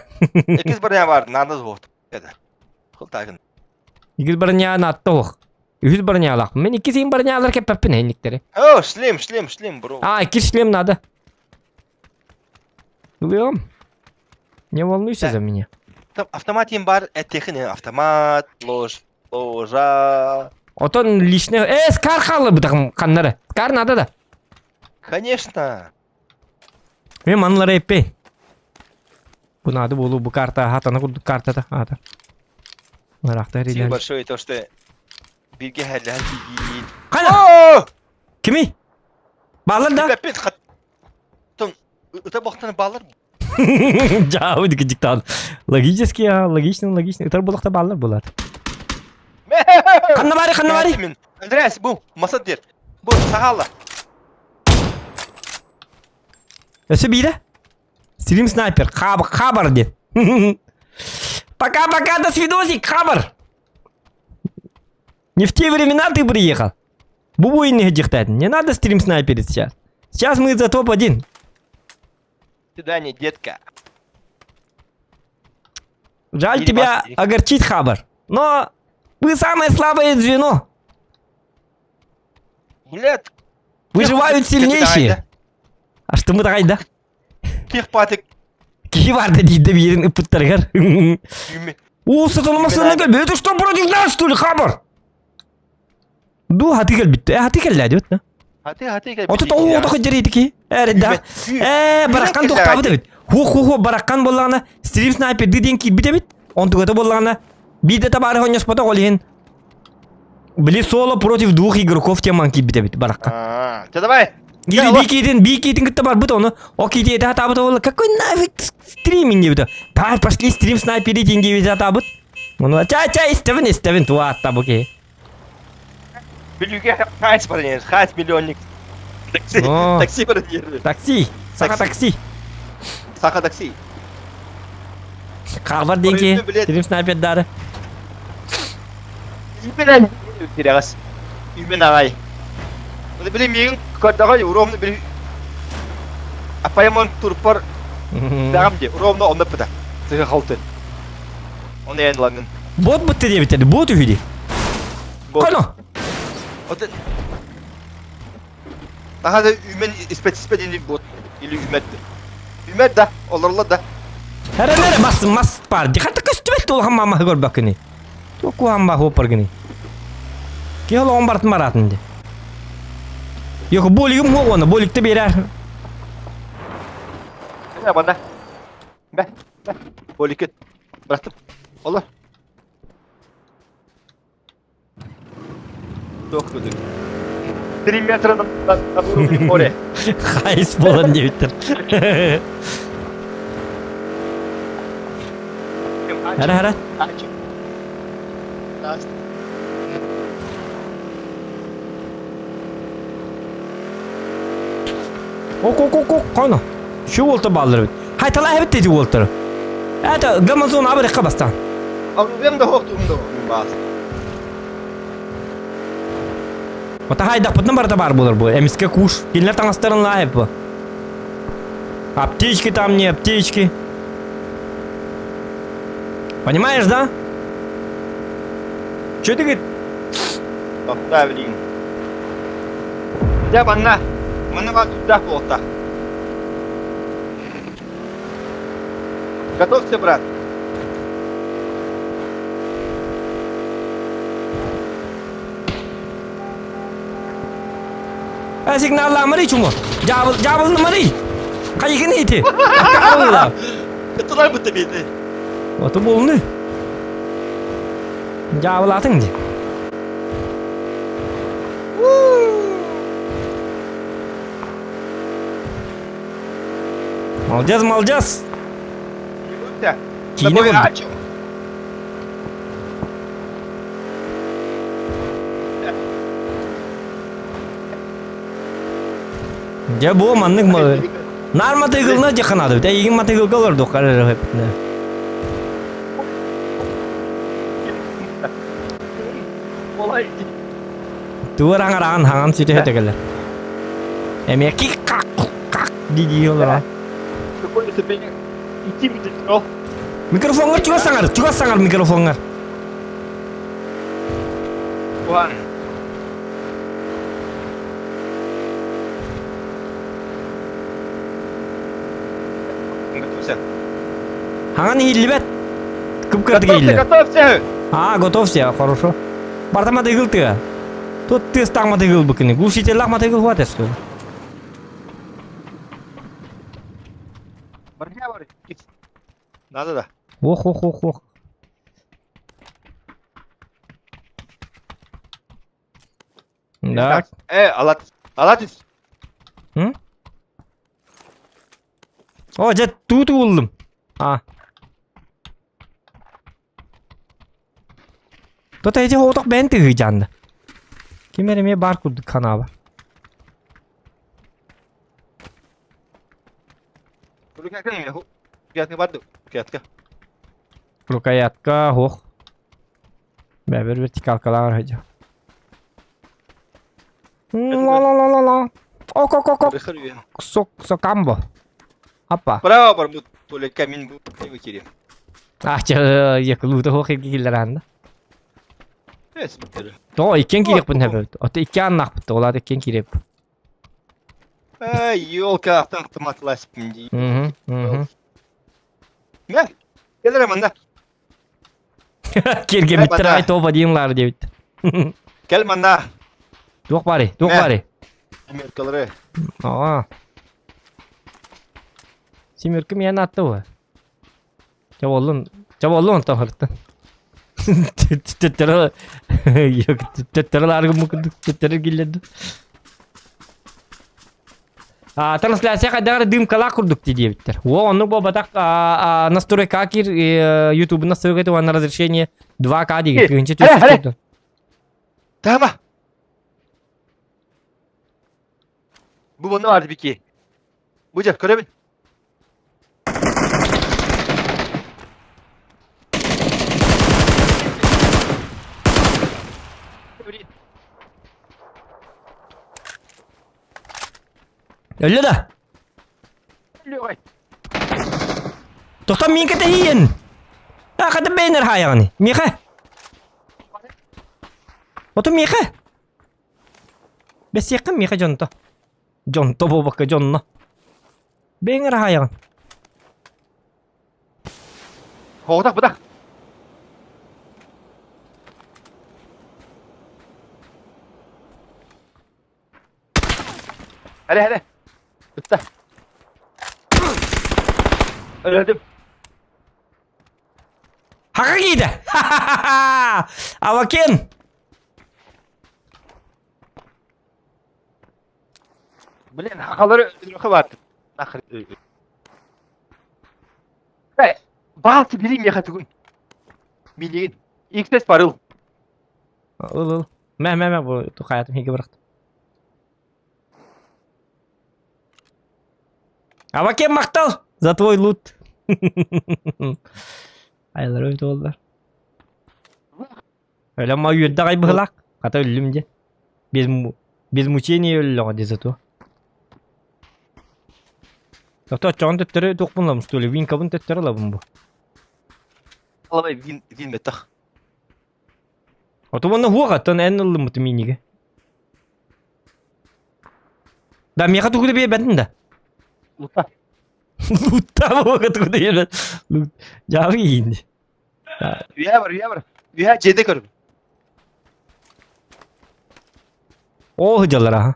S2: Кис барня бар, надо звук. Это. Хултагын.
S4: Икис барня наттох. Үһүс барнялах. Мен икки син барнялар кеппеппин энниктери.
S2: О, шлем, шлем, шлем, бро.
S4: А, икки шлем надо. Ылыам. Не волнуйся за меня.
S2: Автомат диэн баар этиэхин автомат, ложь, ложа.
S4: Отон личный... Э, скар хаалла бытахым ханнары. Скар надо да.
S2: Конечно.
S4: Мен манылары эппей. Бу надо болу бу карта хатана курдук картата аата. Ырахта
S2: Спасибо большое то, что бирге хәлләһән тигин.
S4: Кана! Кими? Балар да?
S2: Опять хат. Том, ыта бахтаны балар.
S4: Жаабы диктан. Логически, а, логично, логично. Ытар булакта баллар булар. Ханна бары, ханна бары.
S2: Андреас, бу, масат дер. Бу, сагала.
S4: Өсө биирэ. Стрим снайпер, хаб, хабар диэн. Пока-пока, до свидосик, хабар. Не в те времена ты приехал. Бубу и не Не надо стрим снайперить сейчас. Сейчас мы за топ-1.
S2: Свидание, детка.
S4: Жаль тебя огорчить, Хабар. Но вы самое слабое звено.
S2: Блядь.
S4: Выживают сильнейшие. А что мы да?
S2: Тех патик.
S4: Киһи барды диирдэ биирин ыппыттарыгар. Уу сатылмасына кэлбит. Это что против нас, что ли, хабар? Ду хаты кэлбит. Э, хаты кэллээ диэбит.
S2: Хаты хаты кэлбит.
S4: Ото тоҕу ото хыдьар итики. Эрдах. Э, бараккан тохтаабыт эбит. Ху-ху-ху бараккан буоллаҕына стрим снайпердыы диэн киирбит эбит. Онтугата буоллаҕына биирдэ табаарыһа онньоспотох ол иһин Били соло против двух игроков теман киирбит эбит баракка.
S2: Чэ давай.
S4: Или би киитин, би киитин кытта барбыт ону. О киити этэ хатаабыт ол какой нафиг стриминг диэбит. Давай пошли стрим снайперить диэбит хатаабыт. Ону ча ча истэбин истэбин туа бу киһи.
S2: Бүлүүгэ хайс баран хайс миллионник. Такси, такси баран
S4: Такси, саха такси.
S2: Саха такси.
S4: Хабар диэн киһи, стрим снайпердары.
S2: Үүмэн тирэҕэс. Үүмэн аҕай. Оны били миигин көрдөҕөй ровно били аппайамон турпар даҕам дии ровно онно пыта. Сыһы халты. Оны эн лаҥын.
S4: Бот бытты диэбиттэр, бот үһү дии. Коно.
S2: Оты Таха да үүмэн испэт испэт или бот или үүмэт. Үүмэт да, олорла да.
S4: Эрэ мас мас бар. Дихата көстүбэт улахан мама көрбөккүнүй. Туох куһаан баар Киһи олоҕун барытын бараатын дии. Йоку болигым хуох уонна боликты биэрэр.
S2: Бэ банда. Бэ. Бэ. Боликет. Бырахтым. Олор. Туох курдук. 3 метра на, на, на уровне моря.
S4: Хайс буолан диэбиттэр. Хара хара. Ок ок ок ок коно. Şu уолта бааллар эбит. Хайталаа эбит деди уолтары. Это гамазон абырыкка бастаан.
S2: Оружием да хоқтум да баас.
S4: Ота хайдахпытына барыта баар буолар бу. Эмискэ куш. Кинилэр таҥастарын лаайып бу. Аптечки там не аптечки. Понимаешь, да? Че ты говорит?
S2: Да, блин. Дьэ манна. Манна баар сүрдээх буолта. Готовься, брат.
S4: Э, сигналламарый чумо. Дьаабыл, дьаабылнамарый. Хайыгын ити. Аккаабыла.
S2: Кытылар бытты бейді.
S4: Ото болны. Дьаабылаатыҥ дии. Молодец, молодец. Киинэ курдук. Дьэ бу маннык наар матыгылна дьаханаадыбыт. Эйигин матыгылга олордук арырыһыппытына. Туор аҥараҕын хаҥан сүтэ кэлэр. Эмиэ кик как как дии олорон. Микрофоҥҥар чугас саҥар, чугас саҥар микрофоҥҥар.
S2: Уһан.
S4: Хаҥан иһиллибэт. Кып-кырдык
S5: Готовься,
S4: иһиллэр.
S5: готовься!
S4: А, готовься, хорошо. Барта матыгыл тыа. Тут тыастаах матыгыл быкыны. Глушителлаах матыгыл хватит, что ли?
S5: Барня бар. Надо да.
S4: Ох, ох, ох, ох. Так.
S5: Э, алат. Алатис.
S4: М? О, дьэ, туут ууллум. А. Тота ити оҕотох бэйэн тыһыыдьаанна. Ким эрэ эмиэ баар курдук ханаба. Рукоятка ох. Бэбэр вертикалкалаах сылдьар. Ла-ла-ла-ла-ла. Ок-ок-ок-ок. Сок сокамбо. Апа.
S5: Право бар бу туалетка мин бу выкири.
S4: А, чэ, якулута хох киллэранда.
S5: Эс битер.
S4: То иккен кириэхпин хэбэт. Ото икки аннахпыт, олар иккен кириэп.
S5: Эй, елка, автомат ласпинди.
S4: Мгм, мгм.
S5: Мэ, кэлэр манна.
S4: Киргэмиттэр ай топ один лар диэбит.
S5: Кэл манна.
S4: Туох бары, туох бары.
S5: Семеркалары.
S4: Аа. Семерка миэн атты бу. Чаболлун, чаболлун онтон хырыттан. Төттөрө төттөрө ларгы мукуду төттөрө киллерди. А, трансляция хайдах эрэ дымкалаах курдук дии диэбиттэр. О, оннук буолбатах настройка кир YouTube настройката уонна разрешение 2К диги тыһыынча түөрт
S5: Тама. Бу манна бар бики. Бу дьэ көрөбүн.
S4: Өллө да? Тоқтам мен кэтэһиин. А, хата бэйнер хаайаҕыный? Миэхэ. Ото миэхэ. Бэссиэххин миэхэ дьонто. Дьонто буолбакка дьонно. Бэйэҥ эрэ хаайаҕын.
S5: Хоҕутах бытах. Hele hele. Bitti. Öldüm.
S4: Хака киирдэ! Авакен!
S5: Блин, хахалары өлүөхэ баартым. Нахрен. Э, баалты билим миэхэ тугун. Билигин. XS барыл.
S4: Ыл ыл. Мэ мэ мэ бу тухаятым хиги бырахтым. Авакен махтал за твой лут. Айлар өлтө боллар. Өлөм ма үөрдэ аҕай быһылаах. Хата өллүм дьэ. Без, без мучения өллөҕө дии зато. Зато оччоҕун төттөрү туохпун ылабын что ли? Винкабын төттөрү ылабын бу.
S5: Алабай вин вин бэтэх.
S4: Ото уонна хуох оттон эн ыллыммытым минигэ. Да миэхэ тугу да биэрбэтин да.
S5: Лута.
S4: Лута буока тугу да биэрбэт. Дьаабы иинди.
S5: Үйэ бар, үйэ бар. Үйэ дьиэдэ көрүм.
S4: Оо сылдьаллар аха.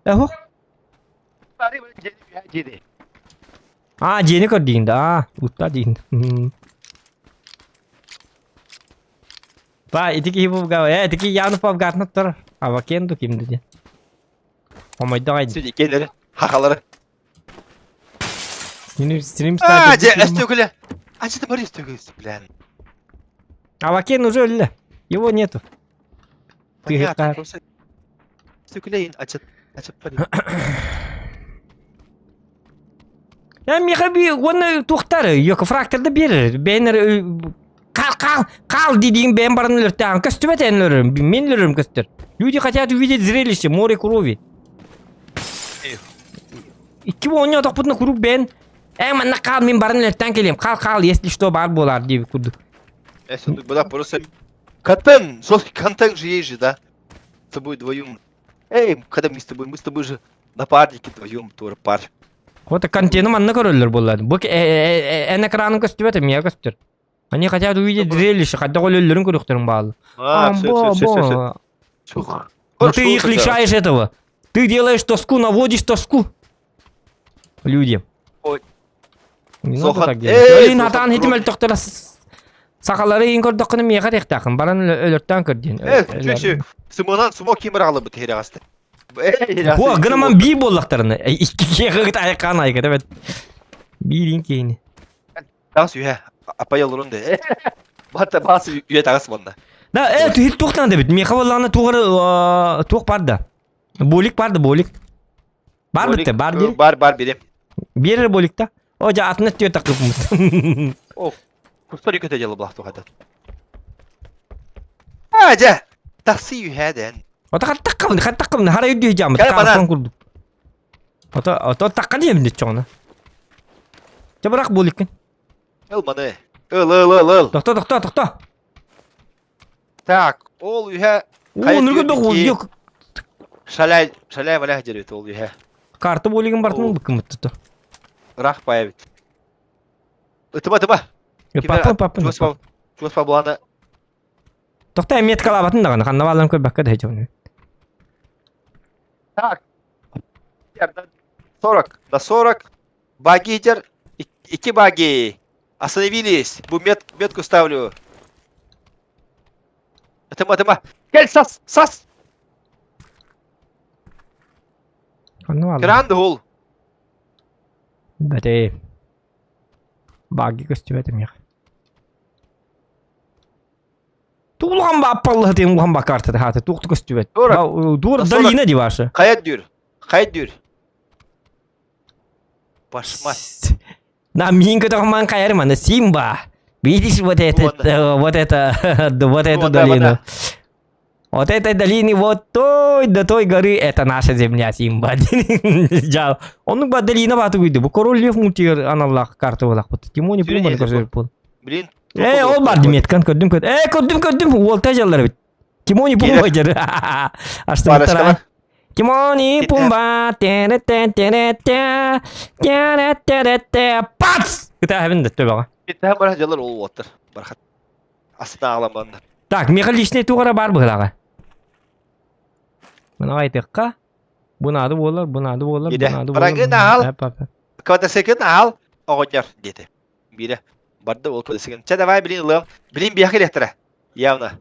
S4: Э хуох.
S5: Дьиэдэ.
S4: Аа дьиэни көр диигин да. Аа лутта диигин. Па ити киһи бу э ити киһи явно павгатна турар. Авакен ду ким диэн. Хомойдох ай.
S5: Сүдү келери. Хахалары.
S4: Стрим стрим
S5: А, дьэ, өстөкүлэ. Ачыты бар өстөкүлэ, блин.
S4: Авакен уже өллө. Его нету.
S5: Понятно, просто өстөкүлэ ачыт ачыт бар.
S4: Я миэхэ би уонна туохтар фракторда биэрэр. Бэйэн хаал хаал хаал дии бэйэн баран өлөртөөн көстүбэт эн өлөрүм мин өлөрүм көстөр. Люди хотят увидеть зрелище море крови. Икки оонньоотохпутуна куруук бэйэн ээ манна хаал мин баран өлөртөөн кэлиэм хаал хаал если что баар буолаар диэбит курдук.
S5: Э, да, просто контент, жесткий контент же есть же, да? С тобой вдвоем. Эй, когда мы с тобой, мы с тобой же напарники вдвоем, тоже пар.
S4: Вот контены манна көрөллөр буоллар. Бу эн экранын көстүбэт эмиэ көстөр. Они хотят увидеть зрелище, хотя өлөллөрүн көрүөхтэрин баалла.
S5: А, все, все, все, все, все.
S4: Но ты их лишаешь этого. Ты делаешь тоску, наводишь тоску. Люди.
S5: Ой.
S4: Не надо
S5: Зохан-
S4: так делать.
S5: Эй,
S4: Өлін
S5: Зохан,
S4: атаан хитим
S5: бро.
S4: өлтөхтөрө сахалары иин көрдөххүнэ миэхэ диэхтээххин баран өлөртөөн көр диэн.
S5: Э, чү чү. Сымынан сумо кимир алыбыт херегасты. Э,
S4: Хуа, гынаман биир буоллахтарына. Икки айыккаан айыка эбет. Биирин киһини.
S5: Тагыс үйе. Апай олорун де. Бата бас үйе тагыс манна.
S4: Да, э, түһүт туохтан дебит. Миэхэ буоллаҕына туох туох бар да. Болик бар да, болик. Бар битте, бар дии.
S5: Бар, бар берем.
S4: Биэрэр болик да. О, жа атын өттүгэр такыппыт.
S5: О, кустар көтө дьылы булах тухата. А, жа. Такси үйе ден.
S4: Ото хаттаккабын, хаттаккабын, хара үрдү жамыт,
S5: Кэл бана.
S4: кааспан курдук. Ото, ото такка диэбин деччоҕуна. Чэ бырах буоликкин.
S5: Ыл маны. Ыл, ыл, ыл, ыл.
S4: Тохто, тохто, тохто.
S5: Так, ол үйе
S4: Уу, нұргы дох, yok.
S5: Шаляй, шаляй валяй дерет ол үйе.
S4: Карта буолигин бартын быккымыт
S5: Рах паявит. Ытыма, тыма.
S4: Папа, папа.
S5: Чугас буланы.
S4: Тохто меткалаабатын даҕаны, ханна баалларын көрбөккө да дьону.
S5: Так. 40 на 40. Баги идер. Ики баги. Остановились. Бу мет, метку ставлю. Тыма, тыма. Кел, сас, сас.
S4: Ханна бааллар.
S5: Гранд гул.
S4: Бәтэ. Баги көстүбэт эмиэх. Туулган ба аппаллаһы диэн улахан ба картата хаата туохту көстүбэт.
S5: Дура.
S4: Дура долина ди ваша.
S5: Хайат дүр. Хайат дүр. Башма.
S4: На миин көтөҕүман хайарым аны Симба. Видишь вот этот, вот это, вот эту долину. Вот этой долины, вот той, до той горы, это наша земля, Симба. Жал. Оннук ба долина бааты күйді. Бу король лев мультигер аналлах карта болақ бұт. Тимони Пумбаны көрсөтүп бол.
S5: Блин.
S4: Э, ол бар диметкан көрдүм көрдүм. Э, көрдүм көрдүм. Уолта жаллар бит. Тимони Пумба жер. Аштырыптар. Тимони Пумба. Тере те тере те. Тере тере те. Пац! Кыта хабин да төбөҕө.
S5: Питтэ бар жаллар ол оттар. Бархат. Астына аламандар.
S4: Так, меха личный тугара бар быһылаҕа. Мына айтыкка. Бу наады буолар, бу наады буолар, бу наады буолар.
S5: Барагын аал. Квадасекин аал оҕонньор диэтэ. Биирэ барды ол квадасекин. Чэ давай билин ылыам. Билин биэхэ кэлиэхтэрэ. Явно.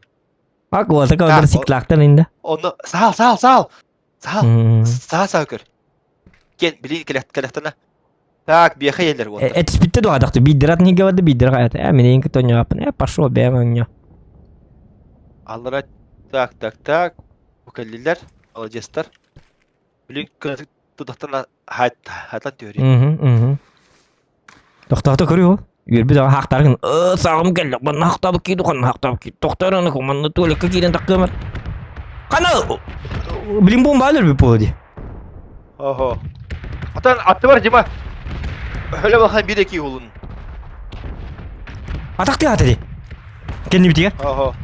S4: Ак уолта квадроциклаахтан инде.
S5: Онно саал саал саал. Саал. Саа саа көр. Кен билин кэлэхтэнэ. Так, биэхэ еллер уолта.
S4: Этиспитте дуҕадахты биирдэрат нигэ барды биирдэр хаята. Э, мин эйин тоньоаппын. Э, пошел бэм оҥньо.
S5: Аллара так так так. Бу кэллилэр. Молодецтар. Билин кынатык тутахтан хатан түөрү.
S4: Тохтоото көрү Үөрбүт аҕа хаахтаргын ыы сааҕым кэллэ манна хахтаабыт киирди ханна хахтаабыт киирди тохтоор манна туалекка киирэн тахтыамар хана блин бомба өлөрбүт буолуо дии
S5: Ого. Атан аттыбар Дима. Өлө бахан биир эки улун.
S4: Атахтыы аата дии. Кэннибитигэр.
S5: Ого.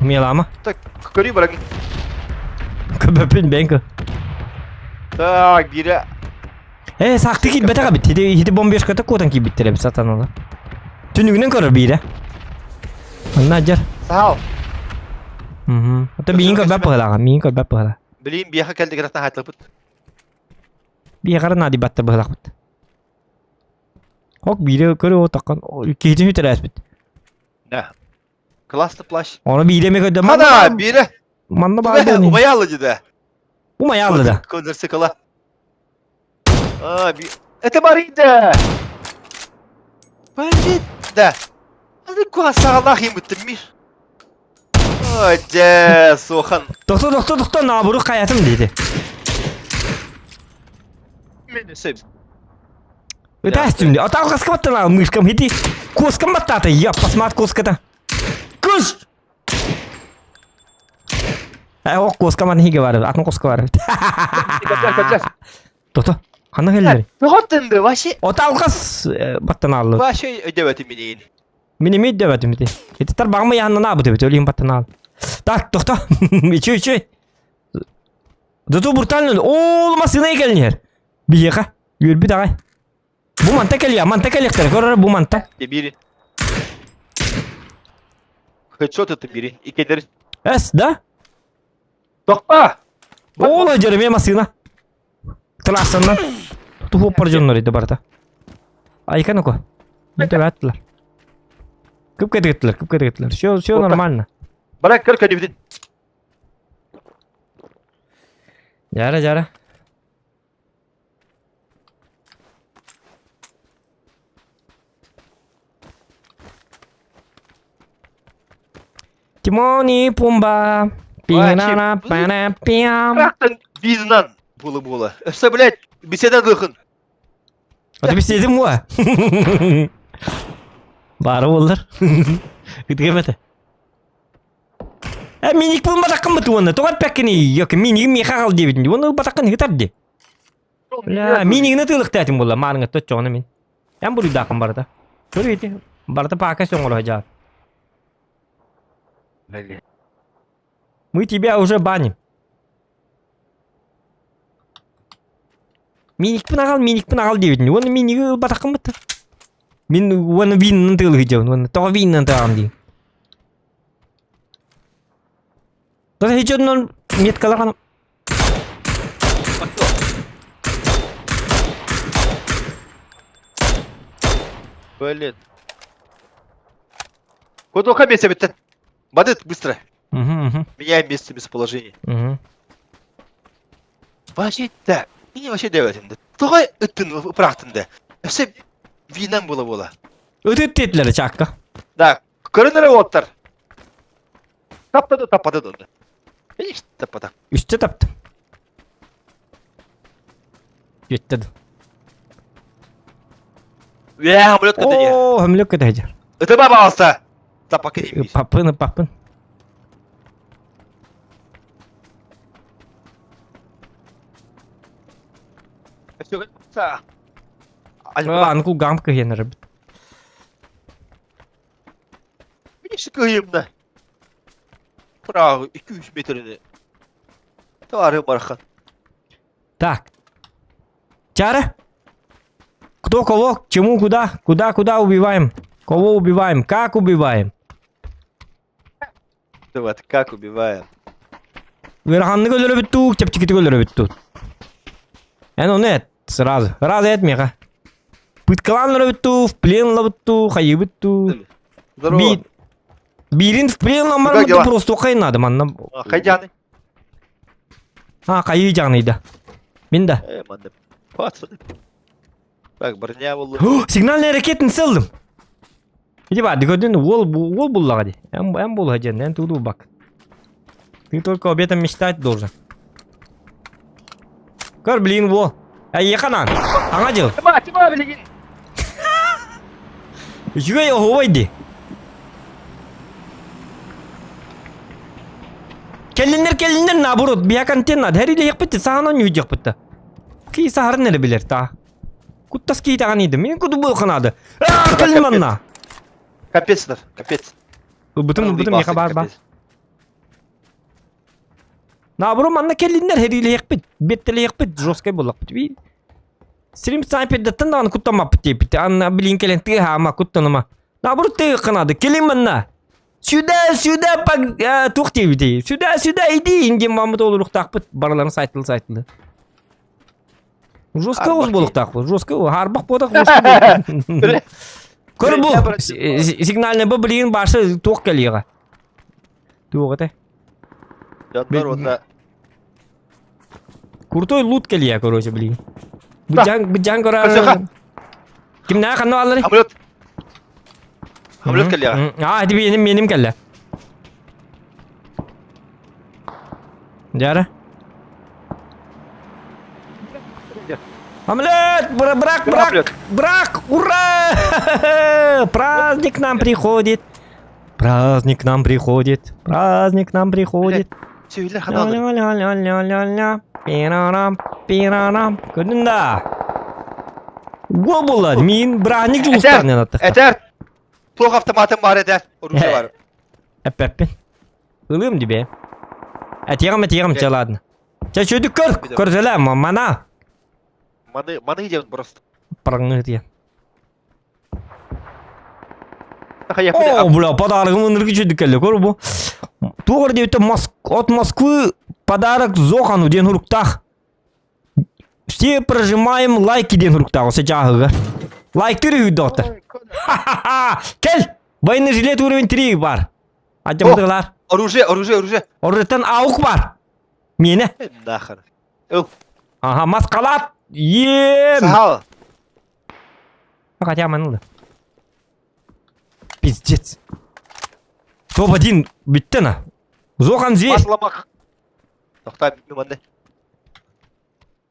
S4: Мелама.
S5: Так, көрүү барагын.
S4: Көбөппүн бэйэн
S5: Так, биирэ
S4: Ээ, саахты киирбэтэх эбит. Ити, ити бомбежката куотан киирбиттэр эбит сатаналар. Түнүгүнэн көрөр биирэ. Онно дьэр.
S5: Саал.
S4: Мгм. Ото биин көрбөт быһылааҕа, миин көрбөт быһылаа.
S5: Билин биэхэ кэлдигирэттэн хатлапыт.
S4: Биэхэ наадыйбатта быһылаахпыт. Ок биирэ көрө отаккан киһитин үтэрээспит.
S5: Да. Классный плащ.
S4: Ону биирэ эмэ көрдө.
S5: Хана биирэ.
S4: Манна баар буолуо.
S5: Умайаалла дьида.
S4: Умайаалла да.
S5: Квадроцикла. А, би... Это Марида! Марида! Аны куасаалаах юм мир. Ой, дьэ, суохан.
S4: Тохто, тохто, тохто, наоборот хайатым диэти.
S5: Мен сөп.
S4: Ытаастым дии. Ото алҕаска баттана мышкам хити. Куоскам баттаата, я посмат куоската. Кус! Э, ох, куоска маны хиге бар, атын куоска бар. Тото, ханна келлери?
S5: Тоҕоттунду, вообще.
S4: Ото алҕас баттанааллы.
S5: Вообще өйдөбөтүм миниин.
S4: Мин эмиэ өйдөбөтүм ити. Ити тарбаҕым ыйааннанаабыт эбит, өлүүм баттанаал. Так, тохто. Үчүй, үчүй. Зато брутально. Ол массыына кэлин Биһиэхэ. Үөрбүт аҕай. Бу манта кэлиэ, манта кэлиэхтэрэ. Көрөр бу манта.
S5: Биир. Хедшот это бери. И кедер.
S4: Эс, да?
S5: Тохта!
S4: Ола дьэрэмиэ массыына. Трассаннан. Туһуппар дьоннор иди барыта. Айка ну-ка. Не төбәттилер. Кып кететтилер, кып кететтилер. Все, все нормально.
S5: Барак көр кәдибитин.
S4: Жара, жара. Тимон и Пумба. Пинана пана пиам.
S5: Трактан бизнан була-була. Все, блядь, беседа дыхын.
S4: А ты беседим уа. Бары болар. Күтгәмәтә. Ә миник булмадаккын бит уны. Туган пәккени, йок минигим миха кал дебитин. Уны батаккын хитар ди. Бля, минигini тылыктатым була. Марыңа төччоны мин. Эн буруйдаакын барыта. Көрү ити. Барыта паака сөҥөрө дьаа. Мы тебя уже баним. Миникпин аҕал, миникпин аҕал диэбитин. Уонна миниги ылбатаххын бытта. Мин уонна виннан тыалыһыдьабын. Уонна тоҕо виннан тыаҕын дии. Даже һичоннон меткалар
S5: Блин. Куда месте бит? Бадыт, быстро.
S4: Угу, угу.
S5: Меняем место местоположение.
S4: Угу.
S5: Вообще да. Мин вообще дебетим да. Тоҕо ыттын бырахтын да. Өссө винан була була.
S4: Ыт диэтилэр чаакка.
S5: Да, көрөн эрэ уоттар. Таптады таппады да. Видишь, таппата.
S4: Үстэ таптым. Үттэ
S5: Үэ, хамлет көтө
S4: О, хамлет көтө сылдьар.
S5: Ытыма пожалуйста. Таппакка диэбит.
S4: Папын, папын. Аны кулгаам кыһыйан эрэ
S5: Видишь, кыһыйымна. Право, 2-3 метрini. Тары бархан.
S4: Так. Чара? Кто кого, к чему, куда, куда, куда убиваем? Кого убиваем? Как убиваем?
S5: Вот, как убиваем?
S4: Ыараханнык өлөрөбүт дуу, чэпчэкитик өлөрөбүт дуу? Эн ону эт, сразу. Сразу эт миэхэ. Пыткалаан өлөрөбүт дуу, в плен ылабыт дуу, хайыыбыт дуу.
S5: Здорово.
S4: Би... Биирин в плен
S5: Как
S4: ламармыт
S5: дела?
S4: просто хайнады манна.
S5: Хайдяны.
S4: А, хайыы дьаҕаныйда. Мин да.
S5: Э, манна. Пацаны. Так, броня буолла.
S4: Сигнальный ракетин сылдым. Иди ба, көрдүн уол уол буллаҕа ди. Эн эн буолуһа диэн, эн тууду бак. Ты только об этом мечтать должен. Көр, блин, во. Эйиэхэ Аҥа дьыл.
S5: Тима, Тима, билигин.
S4: Үчүгэй оһуобай ди. Кэллиннэр кэллиннэр наоборот, биһа контент надо. Һэрилиэхпит саһанан ньуйдьахпыт да. Ки саһарын эрэ билэр та. Куттас киитэҕин иди. Мин куду буолханаады. Аа, кэлин манна.
S5: Капец, капец.
S4: Ылбытым, ылбытым, миэхэ баар баар. Наоборот, манна кэллиннэр һэриилэһиэхпит, беттэлэһиэхпит, жесткай буоллахпыт. Би Стрим снайпердаттан даҕаны куттаммаппыт диэбит. Анна билин кэлэн тыаһаама, куттаныма. Наоборот тыаһанаады, кэлин манна. Сюда, сюда, пог... туох диэбитий? Сюда, сюда, иди, диэн мааммыт олоруохтаахпыт. Барыларын сайтылы сайтылы. Жестко уус буолуохтаахпыт. Жестко, харбах буотах жестко. Көр бу, сигнальный бу билигин башы туох кэлиэҕэ. Туох этэ?
S5: Дьоннор уонна
S4: Крутой лут кэлиэ, короче, блин. Быдьаҥ, быдьаҥ көрөр. Кимнээх ханна баалларый?
S5: Самолет. Самолет кэлиэҕэ.
S4: Аа, ити меним, меним кэллэ. Дьара. Омлет! Брак, брак, брак! Ура! Праздник к нам приходит. Праздник к нам приходит. Праздник к нам приходит. Ля-ля-ля-ля-ля-ля. Пирарам, пирарам. Көрдүн да. Го була, мин браник жулустан аттахта.
S5: Этэр, туох автоматым бар этэр, оружие бар.
S4: Эппэппин. Ылыым дибе. Этиэҕим, этиэҕим, чэ ладно. Чэ, чөдүк көр, көрсөлө, мана.
S5: Маны, маны диэн просто.
S4: Параңны диэн. О, бля, подарогым ыныргы чүдүк кэллэ, көр бу. Туох диэбитэ от Москвы подарок Зохану диэн хуруктаах. Все прожимаем лайки диэн хуруктаах осы чааһыгар. Лайктыр үһү доктор. Ха-ха-ха! Кел! Военный жилет уровень 3 бар. Адьамдыгылар.
S5: Оружие, оружие, оружие.
S4: Оружеттан аук бар. Миэнэ.
S5: Нахер. Ыл.
S4: Ага, маскалат. Ем.
S5: Сахал.
S4: Хотя манылы. Пиздец. Топ-1 бүттэ на. Зохан зверь.
S5: Бас ламах. Тохтаа манна.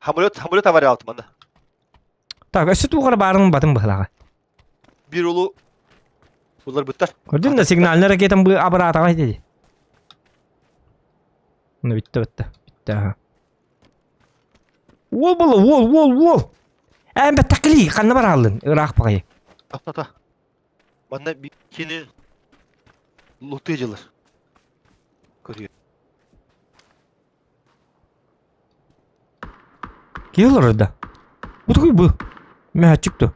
S5: Самолет, самолет авария алты манна.
S4: Так, өссө туохара баарын батын быһылаҕа.
S5: Бир улу Булар буттар.
S4: Көрдүн да сигнальный ракетам бы абыраатаҕа дии. Ну бүттэ бүттэ. Бүттэ аха. Уол була уол уол уол. Ээн бэттэх ханна барааллын ыраах баҕайы.
S5: Тохтото. Манна кини лутыы дьылыр. Көрүө.
S4: Киһи олорор да. Бу тугуй бу? Мөһөччүк ту.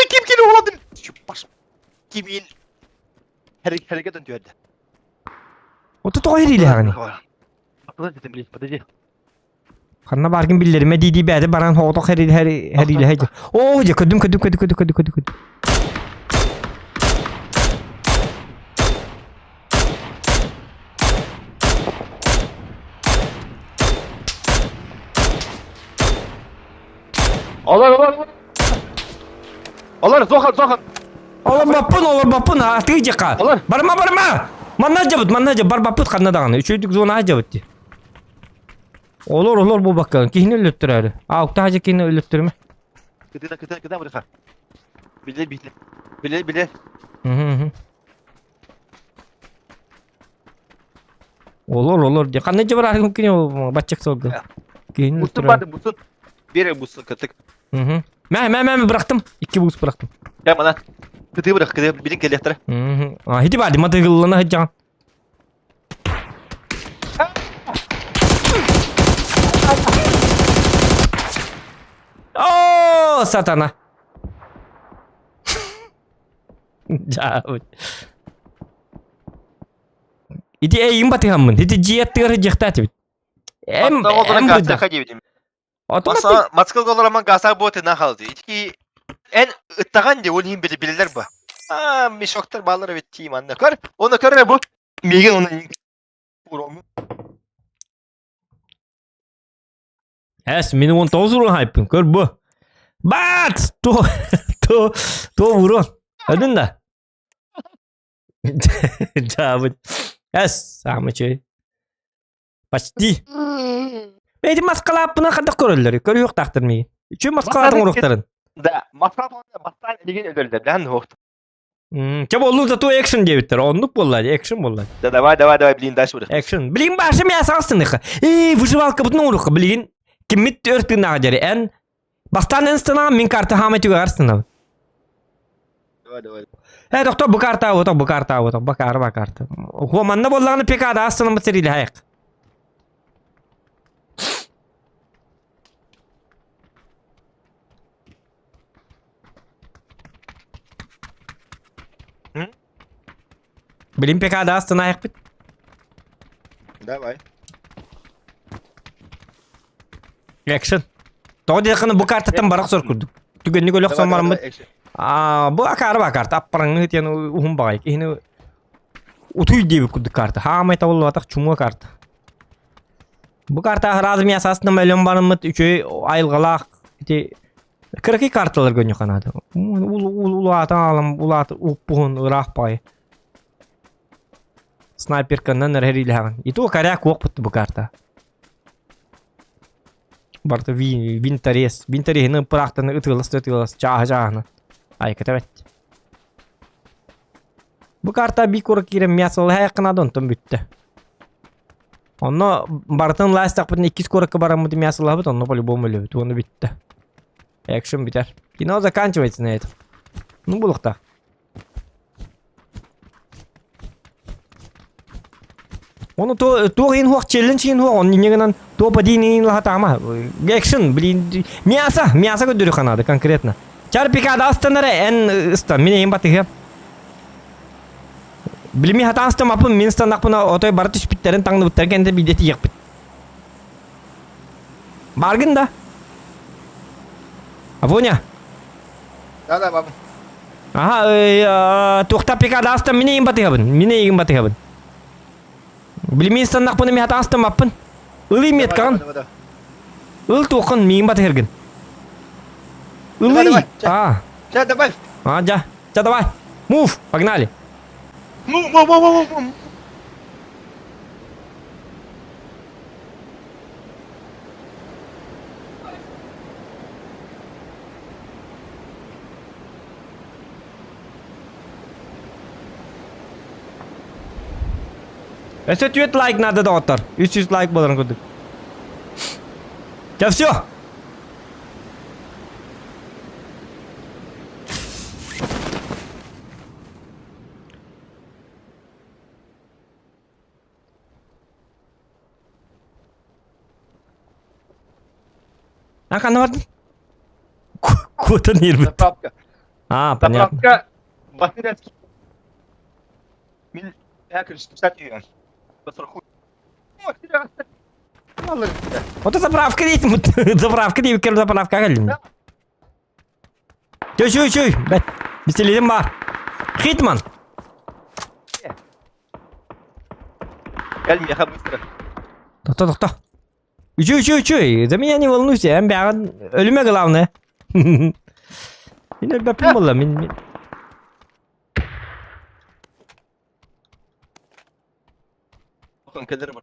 S5: Ким кини уладым? Кимин? Hareket түһэрдэ.
S4: Ото тоҕо ириилээҕиний?
S5: Подожди, подожди.
S4: Ханна бааргын биллэримэ дии-дии бэйэтэ баран соҕотох хэриилэһэ Оо, дьэ көрдүм көрдүм көрдүм көрдүм көрдүм көрдүм көрдүм.
S5: Олор, олор, олор. Олор, Зохан, Зохан.
S4: Олорбоппун, олорбоппун, атыы дьака.
S5: Олор.
S4: Барма, барма! Манна дьабыт, манна дьабыт, барбаппыт ханна даҕаны. Үчүгүйдүк зона дьабыт дии. Олор, олор буолбакка, киһини өлөттөрөөрү. А, уктаах дьэ киһини өлөттөрүмэ.
S5: Кытына, кытына, кытына бырыха. Биле, биле. Биле, биле.
S4: Мгм, Олор, олор дии. Ханна дьэ барааргын кини баччак сылгы. Киһини
S5: Бустун
S4: өлөттөрөөрү.
S5: барды, бустун. Бере бустун кытык.
S4: Мгм. Мэ, мэ, мэ, бырахтым. Икки буус бырахтым.
S5: Кэ мана. Кытыы бырах, кытыы билин келиэхтэрэ.
S4: Мгм. А, хити баadi, матыгыллана сылдьаҕын. О, сатана. Дьаабыт. Ити эйигин батыһаммын. Ити дьиэ аттыгар сылдьыахтаат эбит. Эм, эм быдах. Отуматык.
S5: Мацкыл олороман гаса боты нахалды. Ити эн ыттаҕан де ол иһин билилер ба. А, мешоктар баалар эбит тиим анна. Көр, оны көр бу. Миигин оны урому.
S4: Эс, мин 19 урон хайппын. Көр бу. Бат! То, то, то урон. Ödün да. Дьаабыт. Эс, саамай чөй. Почти. Эти маскалааппына хадах көрөллөр. Көрүөхтаахтар миигин. Үчү маскалаатын уруктарын.
S5: Да, маскалаатын бастаан илигин өлөрдөр. Дан хуохт.
S4: Чэ боллун зато экшен диэбиттэр. Оннук буолла, экшен буолла.
S5: Да давай, давай, давай, блин, дальше будем.
S4: Экшен. Билигин башы мясо астыныха. Эй, выживалка бутун уруха. Билигин киммит өр тыынааҕа дьэри. Эн бастаан эн станаҕын, мин карта хаамай түгэҕэр станабын.
S5: Давай, давай.
S4: Э, тохто, бу карта отох, бу карта отох, бакары ба карта. Хо, манна боллаҕына пекада астанаммыт сэриилэһэйэх. Билин пекада астанайықпыт.
S5: Давай.
S4: Экшен. Тоҕо диэххинэ бу картаттан барах сор курдук. Түгэнник өлөх сонмараммыт. Аа, бу акаары ба карта аппараҥҥы тиэн уһун баҕай. Киһини утуй диэбит курдук карта. Хаамай табыллыбатах чумуа карта. Бу карта сразу мясо астынан өлөн барыммыт үчүгэй айылҕалаах ити кыракый карталар көнньү ханаата. Улаатан аалам улаат уппуһун ыраах баҕайы. Снайперканнан эрэриилэһэҕин. И то коряк уохпут бу карта. Барыта винторез. Винтореһини ыппыраахтаны ытыалас да ытыалас чааһы чааһына. Айката бэт. Бу карта би кура киирэн мясолаһайаххына онтон бүттэ. Онно барытын лаастахпытын иккис куоракка бараммыт мясолаһабыт, онно по-любому өлөбүт, уонна бүттэ. Экшен бүтэр. Кино заканчивается на этом. Ну, булуохтаах. Оны туох иин хуох челлендж иин хуох, он инне гынан топ-1 иин лахатаама. Экшен, блин, мясо, мясо көддөрү канады конкретно. Чар пикада астанара эн ыстан, мин эйин батыһы. Билими хатаан ыстамаппын, мин ыстаннахпына отой бары түспүттерин таҥныбыттарын кэннэ биирдэ тиийэхпит. Баргын да? Афоня?
S2: Да-да, бабын.
S4: Аха, туохта пикада астан мин эйин батыһабын, мин эйигин батыһабын. Билимин ыстаннахпына мин хатаан ыстамаппын. Ылый меткаҕын. Ыл туоххун миигин батыһыргын. Ылый. А.
S2: Ча, давай.
S4: А, жа. Ча, давай. Мув, погнали.
S2: Мув, мув, мув, мув.
S4: Өссө түөрт лайк надо доҕоттор. 300 лайк буоларын курдук. Чэ, все. А ханна бардын? Куотан иирбит.
S2: Заправка.
S4: А, понятно.
S2: Заправка. Батырецкий. Мин кстати,
S4: Ото заправка дейт. Заправка дейт, кер заправка келдим. Чөй, чөй, чөй. Бэт. Бистеледим бар. Хитман.
S2: Кел меха быстро.
S4: Тохто, тохто. Үчүй, үчүй, үчүй. За меня не волнуйся. Эн бэҕин өлүмэ главное. Мин өлбөппүн буолла. Мин мин
S2: Кэлэр бар.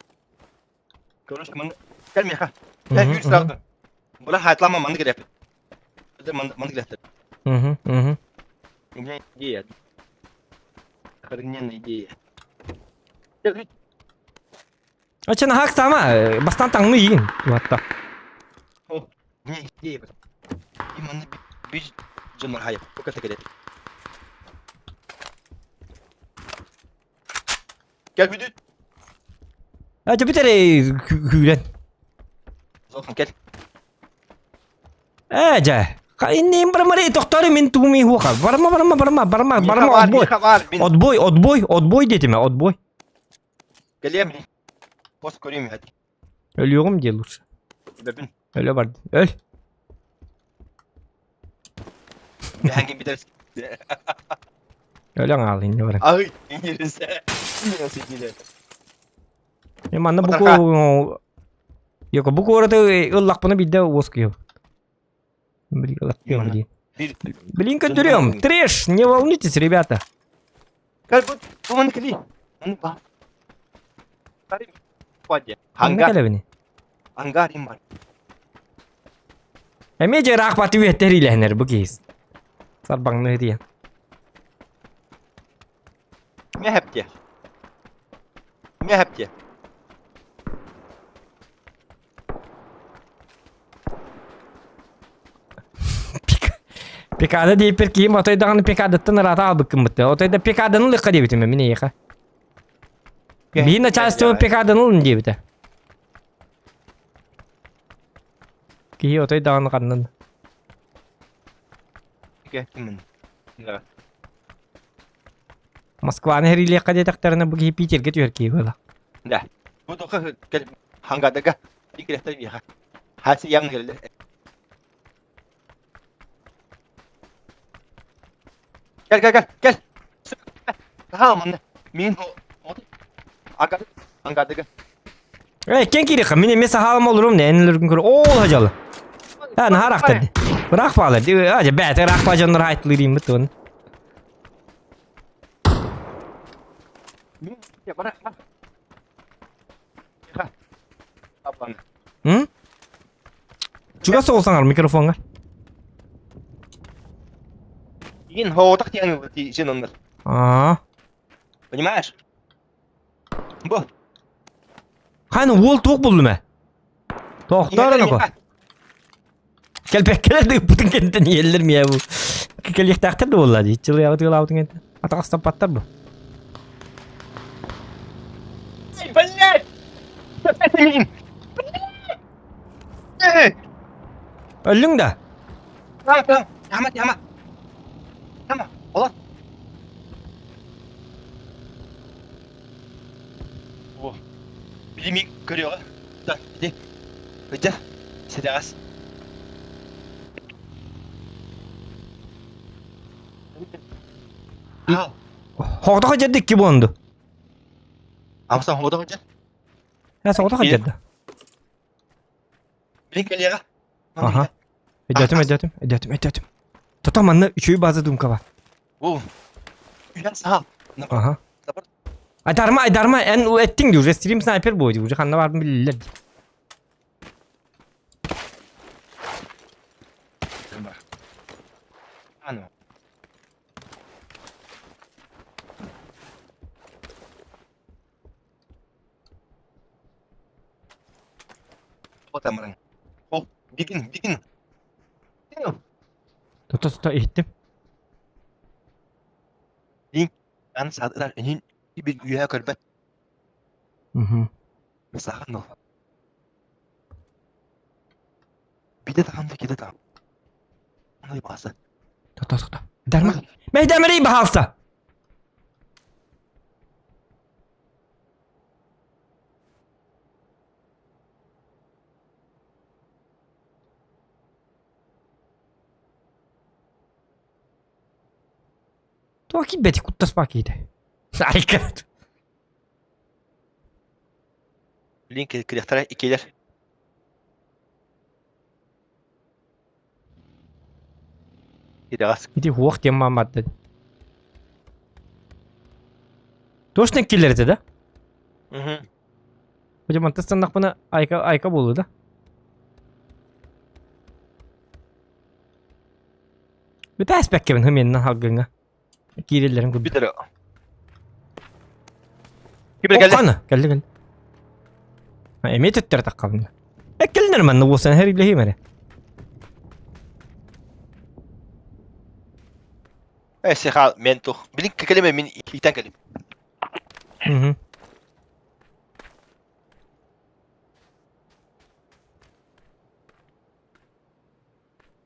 S2: Короче, ман кел меха. Кел жүр сразу. Була хайтлама манны керек. Манны керек.
S4: Мгм, мгм.
S2: У меня идея. Охрененная идея.
S4: Оча наһаа ыксаама, бастаан таҥны иин. Туһатта.
S2: О, не идея. Именно бич дьоннор хайа. Только керек. Кел бүдүт.
S4: Ача бүтэр күүрэн.
S2: Зохан кел.
S4: Ээ дьэ. Иннин бармары тохтору мин тугум хуха. Барма барма барма барма барма отбой. Отбой, отбой, отбой диэтиме, отбой.
S2: Кэлиэм. Пост көрүм хати.
S4: Өлүөҕүм диэ лучше.
S2: Бөбүн.
S4: Өлө барды. Өл.
S2: Бэһэҥҥин бүтэр.
S4: Өлөҥ аал инньэ баран.
S2: Ай, иҥирисе. Иҥирисе диилэр.
S4: Е манна бу Йоко бу куораты ыллахпына биирдэ уоскуйабын. Блин, Блин, көрдөрүөм. Трэш, не волнуйтесь, ребята.
S2: Как бы, Ангар. Ангар им бар.
S4: Эмиэ дьэ ыраах баты үөттэр илэһинэр бу киһис. Сарбаҥны диэн.
S2: Мэ хэпте. Мэ хэпте.
S4: Пикада диэппэр киһим отой даҕаны пикадаттан ыраата аалбыккын бытта. Отой да пикаданы ылыахха диэбитим мин эйиэхэ. Биһи начальство пикаданы ылын диэбитэ. Киһи отой даҕаны ханнан. Москваны хэриилиэххэ диэтэхтэринэ бу киһи Питергэ түһэр киһи буола.
S2: Да. Бу тоха хангадага икрехтер биэха. Хаси явно келде. Кел кел кел кел. Хаал манна. Мин Ага ангадага.
S4: Эй, кен кириха, мин эмиэ сахалым олорум, эн өлөргүн көр. Ол хажалы. А, наһаа арахтар. Ыраах баалар. Ажа, бэт, ыраах баа дьоннор айтылыр иммит уон.
S2: Мин бара бар.
S4: М? Чугас соҕусаҥар микрофоҥҥа.
S2: Игин хоотах диэн сен оннор.
S4: Аа.
S2: Понимаешь? Бу.
S4: Ханы уол туох буллум ээ? Тоохтоор оноко. Кэлбэккэлэр да ыппытын кэнтэн иһэллэр миэ бу. Кэлиэхтээхтэр да буолла дии. Чылыйаҕы тыалаабытын кэнтэн. Атаҕастаппаттар бу.
S2: Блядь!
S4: Өллүҥ да?
S2: Яма, яма. Яма, ола. О, билими көрүөҕэ. Да, иди. Ыдьа, сидэҕэс. Ал.
S4: Хоҕото дьэрдик икки буонду.
S2: Амсан хоҕото дьэр.
S4: Э, соҕотох дьэрдэ.
S2: Билин кэлиэҕэ.
S4: Аха. Өйдөөтүм, өйдөөтүм, өйдөөтүм, өйдөөтүм. Тото манна үчүгэй база думка бар.
S2: О, Үлэн саал.
S4: Аха. Айдарма, айдарма, эн эттиң ди уже стрим снайпер буо ди, уже ханна бардым билилер ди.
S2: Ано. О, бигин, бигин.
S4: Тута тута иһиттим.
S2: Ан саатар энин бир үөһэ көрбөт.
S4: Мгм.
S2: Сахан ол. Биде тахан да киде тахан. Аны баса.
S4: Тута тута. Дарма. Мейдемери баһалса. Туох киирбэти куттаспа киһитэ. Айкат.
S2: Блин, кириэхтэрэ иккилэр. Идэҕэс.
S4: Ити хуох диэн маамматты. Точно киллэр этэ да?
S2: Мгм.
S4: Бу мантан станнахпына айка айка буолуо да? Бүтээспэккэбин хымиэннэн халгыҥҥа. Киирэллэрин курдук.
S2: Бүтэр. Кибер кэллэ.
S4: Аны кэллэ кэллэ. Эмиэ төттөрө таххабын. Эккэлинэр манна буолсан хэриглэһиим эрэ.
S2: Э, сехал мен тух. Билин кэлеме мин итен кэлим.
S4: Мгм.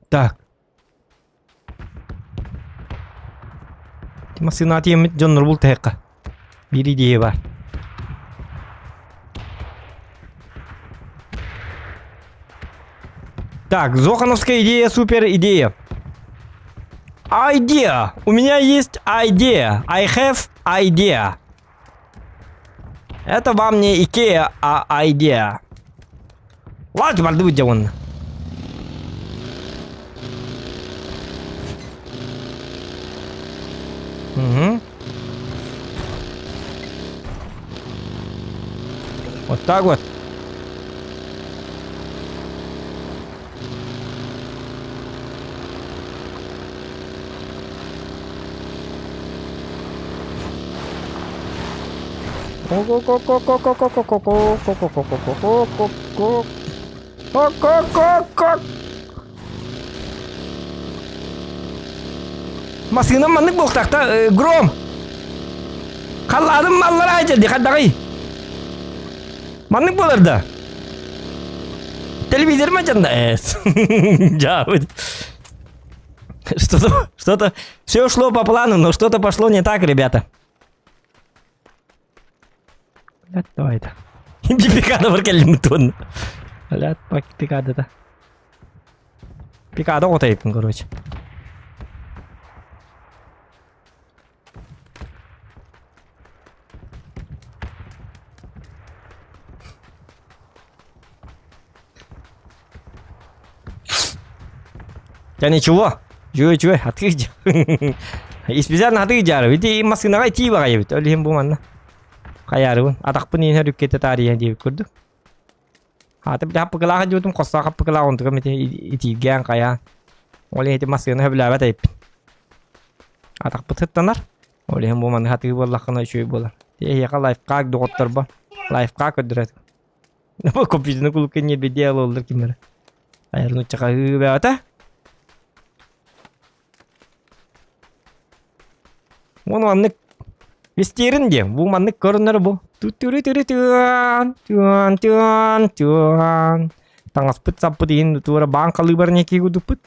S4: Так. Массыына тиэммит дьоннор бултаһыахха. Биир идея бар. Так, Зохановская идея, супер идея. Идея! У меня есть идея. I have idea. Это вам не Икея, а идея. Ладно, барды дьон. Угу. Вот так вот. Массыына маннык буолтахта гром. Халлаадым маллара айдерди хаддаҕый. Маннык буолар да. Телевизор ма дьанда эс. Жабыт. Что-то, что-то, все шло по плану, но что-то пошло не так, ребята. Блядь, давай это. Пикада бар кэллим туон. Блядь, пикада да. Пикада отайыппын, короче. Я ничего. Чуй, чуй, атыгы Испизан атыгы жары. Ити массынаға тии бағайыбыт. Өлүһүн бу манна. Хайарыбын. Атахпын иһин өрүккете таарыйа диэбит курдук. Аата били хаппыкылаах дьуутум хостоох хаппыкылаах онтукам ити итииргээн хайаан. Ол иһин ити массыына сөбүлээбэт эбиппин. Атахпыт сыттанар. Ол иһин бу манна хатыы буоллаххына үчүгэй буолар. Эһиэхэ лайфхак доҕотторбор лайфхак көрдөрөт. Бу компьютерный кулукка не беде алаллар кимнere. Айарны чакаһыы бэҕэтэ. Уон маннык Вестерин диэн бу маннык көрүнэр бу. Тү-түрү-түрү түөн, түөн, түөн, түөн. Таҥаспыт саппыт иһин туора баан халыыбар некии кудуппут.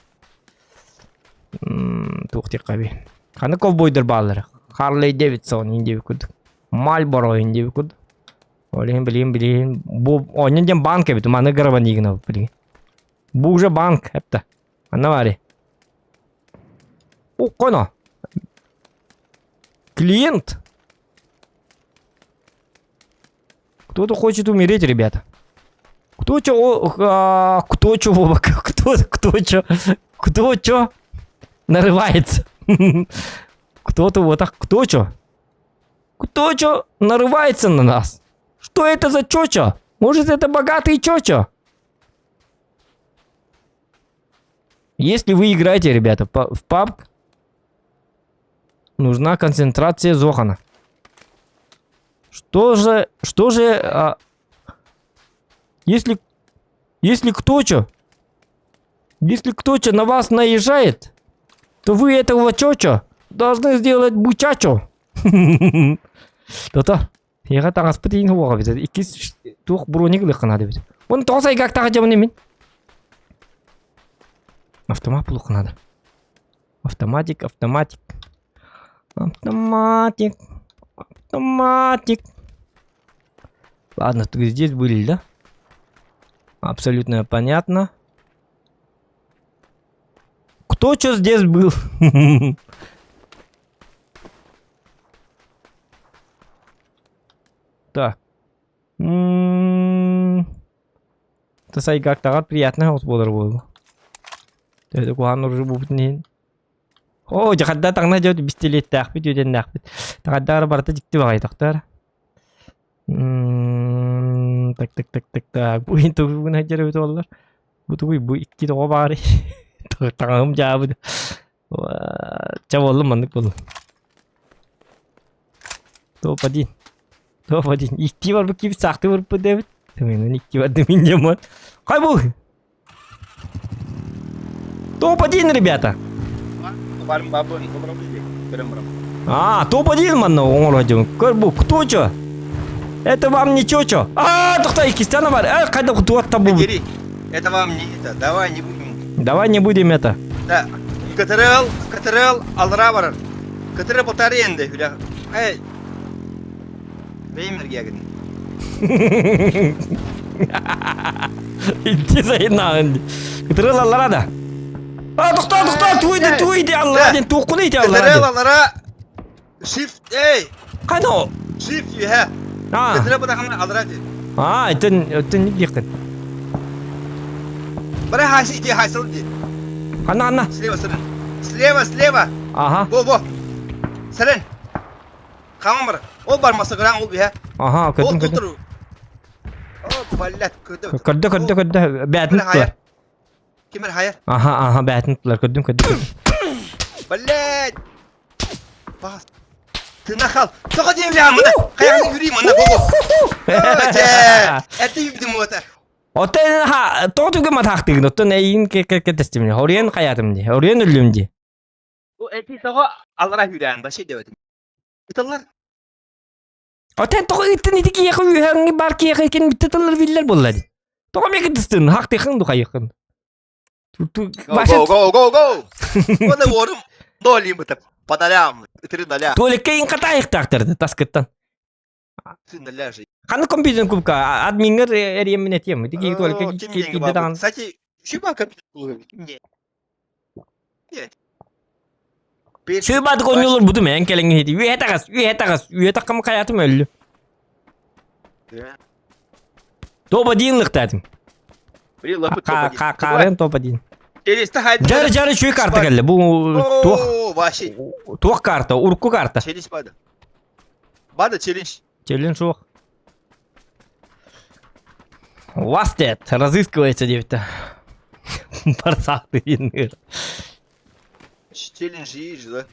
S4: Туох диэххэ Ханна ковбойдар бааллара? Харлей Дэвидсон иһин диэбит курдук. Мальборо иһин диэбит курдук. Ол иһин билигин билигин бу оонньон диэн банк эбит маны грабанигина билигин. Бу уже банк эптэ. Анна баары. Укконо. Клиент. Кто-то хочет умереть, ребята. Кто чё, а, кто чё, кто, кто чё, кто чё нарывается? Кто-то вот так, кто чё? Кто чё нарывается на нас? Что это за чё-чё? Может, это богатый чё-чё? Если вы играете, ребята, в PUBG, нужна концентрация Зохана. Что же, что же, а, если, если кто чё, если кто чё на вас наезжает, то вы этого чё-чё должны сделать бучачо. То-то. Яга таҥаспыт иин хуоҕа бит. Иккис туох броник ылыахха наада эбит. Уон тоҕус айгаактаах дьабын мин. Автомат булуохха наада. Автоматик, автоматик. Автоматик. Автоматик. Ладно, ты здесь были, да? Абсолютно понятно. Кто что здесь был? Так. М-м-м. Тасайгактаҕар приятно соҕус буолар буолла. Төһө куһаҕан оружие буолбутун иһин. Оо, дьэ хадда таҥна дьэ бистилиэттээхпит, үөдэннээхпит. Таҕардаара барыта дьикти баҕайы тохтоор. М-м, так так так так так. Бу иһин тугу гына сылдьар эбит буоллар. Бу тугуй бу икки тоҕо баарый? Таҥаһым дьаабыт. Чэ буоллун маннык буоллун. Топ-1. Топ-1. Икки барбыт киһи саахты барбыт эбит. Тымыйынан икки бардым инньэ Хай бу! Топ-1, ребята! А, топ-1 манна оҥоро Көр бу, кто чё? Это вам не чё-чё. А, тохтой, иккистана бар. Э, қайда туатта бу.
S2: Это вам не это. Давай не будем.
S4: Давай не будем это.
S2: Да. КТРЛ, КТРЛ алра барар. КТР батарея энди. Хүлэ. Эй. Бэйм эргиэгин.
S4: Итти сайыннаҕын. КТРЛ аллара да. А, тохтоо, тохтоо, туйды, туйды, аллара ден, туохкуну ити аллара
S2: КТРЛ
S4: ден.
S2: аллара. Shift, эй.
S4: Қайда ол?
S2: Shift үһэ.
S4: А,
S2: КТР батахана аллара ден.
S4: а, итин, итин не диэххин.
S2: Бара хайсы ити хайсыл ди.
S4: Ханна, ханна.
S2: Слева, сырын. Слева, слева.
S4: Ага,
S2: Во, во. Сырын. Хаҥан бар. Ол бар масыгыраан ол үһэ.
S4: ага,
S2: Ол
S4: көрдүм, көрдүм.
S2: тутур. О, блядь, көрдө.
S4: Көрдө, көрдө, көрдө. Бээтин
S2: Кимер хайар.
S4: туттулар.
S2: Кимер хайар.
S4: Аха, аха, бээтин туттулар. Көрдүм, көрдүм, көрдүм.
S2: Блядь. Бас. Тына хал. Тоҕо диэн билэҕин мына. Хайаҕын yürüyeyim мына бобо. Эти юбдим ота.
S4: Оттон ха, тоҕо түгэн матаахтыгын, оттон эйин кэтэстим. Хоруйан хайаатым дии. Хоруйан өллүм дии.
S2: Бу эти тоҕо аллара үүрээн баши диэбэтим. Ыталлар.
S4: Оттон тоҕо ыттын ити киһиэхэ үөһэҥҥи бар киһиэхэ иккин бүтэ тыллар биллэр буолла дии. Тоҕо эмиэ кытыстын, хахтыхын духайыхын.
S2: Go go go go go. Уонна уорум ноль им по нолям. Три ноля.
S4: Туалекка ин хатаайыхтаахтар таскыттан.
S2: Три ноля же.
S4: Ханнык компьютер кубка адмиҥҥар эриэммин этиэм. Ити киһи туалекка киирдэ даҕаны.
S2: Кстати, Шуба компьютер клуба. Не. Не.
S4: Сыыбаатык оонньуулар бутум эн кэлэҥҥэ иһити. Үөһэ таҕыс, үөһэ таҕыс, үөһэ таххам хайаатым өллү. Топ-1 лыхтаатым. Хаарыан топ-1. Жары жары үчүгэй карта кэллэ. Бу туох туох карта? Урукку карта.
S2: Челлендж бада. Бада челлендж.
S4: Челлендж суох. Wasted разыскивается диэбитэ. Барсаахты диэн
S2: Челлендж же, да?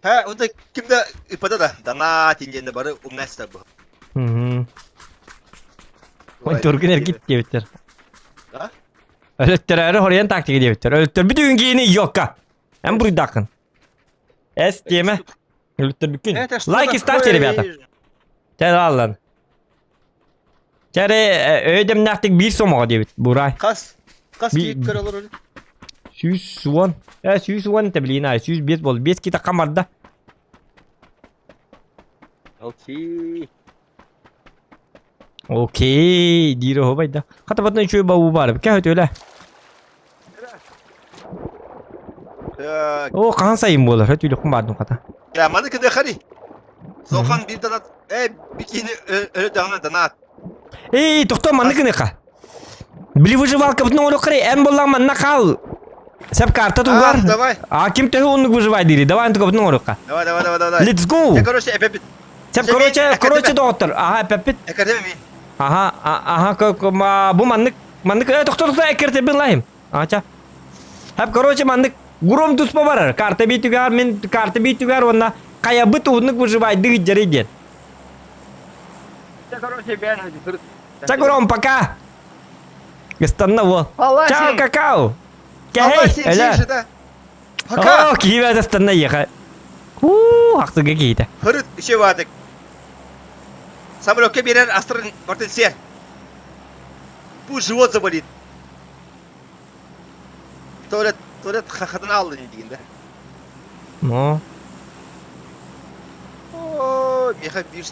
S2: Ха, онто ким да ыппата да, донат диэн бары умнастар бу.
S4: Мм. Ой, тургун эргит диэбиттэр.
S2: Да?
S4: Өлөттөрөөрү хоруйан тактика диэбиттэр. Өлөттөрбүт киини йокка. Эн буруйдааххын. Эс диэмэ. Өлөттөрбүккүн.
S2: Это что
S4: Лайки ставьте,
S2: такое?
S4: ребята. Чэ, аллан. Чэ өйдөмнээхтик биир сомоҕо диэбит Бурай.
S2: Хас хас киһи көрө олорор?
S4: 110. Э 110 это блин, а 105 бол. 5 кита хамарда.
S5: Окей.
S4: Окей, диир оһобайда. Хата батна үчүгэй бабу бар. Кэ өтөлө.
S2: Так.
S4: О, хаһан сайын буолар? Өтүүлүккүн баардым хата.
S2: Я маны кыды хари. Сохан bir донат. Э, бикини өрө даҕаны донат.
S4: Эй, тохтоо манны гыныха. Били выживалкабытын оҥоро карай, эн боллаң манна хаал. Сеп карта тугар.
S2: Давай.
S4: А ким төһө оннук выживай дири. Давай антыкабытын оҥоруохха.
S2: Давай, давай, давай, давай.
S4: Let's go.
S2: Я, короче, эпепит.
S4: Сеп, короче, короче, доҕоттор. Аха, эпеппит.
S2: Академия.
S4: Аха, аха, бу маннык, маннык, э, тохтоо, тохтоо, эккиртебин лайым. Ача. Хап, короче, маннык гром туспа барар. Карта биитүгэр, мин карта биитүгэр уонна хайабыт уһуннук выживайдык дьэрий диэн.
S5: Короче, бен
S4: Ча, Гром, пока. Ыстанна уол. Чао, какао. Кэһэй, өлө.
S2: Пока.
S4: О, киһи ыстанна ехай. Уу, ахсыга киһитэ.
S2: Хырыт үчү баатык. Самолетка биэрэр астарын бартын сиэр. Пусть живот заболит. Туалет, туалет хахатын алды не деген да.
S4: Ну.
S2: О, меха бир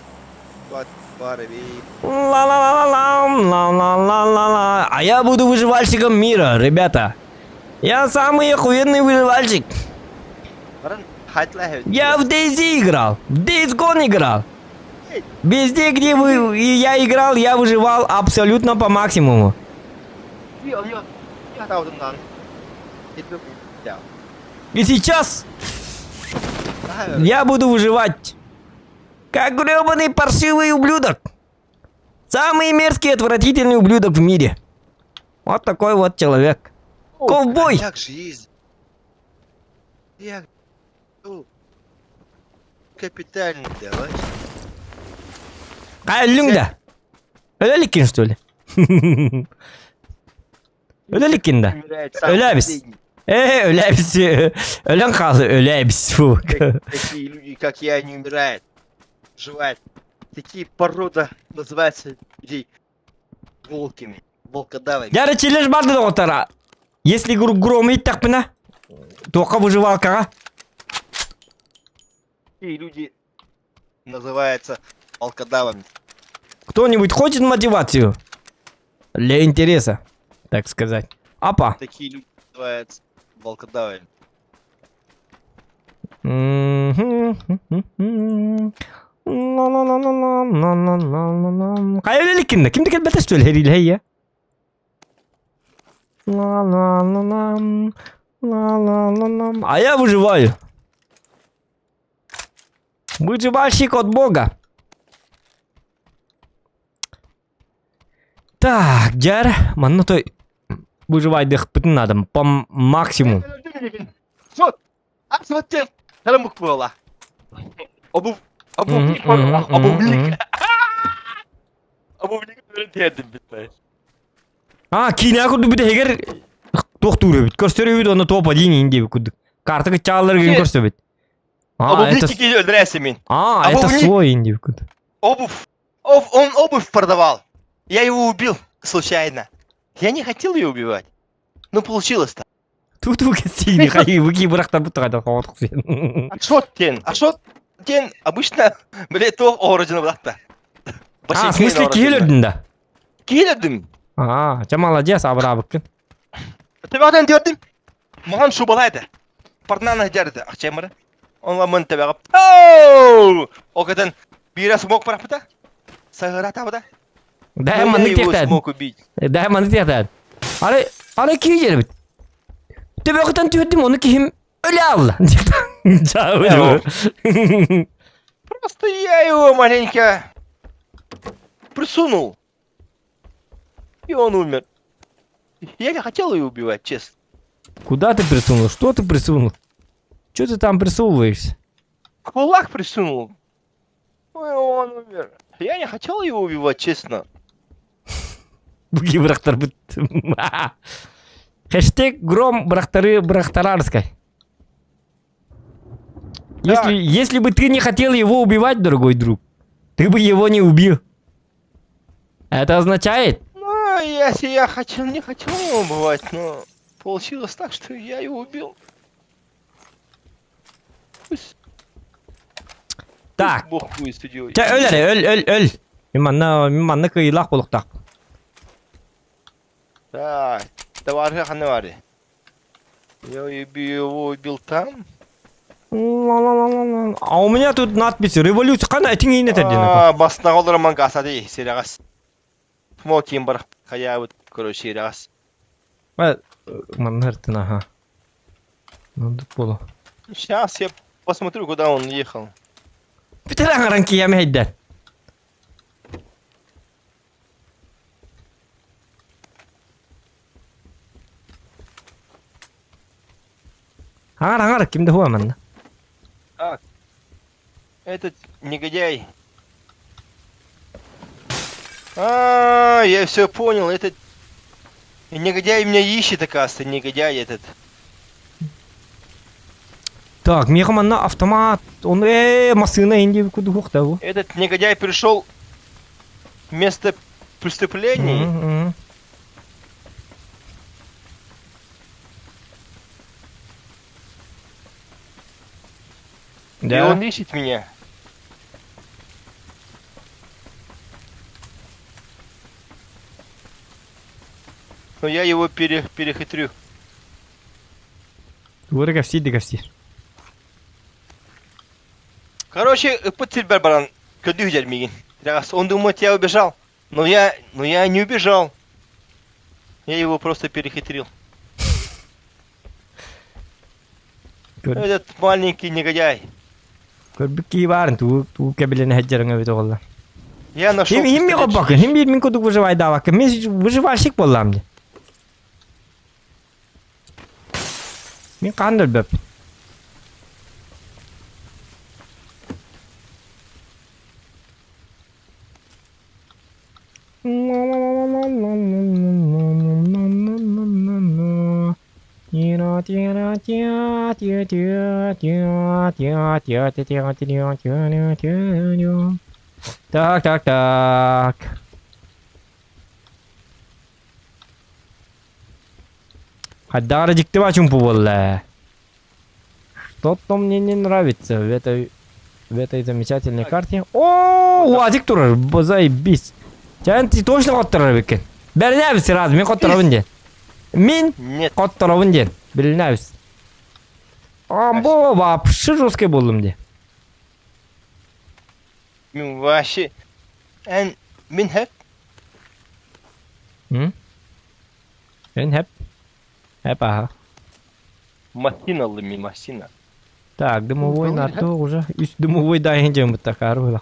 S2: бар эбит.
S4: Ла-ла-ла-ла-лам, ла-ла-ла-ла-ла. А я буду выживальщиком мира, ребята. Я самый охуенный выживальщик. Я в DayZ играл, в Days Gone играл. Везде, где вы, я играл, я выживал абсолютно по максимуму. И сейчас я буду выживать. Как гребаный паршивый ублюдок. Самый мерзкий, отвратительный ублюдок в мире. Вот такой вот человек. Ковбой!
S2: Как жизнь. Я... Капитально давай.
S4: А, өллүҥ да? Өлө иликкин, что ли? Өлө иликкин да? Өлөбүс. Э, өлөбүс. Өлөн хаалы өлөбүс. Фу.
S2: Такие люди, как я, не умирают. Живают. Такие порода называются людей волками. Волкодавами.
S4: Дьэ, челлендж барды доҕоттор. Если гром ииттэхпинэ, туохха выживалкаҕа?
S2: Такие люди называются волкодавами.
S4: Кто-нибудь хочет мотивацию? Для интереса, так сказать. Апа.
S2: Такие люди называются волкодавами.
S4: Хайа үлэликкин да? Ким да кэлбэтэ что ли һэриилэһэйэ? Ла-ла-ла-лам, ла-ла-ла-лам. А я выживаю. Выживальщик от бога. Так, дьэр, манна той выживайдыхпытын надо по максимуму.
S2: Сот! Асваттен! Тарамук буола.
S5: Обув... Обувник, обувник. Обувник тиэрдим бит.
S4: А, киинэ курдук бүтэһигэр туохтуур эбит. Көрсөр эбит онно топ один иин диэбит курдук. Карта кыччааллар гын көрсөбүт. А, это...
S2: Обувники өлөрөөсү мин.
S4: А, это свой иин диэбит курдук.
S2: Обувь. Он обувь продавал. Я его убил случайно. Я не хотел ее убивать. Но получилось так.
S4: Ту-ту кэссиини хайыы выки бырахтарбыт тоҕо хоҕотох
S2: А шо тен? А шо тен обычно, блядь, то оружие бырахта.
S4: А, в смысле киһи өлөрдүн да?
S2: Киһи өлөрдүм.
S4: А, чэ молодец, абыраабыккын.
S2: Төбөҕүтэн төрдүм. Маҕан шубалайды. Партнана дьарды ахчаймары. Онла мын төбөҕө. Оу! Ол кэтэн биирэ смок бырахпыта. Саһыра табыта.
S4: Да, маннык диэхтээт.
S2: смог убить.
S4: Да, маннык диэхтээт. Ары, ары киһи дьэрбит. Төбөҕүтэн түһэрдим, ону киһим өлө алла.
S2: Просто я его маленько присунул. И он умер. Я не хотел ее убивать, честно.
S4: Куда ты присунул? Что ты присунул? Что ты там присовываешься?
S2: Кулак присунул. Ой, он умер. Я не хотел его убивать, честно.
S4: Буги бырахтарбыт. Хэштег гром бырахтары бырахтарарскай. Если, если бы ты не хотел его убивать, дорогой друг, ты бы его не убил. Это означает?
S2: Ну, если я хотел, не хотел его убивать, но получилось так, что я его убил. Пусть,
S4: Так.
S2: пусть Бог будет судьей.
S4: Чэ, өл эрэ, өл, өл, өл. Мин манна, мин манна кыайыылаах буолуохтаах.
S2: Так, товарищ Ханавари. Я его убил там.
S4: А у меня тут надпись «Революция». Ханна этиҥ иин этэр диэн.
S2: А, басына олороман гасады, серягас. Смокин бар, хаябыт, короче, серягас.
S4: Манна ыртын, аха. Ну, полу.
S2: Сейчас я посмотрю, куда он ехал.
S4: Бүтэр аҥаран киһиэм эһэйдэр. Аҥар, аҥар, ким да хуа манна.
S2: Так. Этот негодяй. А, я все понял. Этот негодяй меня ищет, оказывается, негодяй этот.
S4: Так, миэхэ манна автомат, он э массыына инди кудуһуох да бу.
S2: Этот негодяй пришел в место преступлений.
S4: Мгм,
S2: И
S4: Да.
S2: он ищет меня. Но я его пере перехитрю.
S4: Туора кэпсиир да кэпсиир.
S2: Короче, ыппыт сирбэр баран көрдүү сылдьар миигин. Он думает, я убежал. Но я, но я не убежал. Я его просто перехитрил.
S4: Көр,
S2: Этот маленький негодяй.
S4: көрбүт киһи баарын тугу тугу кэбилэнэ сылдьарыҥ эбит оҕолор.
S2: Я нашел
S4: Хим хим
S2: пистолет.
S4: хоппакын, хим биир мин курдук выживайдаабаккын. Мин выживальщик буоллаам дии. Мин хаһан да өлбөппүн. Так, так, так. Хайдах эрэ дьикти бачымпу буолла. Что-то мне не нравится в этой, в этой замечательной карте. О, УАЗик турар, заебись. Чэ, ты точно хотторор эбиккин. Бэринээбит сразу, мин хотторобун диэн. Мин
S2: Нет.
S4: хотторобун диэн. Билинээбит. Амбо вообще жесткий буоллум дии.
S2: Мин вообще... Эн мин хэп.
S4: М? Эн хэп. Хэп аха.
S2: Массина лыми, массина.
S4: Так, дымовой на то уже. Үс дымовой да идем вот так арыла.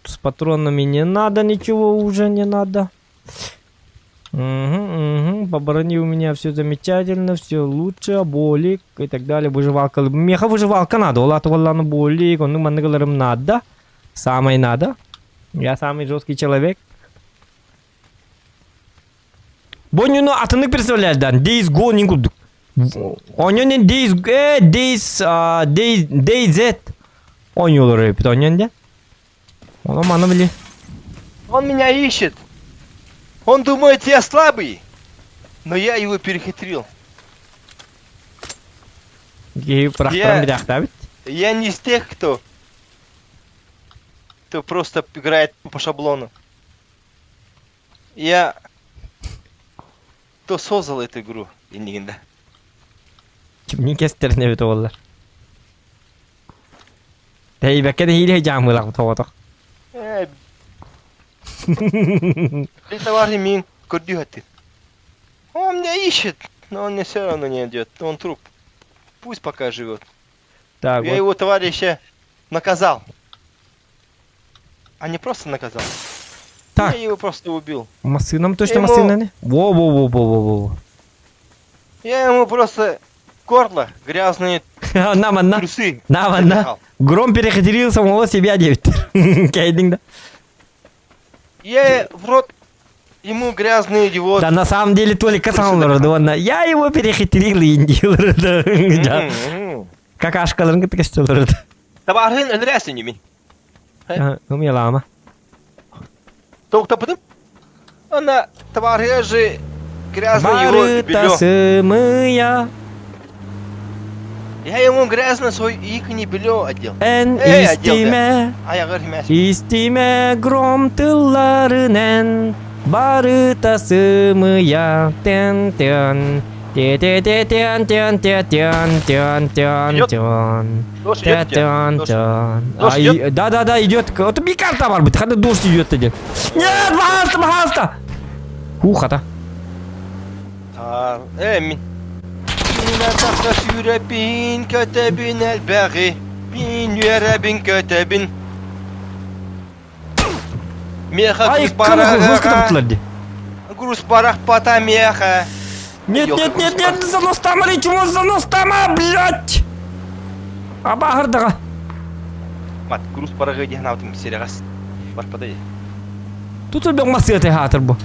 S4: С патронами не надо ничего уже не надо. Угу, угу. По броне у меня все замечательно, все лучше, болик и так далее. Выживалка. Меха выживалка надо. Ола валлану болик, он манныгаларым надо. Самое надо. Я самый жесткий человек. Боннюну атыннык представляешь, да? Days Gone курдук. Оньонен Days, э, Days, а, Days, DayZ оонньуулар эбит оньон дэ. Ону маны били.
S2: Он меня ищет. Он думает, я слабый. Но я его перехитрил.
S4: Киһи бырахтаран
S2: Я-
S4: билээхтээбит.
S2: Я не из тех, кто... Кто просто играет по шаблону. Я... Кто создал эту игру, иннигин да.
S4: Кимниин кэстэрин эбит буоллар. Тэйбэккэ нэһиилэ дьаамыылаах тоҕотох.
S2: Э, товарищ мин көрдүү хаттыр. Он меня ищет, но он мне все равно не идет. Он труп. Пусть пока живет.
S4: Так,
S2: Я
S4: вот.
S2: его товарища наказал. А не просто наказал.
S4: Так.
S2: Я его просто убил.
S4: Массыынам точно
S2: Ему-
S4: массыынаны? Во-во-во-во-во-во.
S2: Я ему просто горло грязные
S4: На манна.
S2: трусы
S4: На манна.
S2: запихал.
S4: Гром перехитрил самого себя диэбиттэр. Кэйдиҥ да.
S2: Я в рот ему грязные его...
S4: Да на самом деле только
S2: Трусы
S4: сам
S2: запихал.
S4: уонна я его перехитрил индиилэр да.
S2: М-м-м.
S4: Какашкаларын кытта көстөлөр
S2: Табаарыһын өлөрөөсүн мин.
S4: Умелама.
S2: Токтапытым. Ана товарищ же грязно его
S4: Барыта
S2: белье.
S4: сымыя,
S2: Я ему грязно свой ихний белье одел.
S4: эн
S2: Эй, одел,
S4: истимэ,
S2: А я говорю, мясо.
S4: истимэ гром тылларынан, барыта сымыя, тен тен, те те те тен тен те тен тен тен
S2: Идет?
S4: тен.
S2: Дождь идет у тебя?
S4: Тен
S2: Дождь.
S4: тен.
S2: Дождь
S4: А,
S2: идет?
S4: Да, да, да, идет. Вот карта бар быть, когда дождь идет идет. Нет, пожалуйста, пожалуйста. Ух, ата.
S2: А, Мин. Мин сүүрэбин, көтөбүн элбэҕи, мин үөрэбин көтөбүн. Меха
S4: Ай,
S2: груз
S4: кым жестко
S2: бараха,
S4: таптылар ди.
S2: груз барах пата меха.
S4: Нет,
S2: Ёлка,
S4: нет, нет,
S2: груз
S4: нет, занос там, или чего занос там, а, блядь! Абахырдыға.
S2: Мат, груз бараҕы диэн аутым серегас. Бар подай.
S4: Тут өлбек масыаты хаатыр бу.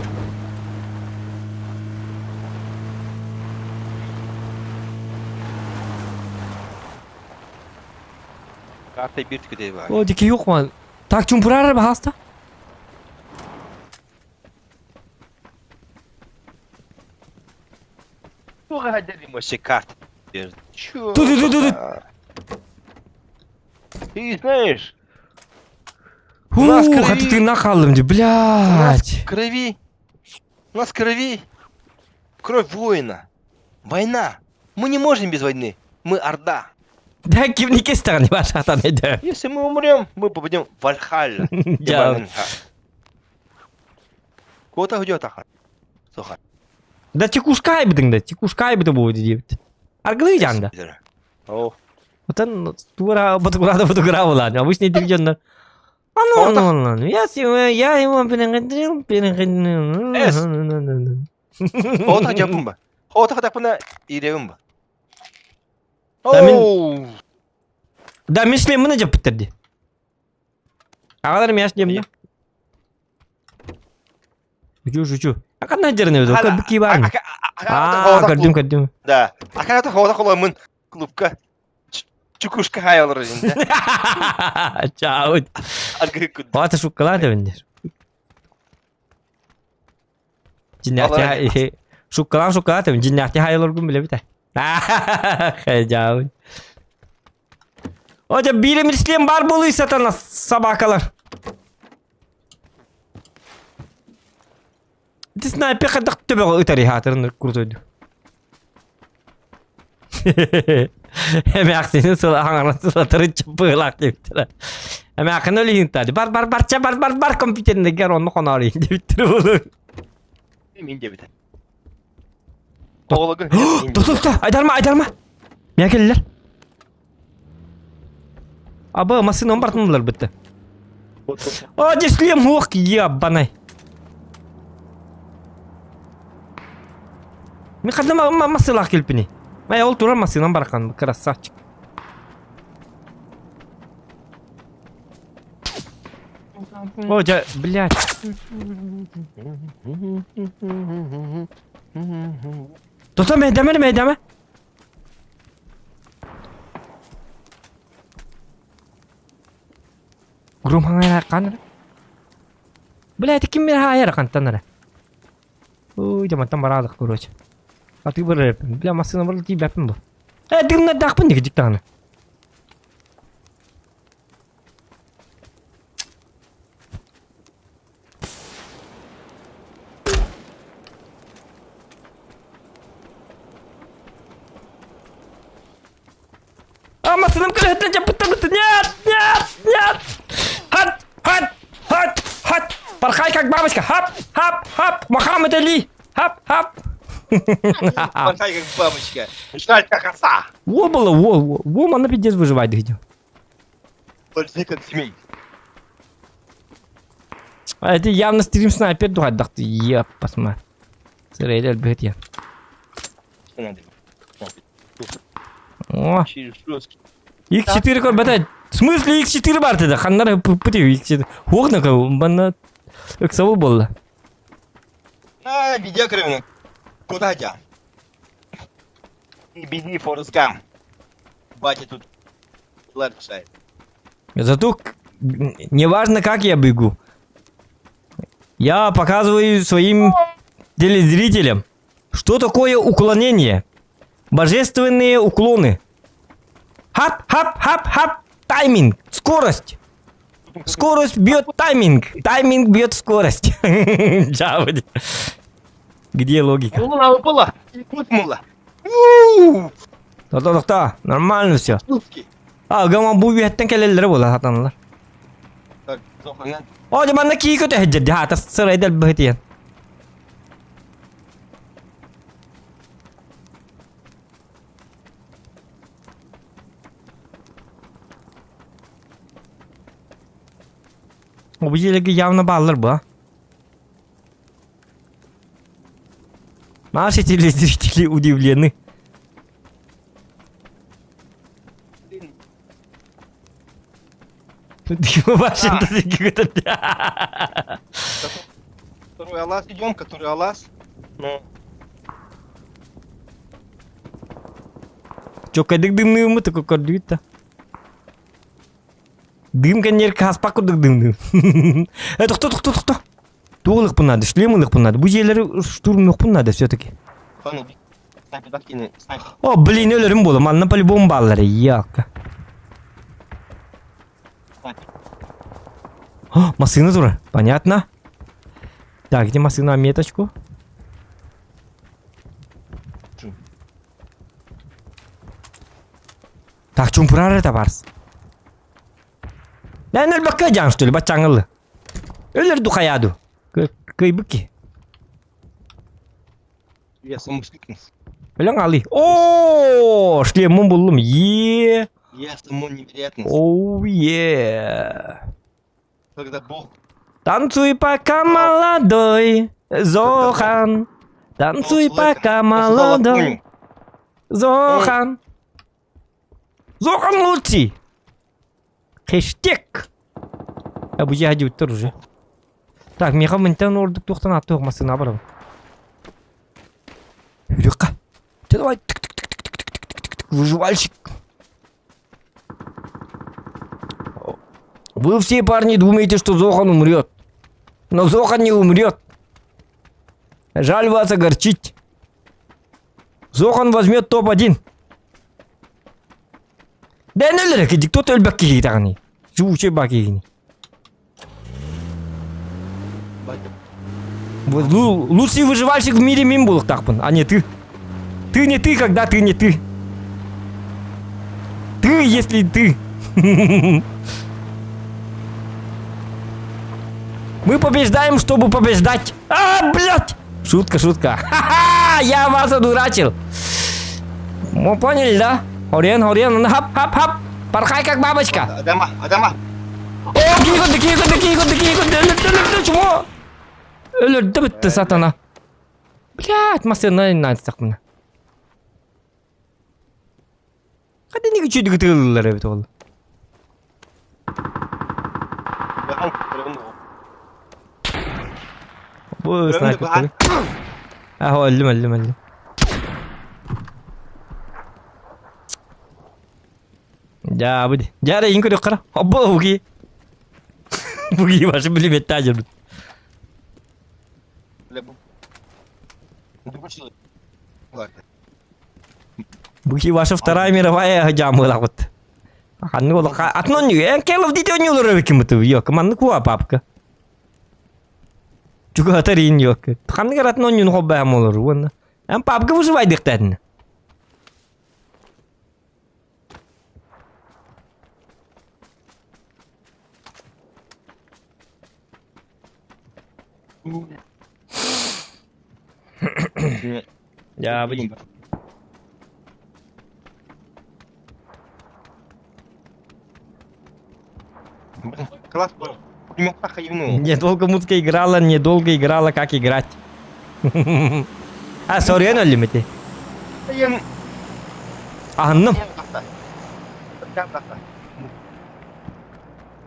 S2: Карта бир түкүдей бар.
S4: О, дики yok man. Так чумпурар бахаста.
S2: Туга вообще карта. Чё?
S4: Ту, ту, ту, ту, ту.
S2: Ты знаешь, У нас
S4: Ух,
S2: крови.
S4: а ты нахалым, ди,
S2: у нас
S4: блядь.
S2: крови, у нас крови, кровь воина, война. Мы не можем без войны, мы орда.
S4: Да, ким не кестаған, баш атан еді.
S2: Если мы умрем, мы попадем в Вальхаллу.
S4: Да.
S2: Кого-то идет, аха. Суха.
S4: Да текушкай бідің да, текушкай біді будет деп. Аргылы жанды.
S2: О,
S4: Отан тура батуграда батугра була. Обычно дирижерler. Anu anu anu. Я я его переходил, переходил.
S2: Эс. Хота жапын ба. Хота хатапына иребин ба.
S4: Да мен-
S2: Оу.
S4: Да мен шлемini жап бітірді. Ағалар мен шлемini. Учу учу. А қандай жеріне өзі?
S2: Hala-
S4: Бүки бар.
S2: Ака-
S4: А,
S2: ака-
S4: көрдім, көрдім.
S2: Да. Акарата хота холамын клубка. Чукушка хайалар жинде.
S4: Чао.
S2: Аргы күн.
S4: Вата шоколад вендер. Жиннәхти шоколад шоколад жиннәхти хайлар күн биле бит. Хайжау. Оja бирем ислем бар болуй сатана собакалар. Ти снайпер хадак төбө ытари хатырын куртойду. Эмээхсини сылаһаҥаран сылатары чаппыылаах диэбиттэрэ. Эмээхин өлүһүн Бар бар барча бар бар бар компьютеринигэр онну хоноорuyun диэбиттэр буолур.
S2: Мен дебит. Оғлығы.
S4: Тохто тохто айдарма айдарма. Миа келлер. Аба машина бартындылар бітті. О, дешлем ох, ебаный. Мен қадам масылақ келпіне. Май ол тура машинам барқан, красавчик. О, жа, блядь. Тота мәйдәмә, мәйдәмә. Грум хаңайра каныр. Блядь, ким мер хайра кантанара. Ой, жамантан барадык, короче. А ты бір, бля, машина бар ти бәпін бу. Э, дымна дақпын неге жиктаны. А, машинам кіретін жапыттан бітті. Нет, нет, нет. Хат, хат, хат, хат. Порхай как бабочка. Хап, хап, хап. Мохаммед Али. Хап, хап.
S2: Порхай как бабочка. Жаль как оса.
S4: Во было, во, во, во, мана пиздец выживать дыдю.
S2: Ползи как змей.
S4: А это явно стрим снайпер духадахты. Еп, посмотри. Сырейдер бит я.
S2: Что надо?
S4: О,
S2: Через жесткий.
S4: X4 көр бата. В смысле X4 бар деді. Ханнар пути X4. Оғны бана ыксабыл болды.
S2: На, беде кровина. Куда я? Не беги, Форест Гамп. Батя тут ларчает.
S4: Зато неважно, как я бегу. Я показываю своим телезрителям, что такое уклонение. Божественные уклоны. Хап, хап, хап, хап. Тайминг, скорость. Скорость бьет тайминг. Тайминг бьет скорость. Джаводи. Где логика?
S2: Луна выпала и путнула. У-у-у!
S4: Тоқта, нормально все.
S2: Русский.
S4: А, гама бу үһэттэн кэлэллэрэ буола сатаналар.
S2: Так, Зохан,
S4: О, дьэ манна кии көтө сылдьар дии, хаата сырайда элбэхитийэн. Бу дьиэлэргэ явно бааллар бу, а? Наши телезрители удивлены. Вообще
S2: Второй Алас идем, который Алас. Ну.
S4: Чоккайдык дымныымы такой көрдүбүт да. Дым кэнниэр хаспак курдук дымныым. Э, тохто, тохто, тохто. Туох ылыахпын наада, шлем ылыахпын наада. Бу дьиэлэри штурмнуохпун наада все-таки. О, блин, өлөрүм буолла. Манна по-любому бааллар, ялка. О, массыына турар. Понятно. Так, где массыына меточку? Так, чумпурар это барс. Лэн өлбөккө дьаҥ что ли, баччаҥылы. Өлөр ду хайаа ду. Кыйбык ки.
S2: Я самосликнес.
S4: Өлөҥ алы. О, шлеммун буллум. Е.
S2: Я само невероятность.
S4: Оу, е.
S2: Когда Бог
S4: Танцуй пока молодой, Зохан. Танцуй пока молодой, Зохан. Зохан лучший. Хэштег. Я бу дьиэ дьиэбиттэр уже. Так, миэхэ мантан ордук туохтан ааттыах массыына барабын. Үрүөххэ. Ты давай. Тык-тык-тык-тык-тык-тык-тык. Выживальщик. Вы все парни думаете, что Зохан умрет. Но Зохан не умрет. Жаль вас огорчить. Зохан возьмет топ-1. Дэн өлөр кто-то өлбөк киһи даҕаны. Живучий ба киһини. Вот лучший выживальщик в мире мин буолуохтаахпын, а не ты. Ты не ты, когда ты не ты. Ты, если ты. Мы побеждаем, чтобы побеждать. А, блядь! Шутка, шутка. Ха-ха! Я вас одурачил. Мы поняли, да? Хориан, хориан, хап, хап, хап. Порхай, как бабочка.
S2: Адама, Адама.
S4: О, киһи көрдө, киһи көрдө, киһи көрдө, киһи көрдө. Өлөрдө, өлөрдө, чмо. Өлөрдө бүтті сатана. Блядь, массыына наадыстахпына. Хата не үчүйдүк ытыыллар эбит ол. Бу снайпер. Аха өллүм өллүм өллүм. Дьаа бу Дьаа иин көрүөх хара. Обо буги. Буги башы билиметтаа жүрбүт. Буги ваша вторая мировая дьаамылаабыт. Ханнык олохха атын онньуу эн Call of Duty онньуулар эбиккин буту. Йок, маннык куа папка. Чугатар иин йок. Ханнык эрэ атын онньууну холбоһом олору уонна. Эн папка выживайдыктаатына. Я блин. Недолго музыка играла, недолго играла, как играть. А, соруйан өллүм ити. Аһынным.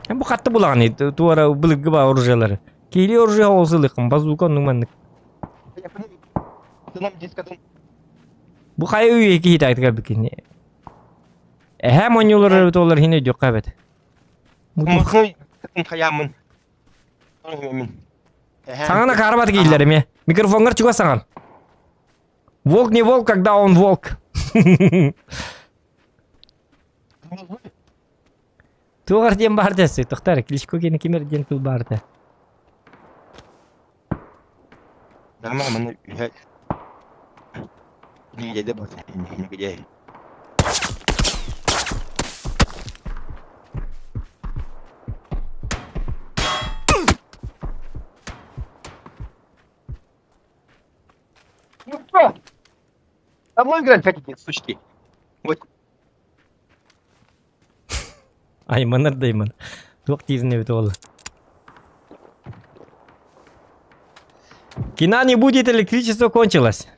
S4: Бу хатты булаҕын туора былыргы ба оружиялары. Киһили оружие оҕусылыххын базука оннук маннык. Бу хайа үйэ киһи тактика бикини. Эһээ монньуулар эбит олар хин өйдүөххэ эбит. Саҥана каарбат кииллэр эмиэ. Микрофоҥҥар чугас саҥар. Волк не волк, когда он волк. Туох диэн баар дэсси, тохтар, Кличко кини кимер диэн тыл баар этэ.
S2: Нормально, манна үһэ Нигде бар, нигде. Ну что? Со мной играть хотите, сучки? Вот.
S4: Айманар да айман. Туох диирин эбит ол. Кина не будет, электричество кончилось.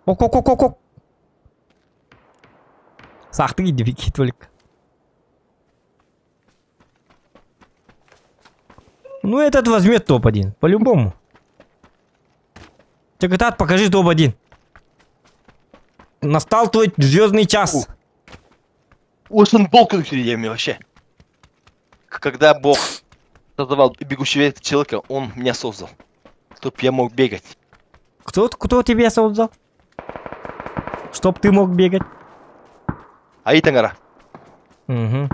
S4: Ок-ок-ок-ок-ок. Сахты кийди только. Ну этот возьмет топ-1, по-любому. Текатат, покажи топ-1. Настал твой звездный час.
S2: Усон Болкин мне вообще. Когда Бог создавал бегущего человека, он меня создал. Чтоб я мог бегать.
S4: Кто, кто тебя создал? Чтоб ты мог бегать.
S2: Айыы Таҥара.
S4: Угу.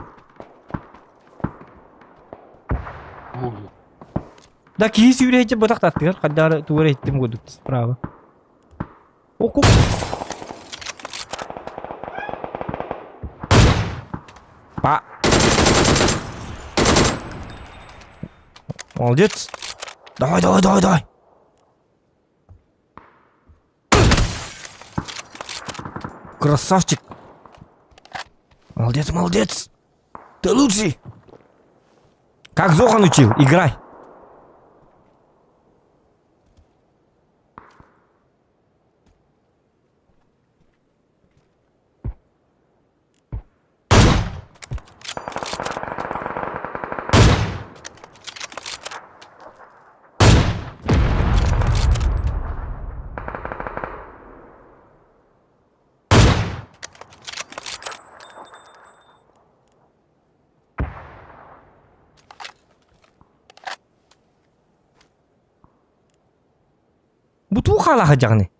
S4: Да киһи сүүрээччи бытах таттыгар хаддаары тугу эрэ иһиттим курдук справа. Оку. Па. Молодец. Давай, давай, давай, давай. Красавчик. Молодец, молодец. Ты лучший. Как Зохан учил, играй. Бу туох хаалаах дьаҕыный?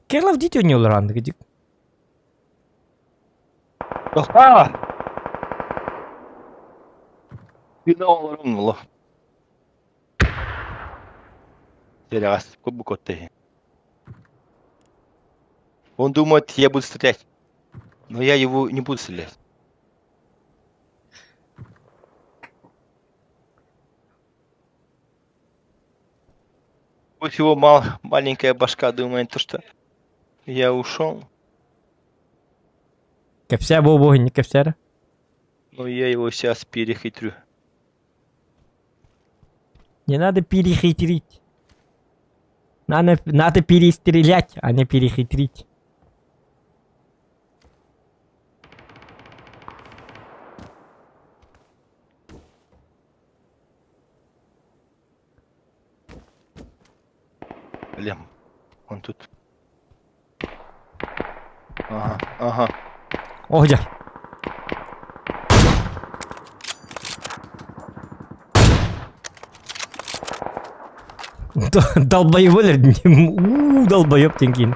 S4: Call of Duty оонньуулар аанныгы дьик.
S2: А! Финал Серегас, кубу ты. Он думает, я буду стрелять. Но я его не буду стрелять. Пусть его мал, маленькая башка думает, то, что я ушел.
S4: Кэпсээ буо не кэпсээр.
S2: Но я его сейчас перехитрю.
S4: Не надо перехитрить. Надо, надо перестрелять, а не перехитрить.
S2: Блин, он тут. Ага, ага.
S4: О, дьэ. Долбоеболер, уу, долбоеб тенкин.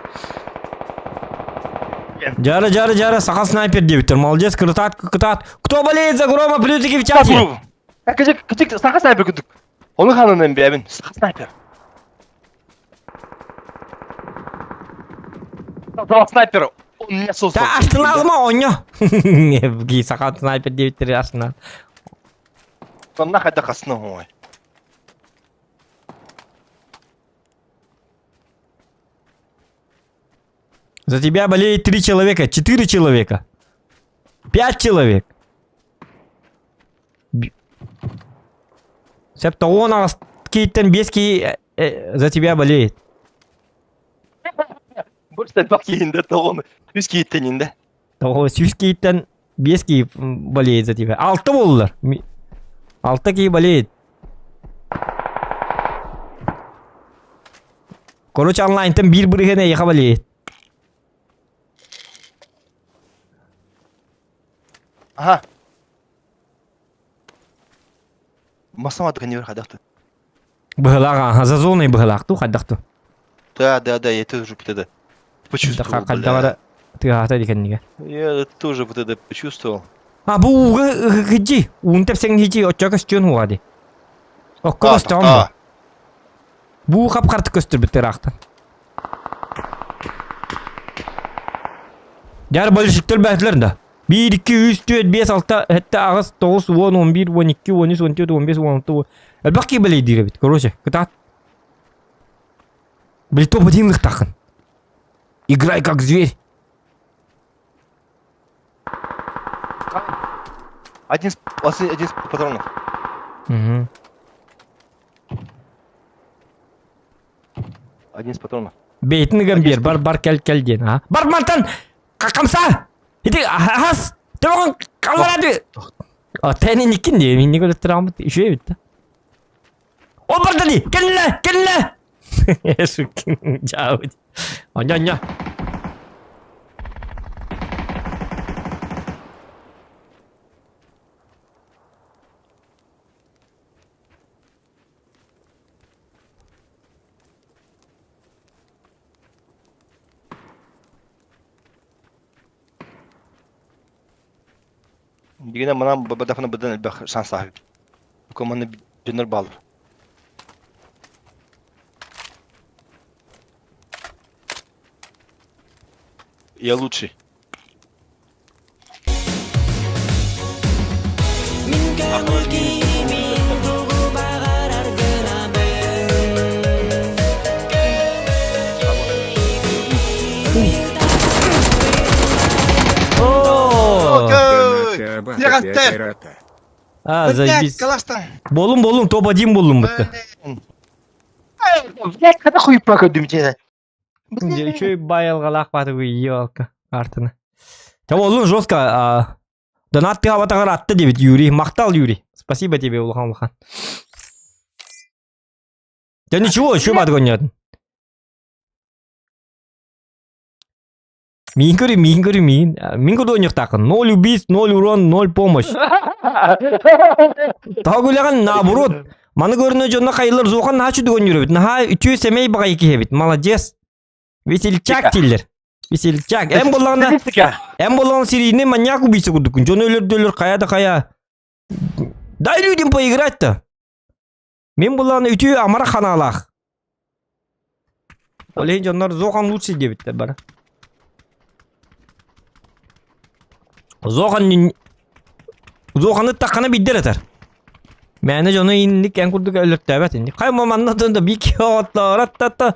S4: Жара, жара, жара, саха снайпер диэбиттэр. Молодец, кытаат, кытаат. Кто болеет за Грома, плюсики в чате?
S2: Кыжык, кыжык, саха снайпер курдук. Ону ханынан бэбин, саха снайпер. Создавал снайпера, он меня создал.
S4: Да, астына алма, оонньо. Саха снайпер диэбиттэр астына.
S2: Нахай да хасна ой.
S4: За тебя болеет три человека, четыре человека, пять человек. Сөп тоҕуон кииттэн биэс киһи за тебя болеет.
S2: Больше бак киһиндэ тоҕон үс киһиттэн
S4: Тоҕо сүүс киһиттэн биэс киһи болеет за тебя. Алта буоллар. Алта киһи болеет. Короче, онлайнтан биир бырыһыан эйиэхэ болеет.
S2: Ага. Масама тренер хайдахты.
S4: Быһылаах, ага, за зоной быһылаах ту хайдах ту.
S2: Да, да, да, я тоже вот это почувствовал, бля.
S4: Хайдах тыаһата дикенниге.
S2: Я тоже вот это почувствовал.
S4: А бу ууга хиджи, уун тэпсэҥ хиджи оччо көстүөн хуа ди. Окко
S2: А,
S4: көстөҕүм
S2: а.
S4: бу. Бу хап-хартык көстүрбүт ыраахтан. Дьар большиктар бээтилэр да. 1, 2, 3, 4, 5, 6, 7, 8, 9, 10, 11, 12, 13, 14, 15, 16. Элбэх киһи бэлэйдиир эбит. Короче, кытаат. Били топ-1 лыхтаххын. Играй как зверь.
S2: Один, один из патронов.
S4: Угу.
S2: Один из патронов.
S4: Бейтин ыган биэр, бар бар кэл кэл диэн. А? Бар мантан хамса! Ити хас! Төбөҕүн халлараады! Тэнин иккин дии, минни көрөттөр үчүгэй эбит да. Ол барда дии! Кэллэ! Кэллэ! Сукин дьаабыт. Онньо онньо.
S2: Дигинэ манан бадафына быдан элбэх шанс ааһыбыт. Команда дьоннор бааллар. Я лучший.
S4: О!
S6: Донаты абата
S4: А, заебись.
S2: Калаштан.
S4: Болум болум топ-1 болдум бытты.
S2: Блять, когда хуй прокодим тебе?
S4: Еще и байылғалақ баты ёлка артына. Та болун жестко. а, Донат ты аватагар атты дебит Юрий. Махтал Юрий. Спасибо тебе, Улхан Улхан. Да ничего, еще бат гонят. Мин көрі, мин көрі, мин. Мин көрі ойнақтақын. Ноль убийств, ноль урон, ноль помощь. Тағы наоборот. Маны көріне жонна қайылар зоқан наха чүдігін жүрөбіт. Наха үтіе семей бағай кехебит. Молодец. Весельчак тиллер. Весельчак. Эм боллағына, эм боллағына серийный маньяк убийца курдукун. Жон өлөр өлөр кая да кая. Дай людям поиграть-то. Мен боллағына үтіе амара ханалах. Олейін жоннар зоқан лучший дебиттер бара. Зоқан Зоқаны таққана биддер этер. Мәне жону инник эн курдук өлөртөөбөт инник. Кай маманна тында бик отлораттата.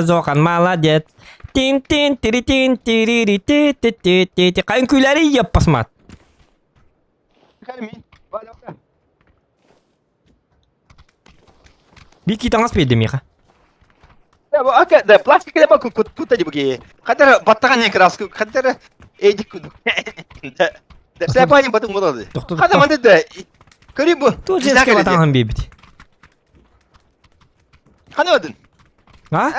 S4: Зоқан молодец. Тин тин тири тин тири ти ти ти ти ти. Кайын күйләри яппасмат. Бики таңас бейді миха.
S2: Да, пластик да кута дибуги. Хадара баттаган не краску, хадара эдик куду. Да. Да, сапани батын болады. Хада манды да. Көрү бу.
S4: Ту женский батаган бейбит.
S2: Хана одun.
S4: А?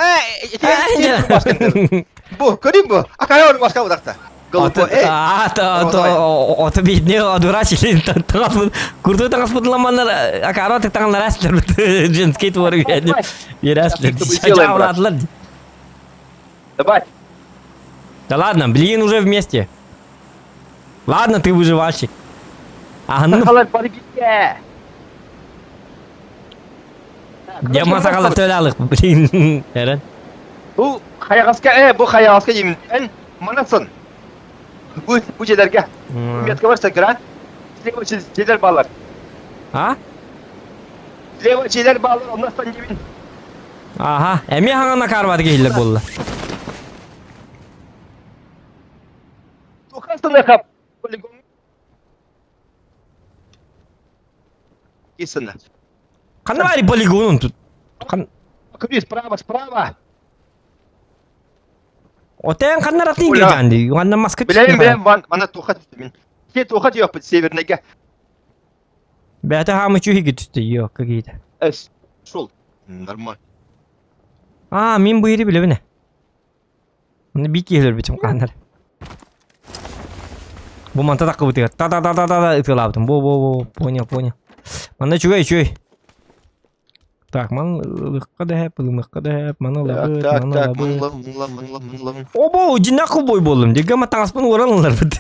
S2: Бу, көрү бу. Акара орун башка будакта.
S4: Ото бейдне одурачили таңас курду таңас бутламаннар акара тек таңалар әслер женский твор берәслер.
S5: Давай.
S4: Да ладно, блин, уже вместе. Ладно, ты выживальщик. А ну. Дема сақалар төлі алық, блин. Әрін.
S2: Бу хаягасқа, э, бу хаягасқа деймін. Эн, манасын. Бу, бу жерлерге. Метка барса гран. Слева жерлер балар.
S4: А?
S2: Слева жерлер балар, оннан деймін.
S4: Аха, эми хаңана карбады кейлер болды.
S2: Тухастын хап. Полигон. Кисін.
S4: Қандай бари полигонун тут? Қан...
S2: Көрі, справа, справа.
S4: Отен қандар атын келганды. Анда маска
S2: Билем, билем, мана тухат мен. Се тухат yok северныйга.
S4: Бәті хамы чухиге түсті, yok, какие-то.
S2: Эс, шул. Нормально.
S4: А, мен бұл ери білебіне. Оны бик киһилер битим хаанар. Бу манта таккыбытыгар та-та-та-та-та ытыалаабытым. Бу бу бу понял понял. Манна үчүгэй үчүгэй. Так, ман ылыхха да хэп, ылымыхха да хэп, маны ылабыт,
S2: Так,
S4: маны
S2: так,
S4: ылабыт.
S2: мыңлам, мыңлам, мыңлам, мыңлам.
S4: Обо, дьиҥнээх ковбой буоллум. Дьиҥэ таҥаспын уоран ыларбыт.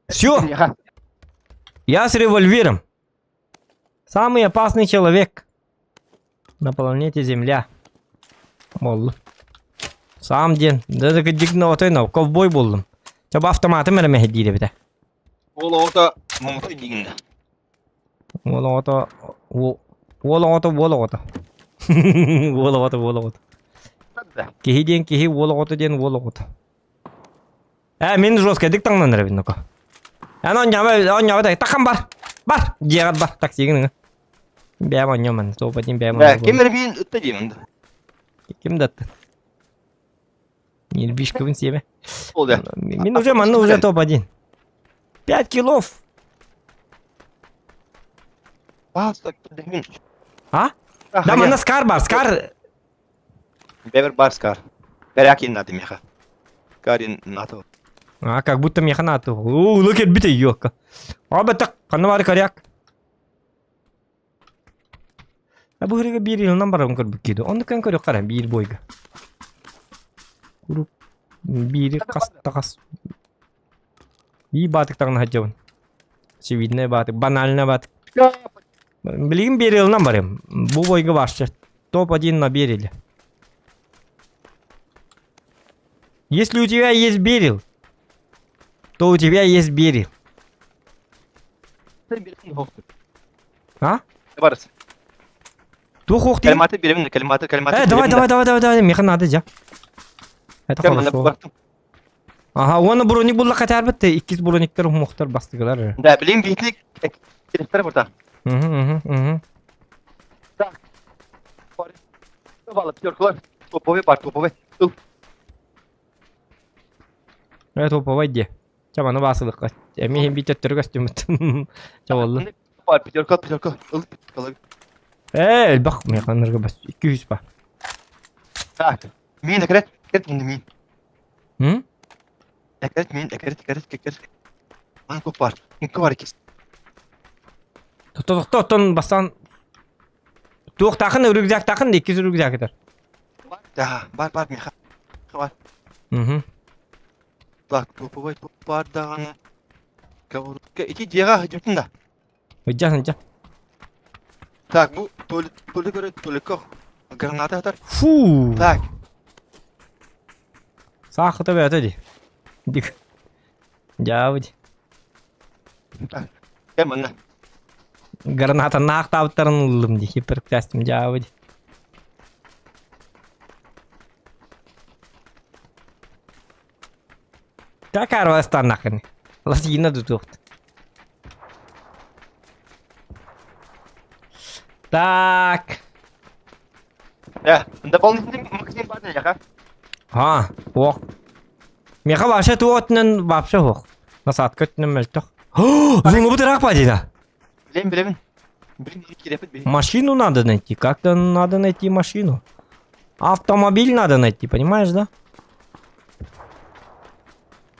S4: Все, я с револьвером. Самый опасный человек на планете Земля. Буоллум. Сам диэн, да дьигнэ ковбой буоллум. Чаба автоматым эрэ мэһэйдиир эбитэ.
S2: Уол оҕото муҥутай диигин да.
S4: Уол оҕото уол оҕото уол оҕото. Уол оҕото уол оҕото. Киһи диэн киһи, уол оҕото диэн уол оҕото. Ээ, мин жесткайдык таҥнан эрэбин ноко. Эн оонньоомо, оонньоомо да, тахан бар. Бар, дьиэҕэр бар, таксигын ыҥа. Бэйэм оонньуом топ один бэйэм
S2: Бэ, ким эрэ биин ытта диэмин да.
S4: Ким да ытты? Нервишкабын сиэмэ.
S2: Ол да.
S4: Мин уже манна уже топ-1. 5 килов. А? Да, манна скар бар, скар.
S2: Бэбэр бар скар. Бэрякин надо меха. Карин НАТО.
S4: А, как будто меха НАТО. О, look at бите ёка. А, бэтак, ханна бар коряк. А бу хырыга биир илынан баран көрбүт кииди. Онну көн көрүк қара биир бойга. Курук биири хас тахас. Бии баатыктаҕына сылдьабын. Очевидная баатык, банальная баатык. Билигин биир илынан барым. Бу бойга вообще топ-1 на бериле. Если у тебя есть берил, то у тебя есть берил. А?
S2: Барыс.
S4: Туох уох диэн?
S2: Калиматы беремин, калиматы, калиматы.
S4: Э, давай, давай, давай, давай, давай, миэхэ наада дьэ. Это хорошо. Ага, уонна броник булла хатаарбыт иккис брониктар умуохтар бастыгылар.
S2: Да, билин биитик директор бурда.
S4: Угу, угу, угу.
S2: Так. Балып, пятеркалар. Топовый бар, топовый. Ыл.
S4: Э, топовый де. Чэ, маны баасылыкка. Эми иһин биир төттөрү көстүмүт. Чэ, буолла.
S2: Бар, пятерка, пятерка. Ыл, пятерка.
S4: Ээ, элбэх механырга бас 200 ба.
S2: Так, мин экрет, экрет мин мин.
S4: М?
S2: Экрет мин, экрет, экрет, экрет. Ман көп бар. Мүмкү бар екес.
S4: Тохто, тохто, оттон бастан туохтаахын рюкзактаахын иккис рюкзак этэр.
S2: Да, бар, бар, меха. Бар.
S4: Угу.
S2: Так, топовой топ бар даҕаны. Коворотка. Ити дьиэҕэ сылдьыбытын да.
S4: Ыдьа сылдьа.
S2: Так, бу туалет, туалет көрө, туалекка граната атар.
S4: Фу.
S2: Так.
S4: Саахыта бэйэтэ дии. Дик. Дьаабыт.
S2: Так. Кэм манна.
S4: Гранатаннаах таабыттарын ыллым дии. Хиперкастим дьаабыт. Так арвастаннахын. Ласина дутуохт. Так.
S2: Э, дополнительный магазин бар яха.
S4: А, ох. Меха вообще туотнен вообще ох. Насадка өттүнэн мөлтөх. Зуну бытыраак ба дейді.
S2: Билем, билемин. Билем, кирепит билем.
S4: Машину надо найти. Как-то надо найти машину. Автомобиль надо найти, понимаешь, да?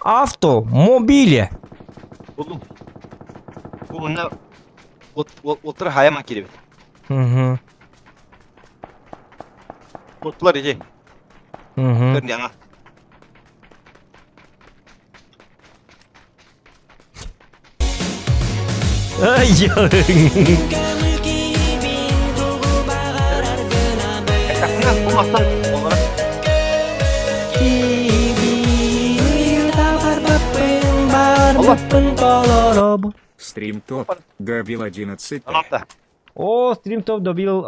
S4: Автомобиле.
S2: Булдум. Бу мына вот вот хайама киребит.
S4: Угу.
S2: Отлар иди.
S4: Угу.
S2: Көр яңа.
S4: Ай,
S2: Бу мастан олар.
S6: Стрим топ. Добил 11
S2: Анатта.
S4: О, стрим топ добил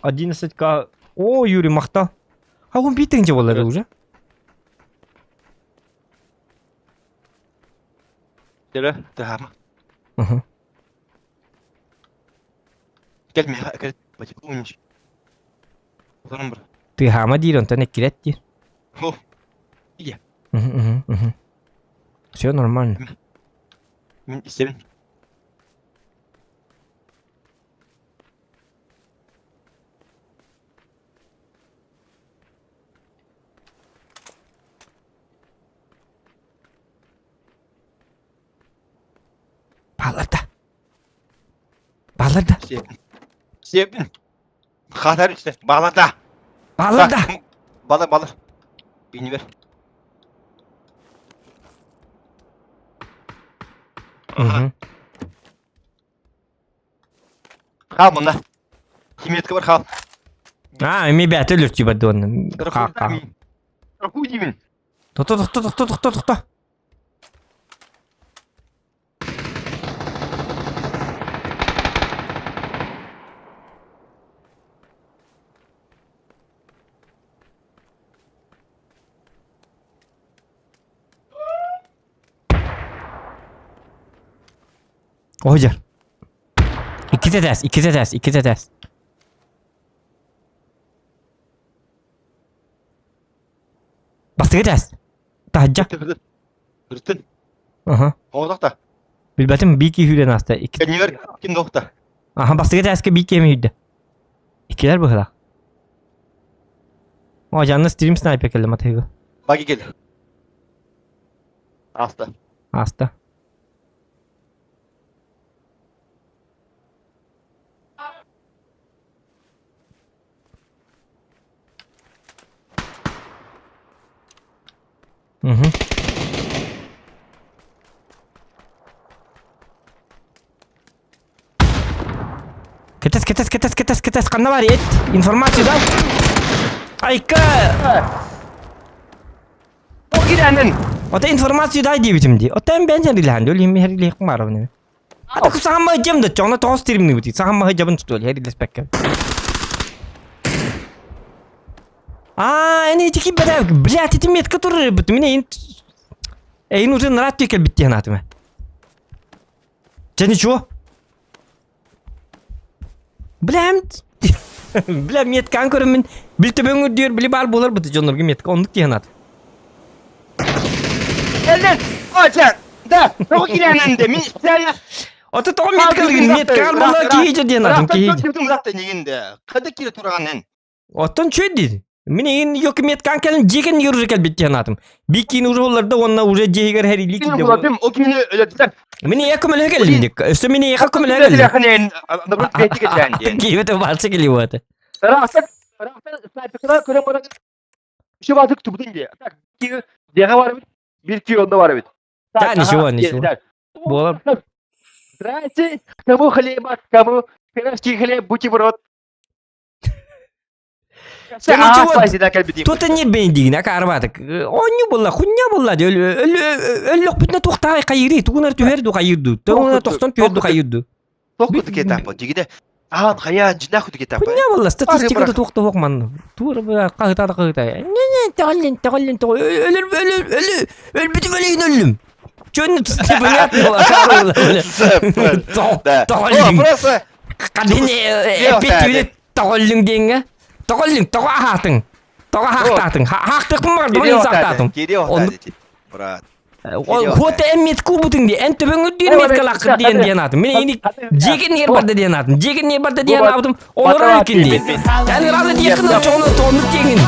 S4: 11к. О, Юрий махта. А он битен же болар уже.
S2: Деле, тахама.
S4: Угу.
S2: Кел меха, кел бачы Утарым бір.
S4: Ты хама диир, онтон эккирет диир.
S2: О. Ие.
S4: Угу, угу. Все нормально.
S2: Мин истебин.
S4: Баалар да. Баалар да.
S2: Сиэпин. Хатар үстэ. Баалар да.
S4: Баалар да.
S2: Балар балар. Бини бер.
S4: Мгм.
S2: Хаал мында. Химиятка бар хаал.
S4: А, эми бэйэтэ өлөртүү барды уонна. Ха ха.
S2: Страхуй димин.
S4: Тохто тохто тохто тохто тохто. Оһдьар. Иккитэ этээс, иккитэ этээс, иккитэ этээс. Бастакы этээс. Таһырдьа.
S2: Ыртын.
S4: Аха.
S2: Оҕотохто.
S4: Билбэтим биир киһи сүүрэн ааста. Икки...
S2: Кэннигэр ким да
S4: Аха, бастакы этээскэ биир киһи сүүрдэ. Иккилэр быһыылаах. О, дьанна стрим снайпер кэллэ матыыга.
S2: Баги кэл. Ааста.
S4: Ааста. Угу. Кэтэс, кэтэс, кэтэс, кэтэс, кэтэс, ханна бар эт? Информацию дай. Айка!
S5: Кирээнин.
S4: Ота информацию дай диэбитим дии. Ота эн бэйэн сэрилэһэн өлүм иһэрилиэх маарабын. Ата саамма дьэм да чоҥно тоҕус тиримнибит. Саамма дьабын что ли эрилеспекке. А, эн ити киббэтэ, блядь, ити метка турар бит. Мине ин Эйин уже нарат кэлбит диэн аатыма. Чэ ничего. Бля, бля, меткаан көрөммүн, бил төбөҥ үрдүгэр били баар буолар быты дьоннорго метка оннук диэн аат.
S2: Эллен, оча, да, тоҕо кирээнэн де, мин специально
S4: Ото тоҕо меткалыгын, меткаан буолла киһи диэн аатым киһи.
S2: Қайда кире тураған
S4: Оттон чөй диир. Мин эйин yok меткаан кэлин дьиэкэн уже кэлбит диэн аатым. Биккин уже олордо уонна уже дьиэгэр хэрилии киирдэ.
S2: Булатым, ол кини өлөдүлэр.
S4: Мин ийэ көмөлөһө кэллим дик. Өссө мин ийэхэ көмөлөһө кэллим.
S2: Наоборот, бэйти кэллээн диэн.
S4: Киһибит баалса кэлиуата.
S5: Ыраахтан, ыраахтан снайперкалар көрөн баран еще баатык тубутун дии. Так, дьиэҕэ бар эбит, биир киһи онно бар эбит.
S4: Да, ничего, ничего. Буолар.
S5: Здрасте, кому хлеба, кому пирожки, хлеб, бутерброд.
S4: Тута не бендигин акарбатык. Онню була, хуння була. Өллөкпүтүнэ туохтаай хайыры, тугунар түһэр ду хайырду. Тугунар тохтон түһэр ду хайырду.
S2: Тохкуту кетапа, дигиде. Аан хаян жинах хуту кетапа.
S4: Хуння була, статистикада туохта хуох манна. Тура була кахыта да кахыта. Не не, тоголлин, тоголлин, тоголлин. Өлөр өлөр өлөр өлбүтүм өлейин өллүм. Чөн понятно
S2: Да.
S4: Тоголлин.
S2: Просто
S4: Кадин эппиттибит тоҕоллуҥ диэҥҥэ тоҕоллуҥ тоҕо аһаатыҥ тоҕо аһаахтаатыҥ хаахтыахпын баҕардым
S2: Кириэ
S4: саахтаатым
S2: Кириэ брат.
S4: Хуота эн метку бутуҥ дии эн төбөҥ үрдүүр меткалааххыт диэн диэн аатым мин эйини дьиэгин иһэр барда диэн аатым дьиэгин иһэр барда диэн аабытым олорор эркин дии эн ыраата диэххин очоҕуна тоҕоннук диэҥин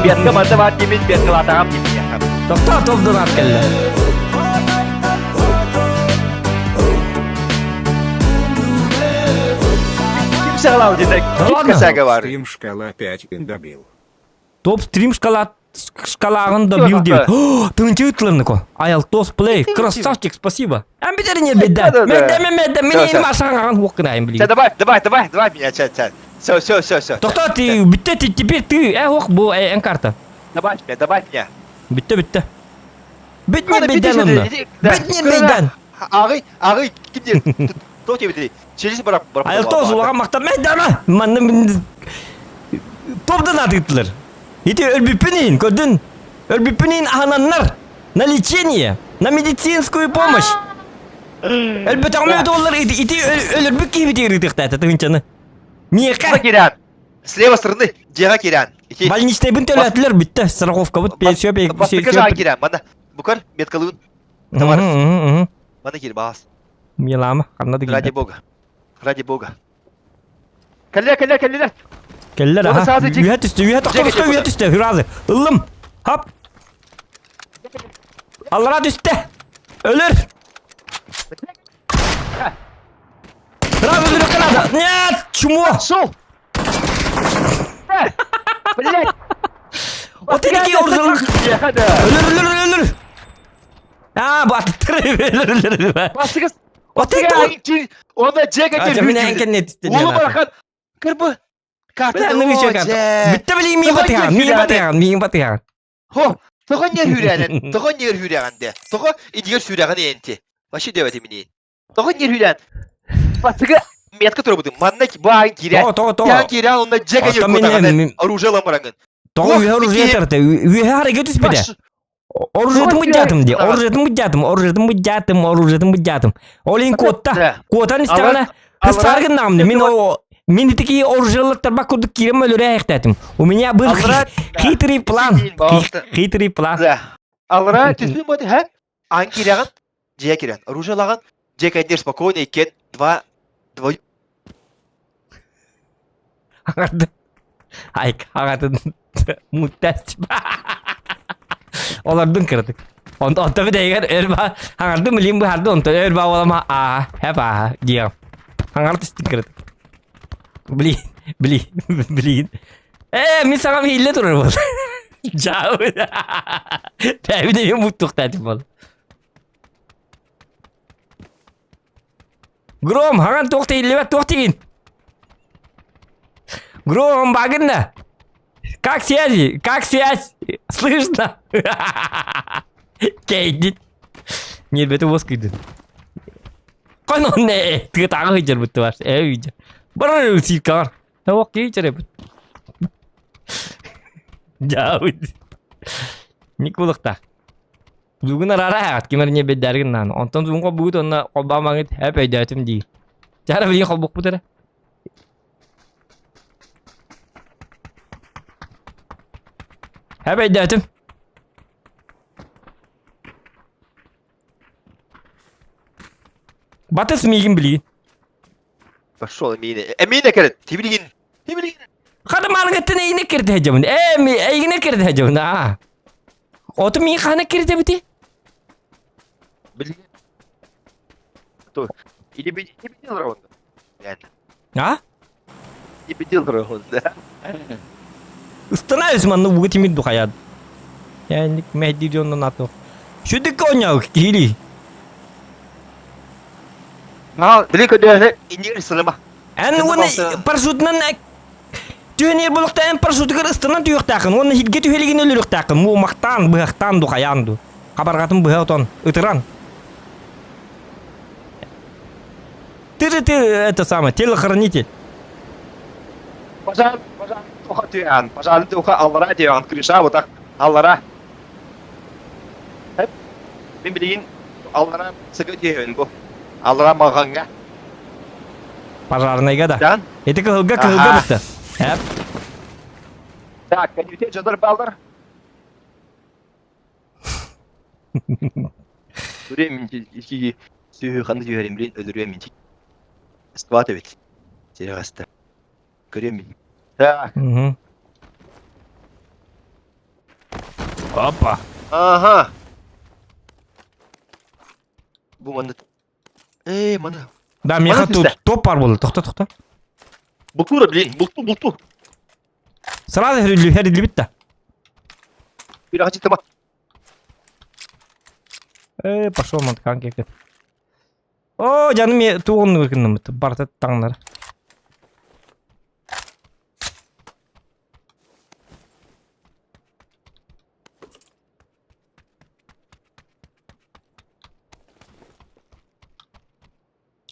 S5: Бетка барда бар диэбит беткалаатаҕам диэбит
S4: Тохтоо тобдун аат кэллэ
S5: Ким саҕалаабыт этэ?
S4: Ладно.
S2: Косяга бар.
S6: Стрим шкала 5 добил.
S4: Топ стрим шкала шкалагын добил диэбит. Тыынчы ытлырныко. Аял тос плей. Красавчик, спасибо. Эн битерине бедда. Медде медде мен машаңаган хуоккынайын билигин.
S2: Давай, давай, давай, давай меня, чат, чат. Все, все, все, все.
S4: Тохтоо ты бүтте ты теперь ты э ох бу эн карта.
S2: Добавь меня, добавь меня.
S4: Бүтте бүтте. Бүтне бейден онно. Бүтне бейден.
S2: Ағый, ағый, ким диэн? Туох диэбитий? Через барап барап.
S4: Аял тос улахан махтан мэйдама. Манна топдан атыттылар. Ити өлбүппүн иһин, көрдүн? Өлбүппүн иһин аһананнар. На лечение, на медицинскую помощь. Өлбөтөҕүм доллар ити ити өлөрбүт киһибит ыытыахтаата тыһынчаны. Миэхэ
S2: Кирян. Слева стороны дьиэҕэ кирян. Ити
S4: больничнайбын төлөөтүлэр бүттэ. Страховкабыт пенсия
S2: Бастакы жаҕа кирян. Мана букар меткалыын. Товарищ. Мана кир баас.
S4: Милама, ханна да
S2: Ради бога. Ради бога.
S5: Кэллэ, кэллэ, кэллилэр.
S4: Кэллэр аха. Үһэ түстэ, үһэ тохто түстэ, үһэ түстэ. Хүразы. Ыллым. Хап. Аллара түстэ. Өлөр. Нет, чмо!
S5: Шел! Блять!
S4: Вот такие оружие! Өлөр, өлөр, өлөр! А, баттыр, өлөр, өлөр.
S5: Басыгыз!
S4: Вот это!
S5: Онда жека
S4: А, мен әнкен не түстен.
S5: Улы бархан! Кырбы! Карта!
S4: Бүтті білейін, мен батыған, мен батыған, мен батыған.
S2: Хо, тоҕо ньиэр хүүрээнэн, тоҕо ньиэр хүүрэҕин дэ? Тоҕо инигэр сүүрэҕин энти? Вообще диэбэтим миниин. Тоҕо ньиэр хүүрээн? Бастакы метка турабытым. Манна баан киирэн.
S4: Тоҕо, тоҕо, тоҕо.
S2: Тиһэн киирэн онно дьэ
S4: Оттон
S2: кэньир
S4: мин-
S2: кутаҕын
S4: мин-
S2: оружие ламараҥын.
S4: Тоҕо
S2: Ох,
S4: үөһэ оружие
S2: бикиһи.
S4: тарта, үөһэ харайга түспүтэ. Оружиетын быдьаатым дии, оружиетын быдьаатым, оружиетын быдьаатым, оружиетын быдьаатым. Ол иһин куотта, куотан истэҕинэ, хыстаар гыннаҕым дии. Мин о мин итики оружиелаттарбак курдук киирэн өлөрө эһэхтээтим. У меня был хитрый план. Хитрый план.
S2: Алра түспүн бот һэ? Ан кирэҕин, дьиэ кирэн, оружиелаҕын, дьиэ кэннир спокойно иккен, два, двою.
S4: Аҥарды. Айк, аҕатын муттас. Олордун кыратык. Онто онто бүтэйгэр өр ба аҥардым билим быһарды онто өр ба олама аа хэп аа диэм. Аҥар түстүн кыратык. Блин, блин, блин. Ээ, мин саҥам иһиллэ турар буол. Дьаабы. Бэйбин эмиэ муттуохтаатым буол. Гром, хаҥан туох тиһиллибэт туох тигин? Гром, багынна. Как связи? Как связь? Слышно? Кейдит. Нербети воскыйдын. Конон не, тыга тагы хыджар бутты бар. Э үйдө. Бар сииккагар. Тавак кейчер бут. Жабыт. Никулыкта. Бүгүн араара аҕат ким эрэ ньиэбэйдээри гыннаан. Онтон суун холбугут уонна холбоомаҥыт эп өйдөөтүм дии. Чара билигин холбукпут эрэ. Эп өйдөөтүм. Батыс миигин билигин.
S2: Пошел, Эмине. Эмине кэлин. Тибилигин. Тибилигин.
S4: Хата мааргыттан эйине кирдэ дьабын. Ээ, эйигине кирдэ дьабын. Аа. Оту миин хана кирдэ бити?
S2: Билигин. То. Или бедил раунд. Реально.
S4: А?
S2: Не бедил раунд, да?
S4: Становись манна ууга тимир духаяд. Яник мэһдиир дьоннон аты. Сүдүк оонньоу киһили.
S2: Аа, били көдөһө иннигэр сылыма.
S4: Эн уонна парашютунан түһэн булуктаан эн парашютугар ыстанан түһүөхтааххын уонна хиргэ түһэлигин өлөрүөхтааххын муомахтаан быһахтаан духайаан ду хабарҕатын быһа отон ытыран ты же ты это самое телохранитель
S5: Пожар, пожар, туха түһэн, пожар туха аллара түһэн, крыша вот так, аллара. Хеп, мин билигин аллара сыгы түһэн бу. Аллара маҕаҥҥа.
S4: Пожарныйга да.
S5: Жан?
S4: Ити кыһылга кыһылга бытта. Хеп.
S5: Так, кәнүтэ дьонор баалар.
S2: Өлөрүөм икки сүөһү ханна түһэрин билин өлөрүөм инчик. Скват эбит. Серегаста. Көрүөм мин.
S5: Так.
S4: Мгм. Опа.
S2: Ага. Бу манна. Эй, мана.
S4: Да, миэхэ
S2: Манна
S4: тут
S2: түстэ.
S4: топ бар буолла. Тохто, тохто.
S2: Бултуура блин, булту, булту.
S4: Сразу хэриллибит да.
S2: Бир ачытыма.
S4: Э, пошел манткан кекет. О, жаным ме туғын гыннымыт. Барта таңнар.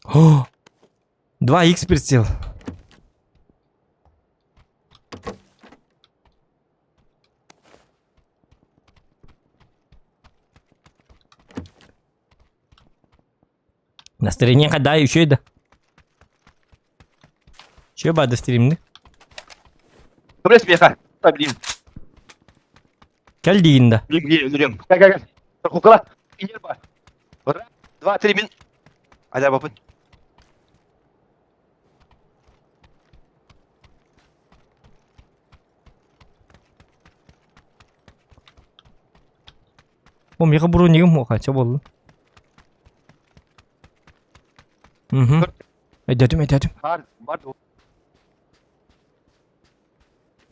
S4: О! 2х прицел. Настроение хада еще да. Че бада стримни?
S5: Көмөлөс миэхэ. Та билим.
S4: Кэл диин да.
S5: Билим билим өлөрүөм. Кэл кэл кэл. Кукула. Инер бар.
S2: Раз, два, три мин. Аля бапын.
S4: О, миэхэ бронигым суоха, чэ буолла. Угу. Өйдөөтүм, өйдөөтүм.
S2: Бар, бар.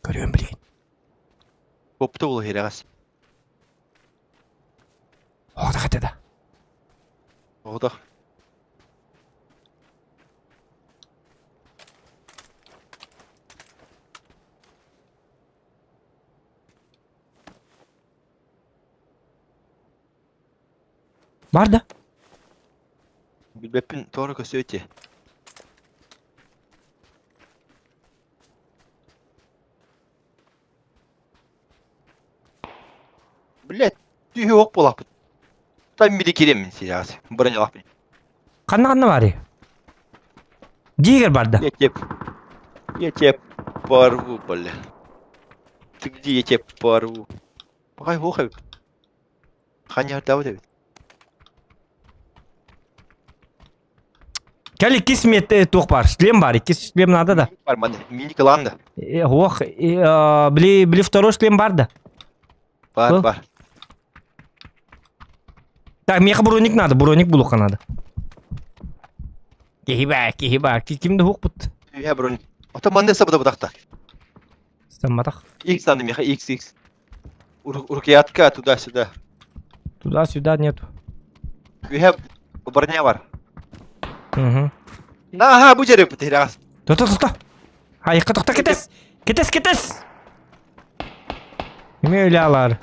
S4: Көрүөм билигин.
S2: Копта ол херегас.
S4: Оҕотох этэ да.
S2: Оҕотох.
S4: Бар да.
S2: Билбэппин тоҕо көстүө ити. Блять, түһү ок буолаппыт. Там били киреммин сейчас. Бронялаппын.
S4: Ханна ханна баарый? Дьиигэр барда.
S2: Я тебе... Я тебя порву, бля. Ты где я тебя порву? Пахай хохай. Ханя эбит.
S4: Кэл иккис мет туох баар, шлем баар, иккис шлем надо да.
S2: Бар маны, мини кылаан да.
S4: Ох, били, били второй шлем бар да.
S2: Бар, бар.
S4: Так, меха броник надо, броник булуха надо. Киһи баа, киһи баа, ким да хук
S2: Я броник. Ото манды сабыда будакта.
S4: Самматах.
S2: X надо меха, X, X. Рукоятка туда-сюда.
S4: Туда-сюда нету.
S2: Үһэ броня бар.
S4: Угу.
S2: На, ага, бу жере потерялся.
S4: Тоқта, тоқта. Айыққа тоқта, кетес. Кетес, кетес. Неме өле алар?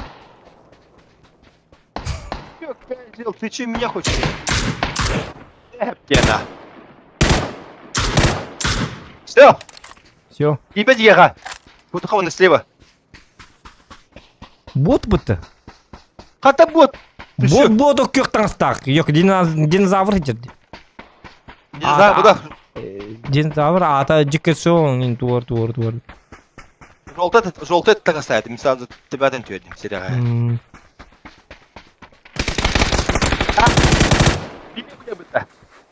S2: Ты че меня хочешь? Гена. Все.
S4: Все.
S2: Ебать еға. Бутуховна слева.
S4: Бот бұтты.
S2: Қата бот.
S4: Бот бот өккөк таңыстақ. Yok, динозавр жерде.
S2: Динозавр, да.
S4: Динозавр ата жикке соң туар туар туар.
S2: Жолты жолты таңыстайды. Мысалы, тебәден түйедім серияға.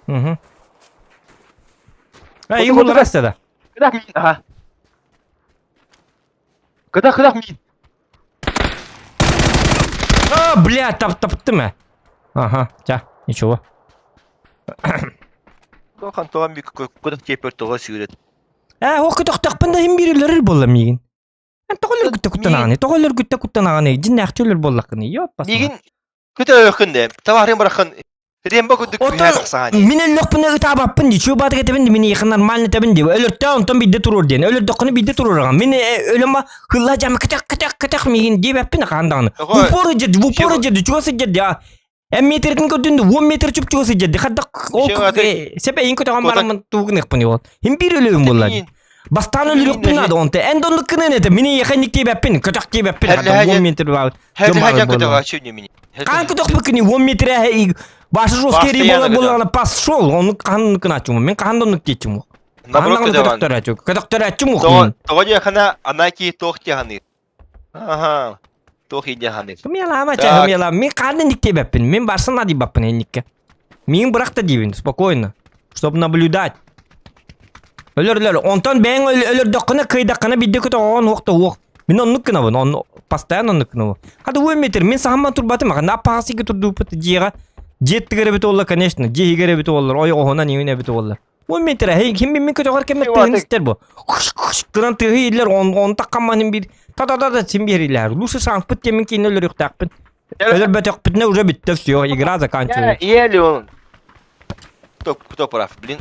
S4: Угу. Эй, игул да.
S2: Кыдах мин, ага. Кыдах, кыдах мин.
S4: А, бля, тап таптым ә. Ага, тя, ничего.
S2: Тохан тоған би кыдах тепер тоға сүйрет.
S4: Ә, о көтөхтөхпүн да хим бирилер болла мигин. Эн тоҕолор күттэ куттанаҕаны, тоҕолор күттэ куттанаҕаны, дьиннээхчи өлөр буоллаххыны, ёппас.
S2: Мигин көтөөхүн де, таварын барахын Рембо күдүк
S4: Оттон мин өллөхпүнэ ытаабаппын дии, чуо баатык этэбин ди, мин иихин нормально этэбин ди. Өлөртөө онтон биирдэ туруор диэн. Өлөрдөххүнэ биирдэ туруораҕын. Мин өлөмө хылла дьама кытах кытах кытах миигин диэбэппин хаан даҕаны. В упор сылдьар, в упор сылдьар, чугас сылдьар ди. Эн метрин көрдүн 10 метр чуп чугас сылдьар ди. Хаддах ол сепе ин көтөҕөн бараммын тугун ол. Хим биир өлөбүн буолла. Бастаан өлөрүөхпүн наада онто. Эн доннук кынын этэ. Мин иэхэ ник диэбэппин, көтөх диэбэппин. Хадда 10 метр баар. Хаан көтөхпүкүнү 10 метр башы жесткий
S2: Постоянно
S4: бола болла пошел. Он хаан кыначым. Мен хаан доннук диэчим.
S2: Наоборот
S4: Хаан
S2: көтөҕөн.
S4: көтөхтөрөчү. Көтөхтөрөчүм мин.
S2: Того диэхана анаки тох тиһаны. Ага. Тох идиһаны.
S4: Хымялама ча хымялама. Мен хаан ник диэбэппин. Мен барсын на дибаппын энникке. Мин бырах да диибин, спокойно. Чтобы наблюдать. Өлөр өлөр. Онтон бэйэҥ өлөрдөххүнэ кыйдаххына биирдэ көтөҕөҕүн уох да уох. Мин оннук гынабын, он постоянно оннук гынабын. Хата 10 метр, мин саһамман турбатым, хана аппаҕасыйга турдууппут дьиэҕэ. Дьиэттигэр эбит буолла, конечно, дьиэ иһигэр эбит буоллар, ойоҕоһунан иҥин эбит буоллар. 10 метр, хей, ким мин көтөҕөр кэммэр тыһын истэр бу. Гынан тыһы ииллэр, он он таххамманын биир та-та-та син биэрилэр. Лучше шанспыт диэмин киинэ өлөрүөхтээхпин. Өлөрбөтөхпүтүнэ уже бүттэ все, игра заканчивается.
S2: Еле он. Кто, кто прав, блин?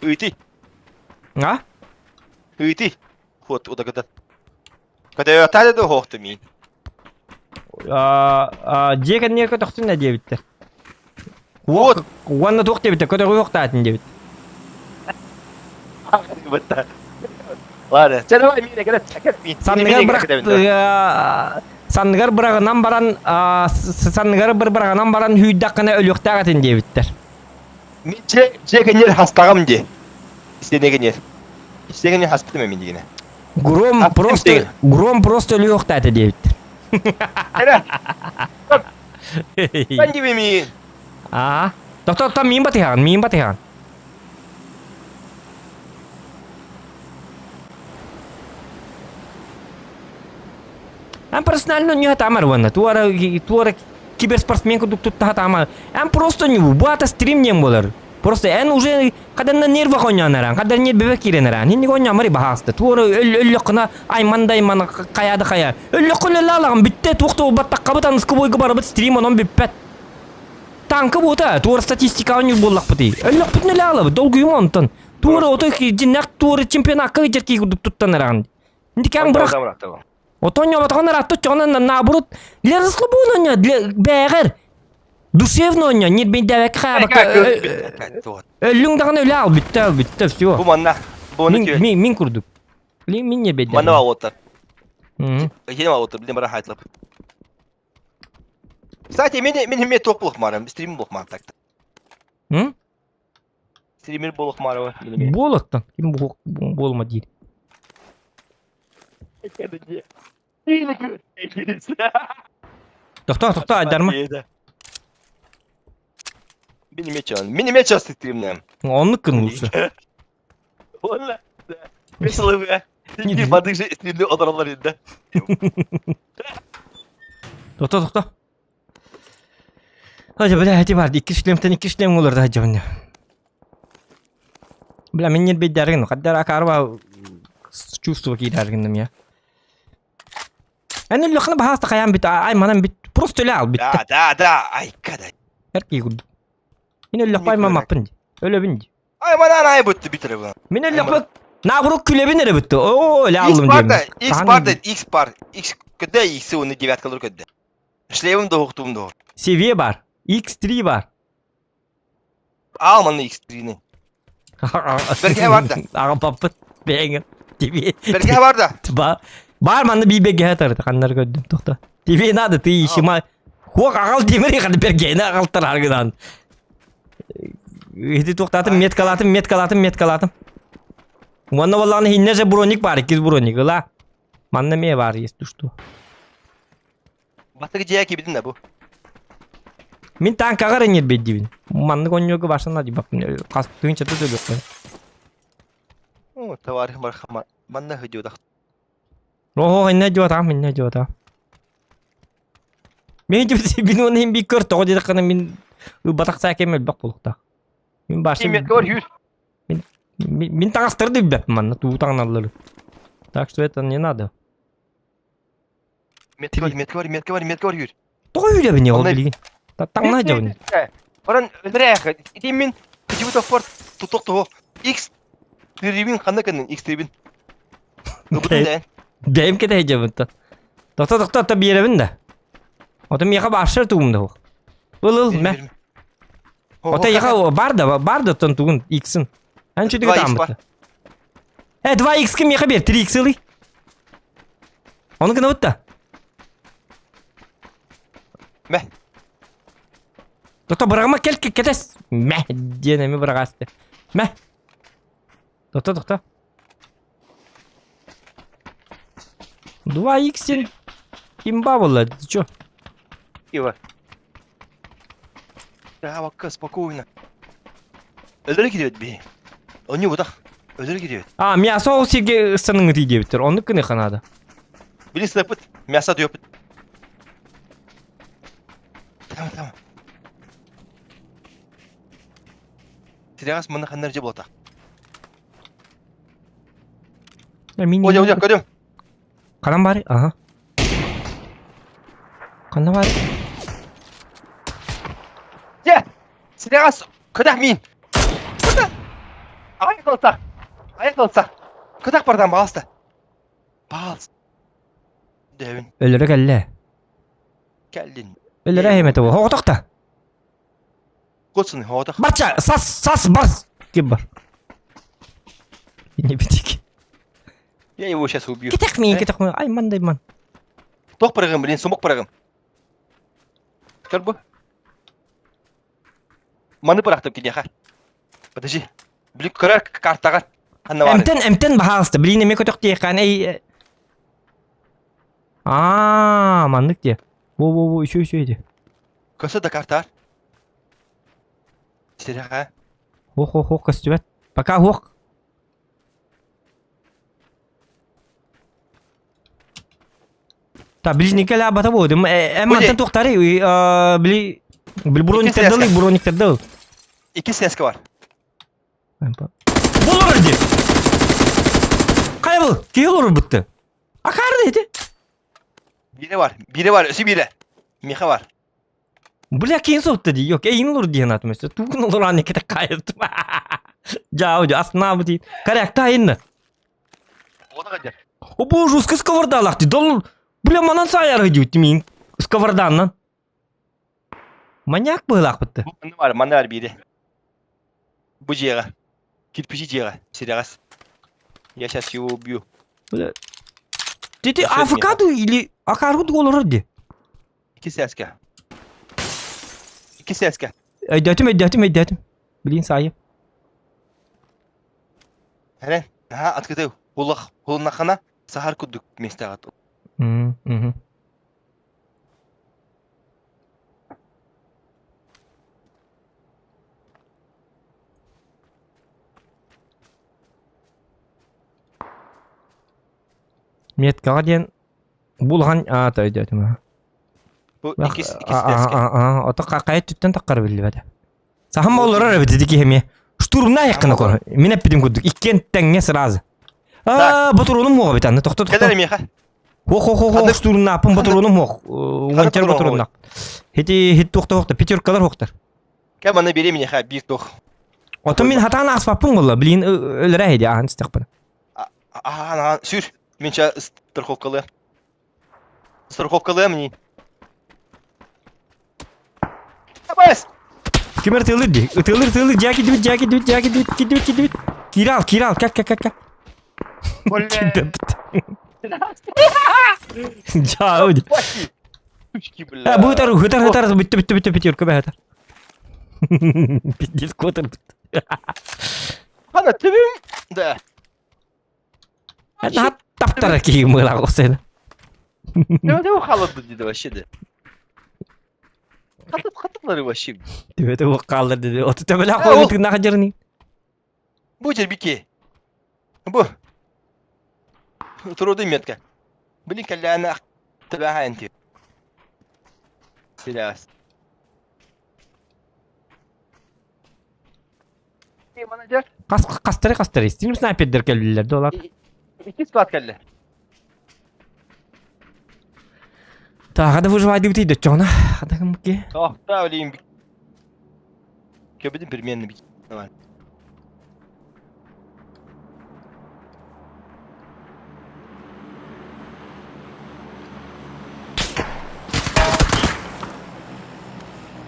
S2: Уйти,
S4: А?
S2: уйти. Вот, вот когда. Когда я тали до хохты мин.
S4: Дьиэ кэннигэр көтөхсүн да диэбиттэр.
S2: Вот.
S4: Уонна туох диэбиттэр, көтөҕү уохтаатын диэбит.
S2: Ладно, чэ давай мин кэлэ кэт мин.
S4: Санныгар бырах санныгар быраҕынан баран санныгар бір быраҕынан баран хүйдэххинэ өлүөхтээх этин диэбиттэр.
S2: Мин че че кенер хастагам ди. Истене кенер. Истене кенер хаспытым мен дигене.
S4: Гром просто гром просто өлүөхтээтэ диэбиттэр.
S2: Эра. Мен диби мин.
S4: Аа. Тохто тохто миин батыһаҕын, миин батыһаҕын. Эн персонально не тамар уонна туора туора киберспортсмен курдук туттаха тамар. Эн просто не бу ата стрим нем болар. Просто эн уже хаданна нерва хоньоон эрэн, хадан нерве киирэн эрэн. Инник онньоомари баһааста. Туора өллөххүнэ айман да айман хайа да хайа. Өллөххүнэ өлө бүттэ туох да баттаххабыт аныскы бойга барабыт стрим онон бүппэт. Танка буота, туора статистика онньур буоллахпытый. Өллөхпүтүн өлө алабыт, долгуйума онтон. Туора ото дьиннэх туора чемпионакка ыдьар кии курдук туттан эрэҕин. Интикаан бырах. Отон ньоботоҕун араатта оччоҕуна наоборот для расслабона для бээҕэр душевно онньо ньирбэйдээбэккэ хаабакка өллүҥ даҕаны өлө ал бүттэ бүттэ все.
S2: Бу манна. Бу
S4: мин мин курдук. Блин мин ньирбэйдээбэт.
S2: Манна алоттар. Хинем алоттар блин бара хайтлап. Кстати, мин мин химме туох булах стрим булах маар так.
S4: М?
S2: Стример буолуох маарыба.
S4: Буолаттан. Ким буолма диир. Тохтоо, тохтоо, айдарма.
S2: Мин эмиэ чан. Мин эмиэ час стримнэм.
S4: Оннук гын лучше.
S2: Уонна веселый Бадык же стримни одороллар инде.
S4: Тохтоо, тохтоо. Хадьа, бля, эти бар, икки шлемтен икки шлем олорду хадьа бля. Бля, мин нербейдәргин, хаддар акарба чувство киирәргинним я. Эн өллөххүнэ баһааста хайаан бүт, ай манан бүт, просто өлө ал бүттэ.
S2: Да, да, да, ай када.
S4: Эр киһи курдук. Мин өллөхпө аймаммаппын ди. Өлөбүн ди.
S2: Ай манан ай бүтті бүтір бұл.
S4: Мин өллөхпө наоборот күлэбин эрэ бүтті. Оо, өлө
S2: X
S4: аллым
S2: бар
S4: диэмин.
S2: да, X бар да, X бар. X көдө X оны девяткалар көдө. Шлемім да оқтуым да.
S4: Севе бар. X3 бар.
S2: Ал маны X3-ні. Берге бар да.
S4: Аҕам паппыт. Бэйэҥ. Тебе.
S2: Берге бар да.
S4: Ба. Бар манна биибегге хатар. Ханнар көрдүм тохто. Тебе надо, ты ищи Хуок аҕал тимир ханы бергени аҕалтар аргынан. Ити туохтаатым, меткалаатым, меткалаатым, меткалаатым. Уонна буоллаҕына хиннэ же броник бар, иккис броник ыла. Манна эмиэ баар если что.
S2: Бастакы дьиэ киирбитин да бу.
S4: Мин танкаҕа эрэ ньирбэйдибин. Маннык оонньууга барсана дибаппын. Хас тыынчата төлүөхпүн.
S2: О, товарищ мархама. Манна хыдьудах.
S4: Оһо, инне дьуотаам, инне дьуотаам. Мин бин уонна иһин биир көр тоҕо диэтэххинэ мин ылбатах саакем элбэх буолуохтаах. Мин барсым
S2: Ким көр жүр.
S4: Мин, мин таҥастары да билбэппин манна туу таҥналлары. Так что это не надо.
S2: Метка бар, метка бар, метка бар, метка бар жүр.
S4: Тоҕо үүрэбин ол билигин? Таҥна дьабын.
S2: Баран өлөрөөх. Ити мин почему-то форт тутук того. X трибин ханна кэннин X трибин.
S4: Бэйэм кэтэһэ дьабын Тохто тохто та биэрэбин да. Ото миэхэ бааршар тугум да Ыл ыл мэ. Ото яха бар да бар да тон тугун X-ын. Эн чүтүгү тааммыт. Э 2X ким миэхэ биэр 3X ылый. Ону гынабыт да.
S2: Мэ.
S4: Тото бырагыма кел кэтэс. Мэ диэн эми бырагасты. Мэ. Тохто тохто. 2X диэн имба буолла, ты чё?
S2: Ива. Да, вакка спокойно. Өлөрө кириэт би. Онньу бутах. Өлөрө кириэт.
S4: А, мясо ол сиргэ ыстаныҥытый диэбиттэр. Оннук гыныахха наада.
S2: Били сыпыт, мясо түөпүт. Там, там. Тирягас мына ханнар же болата.
S4: Мин
S2: Ожа, ожа, көрүм.
S4: Ханан баар? Аха. Ханна баар?
S2: Дьэ, сирэҕэс көтөх миин. Көтөх. Ай кылса. Ай кылса. Көтөх бардан баалыста. Баалыс. Дэвин.
S4: Өлөрө кэллэ.
S2: Кэллин.
S4: Өлөрө эһимэтэ бу. Хоҕотох да.
S2: Кутsun, хоҕотох.
S4: Барча, сас, сас, бас. Ким бар? Не битик.
S2: Я его сейчас убью.
S4: Кетэх миин, кетэх миин. Ай, ман ман.
S2: Тох барыгым, блин, сумок барыгым. Көр бу. Маны бырахтым киниэхэ. Подожди. Блин, көрөр картаҕа. Ханна баар?
S4: Эмтэн, эмтэн баһаалыста. Блин, эмиэ көтөх диэххэ. Эй. Аа, маннык диэ. Во-во-во, үчү үчү ди.
S2: Көсө да картаар. Сирэхэ.
S4: Ох, ох, ох, көстүбэт. Пока ох. Та близники бата буолдум. Эм мантан туохтары били били брониктер дыл, брониктер дыл.
S2: Икки сеска бар.
S4: Болор ди. Хайа бұл? Киһи олорор бытты. Акары ити.
S2: Бире бар, бире бар, өсі бире. Миха бар.
S4: Бля, киһин соһутта дии. Yok, эйин олор диэн атым өссө. Тугун олор аны кете кайыттым. Жау, астына бу Корректа айынны.
S2: Оны қайда?
S4: О боже, сковорода ди. Дол, бля, манан саяр диют мин. Сковорданнан. Маньяк быһыылаахпыт.
S2: Манна бар, манна бар биири. Бу дьиэҕэ. Кирпичи дьиэҕэ. Сирэҕэс. Я сейчас его убью.
S4: Бля. Ти АФК ду или Акаргу ду олорор ди.
S2: Икки сээскэ. Икки сээскэ.
S4: Өйдөөтүм, өйдөөтүм, өйдөөтүм. Блин, саайым.
S2: Эрэн, наһаа открытый улах улуннаххына саһар курдук миэстэҕэ
S4: Мм, Меткаҕа диэн бу улахан аата өйдөөтүм аа.
S2: Бу иккис иккис этээскэ.
S4: Ото хайа өттүттэн таххара биллибэтэ. Саһам олорор эбит ити киһи эмиэ. Штурмна айыккына кор. Мин эппитим курдук. Иккиэн тэҥҥэ сразу. Аа, ботуруонум муоҕа бит анны. Тохто тохто.
S2: Кэлэр миэхэ.
S4: Хо хо хо хо штурмнааппын ботуруонум муох. Уончар ботуруоннаах. Хити хит туохта хуохта пятеркалар хуохтар.
S2: Кэ маны бери миэхэ биир туох.
S4: Отон мин хатаан ааспаппын буолла. Блин, өлөрө иһди ахан истэхпин.
S2: Ахан сүр. Мин ча страховкалыам. Страховкалыам не. Абас!
S4: Ким ытыалыр дии? Ытыалыр ытыалыр дьаа кидибит дьаа кидибит дьаа кидибит кидибит кидибит. Кирал, Кирал, как как как как. Дьаа
S2: Сучки, бля.
S4: Бу ытар, ытар, ытар, бүттү, бүттү, бүттү, пятерка бэһэтэр. Пиздец, котор.
S2: Хана, түбүм. Да.
S4: Наһаа таптара киһи мыылаах охсайда.
S2: Төбөтө хаалларды диди вообще де. Хатып хатыплары вообще.
S4: Төбөтө хааллар диди. Оту төбөлөөх буолбут тыыннаах дьарыны.
S2: Бу жербики. Бу. Туруду метка. Блин, кэллээнэ төбөһө энти. Сирээс. Менеджер.
S4: Хас хастары хастары. Стим снайпердер кэллилэр долар.
S2: Икки склад кэллэ.
S4: Тааҕа да выживайдыбыт өйдөччөҕүнэ. Хадагымки.
S2: Тохта блин. Көбүдүн примерно бит. Давай.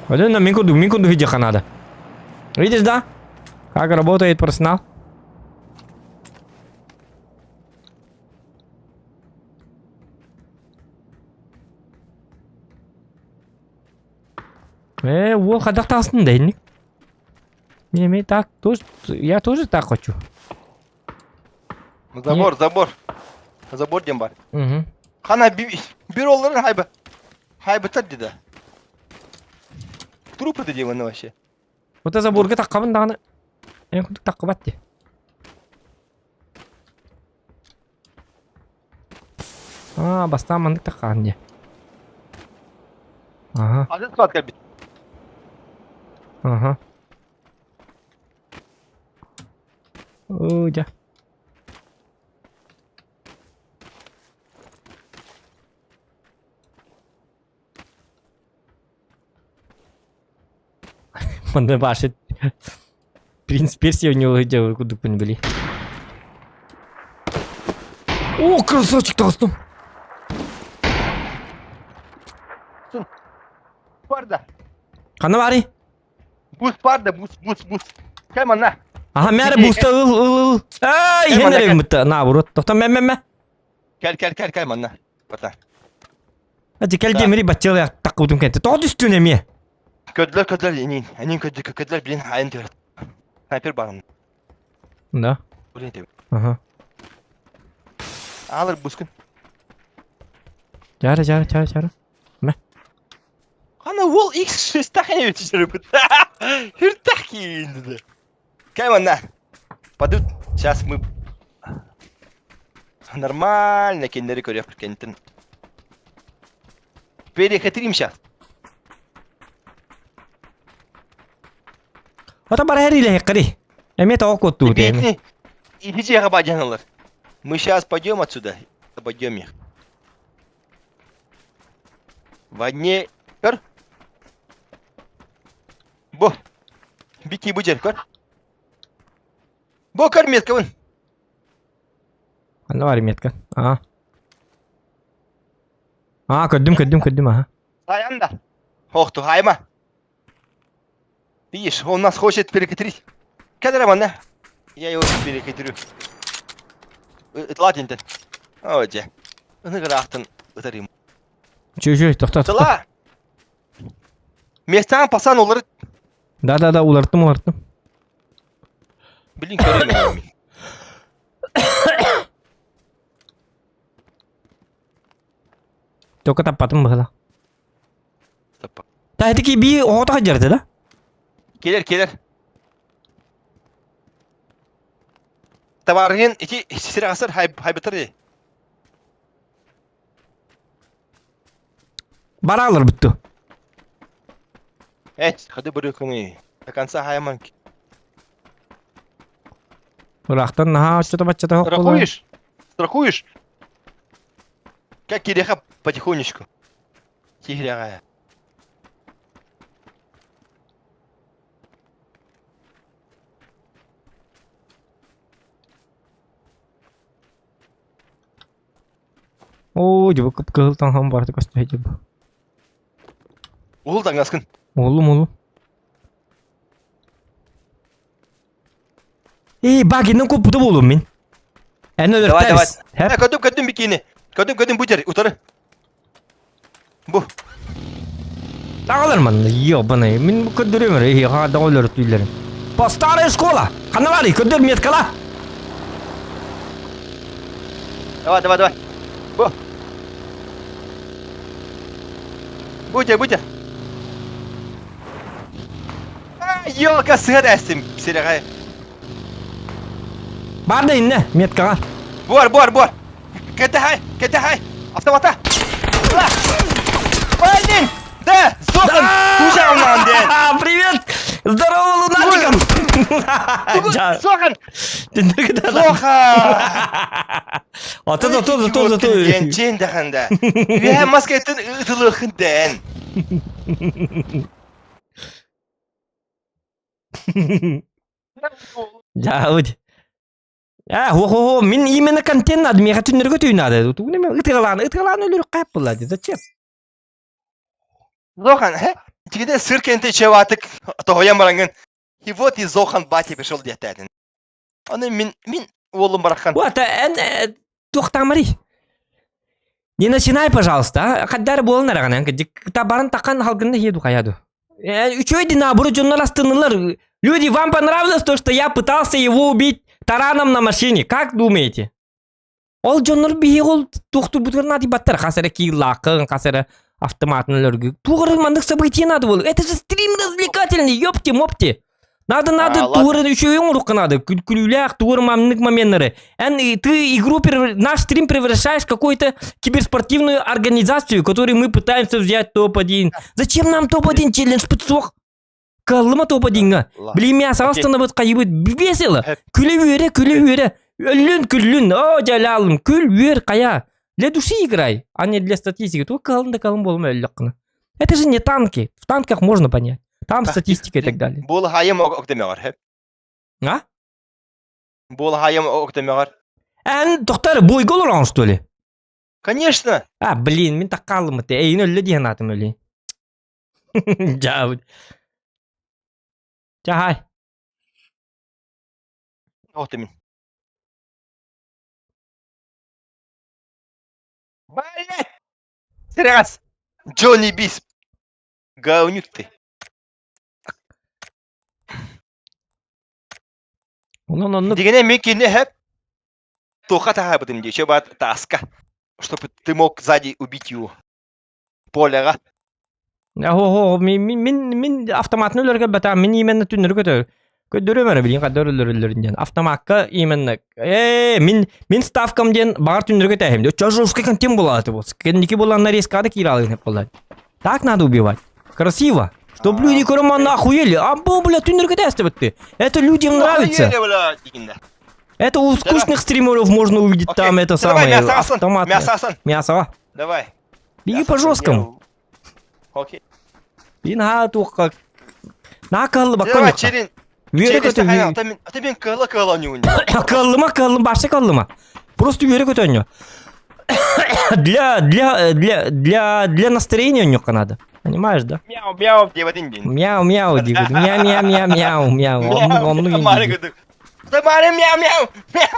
S4: Один мин курдук, мин курдук иди надо. Видишь, да? Как работает персонал? Э, уол хайдах таҕыстын да инник. Не, мен так тоже, я тоже так хочу.
S2: Забор, забор. Забор диэн бар.
S4: Угу.
S2: Хана бир олларын хайба. Хайбытар дида. Трупы да диэн вообще.
S4: Вот заборга таххабын даҕаны. Эн курдук таххыбат дии. Аа, бастаан маннык таххаан дии. Аха,
S2: Атын склад кэлбит.
S4: аха. Оо, дьэ. Манна башит. Принц Персия у него где кудупын были. О, красавчик таҕыстым.
S2: Барда.
S4: Ханна баарый?
S2: Бус барда, бус, бус, бус. Кэл манна.
S4: Аха, мээрэ буста ыл, ыл, ыл. Ай,
S2: Кэл манна,
S4: иһэн
S2: кэл.
S4: эрэ наоборот. Тохто мэ, мэ, мэ.
S2: Кэл, кэл, кэл, кэл манна. Бата.
S4: Ати кэл диэмири баччыалаах таххыбытым кэнтэ. Тоҕо түстүн эмиэ?
S2: Көдлөр, көдлөр, инин. Энин көддү, көдлөр, блин, айын түөр. Снайпер барын.
S4: Да.
S2: Блин, тебе.
S4: Ага.
S2: Алыр бускун.
S4: Чара, чара, чара, чара.
S2: Хана уол X6 тахын өтүшүрүбүт. Хүртах киинди. Кэл манна. Падут. Сейчас мы нормально кинилэри көрүөхпүт кэнниттэн. Перехитрим сейчас.
S4: Ото бара иһэр илэһиккэри. Эмиэ тоҕо куоттубут эми?
S2: Идите бадьаналар. Мы сейчас пойдем отсюда, обойдем их. Ванне, көр. Бу. Бики бу жер, көр. Бу көр метка вон.
S4: Ханна бар метка? Аа. Аа, көрдүм, көрдүм, көрдүм, аха.
S2: Хаянда. Ох, хайма. Видишь, он нас хочет перехитрить. Кадраман, Я его перехитрю. Ладненько. О, дьэ. Ыныгыраахтын ытарым.
S4: Чү-чү, тохто, тохто.
S2: Тыла! Местан пасан олар.
S4: Да-да-да, уларттым, уларттым.
S2: Блин, көрөмүн.
S4: Только таппатым быһыла. Та ити би оҕото сылдьар да?
S2: Келер, келер. Табарыгын ити сире асыр хайбытыр ди.
S4: Баралар бүттү.
S2: Эт, хады бырыкыны. До конца хайман.
S4: Ырахтан наһаа оччото баччата хоқ
S2: Страхуешь? Страхуешь? Как киреха потихонечку. Тигряга.
S4: Оо, дьэ бу кып-кыһыл таҥаһым барыта көстө дьэ бу.
S2: Уул таҥаскын.
S4: Уолум, уолум. Эй, багинен куппута буолум мин. Эн
S2: Давай, давай.
S4: өлөртәбис. Хэп.
S2: Э, көтүм, көтүм бикини. Көтүм, көтүм бу жер, утары. Бу.
S4: Таҕалар манна, ёбаный. Мин бу көрдөрүөм эрэ, эһиэхэ да өлөртүүллэрин. По старая школа. Ханна барый, көрдөр меткала.
S2: Давай, давай, давай. Бу. Бу жер, бу жер. Елка сыһар эстим сирэҕэ.
S4: Бар да иннэ, меткаҕа.
S2: Буор, буор, буор. Кэтэхай, кэтэхай. Автомата. Ла. Блин! Да, Зохан, кузя ден.
S4: Привет! Здорово, лунатиком!
S2: Зохан! Зохан!
S4: А то, то, то, то, то.
S2: Ден, даханда. Үһэ маскайтын ытылыхын ден.
S4: Дьаабыт. Аа, хо-хо-хо, мин именно контент надо, миэхэ түннэргэ түй надо. Тугун эме ытыгалаан, ытыгалаан өлөрүк хайап буолла дии, зачем?
S2: Зохан, э? Тигиде сыр кенте чеватык тоһоян барангын. И вот и Зохан батя пришел диэтэтин. Аны мин мин уолум барахан.
S4: Вот, эн туохтаамарый? Не начинай, пожалуйста, а? Хаддар буолан араҕан, та баран такан халгында еду хаяду. Үчүгэй динабуру дьоннор астыннылар. Люди, вам понравилось то, что я пытался его убить тараном на машине? Как думаете? Ол дьоннор биһиги ол туохтурбутугар наадыйбаттар. Хас эрэ кииллааххын, хас эрэ автоматын өлөргү. Туох эрэ маннык событие надо было. Это же стрим развлекательный, ёпти-мопти. Надо, надо,
S2: А, ладно.
S4: тугу эрэ үчүгэй оҥоруохха надо. Күлүүлээх, тугу эрэ маннык моменнары. Эн, ты игру, наш стрим превращаешь в какую-то киберспортивную организацию, которой мы пытаемся взять топ-1. Зачем нам топ-1 челлендж пытсох? Каллыма топ-1-ҥа.
S2: Ла.
S4: Блин, мясо
S2: Окей.
S4: остановит хайыбыт весело.
S2: Хэп.
S4: Күлэ үөрэ, күлэ үөрэ. Өллүн, күллүн. О, дьалаалым, күл, үөр, хайа. Для души играй, а не для статистики. Туох калын да калын буолума өллөххүнэ. Это же не танки. В танках можно понять. Там статистика и так далее.
S2: Буол хайым октемеҕэр, хэп.
S4: А?
S2: Буол хайым октемеҕэр.
S4: Эн, доктор, бойга олороҕун, что ли?
S2: Конечно.
S4: А, блин, мин таккаалым этэ. Эйин өллө диэн аатым өлүй. Дьаабыт. Чахай.
S2: Октемин. Блять! Серегас! Джонни Бис! Говнюк ты.
S4: Онон оннук
S2: Дигене мен кини хэп туха таһаабытым дии, еще бат таска, чтобы ты мог сзади убить его. Поляға.
S4: Хо-хо, мин мин мин автоматын өлөргө бата мин именно түннөргө көтөр. Көдөрөм эрэ билин кадыр өлөрөлөрүн диэн. Автомакка именно э мин мин ставкам диэн баҕар түннөргө тэһим. Чо жесткий контент буолааты бу. Кэнники буоланнар резкада кииралыгын буолла. Так надо убивать. Красиво. Чтоб люди кроме охуели. А бу, бля, ты Это людям нравится. Это у скучных стримеров можно увидеть там это самое. Автомат.
S2: Мясо.
S4: Мясо.
S2: Давай.
S4: Беги по жесткому.
S2: Окей.
S4: Бин тух На кыллы
S2: Давай, черин. Ата мен кылы кылы
S4: Кыллыма кыллым, башта кыллыма. Просто үөрэ көтөннө. Для, для, для, для, для настроения у надо. Понимаешь, да?
S2: Мяу, мяу, диэбэтин дин.
S4: Мяу, мяу, диэбит. Мяу, мяу, мяу, мяу, мяу. Онну
S2: Мяу, мяу, мяу.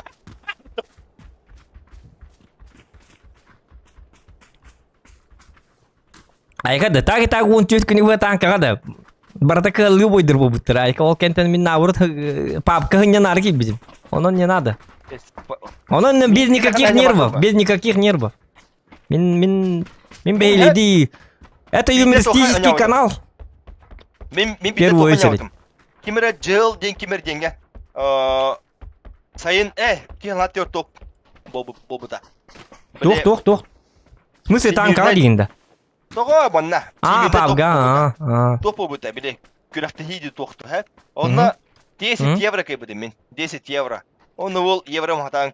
S4: Айка да, так и так он түс күнү танкаға да. Барата кыллы бойдыр буттыр. Айка ол кентен мин наоборот папка не надо кийбизим. Онон не надо. Онон без никаких нервов, без никаких нервов. Мин мин мин бейледи. Это юмористический канал.
S2: Мин мин
S4: Первую очередь.
S2: Кимере жыл ден кимер денге. Сайын э, кин топ бобута.
S4: Тух, тух, тух. В смысле танка дегенде?
S2: Тоҕо манна.
S4: А, папга, а.
S2: Топ бобута биле. Күрэхтэһии туохту, хэ? Онно 10 евро кайбыдым мин. 10 евро. Онно ол евро махатан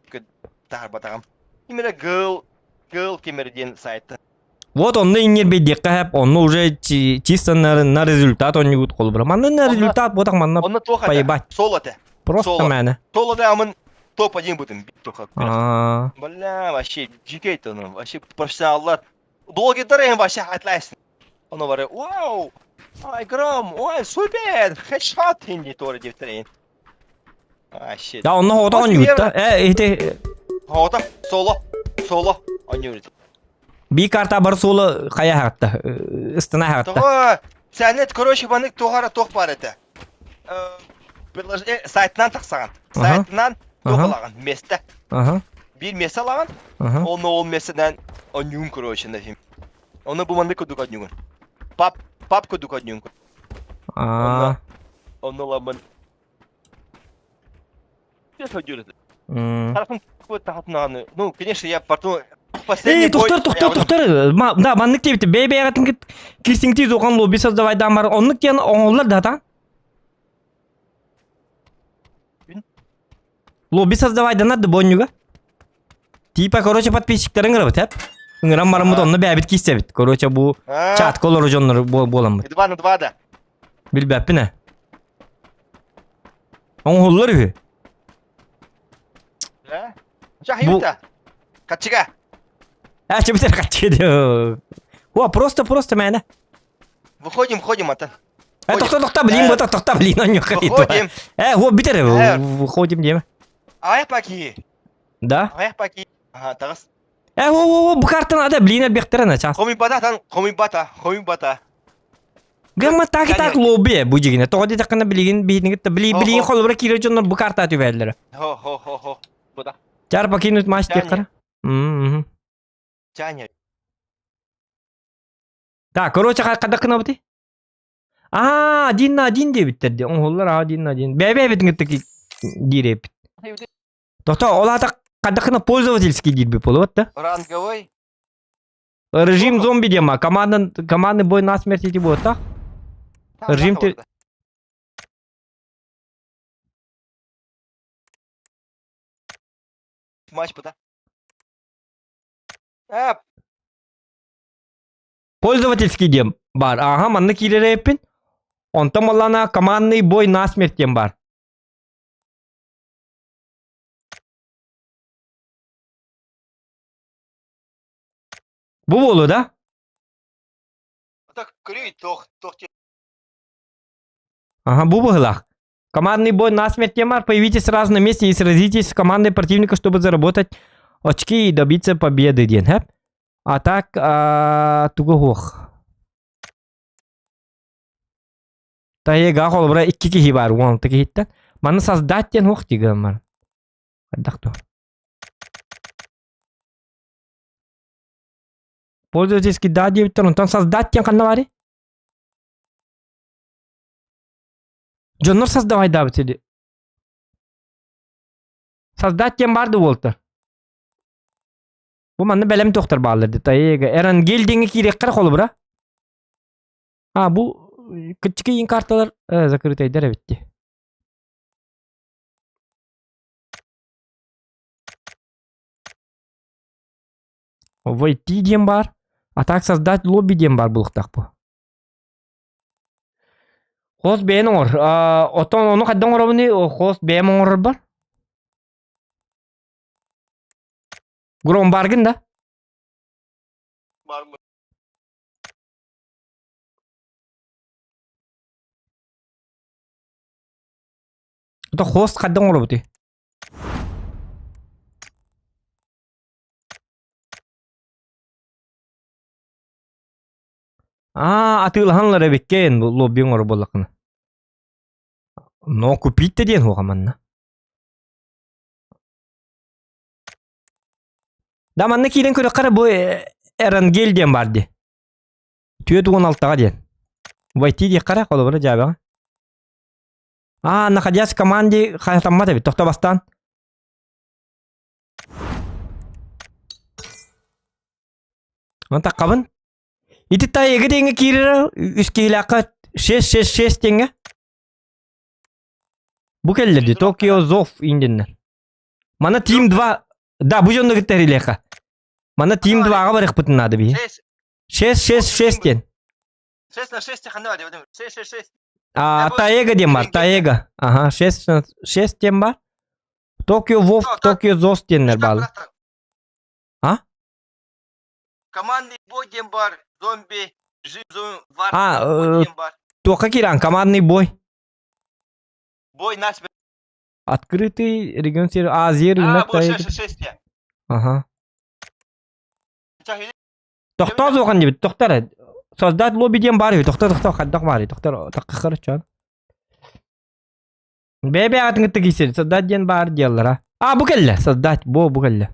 S2: тахарбатагам. Кимере гыл, гыл кимере диэн сайтта.
S4: Вот он не бедекка, он уже чисто на, на результат он не будет колбра. Манна на результат, вот так манна поебать.
S2: Соло те.
S4: Просто мене.
S2: Соло да амын топ-1 бутым. Бля, вообще, дикей ну, вообще профессионаллар. Блогердер эм вообще хатлайсың. Оно бар, вау, ай, гром, ой, супер, хедшот инди торы деп трейн. Вообще.
S4: Да, онно хото он ют да. Э, эти
S2: Хото, соло, соло, он юрит.
S4: Би карта бар соло кая хатта, ыстына хатта.
S2: Того, сәнет, короче, банык тоғара тоқ бар это. Предложение сайтынан тақсаған. Сайтынан тоқ месте.
S4: Ага.
S2: Bir месте алаган. Оны ол местеден онюн, короче, нафиг. Оны бу манды кудук однюгун. Пап, пап кудук однюн.
S4: А.
S2: Оны ламын. Ну, конечно, я потом
S4: Эй, тохтор, тохтор, тохтор. Да, маннык тебити. Бей бей атын кирсиңти зоқан лобби создавай дамар. Оннук тен оңоллар да та. Лобби создавай да надо бонюга. Типа, короче, подписчиктерин кырабыт, хеп. Ыңыран барамыт онны бәбит кистебит. Короче, бу чат колору жоннор боламыт.
S2: 2 на 2 да.
S4: Билбәппин, Оңоллар үһү.
S2: Да? Жахиута. Качыга.
S4: А, чебитер качыга. О, просто, просто мәне.
S2: Выходим, выходим, ата.
S4: Э, тохта, тохта, блин, вот тохта, блин, он не
S2: Выходим.
S4: Э, вот битер, выходим, деме.
S2: Ай, паки.
S4: Да?
S2: Ай, паки. Ага, тагыс.
S4: Э, о, о, бу карта надо, блин, бехтерена час.
S2: Хоми бата, тан, хоми бата, хоми бата.
S4: Гамма так и так лобби бу дигине. Тоҕо диэтэххинэ билигин биһигин били билигин холобура киирэр дьоннор бу карта түбэллэрэ.
S2: Хо хо хо хо. Буда.
S4: Чар покинуть матч диэххэрэ. Мм.
S2: Чаня.
S4: Так, короче, хадаккына бути? А, один на один диэбиттэр ди. Оҥоһуллар один на один. Бэйбэйбитин кытта диирээппит. Тото, ол аата хадаккына пользовательский диирбит буолуот да?
S2: Ранговый.
S4: Режим зомби дема. Команда, командный бой на смерть идти будет, так? Режим ты...
S2: Матч пота. А.
S4: Пользовательский дем бар. Ага, манны киирэрээппин. Онтон буоллаҕына командный бой на смерть диэн бар. Бу буолуо да?
S2: Так, крүй, тох, тох.
S4: Ага, бу быһыылаах. Командный бой на смерть темар. Появитесь сразу на месте и сразитесь с командой противника, чтобы заработать очки и добиться победы. Диэн, хэп? А так, тугу хуох. Таега холобура икки киһи бар, 16 киһиттэн. Маны создать диэн хуох дигэн Хайдах туох. Пользовательский да диэбиттэр, онтон создать диэн ханна баарый? Дьоннор создавайдаабыт сири. Создать диэн баар да буолта. Бу манна бэлэм туохтар бааллар дии. Таега. Эрангель диэҥҥэ киириэххэ эрэ холобура. А, бу... Кыччыкыйын карталар закрытайдар эбит дии. Войти диэн баар. А так создать лобби диэн баар буолуохтаах бу. Хост бэйэн оҥор. Оттон ону хайдах оҥоробуный? Хост бэйэм оҥорорбор. Гром баргын да?
S2: Бармы.
S4: Это хост хайдах оҥоробутуй? Аа, атыылаһан эбиккин бу лобби оҥорор буоллаххына. Но купить да диэн суоҕа манна. Да манна киирэн көрөххө эрэ бу Эрангель диэн баар дии. 46-ҕа диэн. Войти диэххэ эрэ, холобура дьаабаҕа. Аа, находясь в команде хатаммат эбит, тохто бастаан. Онтаххабын. Ити тайыгы диэҥҥэ киирэрэ үс киһилээххэ 6-6-6 диэҥҥэ. Бу кэллэ дии, Токио Зов индиннэр. Мана Team 2, да, бу дьонно кытта эрилиэххэ. Мана Team 2-ҕа барыахпытын наада биһи. 6-6-6 диэн.
S2: 6 на 6 ханна бар, 6-6-6.
S4: А, Таега диэн бар, Таега. Ага, 6 6 диэн бар. Токио Вов, Токио Зос диэннэр бааллар. А?
S2: Командный бой диэн бар, зомби, жизнь, вар,
S4: А,
S2: диэн бар.
S4: Туохха киирэн, командный бой.
S2: Бой на
S4: Открытый регион север Азия рынок
S2: А, бу 6-6
S4: Ага. Тохтоо суохан диэбит, тохтор. Создать лобби диэн баар үһү, тохтоо, тохтоо, хайдах баарый, тохтор, таххар чон. Бэйэ аатын кытта киирсэр, создать диэн баар диаллара. А, бу кэллэ, создать, бу, бу кэллэ.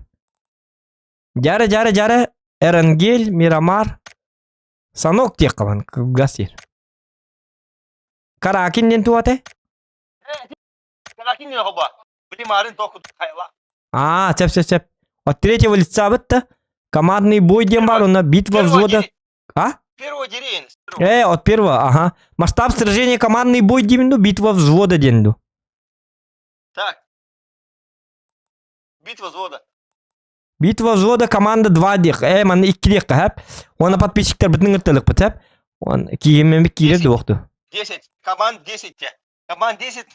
S4: Дьара, дьара, дьара, Эрангель, Мирамар, Санок диэх хабан, кылгас сир. Каракин диэн туох этэ?
S2: Каракин диэн хоба. Били марын току хайла.
S4: А, сөп, сөп, сөп. От третьего лица бытта. Командный бой диэн бар, онно битва взвода. А?
S2: Первого деревень.
S4: Э, от первого, ага. Масштаб сражения командный бой диэн битва взвода диэн
S2: Так. Битва взвода.
S4: Битва взвода команда 2 диэх. Э, манна иккилиэххэ хэп. Уонна подписчиктар бытын ыҥырталыкпыт хэп. Он кииммит киирэр дуохту.
S2: 10. Команд 10. Команд 10.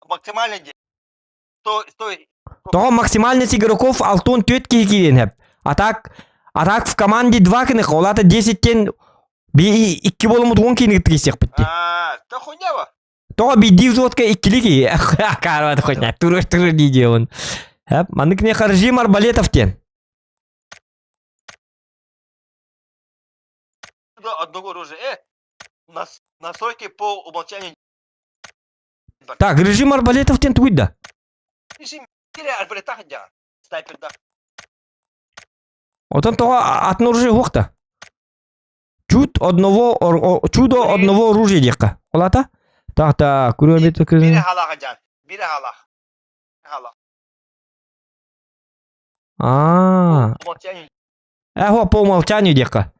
S2: Максимально 10. Стой, стой.
S4: Тоҕо максимальность игроков алтон түөрт киһи киириэн хэп. А так, а так в команде 2 кынык, ол ата 10-тен би икки болумут 10 киһини кытта киирсиэхпит дии.
S2: А, да хуйня ба.
S4: Тоҕо биирдии взводка иккили киһи. Карват хуйня, туруш туруш дии диэбин. Хэп, маннык не режим арбалетов диэн.
S2: Одного оружия. Э, нас, настройки по умолчанию.
S4: Так, режим арбалетов диэн тугуй да?
S2: Режим арбалетах дя. Снайпер да.
S4: Отон тоҕо атын оружие суох да? Чуд одного чудо одного оружия диэххэ. Ол ата? Так, так,
S2: Бире халаха дьан. Бире халах. Халах.
S4: А.
S2: Умолчанию.
S4: Эхо по умолчанию диэххэ.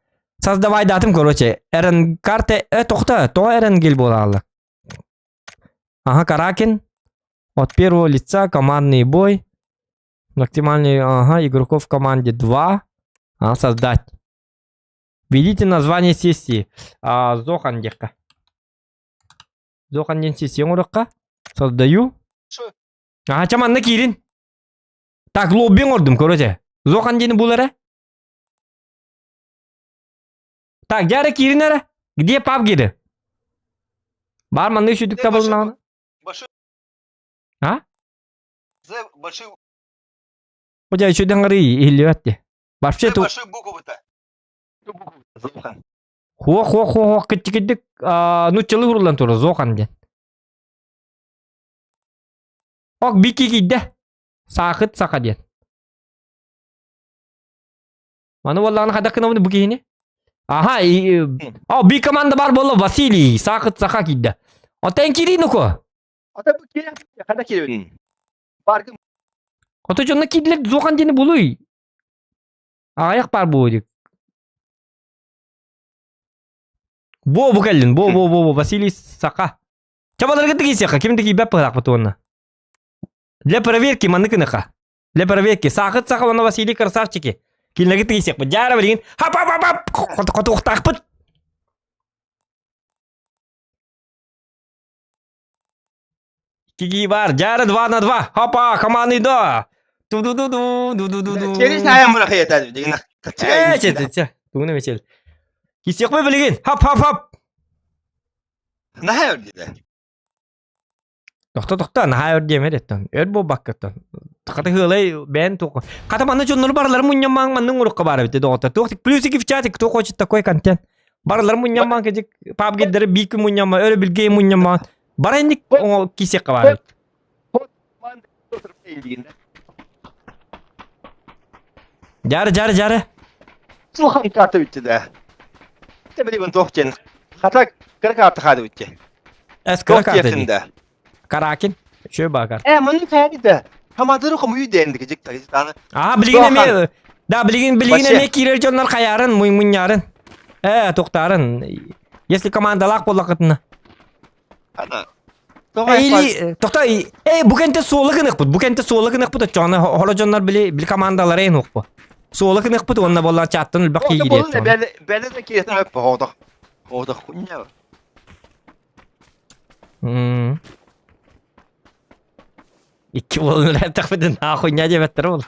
S4: Создавай датым, короче. РН карта э тохта, то РН буолааллар. Ага, Каракин. От первого лица командный бой. Максимальный, ага, игроков в команде 2. А, создать. Введите название сессии. А, Зохан диэххэ. Зохан диэн сессия оҥоруохха. Создаю.
S2: Шо?
S4: Ага, чэ манна киирин. Так, лобби оҥордум, короче. Зохан диэни бул эрэ. Так, дьэ киирин эрэ. Где пабгири? Бар манна үчүдүк табылыннаҕына.
S2: Большой.
S4: А?
S2: З большой.
S4: Бу дьэ үчүдэн арый иһиллибэт дии. Вообще
S2: З
S4: ту
S2: большой буквы-то. Зохан.
S4: хуо хуо хуо хуо киччикидик нуччалыы уруллан турар Зохан диэн. Ок бики киирдэ. Саахыт саха диэн. Маны буоллаҕына хайдах гынабын бу киһини? Аха, о, би команда бар буолла Василий, Саахыт саха киирдэ. Оттон киирии нуку.
S5: Ата бу киирэ хайдах киирэбин? Баргын
S4: Ото дьонно киирдилэр Зохан диэни булуй. Аҕыйах баар буолуо дик. Бо бу кэллин, бо бо бо бо Василий Саха. Чабаларга тигисиэххэ, ким да киирбэт быһыылаахпыт уонна. Для проверки маннык гыныха. Для проверки. Саахыт саха уонна Василий красавчики. Кинилэргэ тигисиэхпит. Дьаара билигин хап хап хап хап хотуохтаахпыт. Киги бар. Дьаара 2 на 2. Хопа, команды да. Ту-ду-ду-ду, ду-ду-ду-ду.
S2: Через айам бырахыйата деген
S4: Э, че, че, че. Тугуна мечел. Кисиэхпит билигин. Хап хап хап.
S2: Наһаа өрдүдэ.
S4: Тохто тохто наһаа өр диэмэ деттон. Өр буолбаккыттан. Хата хыалай бэйэн туох. Хата манна дьоннору барыларын мунньаммаҥ маннык урукка баар эбит доҕоттор. Туох плюсики в чате, кто хочет такой контент. Барыларын мунньаммаҥ кэдик пабгиддары биир күн мунньамма, өрөбүлгэ мунньаммаҥ. Бара инник кисиэххэ баар эбит. Дьары дьары дьары.
S2: Сухан карта бүттү да. Те билибин туох диэн. Хата кыра карта хаады бүттү.
S4: Эс кыра
S2: Туох
S4: карта
S2: диэхтин
S4: дии.
S2: да.
S4: Каракин. Үчүгэй баа карта.
S2: Э, маны хаады да. Хамадыры хомуйу диэн дикижик тагыстаны.
S4: Аа, билигин
S2: Суохан.
S4: эмиэ да билигин билигин
S2: Вообще.
S4: эмиэ киирэр дьоннор хайаарын, муй мунньаарын. Э, туохтаарын. Если командалаах буоллаххытына.
S2: Ана.
S4: Или тохто э бу кэнтэ суола гыныахпыт бу кэнтэ суола гыныахпыт оччоҕуна хоро дьоннор били били командалара эн уохпу суола гыныахпыт уонна буоллар чааттан элбэх киһи киириэт
S2: Бэлэ да киирэтин өп хоодох. Хоодох хуйня.
S4: Икки буолан өлөөтөхпүтүн хуйня диэбэттэр ол.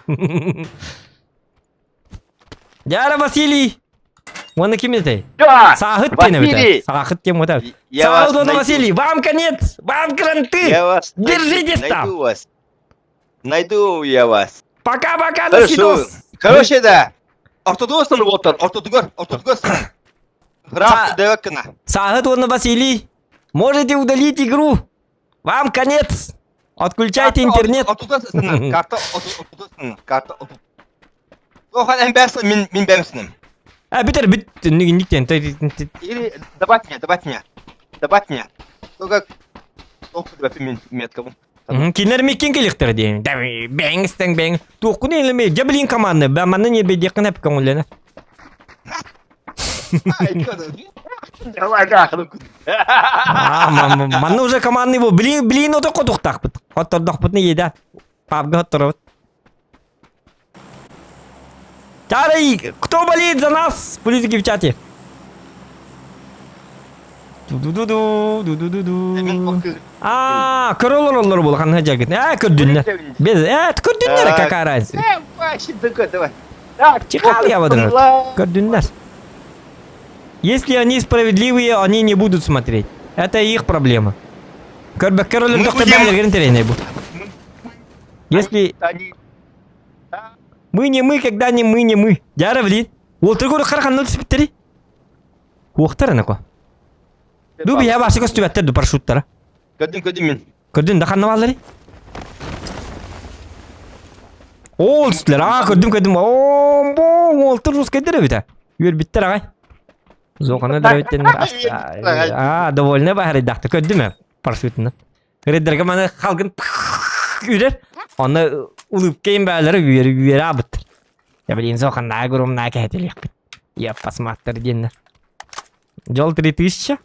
S4: Дяра Василий! Уонна ким этэй?
S5: Да!
S4: Саахыт диэн эбитэ.
S5: Василий!
S4: Саахыт диэн буота.
S2: Я вас
S4: Саахыт уонна
S2: найду.
S4: Василий, вам конец! Вам кранты!
S2: Я вас найду.
S4: Держитесь там!
S2: Найду вас. Найду я вас.
S4: Пока-пока, до
S2: Хорошо.
S4: свидос!
S2: Короче, да. Ортодугар уоттар, ортодугар, ортодугар. Раф дэвэккына.
S4: Саахыт уонна Василий, можете удалить игру! Вам конец! Отключайте интернет!
S2: Ортодугар карта ортодугар карта Охан эн бэрсин мин мин бэмсиним.
S4: А бүтэр бүт инник
S2: Или добавь меня, добавь меня. Добавь меня. Только ох, добавь мин меткабын.
S4: Кинилэр миккин кэлиэхтэрэ диэн. Бэҥ истэҥ бэҥ. Туохкун илэмэ дьэ билин команда. Бэ манна не бэдиэххин эп көҥүллэнэ. А, манна уже командный бу. Блин, блин ото хотухтаахпыт. Хоттордохпутна еда. Пабга хотторобут. Чарый, кто болеет за нас? Плюсики в чате. Ду-ду-ду-ду, ду-ду-ду-ду. А, көрөлөр оллор була ханна жагыт. А, көрдүннэр. Без, э, көрдүннэр какая разница.
S2: Э, вообще такой, давай. Так,
S4: Чихал я вот Көрдүннэр. Если они справедливые, они не будут смотреть. Это их проблема. Көрбөккөр
S2: Мы
S4: өлөрдөхтө
S2: будем-
S4: бээлерин тереней бу. Если
S2: Они...
S4: мы не мы, когда не мы не мы. Дьара блин. Уолтар көрө хараханна түспүттэри. Уохтар анако. Ду биһэ башы көстүбэттэр ду парашюттара.
S2: Көрдүм, көрдүм мин.
S4: Көрдүн да ханна бааллары? Ол түстүлэр. Аа көрдүм көрдүм. Оо бо уолтар русскайдар эбитэ. Үөрбүттэр аҕай. Зоқаны дөрөйттеннер аа довольны баһарыйдахты көрдүм ээ парашютынан. Рейдерге маны халгын үрэр. Онно улыбкайын бээлери үөрэ үөрэ аабыттар. Я блин зоқаннаа гурумнаа кэһэтилиэхпит. Я посмотр диэннэр. Дьол 3000.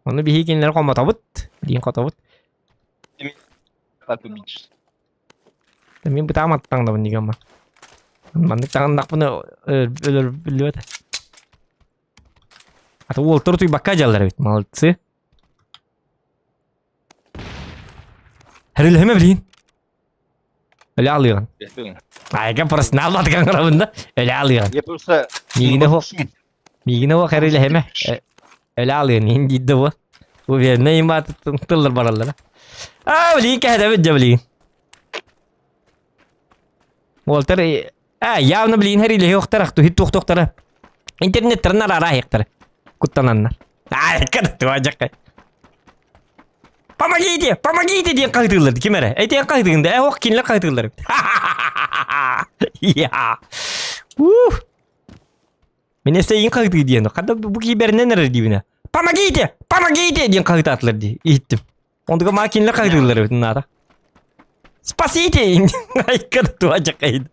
S4: Ону биһиги кинилэри хомотобут. Билигин хотобут. Мин бытаам аттаҥнабын дигэммэ. Маннык таҥыннахпына өлөр биллибэт. Ата уолтар утуйбакка дьаллар эбит. Молодцы. Хэрилэһимэ билигин. Өлө алыгын. Айга просто нааллатыган гырабын да. Өлө алыгын.
S2: Я просто...
S4: Миигинэ хо миигинэ хо хэрилэһимэ. Өлө алыгын иин диидэ бу. Уверенно им тыллар бараллара. Аа, билигин кэһэтэбит дьэ билигин. Уолтар а явно билигин хэрилэһи охтар ахту хит туохтохтара. Интернеттэрин араара аһыахтара. Куттананнар. Ай, кадатуа Помогите! Помогите! диэн хаһытыыллар ким эрэ? Этиэн хаһытыгын да, э ох кинилэр хаһытыыллар. Я. Ух. Мин эсэйин хаһытыы диэн. Хада бу киһи бэринэн эрэр диибинэ. Помогите! Помогите! диэн хаһытаатылар дии. Иһиттим. Онтуга маа кинилэр хаһытыыллар эбит наада. Спасите! Айка туа жакайд.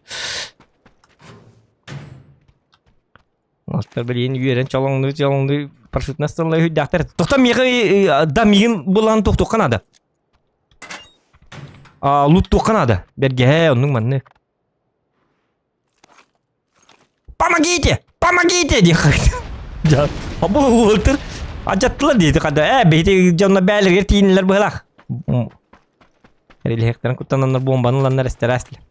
S4: Уолаттар билигин үөрэн чолоҥнуу-чолоҥнуу парашютунан сылла үһүйдээхтэр. Тохтоо миэхэ да миигин булан тохтуохха наада. А, луттуохха наада. Бэргэһээ, оннук маннык. Помогите! Помогите! диэх. Дьа, бу уолтар адьаттылар диэти хада. Ээ, бэйти дьонно бээлэригэр тиийиннилэр быһылаах. Релиһэктэрин куттананнар бомбаны ыланнар эстэрээстилэр.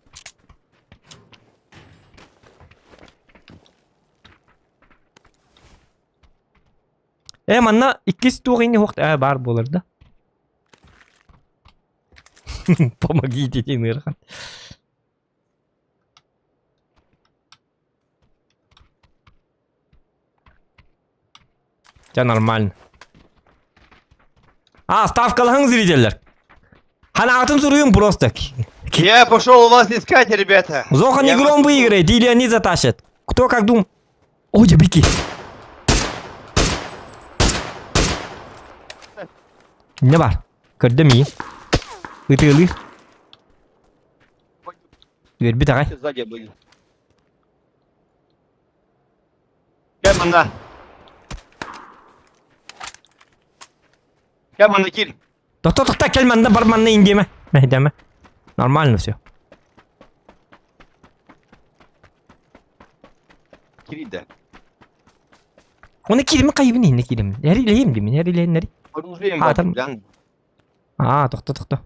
S4: Ээ, манна иккис туох инни хуох ээ баар буолар да. Помогите диэн ыарахан. Дьэ нормально. А, ставкалаһыҥ зрителлэр. Ханаатын суруйун просто.
S2: Я пошел вас искать, ребята.
S4: Зохан
S2: Я
S4: игром
S2: вас-
S4: выиграет или они затащат. Кто как дум... Ой, бики. Не бар. Көрдө мии. Ытыылыы. Үөрбүт аҕай.
S2: Сзади были. Кэм манна. Кэм манна кил.
S4: Тохто тохто кэл манна бар манна индиэмэ. Мэһдэмэ. Нормально все.
S2: Кириде.
S4: Оны киирим кайыбын инне киирим. Эрилейм димин, эрилейннери.
S2: Оружием
S4: А,
S2: бар,
S4: там-
S2: блян.
S4: Аа, тохто тохто.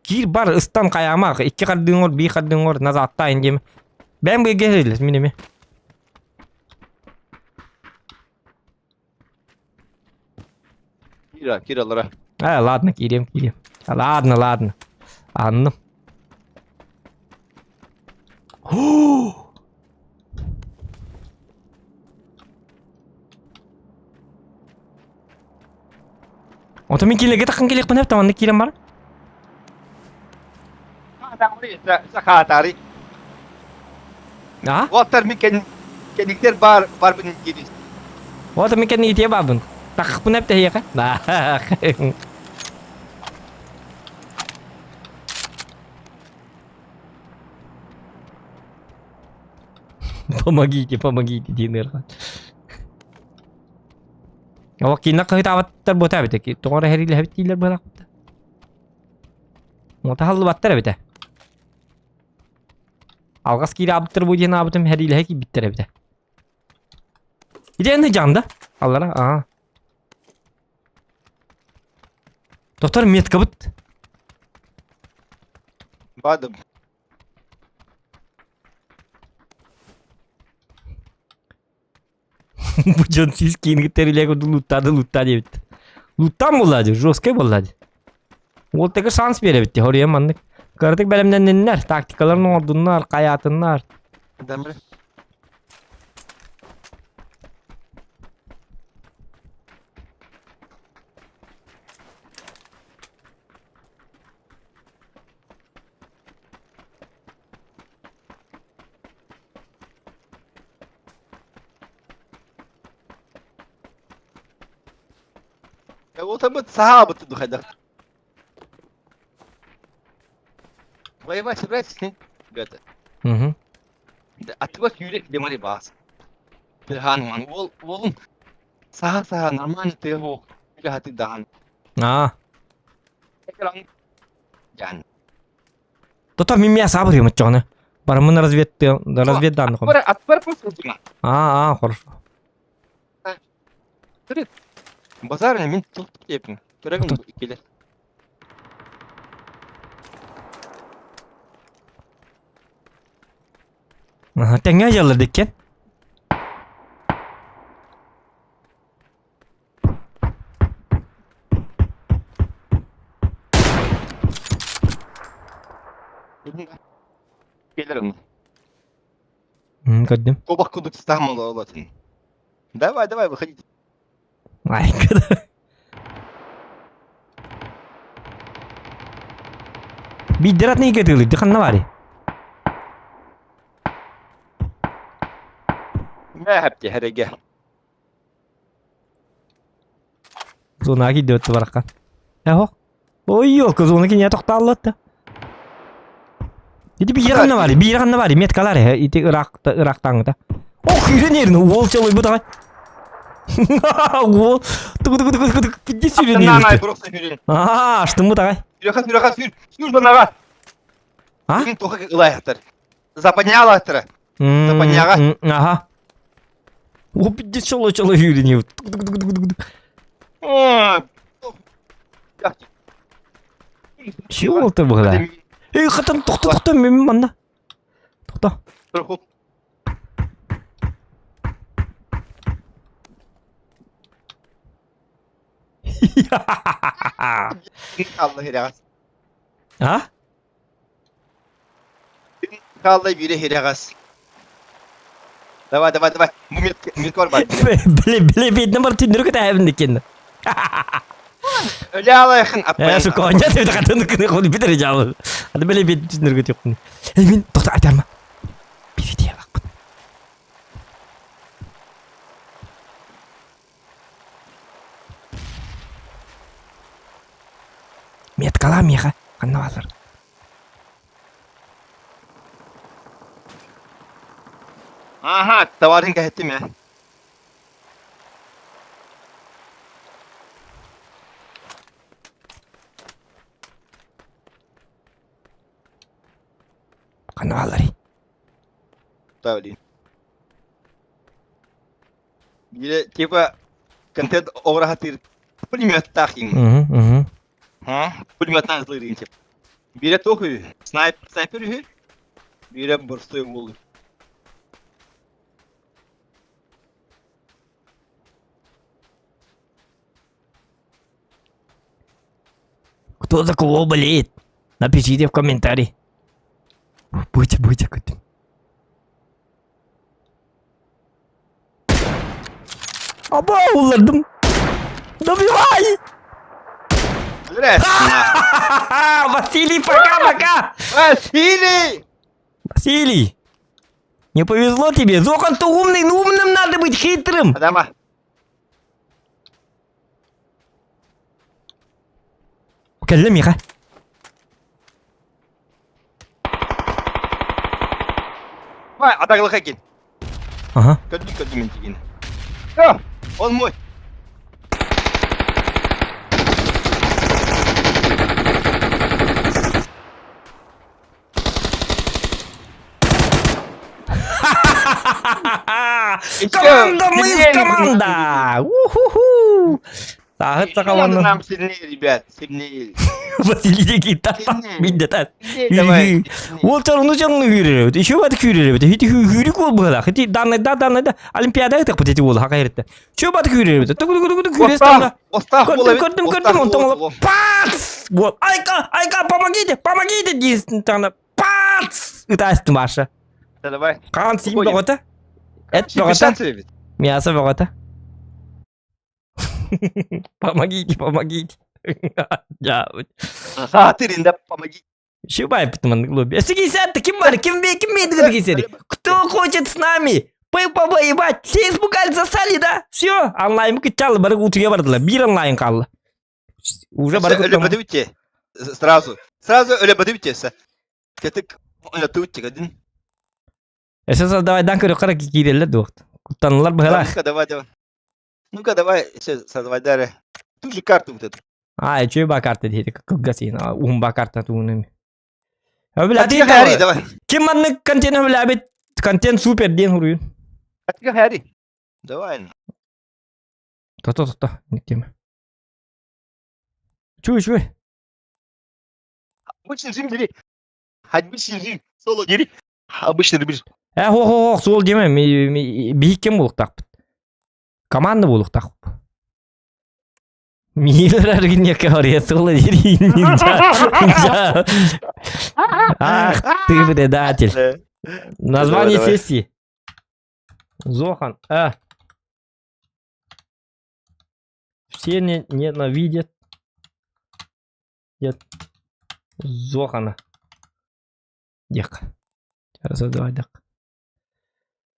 S4: Киир бар ыстан хайаамаах, икки хардыҥ оҥор, биир хардыҥ оҥор, назааттаайын диэмэ. Бэйэм быйга иһиллэр, мин эмиэ.
S2: Кира, Кира, Лара.
S4: Э, ладно, киириэм, киириэм. Ладно, ладно. Аһынным. Ото мин киилэргэ таххан кэлиэхпин эп, манна киирэн баран.
S2: Сахаатари.
S4: А?
S2: Уоттар мин кэнниктэр бар барбын диир.
S4: Ото мин кэнники итиэ баабын. Таххпын эп тэһиэхэ. Помогите, помогите, диэн ыарахан. Ол киинэ хаһыытаабаттар буота эбитэ. Тоҕо эрэ эһэриилэһэбит дииллэр быһалаахпыта. Уота халлыбаттар эбитэ. Алҕас киирэ аабыттар бу диэн аабытым эһэриилэһэ киирбиттэр эбитэ. Ити эн дьаанда. Аллара, аа. Доктор меткабыт.
S2: Бадым.
S4: Бу дьон сис киингиттэр илэ курдук луттаады луттаа диэбит. Луттаан буолла дии, жесткай буолла дии. Уолтага шанс биэрэбит дии, хоруйан маннык. Кыратык бэлэмнэнниннэр, тактикаларын оҥордуннар, хайаатыннар.
S2: Дамры. Отамыт саабыт духайда. Воевать собираетесь, нет, ребята?
S4: Угу.
S2: Да, от вас юрек демари бас. Пирхан ман ол олун саха саха нормально ты его ты дан.
S4: Аа.
S2: Экран. Жан.
S4: Тото мин мия сабыр маччоҕуна. Бараммын разведты разведданных.
S2: Атпар атпар просто
S4: Аа, аа, хорошо.
S2: Базар мин тут тепин. Көрөбүн келер.
S4: Аха, тэҥҥэ дьаллар диккен.
S2: Келер оны.
S4: Көрдүм.
S2: Кобах кудук стамал олатын. Давай, давай, выходите.
S4: Айкада. Биирдэр атын икки атыылыыр, ханна баарый?
S2: Мэ хэрэгэ.
S4: Зонаҕа киирдибит бараххан. Эһо. Ой, елка, зона киниэ тохтооллот да. Ити биир ханна баарый? Биир ханна баарый? Меткалар эһэ ити ыраах ыраахтааҥҥыта. Ох, күүрэн иэрин, уол чалыйбыт аҕай. Уол, тугу тугу тугу тугу пидди сүүрэн
S2: Аттаннаан
S4: иэрин.
S2: просто сүүрэн.
S4: Аа, аштыммыт аҕай.
S2: Сүрэхэ сүрэхэ сүр, сүр санаҕа.
S4: А?
S2: Ким тоха ылайахтар. Западня алахтара. Западняға.
S4: Ага. О, пидди чоло чоло сүүрэн иэрин. Тугу тугу тугу тугу. Чего ты было? Эй, хатан, тохто, тохто, мен манна. Тохто.
S2: Алла хирагас.
S4: А?
S2: Халла бире хирагас. Давай, давай, давай. Мет бар бар.
S4: Биле, биле, бедне бар түндүрү көтәбин дикен.
S2: Өле алайхын
S4: Э, сука, оня деп хатын кыны ходу битер жабы. Ады биле бет түндүрү көтөккүн. Эй, мен тохто айтарма. Бир идея бакпын. Меткала меха. Ханна базар.
S2: Ага, товарын кәһеттим я.
S4: Ханна бааларый?
S2: Да, блин. Бире типа контент оҕураһатыыр пулеметтаах иҥ.
S4: Мгм, мгм.
S2: Пулеметтаах ытылыыр тип. Бире туох үһү? Снайп, снайпер үһү. Бире борстой уол.
S4: Кто за кого болеет? Напишите в комментарии. Будьте, будьте, күтүм. Аба, улардым. Добивай!
S2: Здрасте.
S4: Василий, пока-пока!
S2: Василий!
S4: Василий! Не повезло тебе. Зохан-то умный, но умным надо быть хитрым.
S2: Адама.
S4: Кэллэ миэхэ.
S2: Давай, атаглыха кин.
S4: Ага.
S2: Көрдүм, көрдүм мен тигини. Всё, он мой.
S4: Команда мы команда! Уху-ху! Сааһыт сахаланна.
S2: Нам сильнее, ребят, сильнее.
S4: Василий дики
S2: Сильнее.
S4: Миндетат.
S2: Сильнее давай.
S4: Ол чорну чорну хүйрер. Еще бат хүйрер. Хити хүйрик ол быһылах. Хити данный да данный да Олимпиада ытык бит ол хака ерте. Чө бат хүйрер. Тугу тугу тугу хүйрер станда.
S2: Остав,
S4: Көрдүм көрдүм көрдүм онтон ол пац! Вот. Айка, айка, помогите, помогите дейсің таңда. Пац! Ытастым аша.
S2: Давай.
S4: Қан сиим
S2: Уходим.
S4: бөҕөтө. Эт бөҕөтө. Мясо бөҕөтө. Помогите, помогите. Я.
S2: Саатырында помоги.
S4: Шибай маннык лобби. Сигисят, ким бар, ким бе, ким бе дигисери. Кто хочет с нами? Повоевать. Все испугались, засали, да? Все, онлайн кычалы, бары утуя бардылар. Бир онлайн калды. Уже бары
S2: Өлө Сразу. Сразу өлө бөтүбүтэ. Кетик өлө один.
S4: Эсэс давай дан көрө кара кииреллер дуохт. Куттаналар быһалаах.
S2: Ну-ка давай, давай. Ну-ка давай, сейчас создавай дары. Ту же карту вот эту.
S4: А, үчүгэй баа карта диэти кылгас иһин уһун баа карта тугунан. Өбүлэти
S2: Хари, давай.
S4: Ким маннык контент өбүлээбит контент супер диэн хуруйун.
S2: Хари. Давай.
S4: Тото тото никем. Чуй чуй.
S2: Обычный режим дери. Обычный режим. Соло дери. Обычный режим.
S4: Э, хо хо хо, суол диэмэ, биһиккен буолуохтаахпыт. Команда буолуохтаахпыт. Миилэр аргиньякка барыйа суола диир Ах ты предатель. Название
S2: Давай, давай.
S4: сессии. Зохан. А. Все не ненавидят Нет. Зохана. Дек. Давай, дек.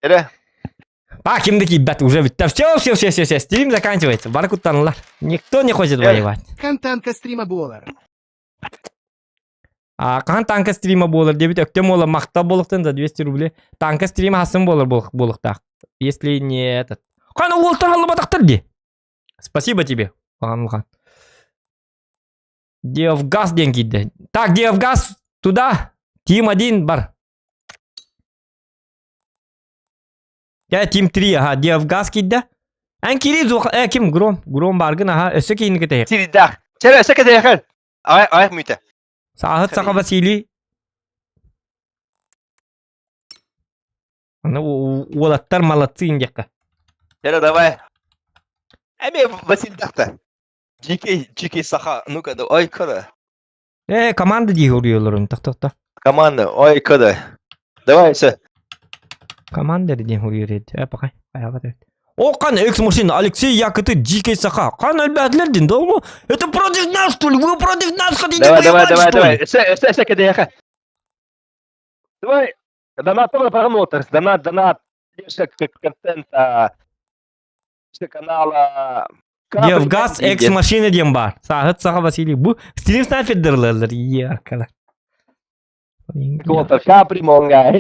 S2: Эрэ.
S4: А, кимди киирбэт, уже бүттэ. Все, все, все, все, все, стрим заканчивается. Бары куттаннылар. Никто не хочет
S2: Э.
S4: воевать.
S3: Хаһан танка стрима буолар.
S4: А, хаһан танка стрима буолар диэбит өктөм уола махтал буолуохтун за 200 рублей. Танка стрима хасын буолар буолуохтаах. Если не этот. Хана уолтар халлыбатахтар ди. Спасибо тебе. Улахан Девгаз диэн киирдэ. Так, Девгаз туда. Тим 1 бар. Я Тим 3, ага, Девгаз киирдэ. Эн кири зух, э ким Гром, Гром баргын, ага, өссө киһини кэтэһиэх.
S2: Сирдах. Чэ, өссө кэтэһиэхэр. Ай, ай мүтэ.
S4: Сааһыт Саха Василий. Аны уолаттар молодцы диэххэ.
S2: Чэ, давай. Эми Василий Дикий, дикий саха. Ну-ка, ой, кода.
S4: Э, команда дии уруйалларын, тох-тох-тох.
S2: Команда, ой, кода. Давай, все.
S4: Команда диэн уруйар Э, пока. О, кан экс-машина Алексей Якоты Дикий Саха. Кан өлбәтлер дин, да Это против нас, что ли? Вы против нас хотите
S5: Давай, давай,
S4: воевать,
S5: давай,
S4: что ли?
S5: давай. Все, все, все, кэдэхэ. Давай. Донат тоже промоутер. Донат, донат. Поддержка контента. Канала.
S4: Евгаз экс-машина диэн баар. Сааһыт Саха Василий. Бу стрим снайпердерлер яркалар.
S5: Уолтар Капри монга.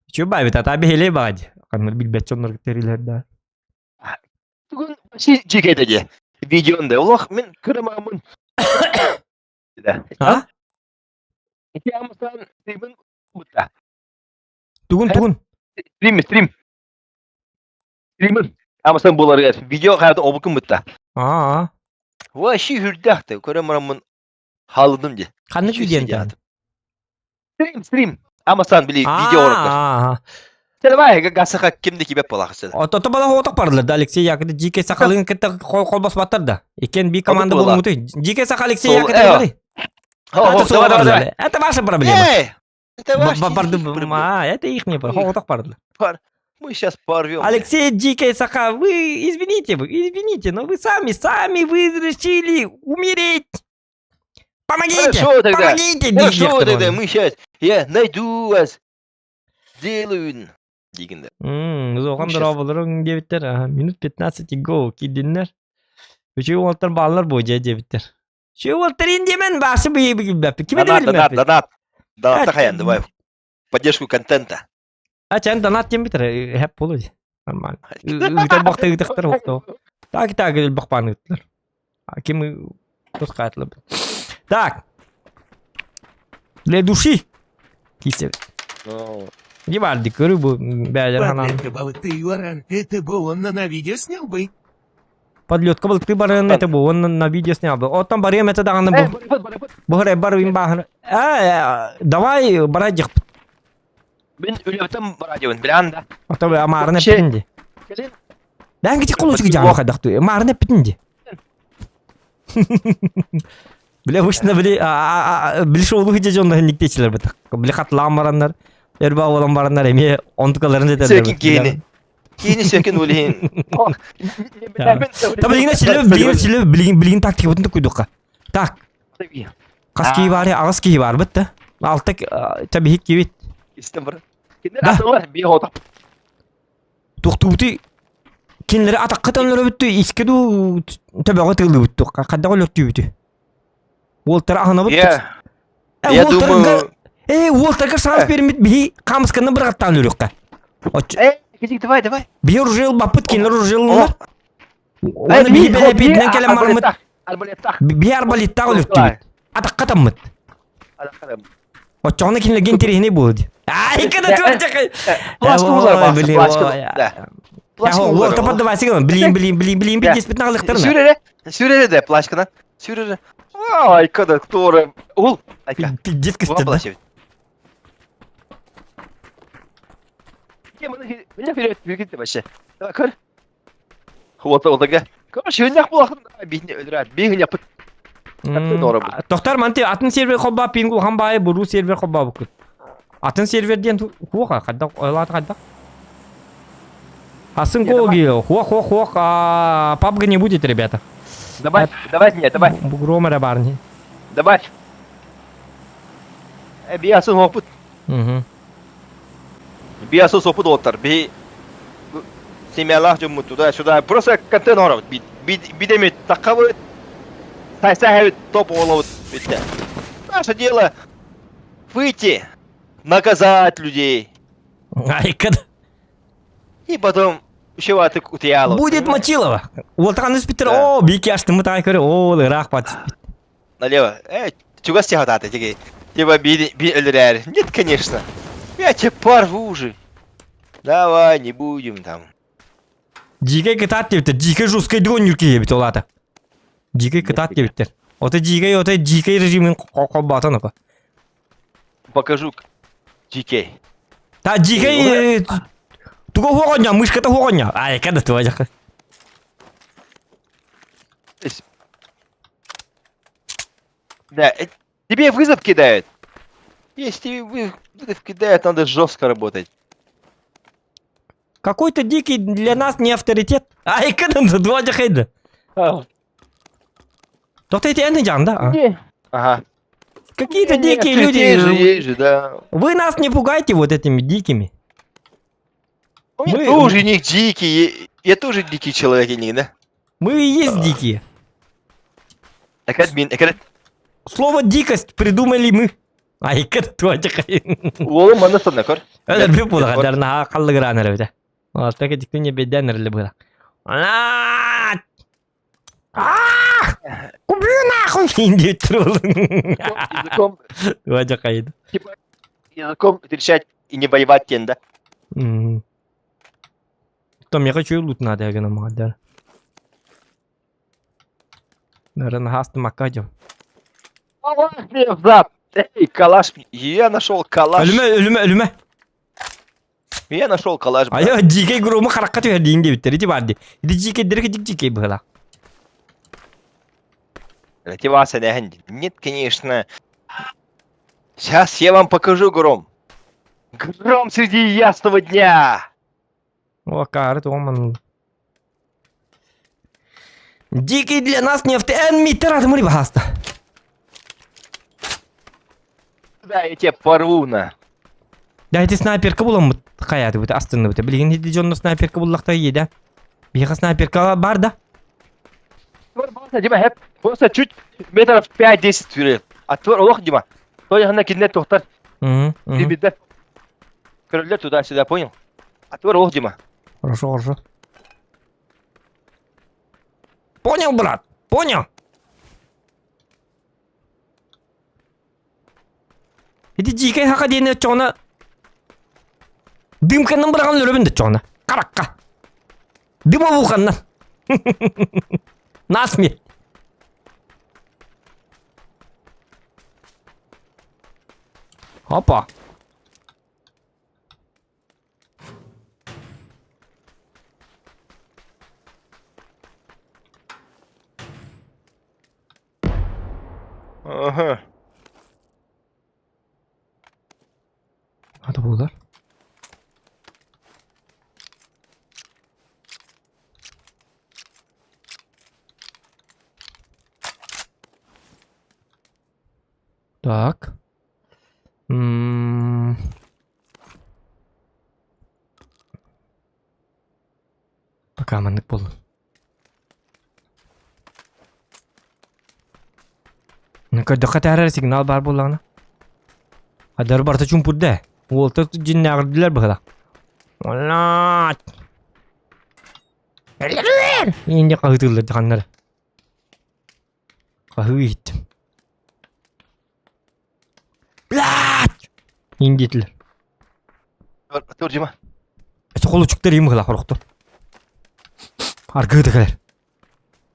S4: Чү баабит ата бэһэлэй баҕа Ханна билбэт дьоннор тэрилэр да.
S2: Бүгүн жиге де видеонда олох мен кырымамын.
S4: А?
S5: Ити амсан стримин бутта.
S4: Тугун тугун.
S5: Стрим, стрим. Стримин.
S2: Амсан булар видео хайда обукун бутта.
S4: Аа.
S2: Вообще хүрдәхте көрөмөмүн халыдым ди.
S4: Ханнык видеоны?
S2: Стрим, стрим. Амасан били видео орокор. Давай, гасаха кимди кибеп болахсы.
S4: Ото бала оток бардылар да Алексей Яков Дикий Сахалын кытта кол баспаттар да. Икен би команда болмуты. Дикий Саха Алексей Яков бары. Это ваша проблема.
S2: Это ваша
S4: А, это их не оток бардылар.
S2: Мы сейчас порвем.
S4: Алексей Дикий Саха, вы извините, вы извините, но вы сами, сами вы решили умереть. Помогите!
S2: Хорошо тогда.
S4: Помогите!
S2: Хорошо тогда, мы сейчас, я найду вас, сделаю. Дигенде.
S4: Зохан дорабаларың дебиттер. Минут 15 го кидиннер. Үчүй уолтар баалар бу же дебиттер. Үчүй уолтар индемен башы бии бии Кими
S2: Донат, донат, донат. Донат хаян, давай. Поддержку контента.
S4: А чан донат тем битер, хеп болу. Нормально. Үтер бакта үтектер окто. Так так бакпан үттер. Ким тускатлы. Так. Для души. Кисе. Не барды көрү бу бәлер ханан.
S6: Это бы он на видео снял бы.
S4: Подлетка был ты барын это бу он на видео снял бы. О там барем это даганы бу. Бу бар вин бахыр. А давай барадих.
S2: Мен үлөтөм барадион билан да.
S4: Ото амарны питинди. Бән кити кулучу жамы кадакты. Марны питинди. Биле вышна биле биле шоулу хиже жонда никтечилер бит. Биле катлаан бараннар. Эрба болан бараннар эми онтукаларын жетер.
S2: Сөкин кейини. Кейини сөкин улин.
S4: Та билигин силе билигин силе билигин билигин тактика бутун куйдукка. Так. Кас кии бар, агас кии бар бит да. Алта табихик кибит.
S2: Истем бар. Киндер атылар би хота.
S4: Тухтубути кинлери атаккатан өрөбүттү иске ду төбөгө тыылыбытту. Кадда өлөртүүбүтү. Уолтар аханабыт.
S2: Я. Я думаю,
S4: Э, Уолтерга шанс бермит би камысканы бір қаттан өрөккә.
S2: Э, кежик, давай, давай.
S4: Би оружие бапыт кинлер оружие лар. Оны би беле биднен келем мармыт. Би арбалетта өлөртүүбүт. Атаккатаммыт. Очоғына кинлерге интересный болды. Ай, когда ты
S2: Плашка булар бак, плашка. Да.
S4: Плашка булар. Уолтер поддавай сиган. Блин, блин, блин, блин, бит деспит наглыктарына.
S2: Сүрere, сүрere де плашканы. Сүрere. Ай, когда который. Ул, айка.
S4: Пиздец костер.
S2: Вообще. Давай, көр. Вот, вот, Короче, өннәк булахын битне өлөрәт. Бигин япыт.
S4: Тоқтар манты атын сервер хобба пингу хамбай буру сервер хобба букут. Атын серверден хуаха кадда ойлат кадда. Асын коги хуа хуа хуа пабга не будет, ребята.
S2: Давай, давай, нет, давай.
S4: Бугромера барни.
S2: Давай. Би асын опыт.
S4: Угу.
S2: Би асын опыт оттар. Би семьялах жуму туда-сюда. Просто контент орабыт. Бидеме такабыт. Сайсахабыт топ олабыт. Наше дело выйти, наказать людей.
S4: Айка.
S2: И потом еще аты утуяло.
S4: Будет Мочилова. Уолтахан үспүттэр, о, бики аштыммыт аай көрө, о, ыраах бат.
S2: Налево. Э, чугас тихотаты, тиги. Типа би би өлөрөр. Нет, конечно. Я тебе порву уже. Давай, не будем там.
S4: Дьиикэй кытаат диэбиттэр. Дьиикэй жесткай дрон нүркүйэбит ол аата. Дьиикэй кытаат диэбиттэр. Ото дьиикэй, ото дьиикэй режимин холбоотон опа.
S2: Покажу дикей.
S4: Та дьиикэй туга хуоҕонньо, мышката хуоҕонньо. Айка да туга жакы.
S2: Да, тебе вызов кидают. Если тебе вызов кидают, надо жестко работать.
S4: Какой-то дикий для нас не авторитет. Айка да туга жакайды. Тоқта эти эн жан да?
S2: Ага.
S4: Какие-то дикие
S2: Есть же,
S4: люди.
S2: есть же, да.
S4: Вы нас не пугайте вот этими дикими.
S2: У меня
S4: Мы-
S2: тоже не дикий. Я тоже дикий человек, не, да?
S4: Мы и есть дикие.
S2: Так админ, так
S4: Слово дикость придумали мы. Айка туга жакай.
S2: Уолум манна сонна көр.
S4: Өлөр бүп була наһаа халлыгыраан эрэ Алтака дьиктине бэйдээн эрэлэ быһа. Убью нахуй! Диэттэр
S2: Языком,
S4: Туга
S2: типа, языком решать и не воевать тен, да?
S4: Том, я хочу лут надо, я говорю, да. Наверное, газ макадим.
S2: Калаш мне в зад! Эй, калаш! Я нашел калаш!
S4: Өлүмэ, өлүмэ, өлүмэ.
S2: Я нашел калаш, брат.
S4: Айа, дикэй громы харакка түһэр диин диэбиттэр, ити бар ди. Ити дьиикэйдэргэ дик дьиикэй быһыла.
S2: Мотивация, да? Нет, конечно. Сейчас я вам покажу гром. Гром среди ясного дня!
S4: О, кары туоман. Дикий для нас не авто... Эн митер адымыри бахаста.
S2: Да, я тебя порву на.
S4: Да, ити снайперка буламмыт хайааты астынныбыт. Билигин ити дьонно снайперка буллахта иеда. Биһиэхэ снайперка бар да.
S2: Просто, Дима, хэп, просто чуть метров 5-10 вперед. А твор, олох, Дима. То я на кинет тохтар. Ты Крылья туда-сюда, понял? А твор, олох, Дима.
S4: Хорошо, хорошо. Понял, брат? Понял? Ити дьиикэй хака диэни оччоҕуна дымканан быраҕан өлөрөбүн да оччоҕуна харакка дымовуханнан насмерть Опа.
S2: Ага.
S4: Надо было. Так. М. Пока маннык буоллун. Көрдөххө таарар сигнал баар буоллаҕына. Хадар барыта чуҥпурда. Уолтар дьиннээҕирдилэр быһыла. Оллаат! Инде хаһыытыыллар дьаханнары. Хаһыы иһиттим. Блядь! Индиэтилэр.
S2: Тур, Дима.
S4: Холучуктар им быһыла хорохтор. Аргыыта кэлэр.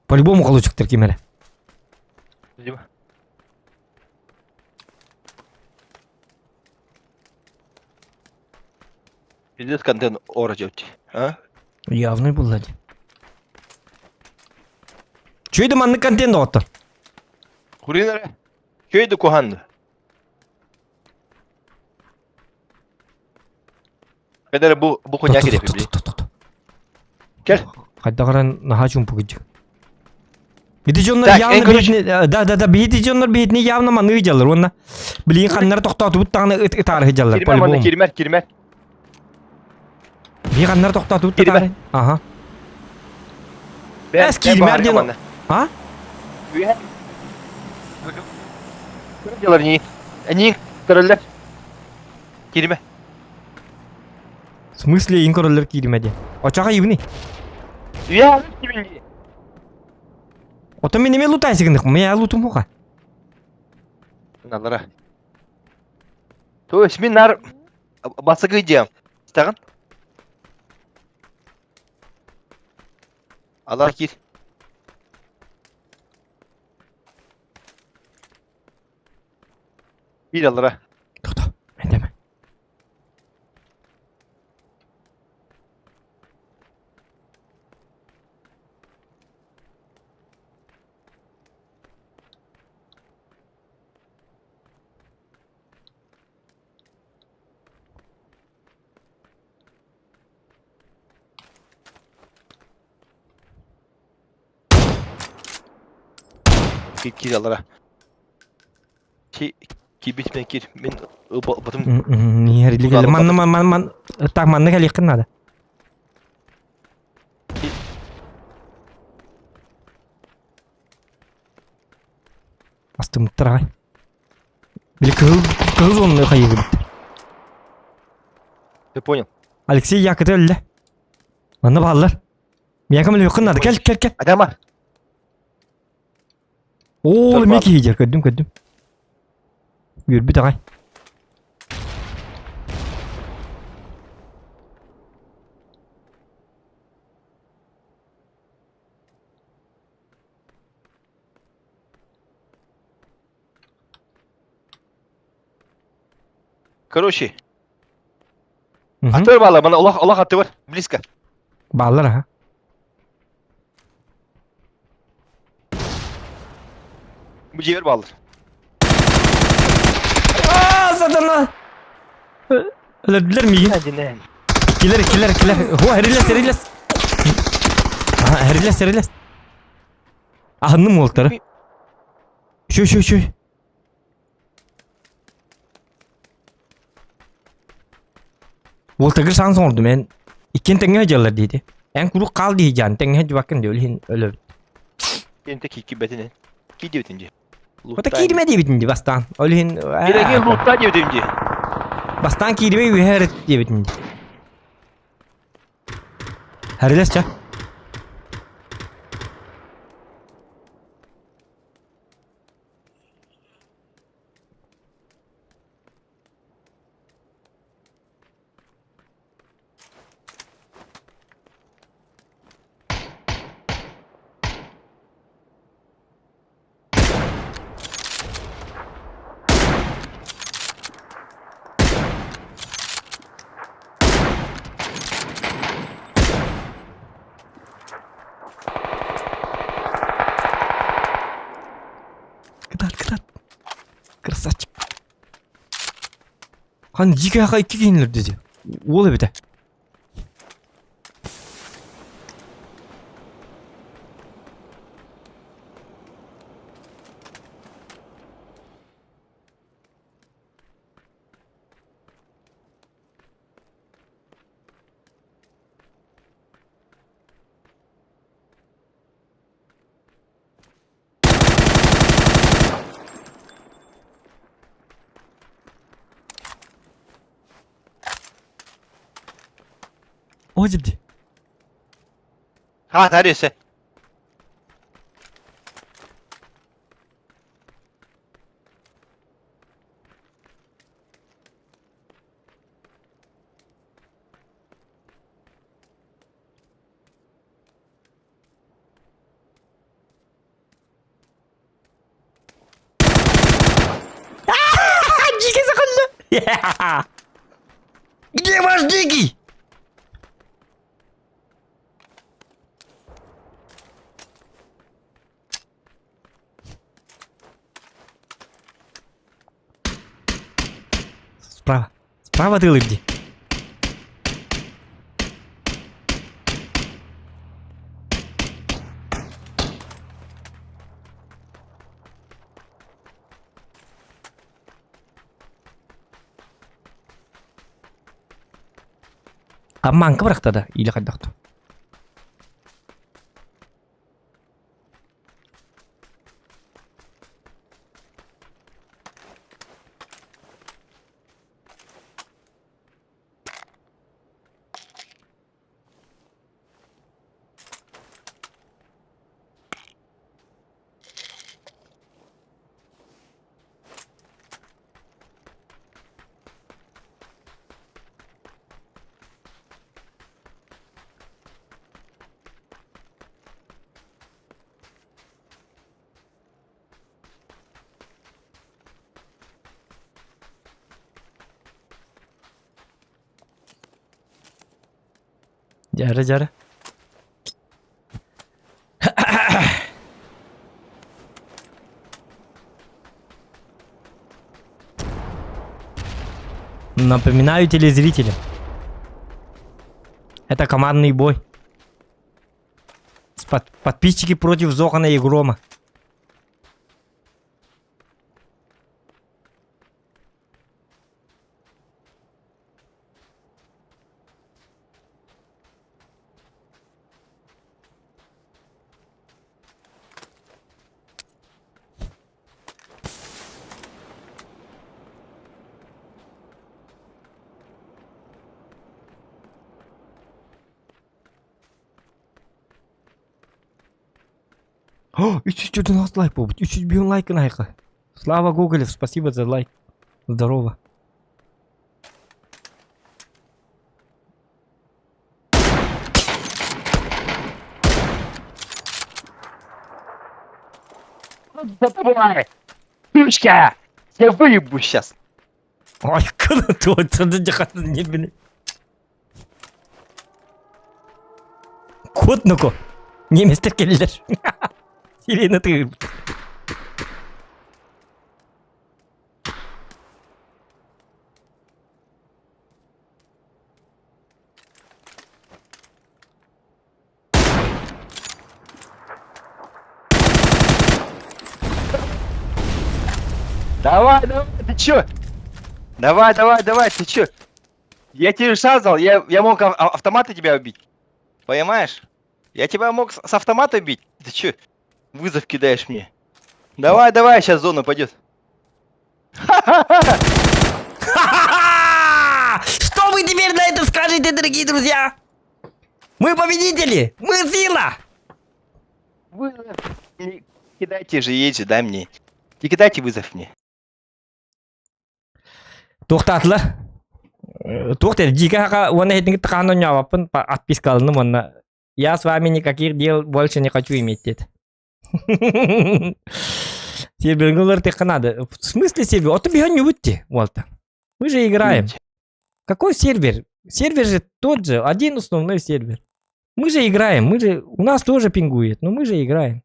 S4: По-любому холучуктар ким эрэ.
S2: Дима. Пиздец контент ора делать, а?
S4: Явный булла дии. Чөйдө маннык контент доҕоттор.
S2: Хуринара. Чөйдө куханды. Кедер бу бу хуйня керек били. Кел.
S4: Хайдах наһаа чуумпу кыдьык. Ити дьоннор
S2: Так,
S4: явно
S2: эн короче-
S4: биһитини да да да биһити дьоннор биһитини явно маныы дьаллар уонна билигин ханнары тохтоотубут даҕаны ыт ытаарыһы дьаллар
S2: Кирмер манна
S4: по-любому.
S2: кирмер кирмер.
S4: Биһи ханнары тохтоотубут
S2: Кирмер.
S4: ытаары. Аха. Эс кирмер диэн А?
S2: Делар не. Они король. Кирме.
S4: В смысле ин көрөллөр кииримэ диэн? Очаҕа ибини.
S5: Үйэ кимин
S4: Ото мин эмиэ лутайсы гынных. Мия лутум хуха.
S5: Налара. То есть мин нар басыгы диям. Стагын? Алар кир. Бир алара.
S4: Тохто. Мен деме.
S5: Кир кир алара. Ки кибит мен кир. Мен ылбатым.
S4: Нихерили Манна ман ман ман так манна кэлиэххин надо. Астымыттар аҕай. Били кыһыл кыһыл зонаны хайыгыбыт.
S5: Ты понял?
S4: Алексей Якыты өллө. Манна бааллар. Миэхэ мөлүөххүн надо. Кэл кэл кэл.
S5: Адама.
S4: Оо, эмиэ киһи дьэр көрдүм көрдүм. Үөрбүт аҕай.
S5: Короче, Атыр баалар, мана олох олох аты бар, близко.
S4: Баалар аха.
S5: Бу жер баалар.
S4: Аа, сатана! Өлөрдүлэр миигин. Килер, килер, килер. Хо, эрилес, эрилес. Аха, эрилес, эрилес. Аһынным уолтары. Шү, шү, шү. Уолтагыр шанс оҥордум эн иккиэн тэҥҥэ сылдьаллар диэти. Эн куруук хаал дии дьаан тэҥҥэ сылдьыбаккын дии ол иһин өлөбүт.
S5: Ente киирбэтин эн. Кии диэбитин дии.
S4: Ота кииримэ диэбитин дии бастаан. Ол иһин
S5: Кирэги лутта диэбитин дии.
S4: Бастаан кииримэ үөһэ эрэ диэбитин дии. Харилас ча. Кытаат, кытаат. Красавчик. Хан дьиикэ аха икки киһини өлөрдө дии. Уол эбитэ. О дии.
S5: Ha, neresi?
S4: Дикий заходили! Где ваш дикий? Справа. Справа ты где? Амманка бырахта да или хайдах Дьары дьары. Напоминаю телезрителям. Это командный бой. Подписчики против Зохана и Грома. О, 314 лайк буолбут. 301 лайк айка. Слава Гоголев, спасибо за лайк. Здорово.
S5: Давай! Сучка! Я выебу сейчас!
S4: Ой, не били. Кот ну-ка. Немецтер келлер. Сирена ты.
S5: Давай, давай, ты чё? Давай, давай, давай, ты чё? Я тебе шанс дал, я, я мог автоматы тебя убить. Понимаешь? Я тебя мог с, с автомата бить. Ты чё? Вызов кидаешь мне. Давай, давай, сейчас зона пойдет.
S4: Что вы теперь на это скажете, дорогие друзья? Мы победители! Мы сила!
S5: Вызов. Не кидайте же, едь дай мне. Не кидайте вызов мне.
S4: Туохтаатыла? Туох диэн дьиикэ хака уонна иһитиҥ хаан оонньообоппун отпискалыным уонна я с вами никаких дел больше не хочу иметь диэт. Сервергэ уларытыахха надо. В смысле сервер? Ото биһи оонньуубут дии, уолта. Мы же играем. Какой сервер? Сервер же тот же, один основной сервер. Мы же играем, мы же... У нас тоже пингует, но мы же играем.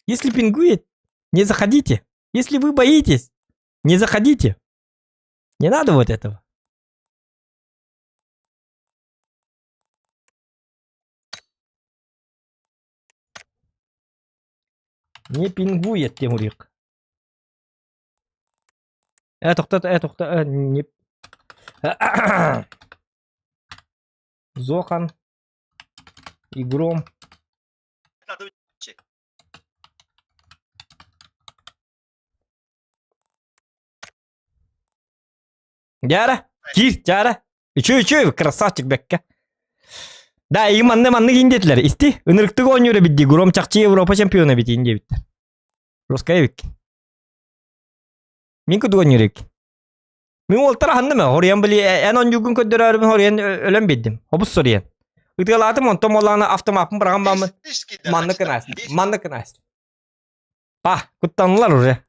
S4: Если пингует, не заходите. Если вы боитесь, не заходите. Не надо вот этого. Не пингует Тимурик. Э, тохтот, э, тохто, э, не... Зохан и Гром. Дяра, киир, дяра. Үчү, үчү, красавчик бэккэ. Да, и манны манны диэтилэр. Исти, ынырыктык оонньуур эбит дии. Гром чахчы Европа чемпиона эбит иин диэбиттэр. Русская эбиккин. Мин кудук оонньуур эбиккин. Мин уолтар аһынным ээ, хоруйан били эн оонньуугун көрдөрөөрүбүн хоруйан өлөн биэрдим. Хобус соруйан. Ытыалаатым онтон буоллаҕына автомаппын быраҕан бааммын маннык гынаастым, маннык гынаастым. Па, куттаннылар уже.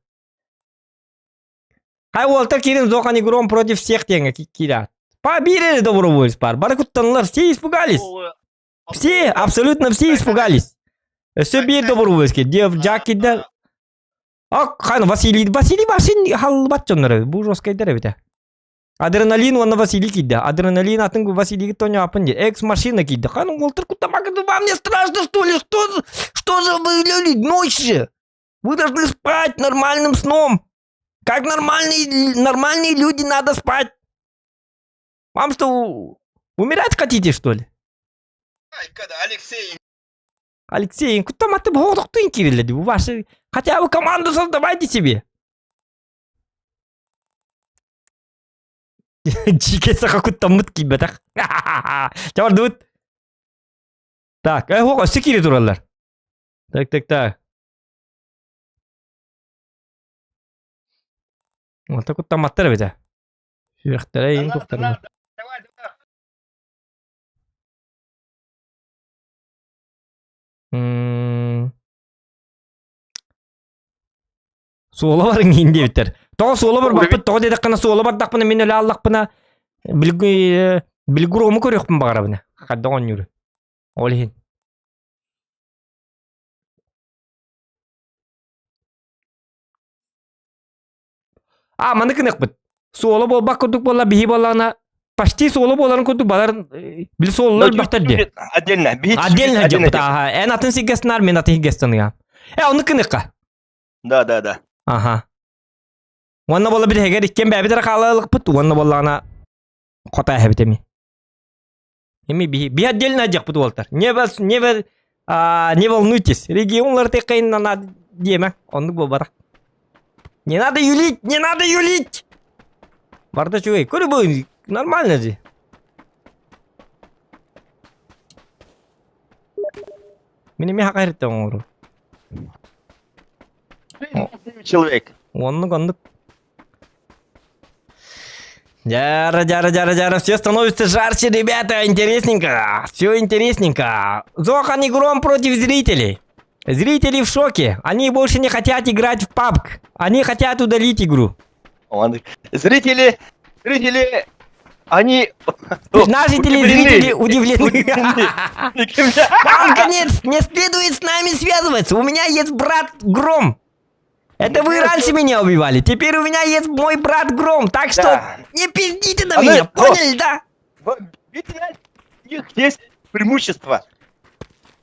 S4: Хай уолтар киирин Зохан и Гром против всех диэҥҥэ киирээт. Па биир эрэ доброволец баар. Бары куттаннылар, все испугались. Все, абсолютно все испугались. Өссө биир доброволец киирдэ. Дьаак киирдэ. Ок, хан Василий, Василий Васин халлыбат дьоннор бу жесткайдар эбитэ. Адреналин уонна Василий киирдэ. Адреналин атын Василийга тоҥоаппын диир. Экс-машина киирдэ. Хан уолтар куттамакы вам не страшно, что ли? Что, что же вы люди, ночь же? Вы должны спать нормальным сном. Как нормальные, нормальные люди надо спать. Вам что, умирать хотите, что ли?
S2: Алексей.
S4: Алексей, куттаматы боҕотохтуин киирэллэр бу ваши хотя бы команду создавайте себе. Дьиикэй саха куттаммыт киирбэтэх. Чабардыбыт. Так, э, хоқ, өссө киирэ тураллар. Так, так, так. Онто куттамматтар эбит ээ. Сүрэхтэрэ иин туттарбыт. Суола барыҥ иин диэбиттэр. Тоҕо суола барбаппыт, тоҕо диэтэххинэ суола бардахпына мин өлө аллахпына. Билгурому көрүөхпүн баҕарабын. Хайдах оонньуур. Ол иһин. А, маны гыныахпыт. Суола буолбат курдук буолла, биһи буоллаҕына почти суола буоларын курдук балар били суоллар элбэхтэр дии.
S2: Отдельно.
S4: Отдельно дьоппут. Аха. Эн атын сиргэ станар, мен атын сиргэ станыам. Э, ону гыныахха.
S2: Да, да, да.
S4: Аха. Уонна буолла биһигэр иккиэн бэйэбит эрэ хаалалыкпыт, уонна буоллаҕына хото эһэбит эми. Эми биһи биһи отдельно дьахпыт уолтар. Не вас не вы а, не волнуйтесь. Регионлар теккайын надо диэмэ. Оннук буолбатах. Не надо юлить, не надо юлить. Барда үчүгэй. Көрү бу нормально же. Мин эмиэ хакайрыттан оҥору.
S2: Человек.
S4: Оннук, оннук. Жара, жара, жара, жара. Все становится жарче, ребята. Интересненько. Все интересненько. Зохан и Гром против зрителей. Зрители в шоке. Они больше не хотят играть в PUBG. Они хотят удалить игру.
S2: Зрители, зрители, они...
S4: Наши телезрители удивлены. Вам конец, не следует с нами связываться. У меня есть брат Гром. Это вы раньше меня убивали. Теперь у меня есть мой брат Гром. Так что
S2: Да.
S4: не пиздите на
S2: А
S4: меня.
S2: мы-
S4: Поняли, да?
S2: Видите, у них есть преимущество.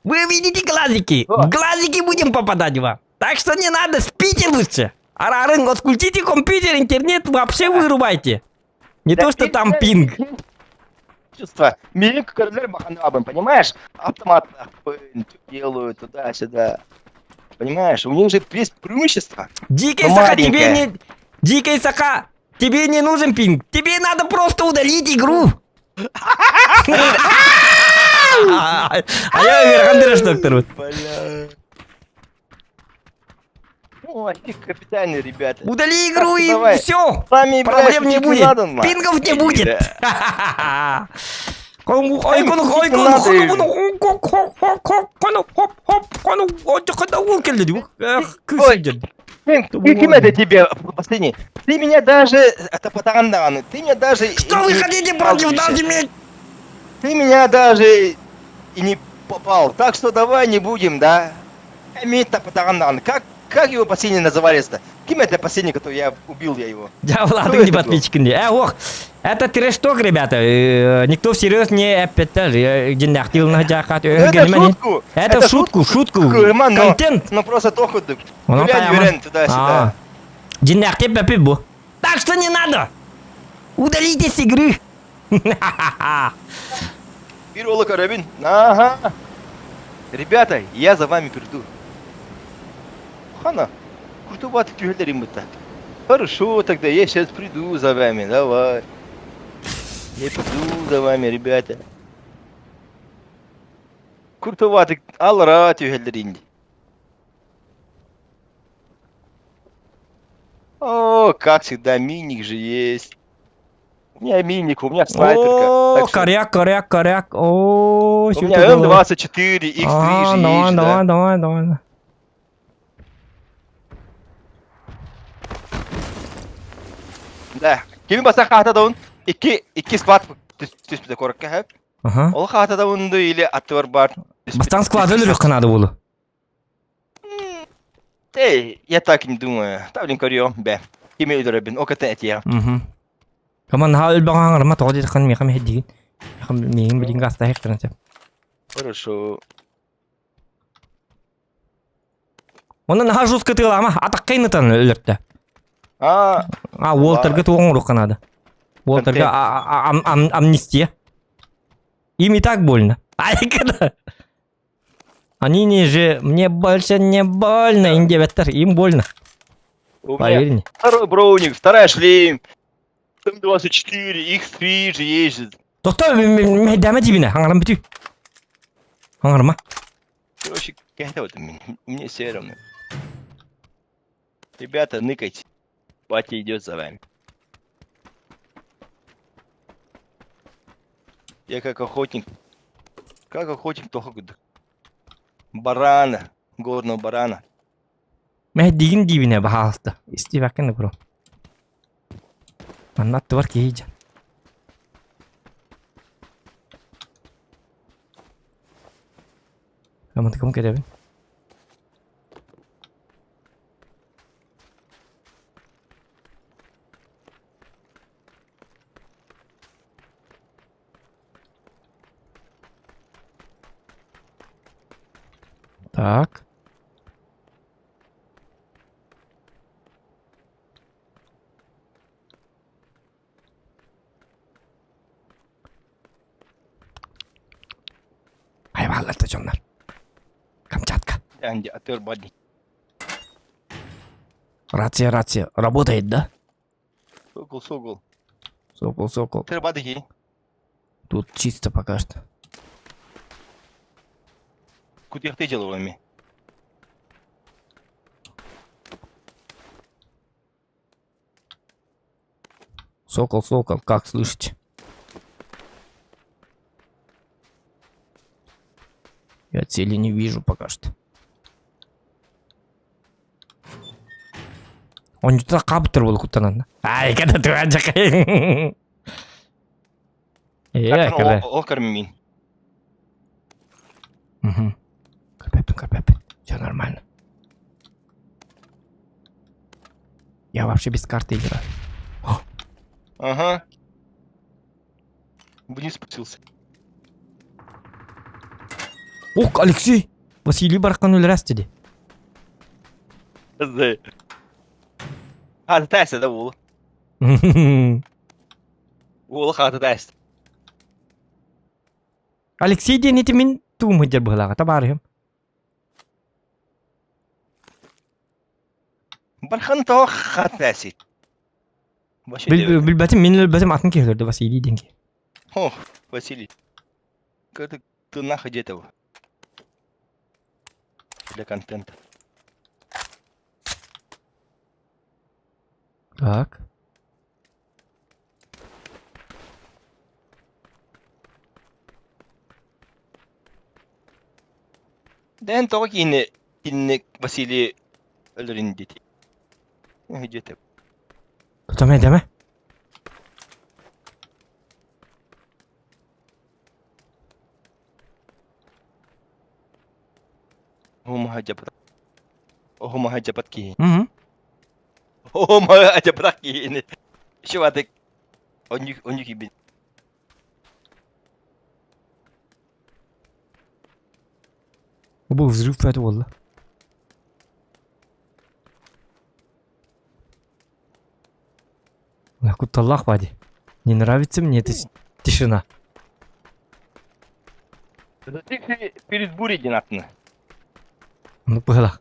S4: Вы видите глазики. В глазики будем попадать вам. Так что не надо, спите лучше. Арарын, отключите компьютер, интернет вообще вырубайте. Не то, что там пинг.
S2: Чувство. Милик понимаешь? Автомат делают туда-сюда. Понимаешь, у них же есть преимущество.
S4: Дикий
S2: Ну,
S4: Саха, тебе
S2: маленькое.
S4: не... Дикий Саха, тебе не нужен пинг. Тебе надо просто удалить игру. А я Верхандырыш доктор.
S2: Бля. Ой, капитальные ребята.
S4: Удали игру и
S2: Давай.
S4: все.
S2: Сами, бля,
S4: Проблем не
S2: шутить
S4: будет.
S2: надо, на.
S4: Пингов не будет.
S2: Да. Блин, Ким это тебе последний? Ты меня даже... Это потагандан. Ты меня даже...
S4: Что вы хотите против нас иметь?
S2: Ты меня даже и не попал. Так что давай не будем, да? Митта потагандан. Как, как его последний назывались-то? Кем это последний, который я убил я его?
S4: Я
S2: Кто
S4: Влады
S2: это
S4: не
S2: был?
S4: подписчики. Э, ох, это трэш-ток, ребята. Никто всерьез не опять
S2: Ну, это шутку!
S4: Это в шутку, шутку.
S2: Кырма, но-
S4: Контент.
S2: Ну просто тоху
S4: Оно
S2: Гулянь,
S4: прямо.
S2: гулянь, туда-сюда.
S4: Диннахте пепи бу. Так что не надо. Удалитесь с игры.
S2: Пирола карабин. Ага. Ребята, я за вами приду. Хана, куртубат так. Хорошо, тогда я сейчас приду за вами, давай. Я приду за вами, ребята. Куртубатык алра түһэллэрин. О, как всегда, миник же есть. У меня миник, у меня снайперка.
S4: О,
S2: Так что
S4: коряк, коряк, коряк. О,
S2: У
S4: сюда
S2: меня
S4: голова.
S2: М24, X3
S4: А,
S2: же
S4: давай,
S2: есть, да.
S4: давай, давай, давай.
S2: Да. Кими баса хата даун? Икки икки склад түспүтэ коракка хэп.
S4: Ага.
S2: Ол хата даунду или аттыбар бар.
S4: Бастан склады өлөрөх надо было.
S2: Эй, я так не думаю. Тавлин көрүөм бэ. Кими өлөрөбүн, оката этиэ.
S4: Угу. Каман ха өлбаҕаҥ ырма тоҕо диэтэххин миэхэ мэһэйдиигин. Миэхэ миигин билигин гаастаһыахтарын сөп.
S2: Хорошо.
S4: Онон наһаа жестко тыалаама атаххайын ытан өлөртө.
S2: А,
S4: А Уолтерга туох оҥоруохха наада. Уолтерга амнистия. Им и так больно. Айкада. Они не же, мне больше не больно, им девяттар, им больно.
S2: у меня
S4: Поверь мне.
S2: второй броуник, вторая шлем. М24, X3 же есть же.
S4: Тохтоо мэһэйдээмэ дибинэ, хаҥарам бүтүү. Хаҥарма.
S2: Короче, это вот мне все равно. Ребята, ныкайте. Батя идет за вами. Я как охотник. Как охотник, то как барана. Горного барана.
S4: Мэһэйдиигин дибинэ, баһаалыста. Истибэккин да бро. Манна аттыбар киһи дьэ. Аматыкым кэтэбин. Так. Айбаллар да дьоннор. Камчатка.
S2: Анди, атыр бадни.
S4: Рация, рация. Работает, да?
S2: Сокол, сокол.
S4: Сокол, сокол.
S2: Атыр бадыги.
S4: Тут чисто пока что.
S2: Кутяхты деловыми.
S4: Сокол, сокол, как слышите? Я цели не вижу пока что. Он туда каптыр был куттанан. Ай, когда ты Э, когда?
S2: Ол кормин.
S4: Угу. Капепин, капепин. Все нормально. Я вообще без карты играю.
S2: Ага. Вниз спустился.
S4: Ох, Алексей! Василий Бархан өлөрөс диди.
S2: Хата тәсі да ол. Ол хата тәсі.
S4: Алексей диэн ити мин туум сылдьар быһылааҕа табаарыһым.
S2: Бархан тоҕо хата тәсі.
S4: Билбэтим, мин өлбөтүм атын киһи өлөрдө Василий диэн киһи.
S2: О, Василий. Ты, ты нахуй где его? Для контента.
S4: Так.
S2: Дэн тоҕо киһини кинини Василий өлөрүн диэти. Где-то.
S4: Тутамай дeme.
S2: Оһумаһа дьапат киһи.
S4: Мгм.
S2: Оһумаһа дьапат киһини. Шиватык. Оннук оннук ибин.
S4: Бу взрыв это буолла. Кутталлах бади. Не нравится мне эта тишина.
S2: Перед бурей динатны.
S4: Ну, пыгала.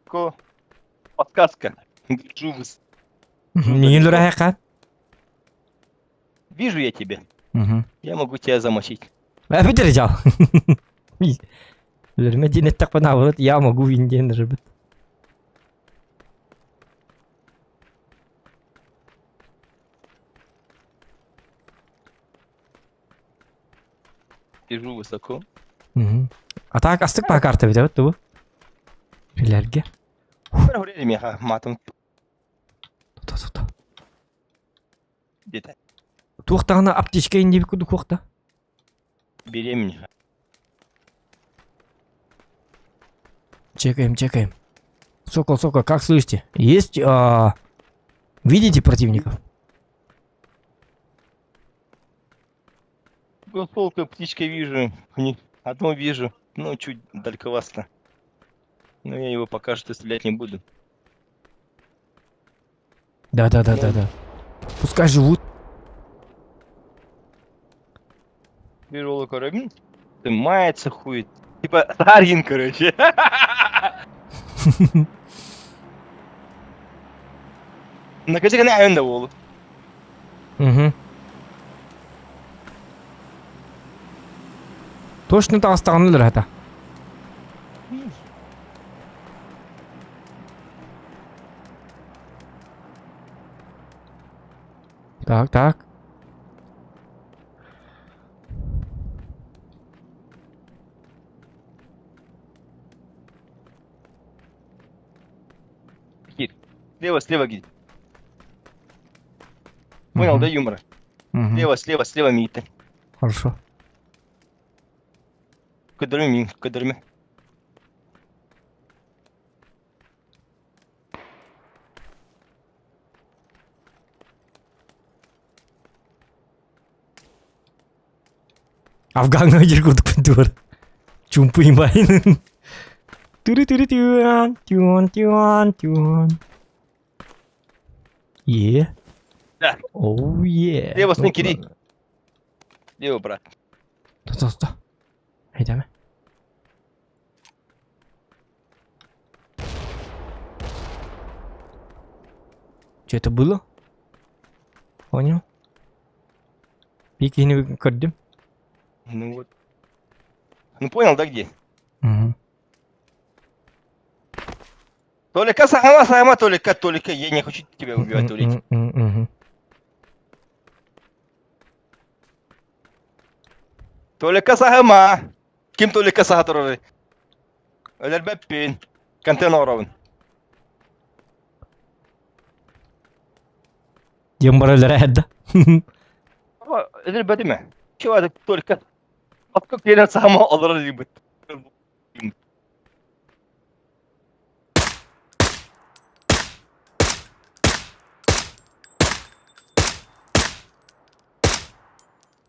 S2: Ко. Подсказка. Держу
S4: Миин лүрэһэхэ.
S2: Вижу я тебя.
S4: Угу.
S2: Я могу тебя замочить.
S4: Эбитер жал. Өлөрмө диэн эттэхпинэ наоборот я могу диэн рыбыт.
S2: Держу высоко.
S4: Угу. А так астык по карта ведь, вот ту. Билэргэ.
S2: Меха матом
S4: Тута тута.
S2: где-то.
S4: Туохтаҕына аптечка индиби курдук хуохта.
S2: Беременна.
S4: Чекаем, чекаем. Сокол, сокол, как слышите? Есть, видите противников?
S2: Сокол, птичка вижу. Одну вижу. Ну, чуть далековато. Но я его пока что стрелять не буду.
S4: Да, да, да, да, да. Пускай живут.
S2: Вижу карабин. Ты мается хуй. Типа Сарин, короче. Накажи на önde oğlu.
S4: Угу. Точно таҕыстаҕын это. Так, так.
S2: Слева, слева, где. Понял, да, юмора?
S4: Мгм.
S2: Слева, слева, слева миигиттэн.
S4: Хорошо.
S2: Көдөрүм миин, көдөрүмэ.
S4: Афгаҥҥа дьир курдук тур. Чумпу имбайын. Түрү түрү түөн, түөн, түөн, түөн. Е.
S2: Да.
S4: Оу е.
S2: Слева кири. Слева, брат.
S4: Стой, стой. Айдаме. Что это было? Понял? Бикини көрдүм.
S2: Ну вот. Ну понял, да, где?
S4: Угу.
S2: Толика сама, сама, Толика, Толика, я не хочу тебя убивать, Толик.
S4: Угу.
S2: Толика сахама. Ким Толика саха турары? Өлөрбөппүн. Контент оҥоробун.
S4: Диэн барар өлөрө да.
S2: Өлөрбөтүм ээ. Чего только Акка кэлэн саама олорор илбит.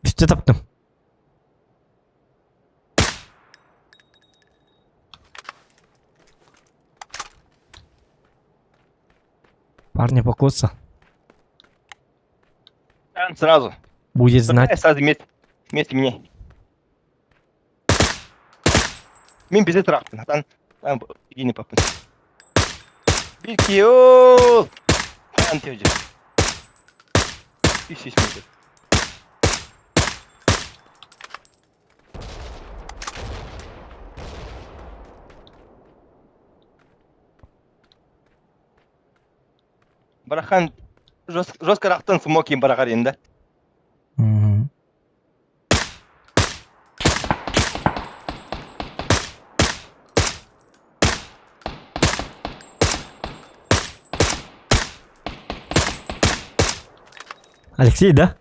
S4: Үстэ таптым. Парни покоса.
S2: Сразу.
S4: Будет знать.
S2: Сразу вместе, вместе меня. Мин бизе трахтын. Там, там игини папын. Бикиол! Антиожи. Ис ис метр. Барахан жестко рахтан смоки барахарин, да?
S4: Угу. Алексей, да?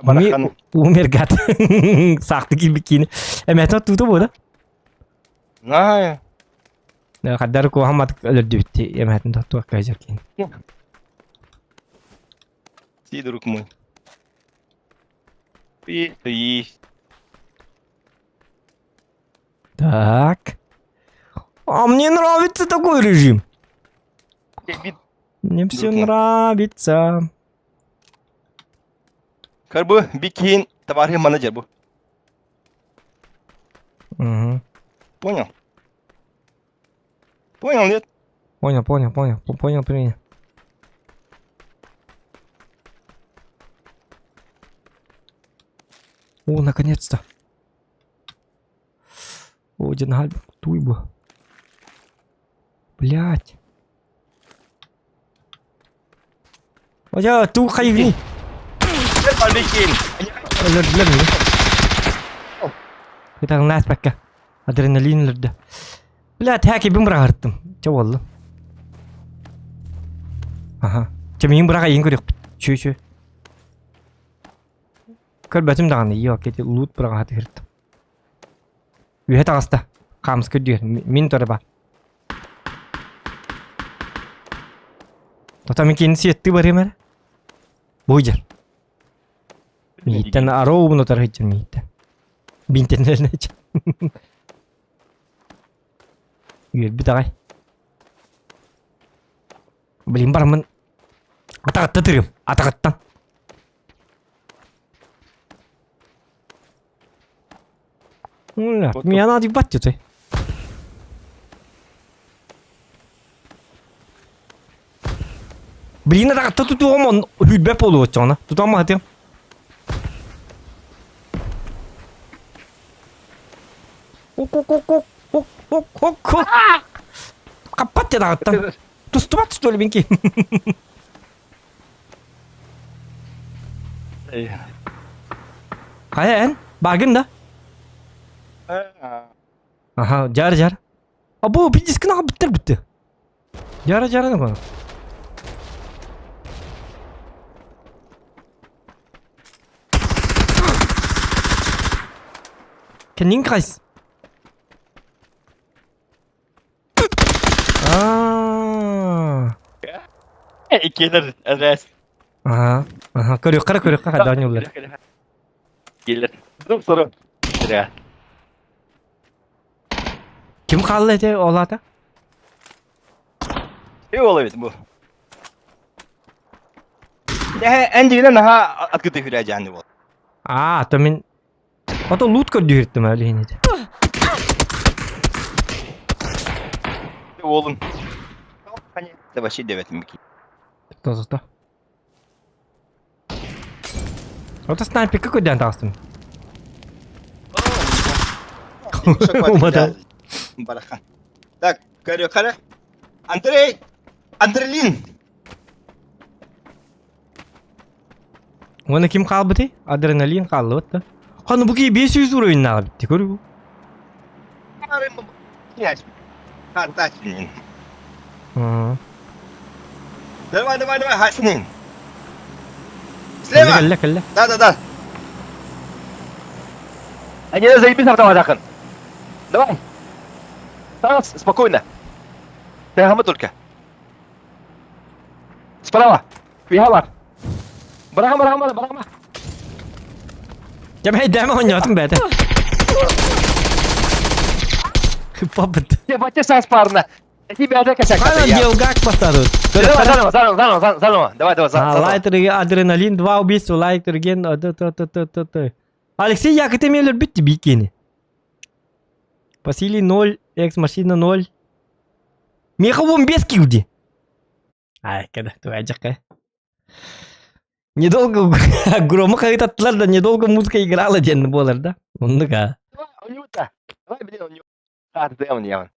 S2: Барахан.
S4: Умер гад. Сахты кибикини. Эмэтэ тута бу да?
S2: Знаю.
S4: Хаддар куһамат өлөрдүбүт эмэтин туох кайзер кин.
S2: Си, друг мой. Есть, есть.
S4: Так. А мне нравится такой режим. Мне все нравится.
S2: Карбы, бикин, товарищ менеджер бу.
S4: Угу.
S2: Понял? Понял, нет?
S4: Понял, понял, понял, понял, принял. О, наконец-то. О, дин туйбу. Блять. Одя, ту хайвни. Өлөрдүлэр Ытаҕын ааспакка. Адреналин өлөрдө. Блядь, хакибин быраҕартым. Чэ буолла. Аха. Чэ миин быраҕайын көрүөхпүт. Чү чү. Көрбөтүм даҕаны, ио, кэти лут быраҕаһа түһэртим. Үһэ таҕыста. Хаамыска үрдүгэр. Мин тура баар. Тота мин кинини сиэттии барыам эрэ. Буйдьар. Мииттэн ароубун утары сылдьар мииттэн. Бинтэннэрин Үөрбүт аҕай. Блин бараммын атаҕытта тырым атаҕыттан. Меня надо ебать ты. Блин, атаҕытта тутуоҕум он үрбэт буолуо оччоҕуна. Тутуом аһатыам. Хаппат диэн аҕыттан. Тустубат что ли минки? Хайа эн? Бааргын да? Аха, жар жар. А бу пиздискин аҕа бүттэр бүттү. Жара жара не Кэнниҥ хайс. Аа.
S2: Иккиэлэр эрэс.
S4: Аха. Аха. Көрүөххэ эрэ көрүөххэ хайдах оонньууллар.
S2: Киэлэр. Дум сору. Зря.
S4: Ким хаалла этэ ол аата?
S2: И ол эбит бу. Эн дигинэ наһаа открытый хүрээ дьааны бол.
S4: Аа, то мин Ото лут көрдүүртүм әлиһин ити.
S2: Уолун. Это вообще девятым бики.
S4: То зато. Ото снайперка көдөн таҕыстым. Умата.
S2: Барахан. Так, көрүөххэ Андрей! Андрелин!
S4: Уонна ким хаалбытый? Адреналин хааллыбыт да. Ханна бу киһи 500 уровеннааҕа битти көрү.
S2: Давай, давай, давай, Хасинин. Слева.
S4: Кэллэ, кэллэ.
S2: Да, да, да. Они заебись автоматахан. Давай. Раз, спокойно. Ты только. Справа. Виһалар. Быраҕа, быраҕа, быраҕа.
S4: Дьэ мэйдээмэ оонньоотум бэйэтэ. Папыт.
S5: Бачча саас парна. Эти бэйэтэ кэсэк.
S4: Хана делгак поставят.
S5: Заново, заново, заново, заново. Давай, давай, заново.
S4: Лайтерге адреналин, два убийства, лайтерген. Алексей Яков эмиэлэр бүттү бикини. Василий 0, экс-машина 0. Миэхэ 15 килди. Ай, когда твоя Недолго громко хаһыытаттылар да, недолго музыка играла диэн буолар да. Оннук аа.
S5: Давай, блин, у него Хардем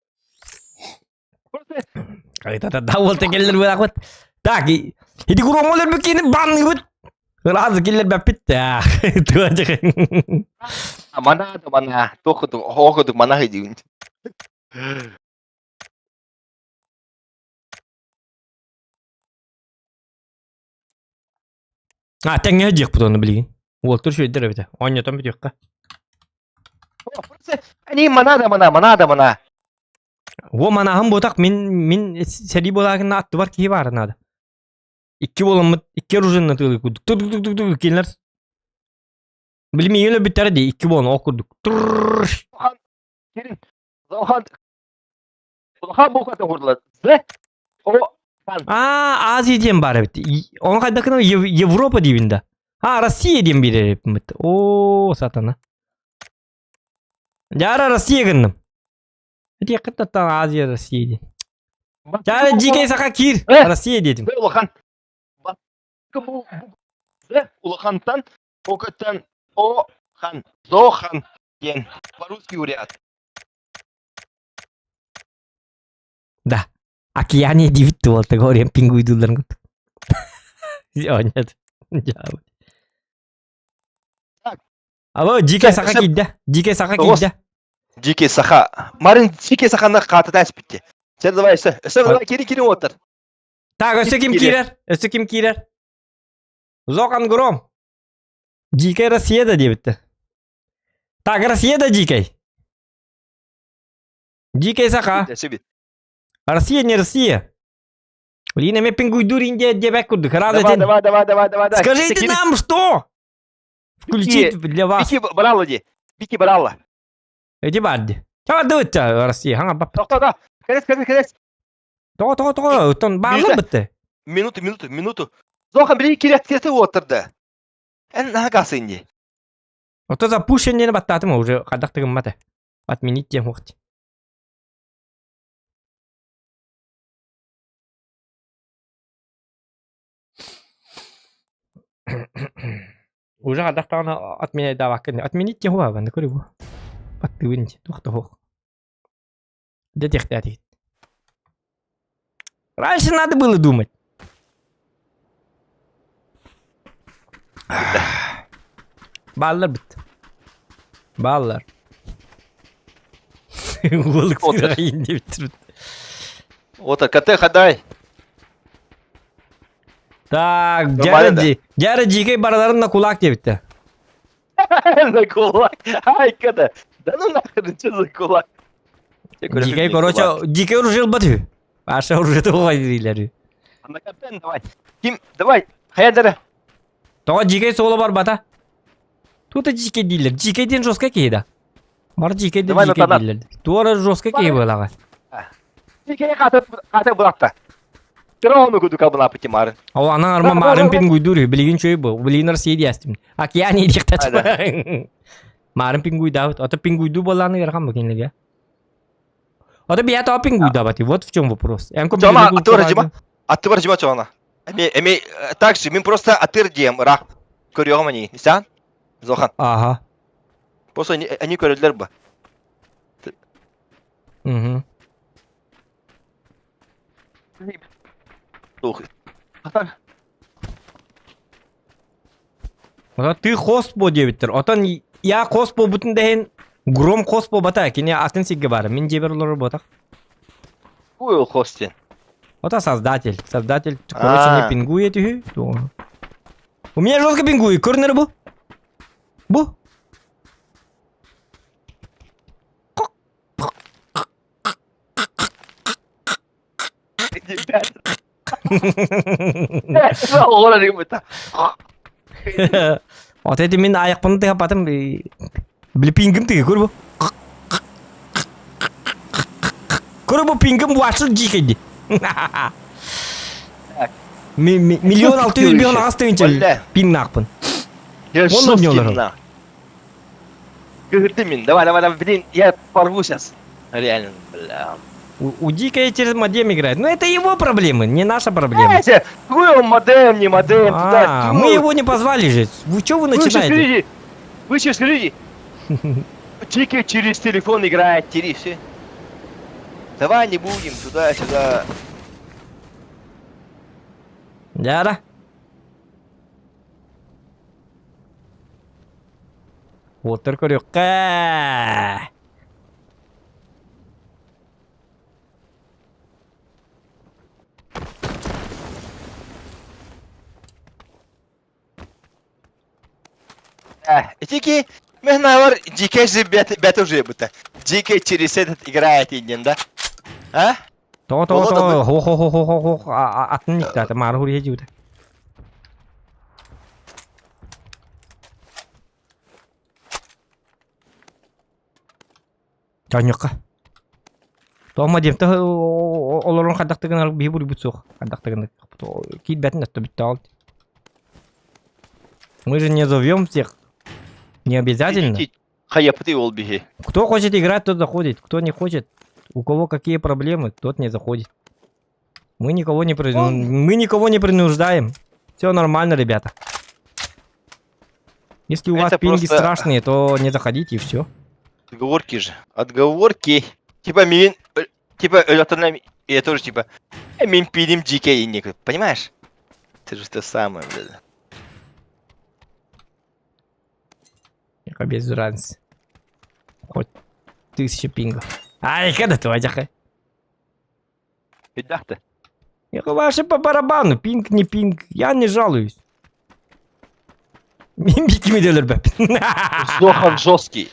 S4: Хаһыытата уол кэллэр быраахпыт. Так, ити громолор өлбүт банныыбыт. Ыраас киллэрбэппит Туа
S5: Мана да мана, тохудук, хоходук мана диин.
S4: А, тэҥҥэ диэхпит ону билигин. Уолтур үчүгэйдэр эбитэ. Оонньотон бүтүөххэ.
S5: Они мана да мана, мана да мана.
S4: Уо манаһым буотах мин мин сэрии буолаагына аттыбар киһи баара наада. Икки буоламмыт икки оружиенна тыылыы курдук. Тук тук тук тук кинилэр Били миигин өлбүттэрэ дии икки буолан ол курдук. Турр.
S5: Улахан улахан буукатын курдулар. З О
S4: А, Азия диэн баар эбит. Ону хайдах гынан Европа диибин да. А, Россия диэн биэрэр эбиппит. Оо, сатана. Дьара Россия гынным. Этиэххит таттан Азия Россия диэн. Дьара дьиикэй саха киир. Россия диэтим.
S5: Улахан.
S2: З улахантан окөттөн О хан Зохан диэн по-русски урят.
S4: Да. Океания диэбит туолта говорим пингуйдуулларын курдук. Нет. Алло, дикий саха киирдэ. Дикий саха киирдэ.
S2: Дикий саха. Марин дикий саханы хаатата эспитти. Сен давай өссө. Өссө давай кири кири отыр.
S4: Так, өссө ким киирэр? Өссө ким киирэр? Зохан Гром. Дикая Россия да диэбиттэр. Так, Россия да дикэй. Дикэй саха. Россия не Россия. Блин, эме пингуйдур Индия диэбэк курдук. Рада
S5: Давай, давай, давай, давай, давай.
S4: Скажите нам, что? Включить для вас.
S5: Бики брала ди. Бики брала.
S4: Эти барди. Чавардыбыт Россия. Хаңа бап.
S5: Тоқта, да. Кэлэс, кэлэс, кэлэс.
S4: Тоҕо, тоҕо, тоҕо. Оттон бааллар бытты.
S2: Минуту, минуту, минуту. Зохан били кирет кирете отырды. Эн наха инди.
S4: Ото запущен диэни баттаатым уже хайдах тыгыммата. Отменить диэн хуохти. Уже хайдах даҕаны отменяйдаабаккын. Отменить диэн хуһаабан көрү бу. Баттыыбын туох да суох. Дэ диэхтээтигит. Раньше надо было думать. Бааллар бит. Бааллар. Уолук сыраайын диэбиттэр.
S2: Вот, КТ хадай.
S4: Так,
S2: Нормально,
S4: дьара дьара дьиикэй бараларын на кулак диэбиттэр.
S5: На кулак. Ай, када. Да ну нахрен, что за кулак?
S4: Дикэй, короче, дикэй оружие ылбат үһү. Паша оружие туһугай
S5: Накапен, давай. Ким, давай, хайа
S4: Тоҕо дикэй суола барбата? Тут дикэй дииллэр. Дикэй диэн жестко киһи да. Бар дикэй да дикэй дииллэр. Туора жестко киһи буолаҕа.
S5: Дикэй хата хата булакта. Трону кудука була путимарын.
S4: Ол ана арма марын пингуйдур билигин чөй бу. Билигин Россия диэстим. Океане диэхтэ. Марын пингуйдаабыт. Ото пингуйду буоллааны ыарахан бу кинилэргэ. Ото бия то пингуйдаабат. Вот в чем вопрос.
S5: Жома, аттыбар жима. Аттыбар жима чоҕана. Эми эми так же, мин просто атыр диэм ыраах көрүөҕүм ани. Исаан? Зохан.
S4: Ага.
S5: Просто они, они көрөллөр бу.
S4: Угу. Ота ты хост бо диэбиттэр. Отон я хост буолбутун да иһин Гром хост буолбата. Кини атын сиргэ баар. Мин дьиэбэр олорор буотах.
S5: Какой хост диэн?
S4: Ота создатель. Создатель, короче, не пингует үһү. У меня жестко пингует. Көрүнэр бу. Бу. Вот эти мин аяқпын тыһаппатым били пингим тыгы көр бу көр бу пингим буачыл дьиикэйди миллион 600 миллион аҕыс тыһыынча пингнаахпын
S5: Онно Кыһырдым мин. Давай, давай, давай, блин, я порву сейчас. Реально, бля.
S4: У, у Дика через модем играет. Но это его проблемы, не наша проблема.
S5: Знаете, какой он модем, не модем,
S4: туда, а, мы его не позвали же. Вы что вы начинаете?
S5: Вы Вы сейчас люди. Дика через телефон играет, через все. Давай не будем туда-сюда.
S4: Да-да. Уоттар көрүөххэ.
S5: Ити Мехнавар дикэй же бет уже будто. Дикэй через этот играет инен, да? А?
S4: Тоҕо тоҕо тоҕо хо хо хо хо хо хо атын никтата маары хуриһэ дьиутэ. Чоонньукка. Тома диэмтэ олорон хайдахтыгын биһи буруйбут суох. Хайдахтыгын киирбэтин өттө бүтте ол. Мы же не зовем всех. Не обязательно.
S5: Хайапты ол биһи.
S4: Кто хочет играть, тот заходит. Кто не хочет, у кого какие проблемы, тот не заходит. Мы никого не, при... Мы никого не принуждаем. Все нормально, ребята. Если у вас Это пинги просто... страшные, то не заходите и все.
S5: Отговорки же. Отговорки. Типа мин... Типа, я тоже типа... Мин пилим дикий ник. Понимаешь? Это же то самое, блядь.
S4: Я без разницы. Хоть тысяча пингов. Ай, когда ты, Вадяха?
S5: Бедах-то.
S4: Я вообще по барабану, пинг не пинг, я не жалуюсь. Мин бикими өлөрбөппүн.
S5: Зохан жесткий.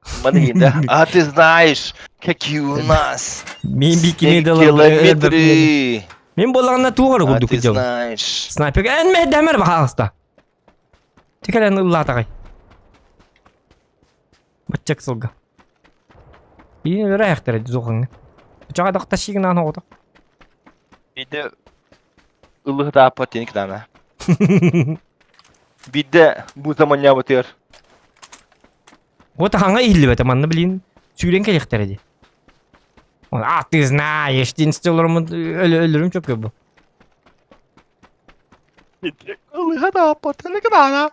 S5: Смотри, да? А ты знаешь, какие у нас
S4: Мин бикими
S5: километры.
S4: Мин буоллаҕына туох эрэ
S5: А
S4: курдук
S5: ты
S4: дьон.
S5: знаешь.
S4: Снайпер эн мэһдэмэр баһаалыста. Тикэлэн ыллаатаҕай. Баччак сылга. Биир өрө зоҕыҥҥа. Чаҕа тахташигынан оҕото.
S5: Биирдэ ылыһытааппат диэн кытаана. Биирдэ бу заманньаабытыгар
S4: Вот хаҥа иһиллибэтэ манна блин сүүрэн кэлиэхтэрэ дии. А ты знаешь, диэн стелларым өлөрүм чөккө бу.
S5: Ылыһытааппат диэн кытаана.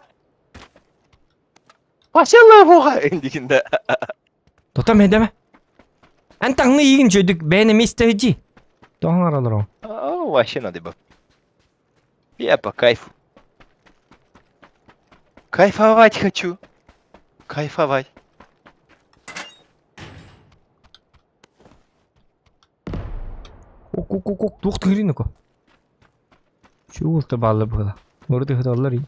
S5: Пошел буга индигинде.
S4: Тота медеме. Эн таҥны иигин чөйдүк бэйэн эмиэ истэһiji. Тоһоҥ араларон.
S5: Вообще надо бы. Я по кайфу. Кайфовать хочу. Кайфовать.
S4: Ок-ок-ок, туох тыырын око. Чуул табаалла быһыла. Мурды хыталлар и.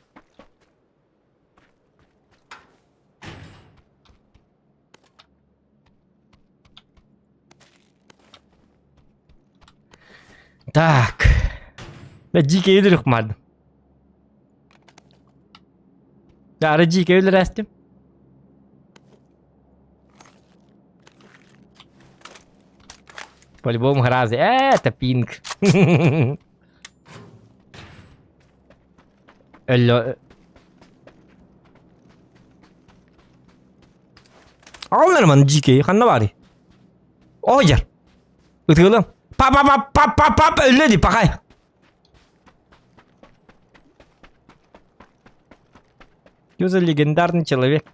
S4: Так. Бэ дьиикэй өлөрүх маардым. Ары дьиикэй өлөрөөстүм. По-любому грозы. Это пинг. Өллө... Аҕаллар маны дьиикэй ханна баарый? Ойер. Ытыалым. Па па па па па па өллө ди пахай. Что за легендарный человек?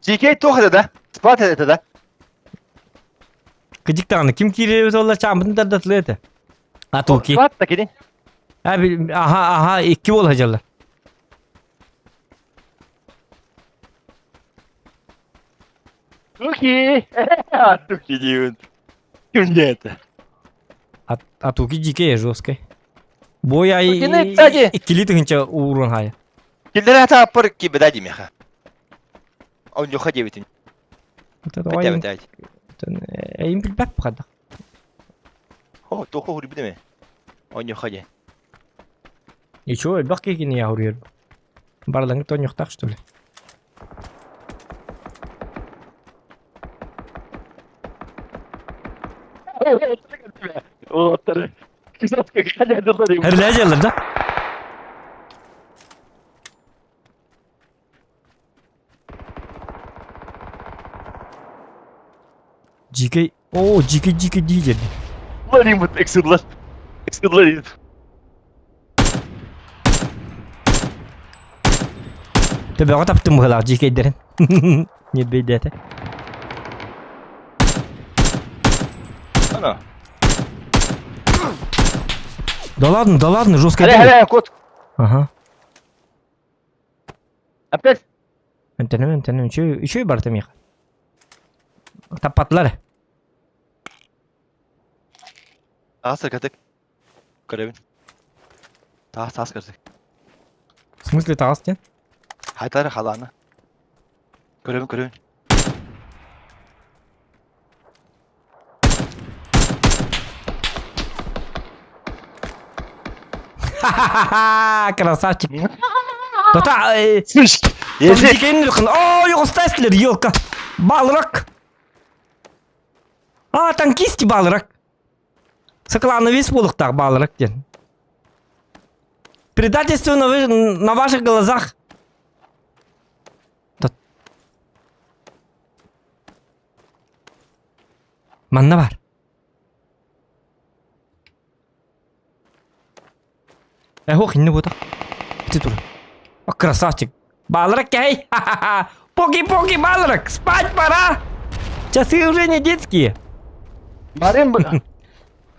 S2: Дикей туох это да? Склад это да?
S4: Кыдьык даҕаны ким киирэр олла чааммытын тардатылы это. А туки.
S2: Склад да кини.
S4: Аха, аха, икки буола сылдьаллар.
S2: Туки! Туки диибин. Ким это?
S4: А туки дикие жесткой. Бой ай
S2: Тукины, кстати.
S4: иккили тыһынча уурун хая.
S2: Киллere атааппар кибеда димеха. Онньуха диэбитин.
S4: Это эйим билбэт бухада.
S2: О, туоху хуруйбут эме. Онньуха диэн.
S4: Ничего, элбэх киһини яһуруйар. Барлаңы тоньохтаах что ли? Эрлээ дьаллар да? Дьиикэй, оо, дьиикэй, дьиикэй дии диэн.
S5: Владимир, эксидлар. Эксидлар.
S4: Төбөҕө таптым быһыылаах дьиикэйдэрин. Ньирбэйдээтэ.
S2: Ана.
S4: Да ладно, да ладно, жестко.
S2: Харе, харе, кот.
S4: Ага.
S2: Опять.
S4: Антенем, антенем, еще, еще и барта меха. Таппатылар.
S2: Таас катык. Көрөбүн. Таас таас көрсүк.
S4: В смысле таас диэн?
S2: Хайтары халаана. Көрөбүн көрөбүн.
S4: Ха-ха-ха! Красавчик. Тота,
S2: Слышь, если...
S4: О, югостаслер, елка. Балрак. А, танкисти балрак. Саклановец буолуохтаах Балрак диэн. Предательство на, вы, на ваших глазах. Манна бар. Эхох инне бута. Ити тур. О, красавчик. Балрак, эй! Ха-ха-ха! Поки-поки, Балрак! Спать пора! Часы уже не детские.
S2: Марын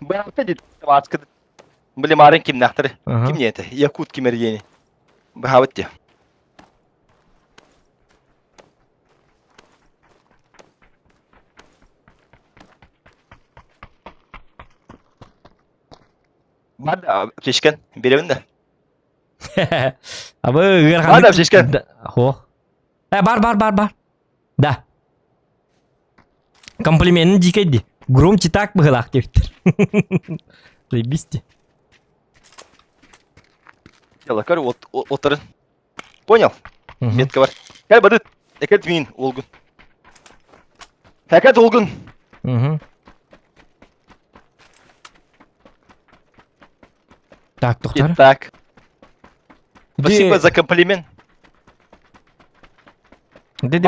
S2: быраата дит васкы. Били марын кимнахтары. Ким не это? Якут кимергени. Бахабыт те. Бар аптечкан беребин да.
S4: Абы ыарханнык.
S2: Бар аптечкан.
S4: Хо. Э, бар, бар, бар, бар. Да. Комплиментин дикэйди. Громче так быһылаах диэбиттэр. Заебись
S2: Дело, көр, вот, отырын. Понял? Метка бар. Кәл бадыт. Әкәт мин олгун. Әкәт олгун.
S4: Так, доктор.
S2: Итак. Спасибо за комплимент.
S4: Деди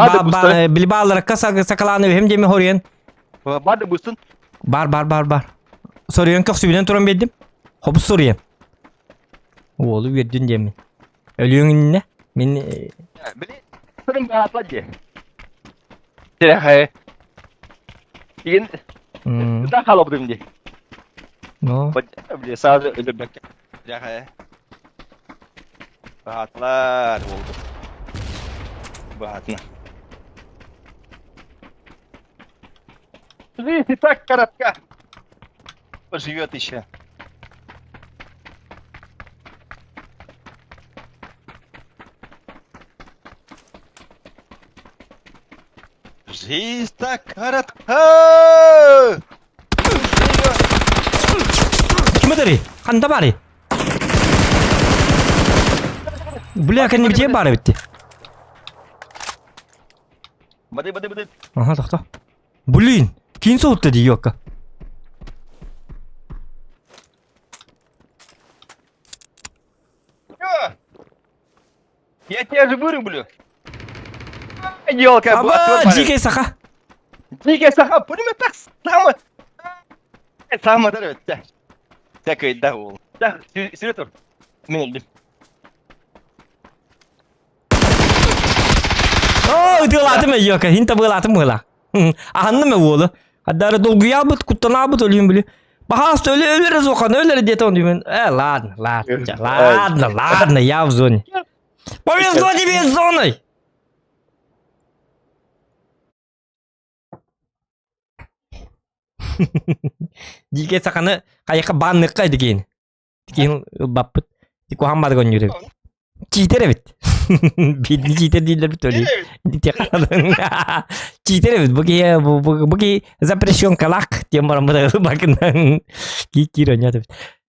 S4: Билбааларакка сакалааны үһүм диэми хоруйан.
S2: Бар да бустун.
S4: Бар, бар, бар, бар. Соруйан көхсүбүнэн туран биэрдим. Хобус соруйан. Уолу үөрдүн диэммин. Өлүөҥ иннинэ мин
S2: Били сырым баатла дии. Тирэхэ. Игин да халабдым дии.
S4: Ну.
S2: Били сразу өлөрбөккө. Тирэхэ. Баатылар болду. Баатына. Жизнь и так коротка. Поживет еще. Жизнь так коротка! Живет!
S4: Ким этэрий? Ханна баарый? Бля, кэннибитигэр баар эбит дии.
S2: Бады, бады, бады.
S4: Ага, тохто. Блин, киин соһутта дии, ёлка.
S2: Чё? Я тебя же вырублю. Елка,
S4: Аба, дикий саха.
S2: Дикий саха, пулемет так само. Само дарю. Всякой да, Да, сюртур. Мен
S4: Оо, ытыалаатым ёка, хин табыалаатым быһыылаах. Аһанным уолу. Хаддары долгуйаабыт, куттанаабыт өлүм били. Пожалуйста, өлө өлөр Зохан, өлөр диэтэ он мен. Э, ладно, ладно, ладно, ладно, я в зоне. Повезло тебе с зоной! Дикэ саханы хайаха баанныхха дигин. Тикин ылбаппыт. Куһаан бары көннүүр эбит. Чиитер эбит. Биирдии чиитер дииллэр бит өлүү. Чиитер эбит. Бу киһи бу киһи запрещенкалаах диэн баран бу бакынан киир онньоот эбит.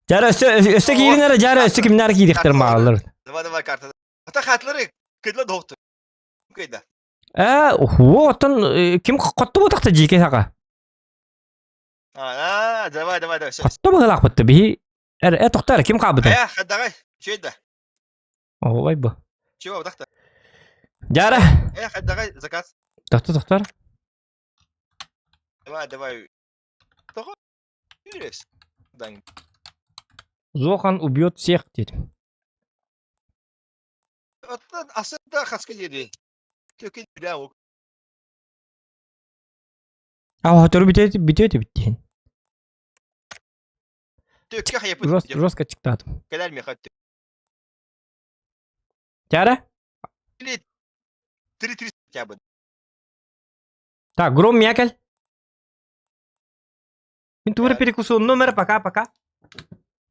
S4: Жара өссө өссө киирин эрэ жара өссө кимнээр киириэхтэр мааллар.
S2: Давай давай карта. Ата хатлары кыдла доктор. Кыйда.
S4: Э, оо, оттон ким хотту бутахта дьиикэ саха.
S2: А, давай, давай, давай.
S4: Хотто быһылаахпыт биһи эр э тохтор ким хаабыта?
S2: Э, хадагай, чөйдө.
S4: Оҕолой бу.
S2: Чего, вдохта?
S4: Дьара.
S2: Э, хадагай, заказ.
S4: Тохто, тохтор.
S2: Давай, давай. Того. Юрис. Дан.
S4: Зохан убьет всех диир.
S2: Оттон асында хаска диэри. Төкүн билээ
S4: А өтөрү бүтэ бүтүө эбит диэн.
S2: Төккө хайапыт.
S4: Жестко чыктаатым.
S2: Кэлэр миэхэ
S4: Чара?
S2: Три три хотя бы.
S4: Так, Гром Мякель. Мин тугу перекусу номер пока пока.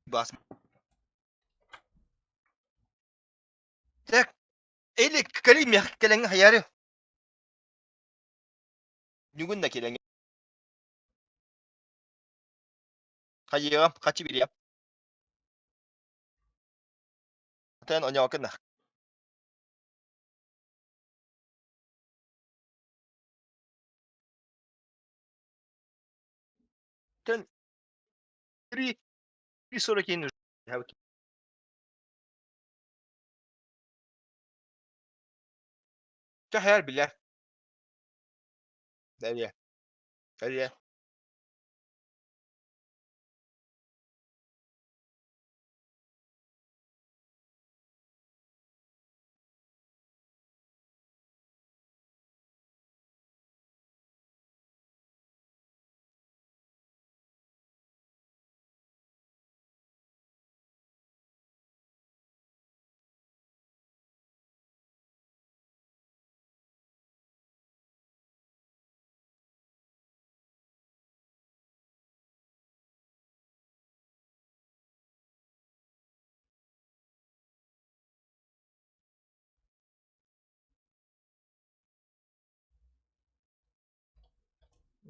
S2: Бас. Так. Или кали мях кэлэҥ хаяры. Бүгүн да кэлэҥ. Хайыам, хачы бириэм. Тэн оньоокун Тэн 3 3.41 Чэ хайар билэр. Дэрье. Дэрье.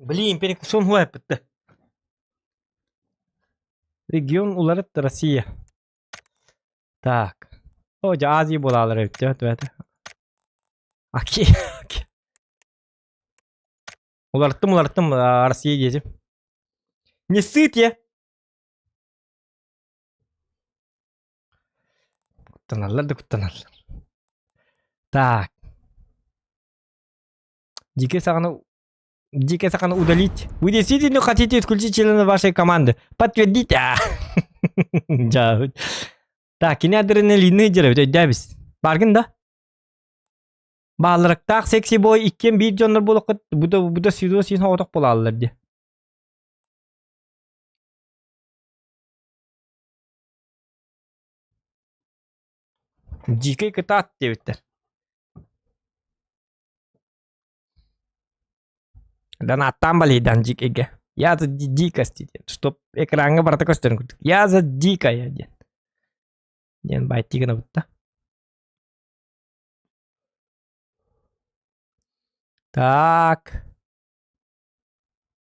S4: Блин, перекусон хуайпытты. Регион уларыт Россия. Так. О, дьэ Азия буолаалар эбит дьэ, это. Аки. Уларыттым, уларыттым, Россия диэтим. Не сыт я. Куттаналлар да куттаналлар. Так. Дикий саҕана Дикий саханы удалить. Вы действительно хотите исключить члена вашей команды? Подтвердите. Так, кини адреналины дьэрэ өйдөөбүс. Баргын да? Бааларыктаах секси бой иккиэн биир дьоннор буолуоххут бу да бу да сидо син соҕотох буолааллар дии. Дикий кытаат диэбиттэр. Донаттаан балыйдан дьикэйгэ. Я за дикости диэн, чтоб экраҥҥа барыта көстөрүн курдук. Я за дикая диэн. Диэн байтыы гынабыт да. Так.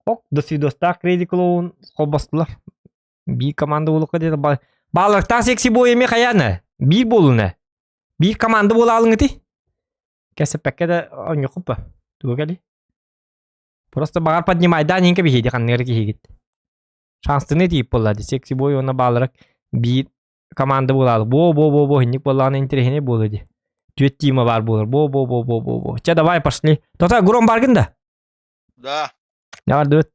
S4: Ок, до свидостаах Crazy Clown холбостулар. Биир команда буолуохха диэн бааларыктаах секси бой эмиэ хайаана? Биир буолуна. Биир команда буолаалыҥыти. Кэсэппэккэ да оонньуоххуппа. Туга кэлий? Просто баҕар поднимайдаан иһин кэбиһиэди ханныгар киһигит. Шанстыны тиийип буолла ди секси бой уонна бааларак биир команда буолаалы. Бо бо бо бо инник буоллаҕына интэриэһинэй буолуо ди. Түөрт тима баар буолар. Бо бо бо бо бо бо. Чэ давай пошли. Тота гром баргын да?
S2: Да.
S4: Давай дуэт.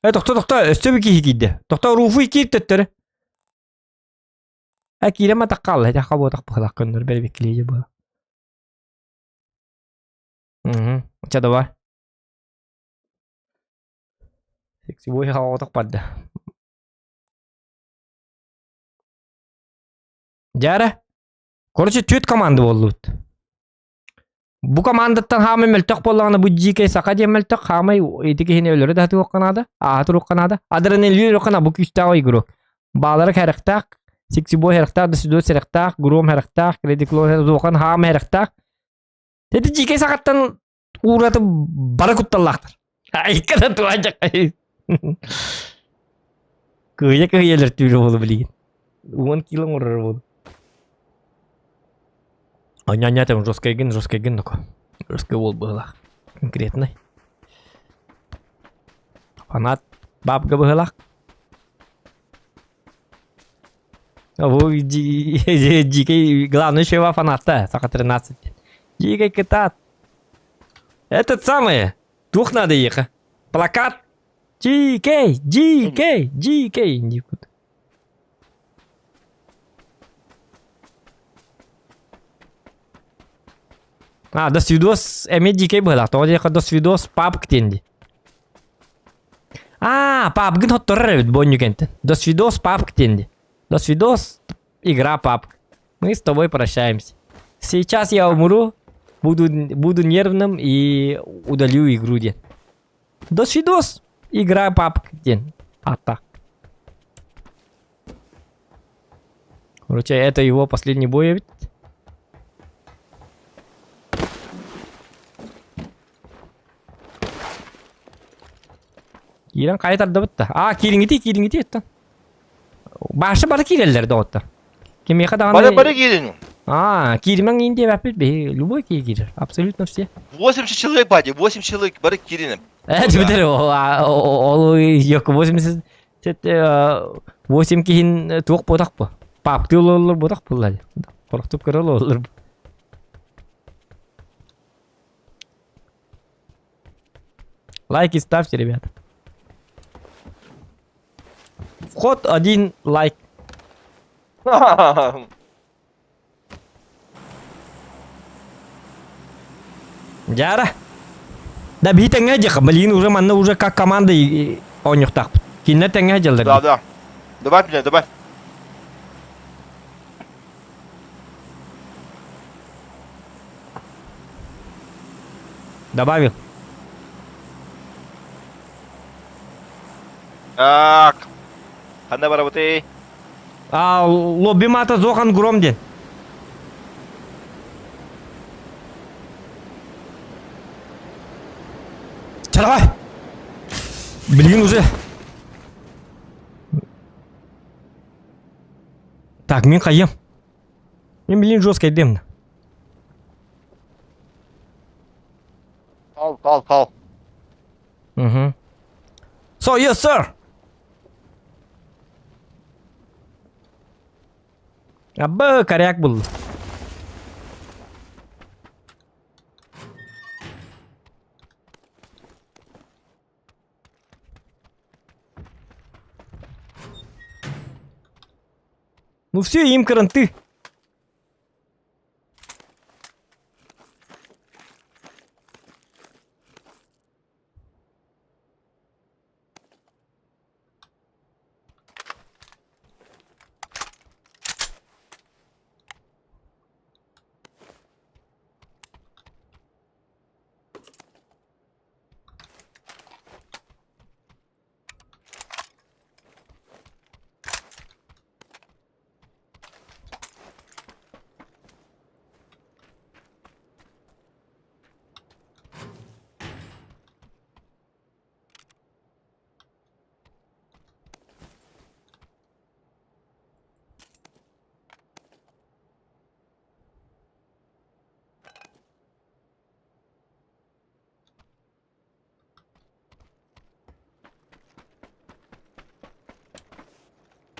S4: Э тохто тохто өссө bir киһи киирдэ. Тохто Руфуй киир төттөрү. Э киирэн матах хаалла. Этэ хабуотах быһылах көннөр бэрбиккилиэйэ буола. Угу. Чэ давай. Сексибой хаҕотох барда. Дьара. Короче, түөрт команда буоллубут. Бу командаттан хаамай мөлтөх буоллаҕына бу дьиикэй саха диэн мөлтөх хаамай ити киһини өлөрө да сатыахха наада, ааһа туруохха наада. Адреналин өлүөххэ наада бу күүстээх игрок. Баалара сэрэхтээх, Сиксибой сэрэхтээх, Досидой сэрэхтээх, Гром сэрэхтээх, Кредиклон Зохан хаамай сэрэхтээх. Ити дьиикэй сахаттан уураты бары кутталлаахтар. Айка да туһа Кыйа кыйалар түүлэ буолу билигин. Уон кило оҥорор буолу. Аня-аня там жесткайгын, жесткайгын ну-ка. Жесткай уол быһылаах. Конкретный. Фанат бабка быһылаах. Бу дикий главный еще фанат-то, Саха 13. Дикий кытаат. Этот самый, туох надо ехать. Плакат. Дикий, дикий, дикий. Дикут. А, до свидос, эмиэ дикэй быһыылаах. Тоҕо диэххэ до свидос папк диэн дии. А, папгын хотторор эбит бонньукентэн. До свидос папк диэн дии. До свидос, игра папк. Мы с тобой прощаемся. Сейчас я умру, буду, буду нервным и удалю игру диэн. До свидос, игра папк диэн. Ата. Короче, это его последний бой ведь. Киирэн хайа тардыбыт да. А, киириҥити, киириҥити оттон. Башы бары киирэллэр доҕоттор. Кимиэхэ даҕаны...
S2: Бары бары киирин.
S4: А, кииримэҥ иин диэбэппит биһи любой киһи киирэр. Абсолютно все.
S2: 80 человек, бади, 8 человек бары киирин.
S4: Э, түбүтэр ол yok 80 8 киһин туох буотах бу. Паптыы олороллор буотах булла. Хорохтуп көрө олороллор. Лайки ставьте, ребята. Вход один лайк. Дьара. Да биһи тэҥҥэ дьиэхэ, блин, уже манна уже как команда оонньуохтаахпыт. Кинилэр тэҥҥэ дьаллар.
S2: Да, да. Добавь меня, добавь.
S4: Добавил.
S2: Так. Ханна барабытый?
S4: А, лобби мата Зохан Гром диэн. Чэ, давай! Блин, уже. Так, мин хайым. Мин, блин, жестко дым.
S2: Кал, кал, кал.
S4: Угу. So, yes, sir. Абы, коряк был. Ну все, им кранты.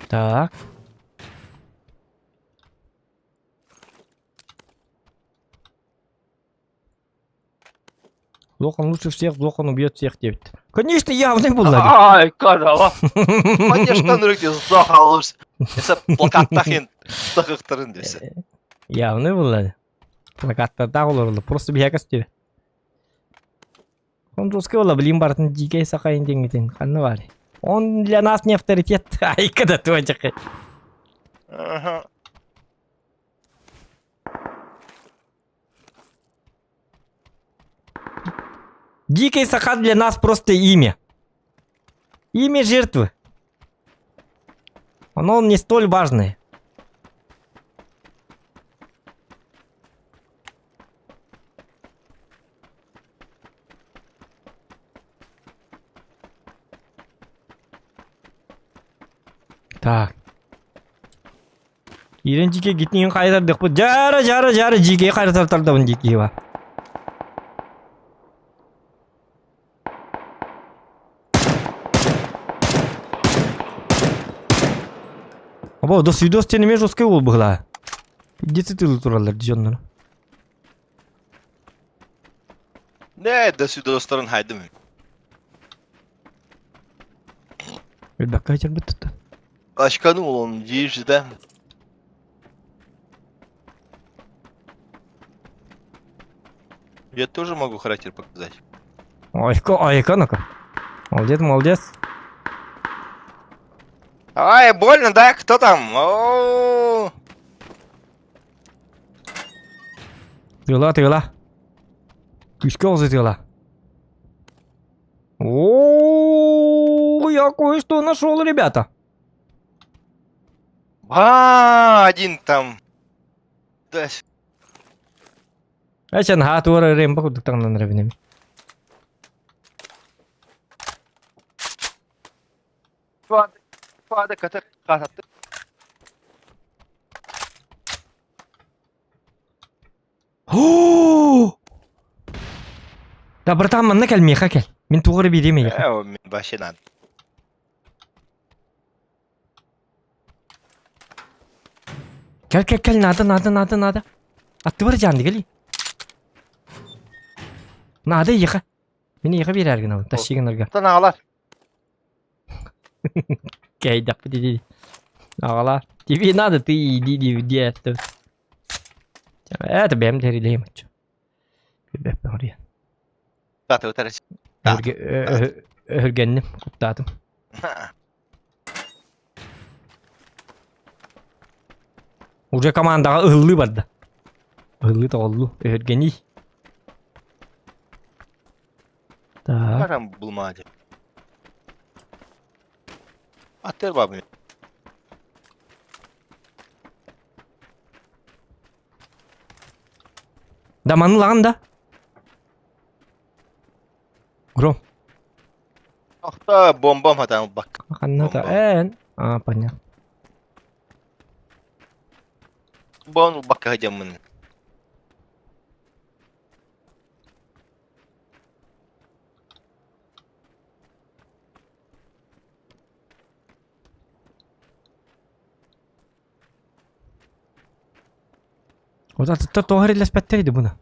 S4: Так. Зохан лучше всех, Зохан убьет всех диэбит. Конечно, явный булла.
S5: Ай, карала.
S2: Конечно, нұректе Зохан лучше. Эсэ плакаттахин тахықтарын десе.
S4: Явный булла. Плакаттардаах олороллор. Просто биһиэхэ көстүбэт. Он русский буолла, блин, барытын дьиикэй сахайын диэҥҥитин. Ханна баарый? Он для нас не авторитет. Айка да туочакы.
S2: Ага.
S4: Дикий Саха для нас просто имя. Имя жертвы. Оно не столь важное. Так. Киирэн дьиикэй гитниин хайытардыхпыт. Дьаара, дьаара, дьаара дьиикэй хайытартардабын дьиикиһи Або, до свидос диэн эмиэ жесткай уол быһылаа. Пиздец ытыылыы тураллар дьоннор.
S2: Не, до свидостарын хайдым.
S4: Өлбөккө сылдьарбыт туттан.
S2: Очканул он, видишь, да? Я тоже могу характер показать.
S4: Айка, айка, ну-ка. Молодец, молодец.
S2: Ай, больно, да? Кто там? О-о-о.
S4: Тыла, тыла. Күүскэ оҕус тыла. О, я кое-что нашел, ребята.
S2: А, один там. Да,
S4: Эчен ха туора ремба курдук таҥнан эрэбин
S5: Фада ката кататты.
S4: Да, братан, манна кэл, миэхэ кэл. Мин тугу эрэ биэриэм эйиэхэ.
S2: Э, мин вообще надо.
S4: Кэл, кэл, кэл, надо, надо, надо, надо. Аттыбар дьаанды кэли. Надо эйиэхэ. Мин эйиэхэ биэрээр гынабын, тащи гынарга.
S2: Тан аҕалар.
S4: Кэйдэхпит иди. Аҕалар. Тебе надо, ты иди, иди, иди, это. Это бэм тэрилэйм оччо. Билбэппин оруйан.
S2: Таты утарыч.
S4: Өһүргэнним, куттаатым. Уже командаҕа ыһыллыы барда. Ыһыллыы тоҕоллуу. Өһүргэний. Так.
S2: Барам булмаады. Аттер бабы.
S4: Да маны ылаҕын да? Гром.
S2: Охта бомбам хатан бак.
S4: Ханна та эн. А, понятно.
S2: Бон бакка хадьаммын.
S4: Вот атыттар тоҕо эрэллэспэттэр ди буна.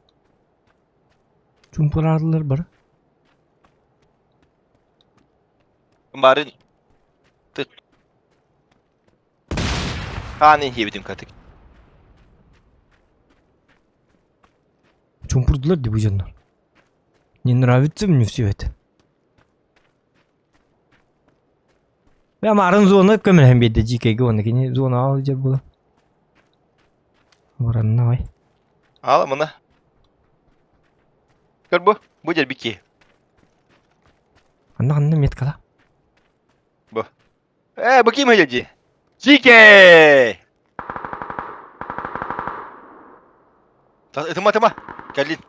S4: Чумпураадылар бары.
S2: Барын тык. Хаанын хиэбитим катык.
S4: Чумпурдулар ди бу дьоннор. Не нравится мне все это. Бля, марын зона көмөлөһөн биэрдэ дьиикэйгэ уонна кини зонаҕа сылдьар буолан. Воронна ой.
S2: Аала мына. Көр бу, бу дьэрбики.
S4: Анна ханна меткала.
S2: Бу. Э, бу ким дии? Дьиикэй! Ытыма, ытыма. Кэллин.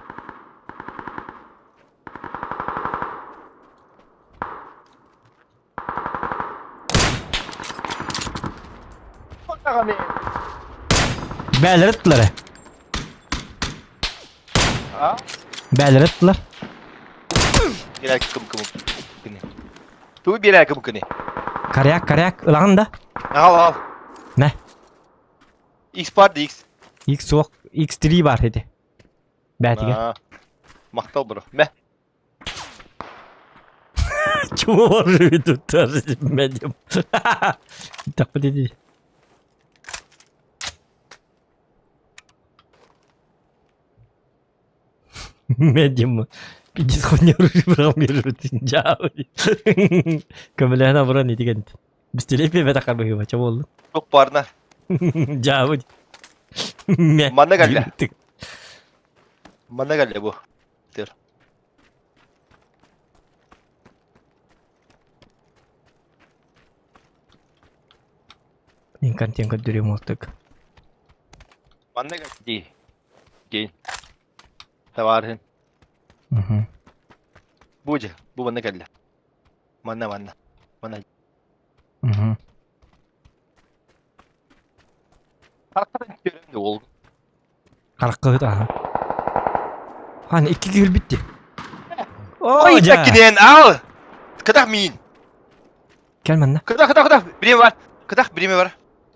S4: Бээлэр ыттылар э. Бээлэр ыттылар.
S2: Биэрэ кым кым кыны. Ту биэрэ кым кыны.
S4: Коряк, коряк, ылаҕын да?
S2: Аҕал, аҕал.
S4: Мэ.
S2: X бар да X.
S4: X суох. X3 бар ити. Бээтигэ.
S2: Аа, Махтал бро. Мэ.
S4: Чего же тут тоже медиум? Так, подойди. Медиум. Пиздец, хоть оружие брал между Көмөлөһөн абыран итигэн. Бистилей пебе тахар быһыба, ча болду.
S2: Туох баарына.
S4: Дьаабы.
S2: Манна кэллэ. Манна кэллэ бу. Тэр.
S4: Мин контент көрдөрүөм уолтук.
S2: Манна дии. Дии. Табаарыһын.
S4: Мгм.
S2: Бу дьэ, бу манна кэллэ. Манна манна. Манна.
S4: Мгм.
S2: Харахтарын көрөн де ол.
S4: Хараххыт аха. Хан икки киһи битти.
S2: Ой,
S4: О, дьэ.
S2: такинен ал. Кытах миин.
S4: Кэл манна.
S2: Кытах, кытах, кытах. Бириме бар. Кытах бириме бар.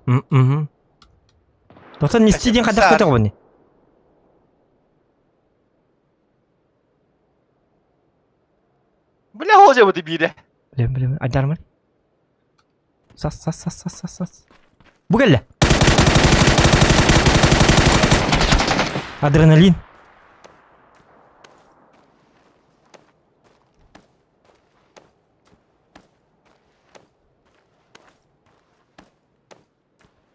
S4: Мгм. Тота нести диэн хайдах көтөҕүн?
S2: Бля, хоожа бу биирэ.
S4: Билем, билем. Айдармар. Сас, сас, сас, сас, сас, сас. Бу кэллэ. Адреналин.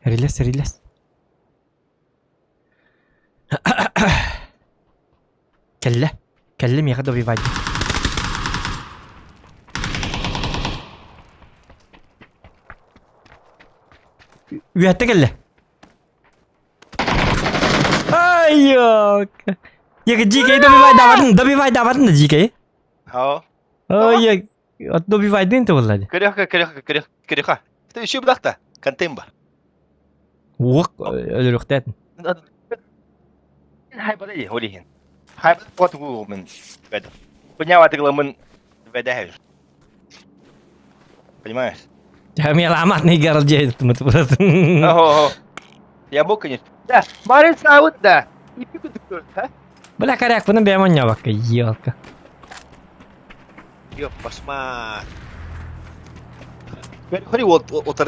S4: Релес, релес. Кэллэ. Кэллэ миэхэ добивать. Үөттэ кэллэ. Айок. Яка GK добивай даватын, добивай даватын да GK.
S2: Хао.
S4: Ой, от добивайдын то боллады.
S2: Көрөхө, көрөхө, көрөх, көрөхө. Ты еще бдахта. Контемба.
S4: Уох, өлөрөхтәтин.
S2: Хайбада холихин. Хайбада потугу мен. Веда. Поняла ты мен веда. Понимаешь?
S4: Я меламатный городей, мы просто.
S2: Ого. Я мог, конечно. Да, Марин Саут, да. И пику а?
S4: Бля, коряк, бұны бәм ойнабаққа, елка.
S2: Ёп, пошма. Смотри, вот, вот,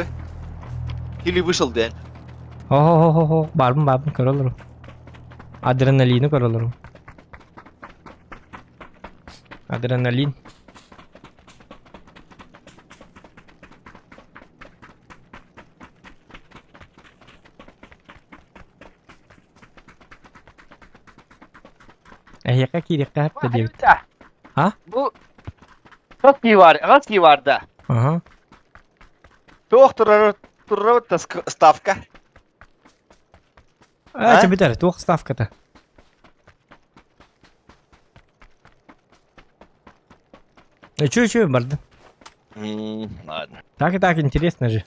S2: Или вышел, да?
S4: Хо-хо-хо-хо, барбын, барбын, көрө олору. Адреналины көрө олору. Адреналин. Эһиэхэ киириэххэ хапта диэбит. А?
S2: Бу Хаски бар, хаски бар да.
S4: Ага.
S2: Туох турар турар ставка.
S4: А, чэ бүтэр, туох ставката? Чё, чё, барды?
S2: Ладно.
S4: Так и так интересно же.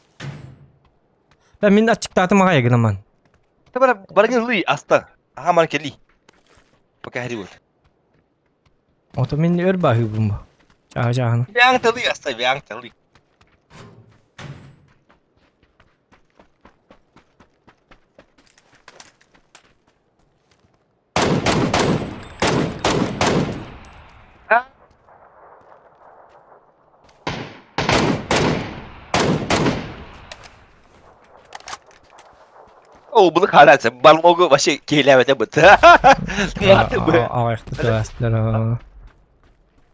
S4: Да, мин ачыктаатым аҕай гынаман.
S2: Та бара баргын лый аста. Аха ман кели. Пока хри вот.
S4: Ото мин өр баһыыбын бу. Чааһы чааһына.
S2: Бяң талы аста, бяң талы. Оо, bunu хараца, бармогу вообще кейләбәтә бит. Маты бы.
S4: Аҕайхты тылаастар.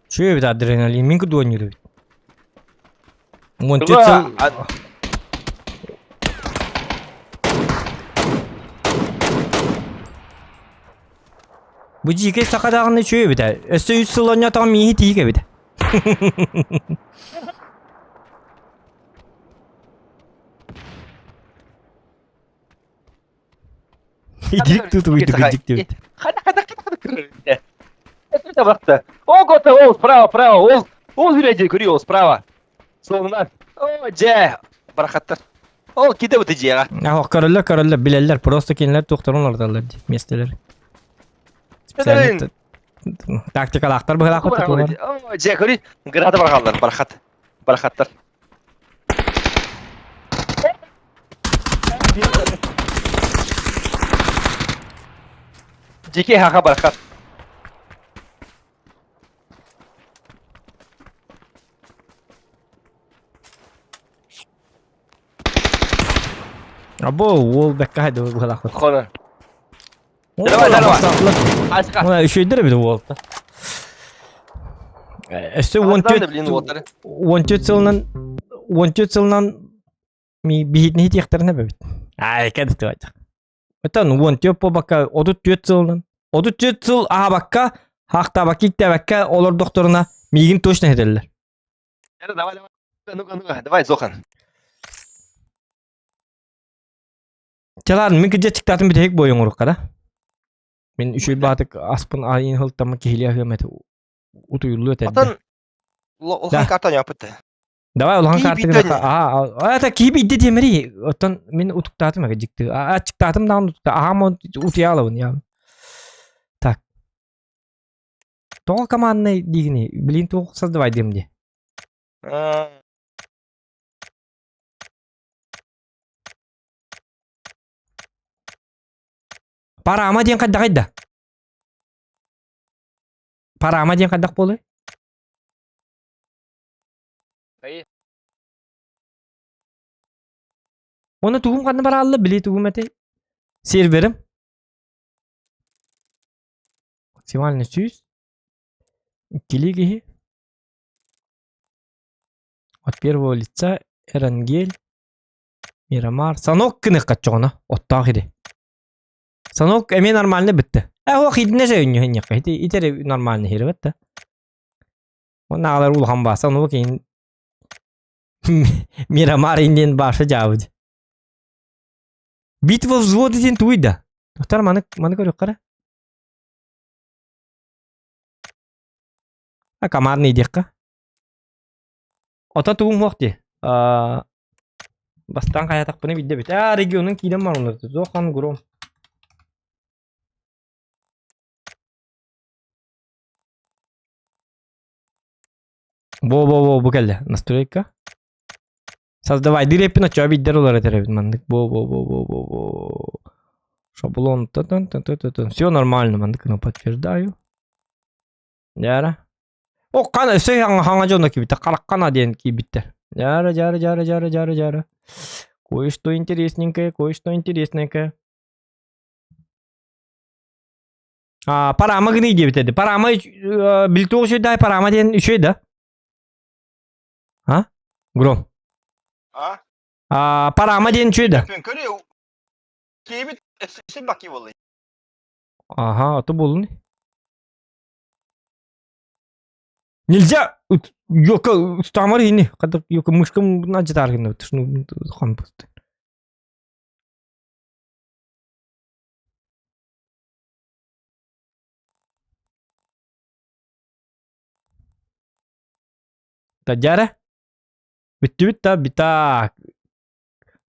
S4: Чүө бит адреналин, мин кудуон бит. Уон
S2: Туга,
S4: сыл Бу дьиикэй саха даҕаны үчүгэй эбит ээ. Өссө үс сыл оонньоотоҕум мииһи тиийик эбит. Идик тутуйдук идик диэбит.
S2: Хана хана хана хана. Это бакта. О, гота, ол справа, справа, ол, ол үрәде көрүй, ол справа. Солунан. О, дьэ, барахаттар. Ол киде бу дьиэҕэ.
S4: Ах, көрөллөр, көрөллөр, билэллэр, просто кинилэр туохтарын олордоллор дии, миэстэлэр. Специально тактикалаахтар быһылаахпыт тутулар.
S2: О, дьэ, көрүй, граната барахаллар, барахат. Барахаттар.
S5: Дикий хаха барахат.
S4: Або уол бэккэ хайдыбы быһалаахпыт.
S5: Хоно. Давай, давай. Аска.
S4: Мына үчүгэйдэр эбит уолта. Өссө
S5: 14 блин уолтары.
S4: 14 сылынан 14 сылынан ми биһитини хитиэхтэрин эбэбит. Ай, кэдэ Оттон 14 буолбакка 34 сылынан 34 сыл аһабакка, хаахтаабакка, иктээбэккэ олордохторуна миигин точно этэллэр.
S5: Давай, давай. Ну-ка, ну-ка, давай, Зохан.
S4: Чалаан, мин кыдьа чыктаатын бүтэһик буойун урукка да. Мин үчүй баатык аспын айын хылтамма киһилиэ аһыам этэ утуйуллу этэрдэ.
S2: Отон улахан карта ньаппыт.
S4: Давай улахан
S2: Киһи
S4: картыгы
S2: биирдэ
S4: аа это киһи биирдэ диэмэри. Оттон мин утуктаатым эгэ дьикти. Аа чыктаатым даҕаны утукта. Аһаам утуйаалабын я. Так. Тоҕо командный диигини? Блин туох создавай диэм дии. Парама диэн хайдаҕый да? Парама диэн хайдах буолуой? Оны тугум ханна бараалла били тугум этэй? Серверим. Максимально сүүс. Иккилии киһи. От первого лица Эрангель, Мирамар, Санок гыныхха чоҕуна оттоох ири. Санок эмиэ нормально бүттэ. Э ох идинэ же үнньүһүнньэххэ ити итери нормально хирибэт да. Онна аҕалар улахан баа Санок иин Мирамар индиэн баша дьаабыт. Битва взвода диэн тугуй да? Тоқтар маны маны көрүөххэ А командный диэххэ. Ото тугум суох дии. Аа, бастаан хайатахпына билдэ бит. Аа, регионун киирэн барылар. Зохан Гром. Бо-бо-бо бу кэллэ. Настройка. Создавай диреппин оччоҕо биирдэр улар этэрэбит маннык. Бо-бо-бо-бо-бо-бо. Шаблон та та та та та Все нормально, маннык ну подтверждаю. Дьара. О, қана өссө хаҥа дьоно киирбиттэр. Хараххана диэн киирбиттэр. Дьара, дьара, дьара, дьара, дьара, дьара. Кое-что интересненькое, кое-что интересненькое. А, парама гыный диэбит этэ. Парама билтуох үчүгэй парама диэн үчүгэй да? А? Гром.
S2: А?
S4: А, парама диэн үчүгэй да?
S2: Көрү. Киибит өссө баки боллай.
S4: Ага, ото буолун. Нельзя! Йока, стамар ини. Когда йока мышкам начитар ну, хан просто. Тадяра? Бүттүбүт та битак.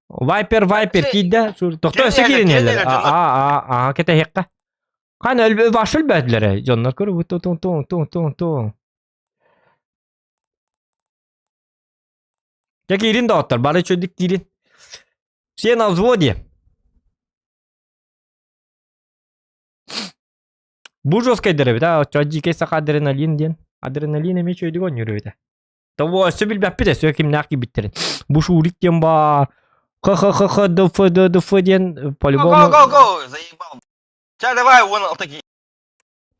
S4: Вайпер, вайпер киирдэ. Тохто өссө кииринэллэр. А, а, а, кэтэһиэххэ. Хаан өлбө баш өлбөөтүлэр дьоннор көрү тун тун тун тун тун тун. Дьэ киирин доҕоттор, бары үчүгдүк киирин. Все на взводе. Бу жесткайдар эбит, а оччо дьиикэй саха адреналин диэн. Адреналин эмиэ үчүгэйдик оонньуур эбит. Того өссө билбэппит өссө кимнээх киирбиттэрин. Бу Шурик диэн баар. Х-х-х-х д ф д д ф диэн по-любому.
S2: Го, го, го, заебал. Ча, давай, вон такие.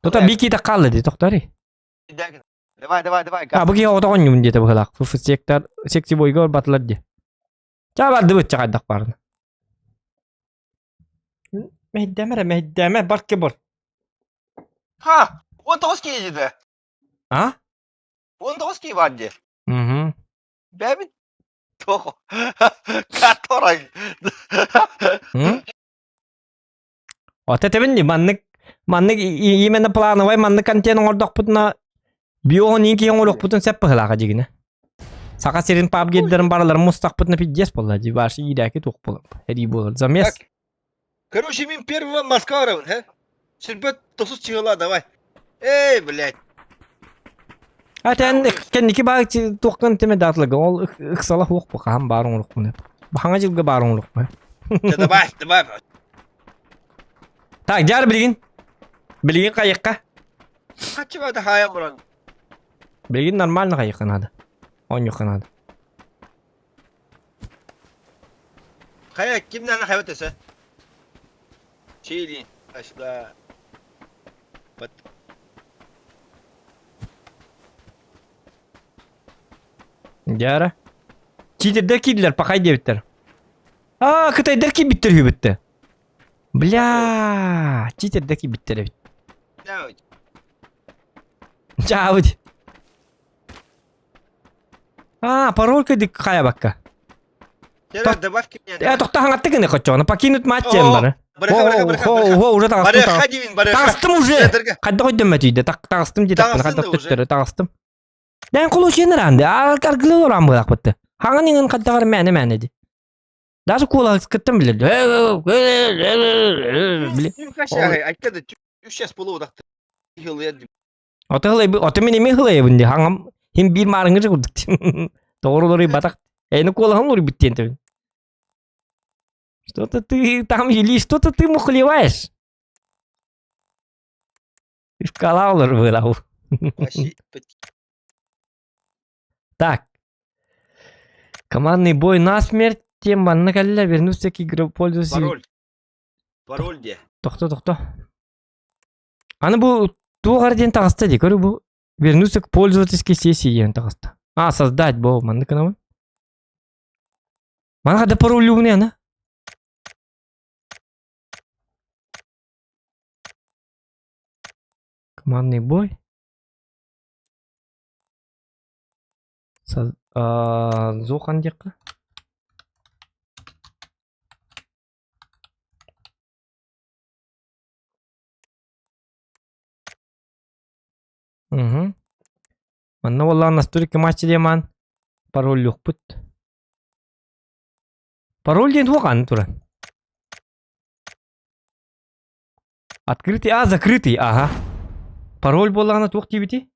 S4: Тота бики хаалла дии тохтори.
S2: Давай, давай, давай.
S4: А бу киһи оҕото оонньуубун диэтэ быһыылаах. Ф сектор сективойга батылар дии. Ча бардыбыт чаҕайдах баарына. Мэһийдээмэ эрэ, мэһийдээмэ, бар ке бар.
S2: Ха, 19 киһи дии.
S4: А?
S2: 19 киһи бар дии.
S4: Угу.
S2: Бэбит Тохо. Который.
S4: Вот этэбин дии, маннык маннык именно плановай маннык контент оҥордохпутуна биоһун иин киһи оҥоруохпутун сөп быһыылааҕа дьигинэ. Саха сирин пабгердэрин барыларын мустахпытына пиздец буолла дии, башы иирээки туох буолар, эрии буолар. Замес.
S2: Короче, мин первого Москва he? Сирбет тосус чыгыла, давай. Эй, блядь.
S4: А тэн кэнники баа туохтан теме даатылага ол ыксала хуох бу хаһан баар оҥоруохпун. Хаҥа дьылга баар оҥоруохпун.
S2: Дьэ, давай, давай.
S4: Так, дьаар билигин. Билигин хайыахха.
S2: Хаччыга да хаайан баран.
S4: Билигин нормально хайыахха надо. Оонньуохха надо.
S2: Хайа, кимнээн хайбат өсө? Чили, сюда. Вот.
S4: Дьара. Читердер киирдилэр, пахай диэбиттэр. Аа, кытайдар киирбиттэр үһүбүттэ. Бля, читердер киирбиттэр эбит. Чаабыт. Аа, пароль кэдик хайабакка.
S2: Добавь меня.
S4: Э, тохто хаҥатты гыны хоччоҕуна. Покинуть матч диэн бары. О, уже таҕыстым. Таҕыстым уже. Хайдах өйдөммөтүйдэ. Таҕыстым диэтэхпинэ хайдах төттөрү таҕыстым. Дээн кулучуйан араанды. Аргылы олоран быһаахпытты. Хаҥан иҥин хайдах мээнэ мээнэ ди. Даже куолаһыскыттан билэр. Били. Ото хылайбы, ото мин эми хылайабын ди. Хаҥам хим биир маарыҥҥы курдук. Тоҕору батах. Эйни куолаһын лорбут диэн тэбин. Что-то ты там или что-то ты мухлеваешь. Скалалар вырал. Так. Командный бой насмерть. Тем манна кэллэ вернуться к игре пользоваться.
S2: Пароль. Пароль де.
S4: Тохто, тохто. Аны бу туох эрэ диэн таҕыста дии, көрү бу вернуться к пользовательской сессии диэн таҕыста. А, создать бу маннык гынабын. Маны хада пароллуубун аны. Командный бой. Со, а, Зохан диэххэ. Угу. Манна буоллаҕына настройка матча диэн маан пароллуохпут. Пароль диэн туох аны туран? Открытый, а, закрытый, ага. Пароль буоллаҕына туох диэбитий?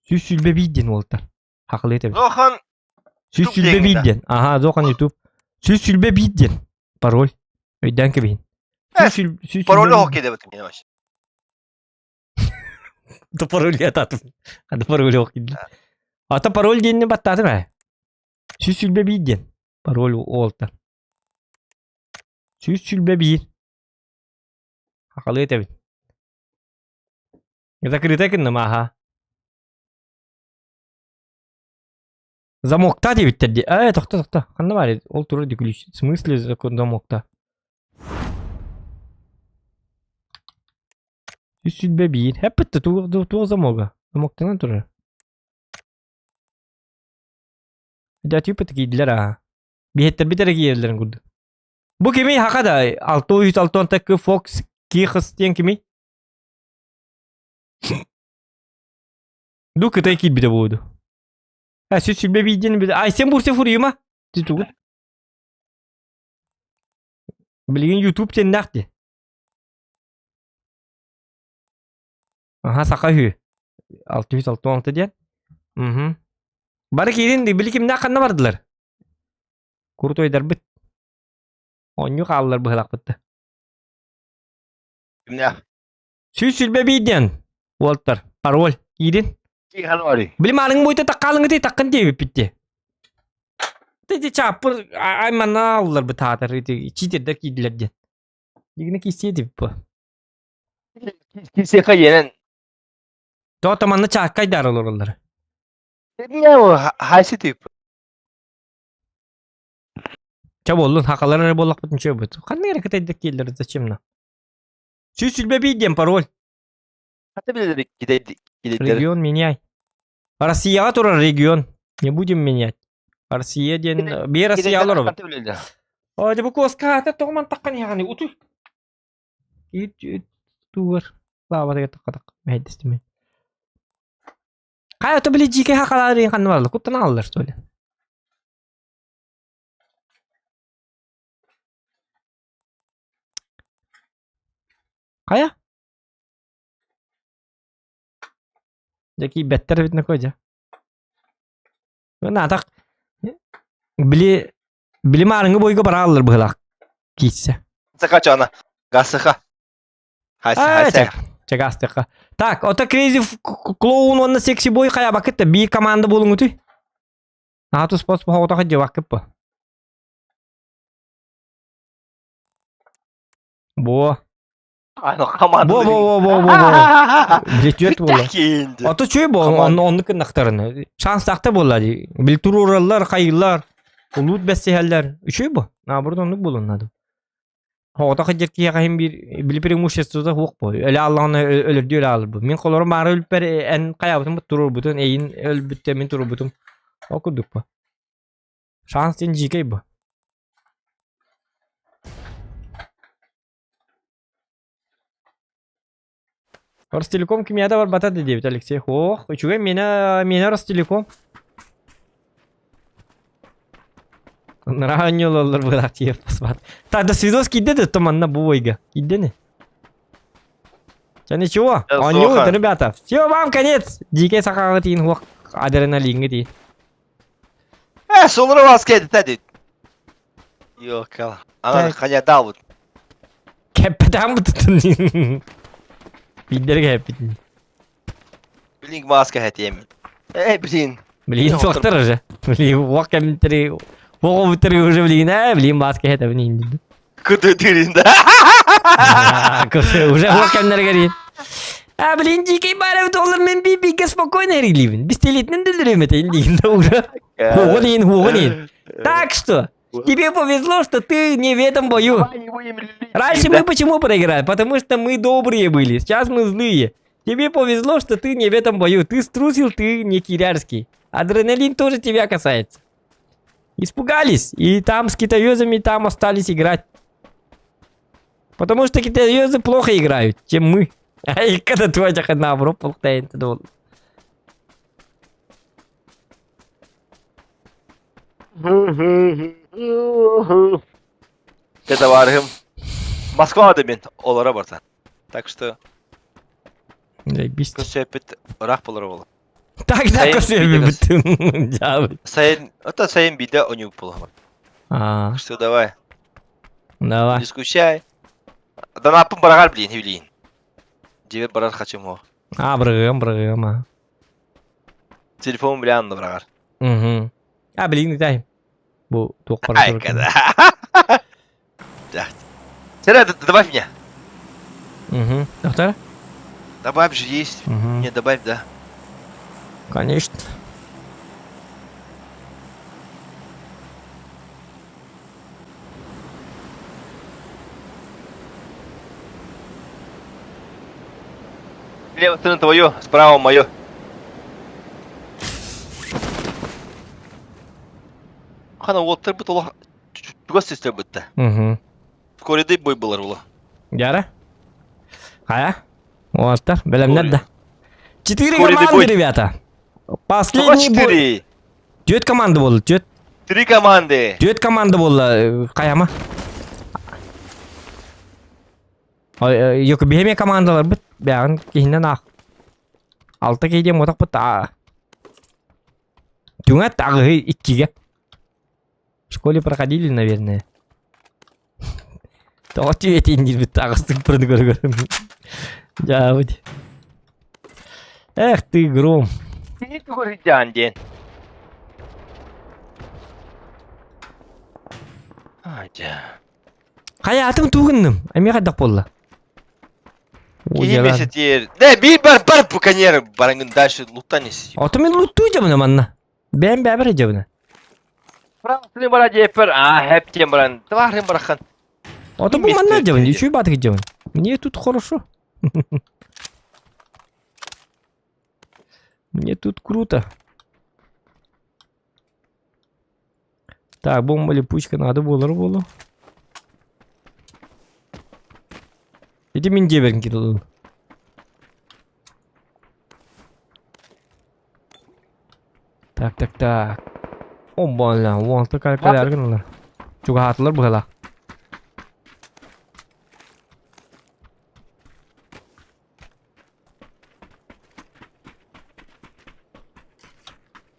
S4: 121 диэн уолтар. Хахылыы этэбин.
S2: Зохан
S4: 121 диэн. Аха, Зохан YouTube. 121 диэн. Пароль. Өйдөөн кэбиһин.
S2: Пароль оһох кидэбит мин вообще.
S4: Да пароль ататым. Ада пароль оһох киди. Ата пароль диэнни баттаатым ээ. 121 диэн. Пароль уолтар. 121. Хахалыы этэбин. Закрыта гынным аха. Замокта диэбиттэр дии. Ээ, тохто, тохто. Ханна баар Ол турар дии ключ. В смысле замокта? 301. Эппитте туох замога? Замоктанан турар. Дьэ, типа киирдилэр аа. Биһиттэрбит эрэ киирэллэрин курдук. Бу кимий хака да 660 к Fox Кихас диэн кимий? Ду Кытай киирбитэ буолуо. А сүс сүлбэ биирдин били Айсен Бурсев фуруйума? Тутугу. Билигин YouTube теннээх дии. Аха саха үһү. 666 диэн. Угу. Бары киирин били кимнээх ханна бардылар? Курутуойдарбыт. Оонньуу хааллар быһылаахпыт да.
S2: Кимнээх?
S4: 121 диэн уолтар. Пароль. Киирин. Били маарыҥ буйта таккаалыҥыты таккын диэбиппит дии. Ти чааппыр аймана аллар бытаатар читердер киирдилэр диэн. Дигини киссиэ дибит бу.
S5: Киссиэхэ иэнэн.
S4: Тоото манна чааккайдаары олороллор.
S5: Хайсы тип.
S4: Ча буоллун, хакалар эрэ буоллахпытын чөбүт. Ханна эрэ кытайдык киэллэр зачем на? 121 диэн пароль.
S5: Хата билэр кидэйдэр.
S4: Регион меняй. Россияҕа турар регион. Не будем менять. Россия диэн биир Россия олоробут. О, дьэ бу куоска ата тоҕо мантаххан иһэҕини утуй. Тугар лаабатыгар таххатах мэһэйдэстим. Хайа то били дьиикэ хакалаарын ханна баралар куттан ааллар что ли? Хайа? Дьэ киирбэттэр эбит нөкө дьэ. Наатах. Били били маарыҥҥы бойго барааллар быһылаах киирсэ.
S2: Саха чана. Гасыха. Хайса хайса.
S4: Чагастыха. Так, ото Crazy Клоун уонна Sexy Boy хайабакыт да биир команда буолуҥутуй? Наһаа туспа туспа дьыбаккыт бу. Бо. Бо бо бо бо бо бо. Билетүөт буолла. Ото чүй бо онну онну кыннахтарына. Шанстаахта буолла ди. Бил туруораллар, хайыллар, улуут бэссиһэллэр. Үчүй бо. Наоборот оннук буолун надо. Оҕото кырдьык киһиэхэ иһин биир били преимуществота суох бу. Өлө аллаҕына өлөрдүү өлө аалар бу. Мин холорум баара өлпөр эн хайаабытым бу туруорбутун, эйин өлбүттэ мин туруорбутум. Ол курдук бу. Шанс диэн дьиикэй бу. Ростелеком кимиэхэ да барбата да диэбит Алексей. Ох, үчүгэй миэнэ миэнэ Ростелеком. Нара оонньуулаллар быһыылаах тиийэр паспорт. Так, до свидос киирдэ да то манна бу бойга. Киирдэ Ча ничего, оонньуут, ребята. Все, вам конец. Дикэй сахаҕа тиин хуох адреналиҥҥа тиин.
S2: Э, солоро вас кэлдэ Ёкала. Ана ханя даабыт.
S4: Кэппэтэҕим бутутун. Биирдэрэ кэппитин.
S2: Блин, маска хэтиэм. Э, блин.
S4: Блин, суохтар уже. Блин, уох кэмтери, уох обутери уже блин, э, блин, маска хэтэ блин.
S2: Кыты да.
S4: Уже уох кэмнэригэр А, блин, дикий барып доллар мен би биге спокойно эрилибин. Пистолетинен дүлдүрөм этейин дейин да уже. Хугун иин, хугун иин. Так что, тебе повезло, что ты не в этом бою. Раньше мы почему проиграли? Потому что мы добрые были, сейчас мы злые. Тебе повезло, что ты не в этом бою. Ты струсил, ты не кирярский. Адреналин тоже тебя касается. Испугались, и там с китаёзами там остались играть. Потому что китаёзы плохо играют, чем мы. Ай, когда твой наоборот,
S2: Дьэ табаарыһым Москваҕа да мин олоро барсан. Так что көрсүөппүт ыраах буолара буолуо.
S4: Так да көрсүөппүт. Дьаабыт.
S2: Сайын, это сайын биирдэ оньук буолуо.
S4: А.
S2: Что давай.
S4: Давай.
S2: Не скучай. Донаппын бараҕар блин, блин. Дьиэбэр барар хачым о.
S4: А, бырыгым, бырыгым, а.
S2: Телефон блян быраҕар.
S4: Угу. А, блин, дай. Бу туох
S2: Ай, когда. Сера, добавь меня.
S4: Угу. Доктор?
S2: Добавь же есть.
S4: Угу.
S2: Не, добавь, да.
S4: Конечно.
S2: Лево стороны твое, справа мое. Хана уоттарбыт олох чугас систербит да.
S4: Угу.
S2: Скорыйдый бой булар була.
S4: Яра? Хайа? Уолаттар, бэлэмнэр да. Четыре
S2: Скорый
S4: команды,
S2: бой.
S4: ребята. Последний бой.
S2: Четыре.
S4: Түөрт команда буолла, түөрт.
S2: Три команды.
S4: Түөрт команда буолла, хайама. Йоку биһиэми командаларбыт бэҕин киһинэн аах. Алта киһи диэн буотахпыт Түҥэт аҕыһы иккигэ. В школе проходили, наверное. Тоҕо түөтин диирбит аҕыстык туран көрө-көрө. Дьаабыт. Эх ты, гром.
S2: Кини тугу диэн. Адя.
S4: Хайаатым тугуннум? Эмиэ хайдах буолла?
S2: Киһи месяц Да, биир бар бар буканьер барангын дальше луттан ис.
S4: Ото мен луттуу дьабына манна. Бэм бэбэр дьабына.
S2: Францияны бара диэппэр, аа, хэп диэн баран, товарым барахан.
S4: Ото бу манна дьабын, үчүй батык дьабын. Мне тут хорошо. Мне тут круто. Так, бомба липучка надо буолар буолу. Ити мин дьиэбэр киирдим. Так, так, так. Обалла, уолта калькалар гыналар. Чугаһаатылар быһалаах.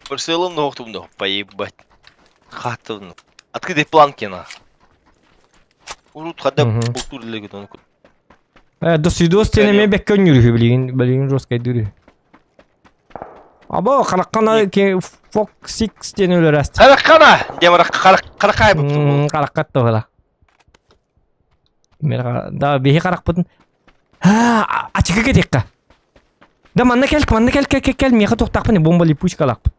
S2: Барселона охтум да, поебать. Хаттын. Открытый планки на. Урут хада
S4: Мгм.
S2: бултуур илигит ону.
S4: Э, до свидос диэн эмиэ бэккэ өнньүрүһү билигин, билигин жесткайдыыр. Або, хараххана Fox 6 диэн өлөрөөст.
S2: Хараххана! Диэн барах хараххай буттум.
S4: Хараххат тоҕула. Да, биһи харахпытын А, ачыкы кэтиэххэ. Да манна кэл, манна кэл, кэл, кэл, кэл, миэхэ туохтаахпын бомба липучкалаахпын.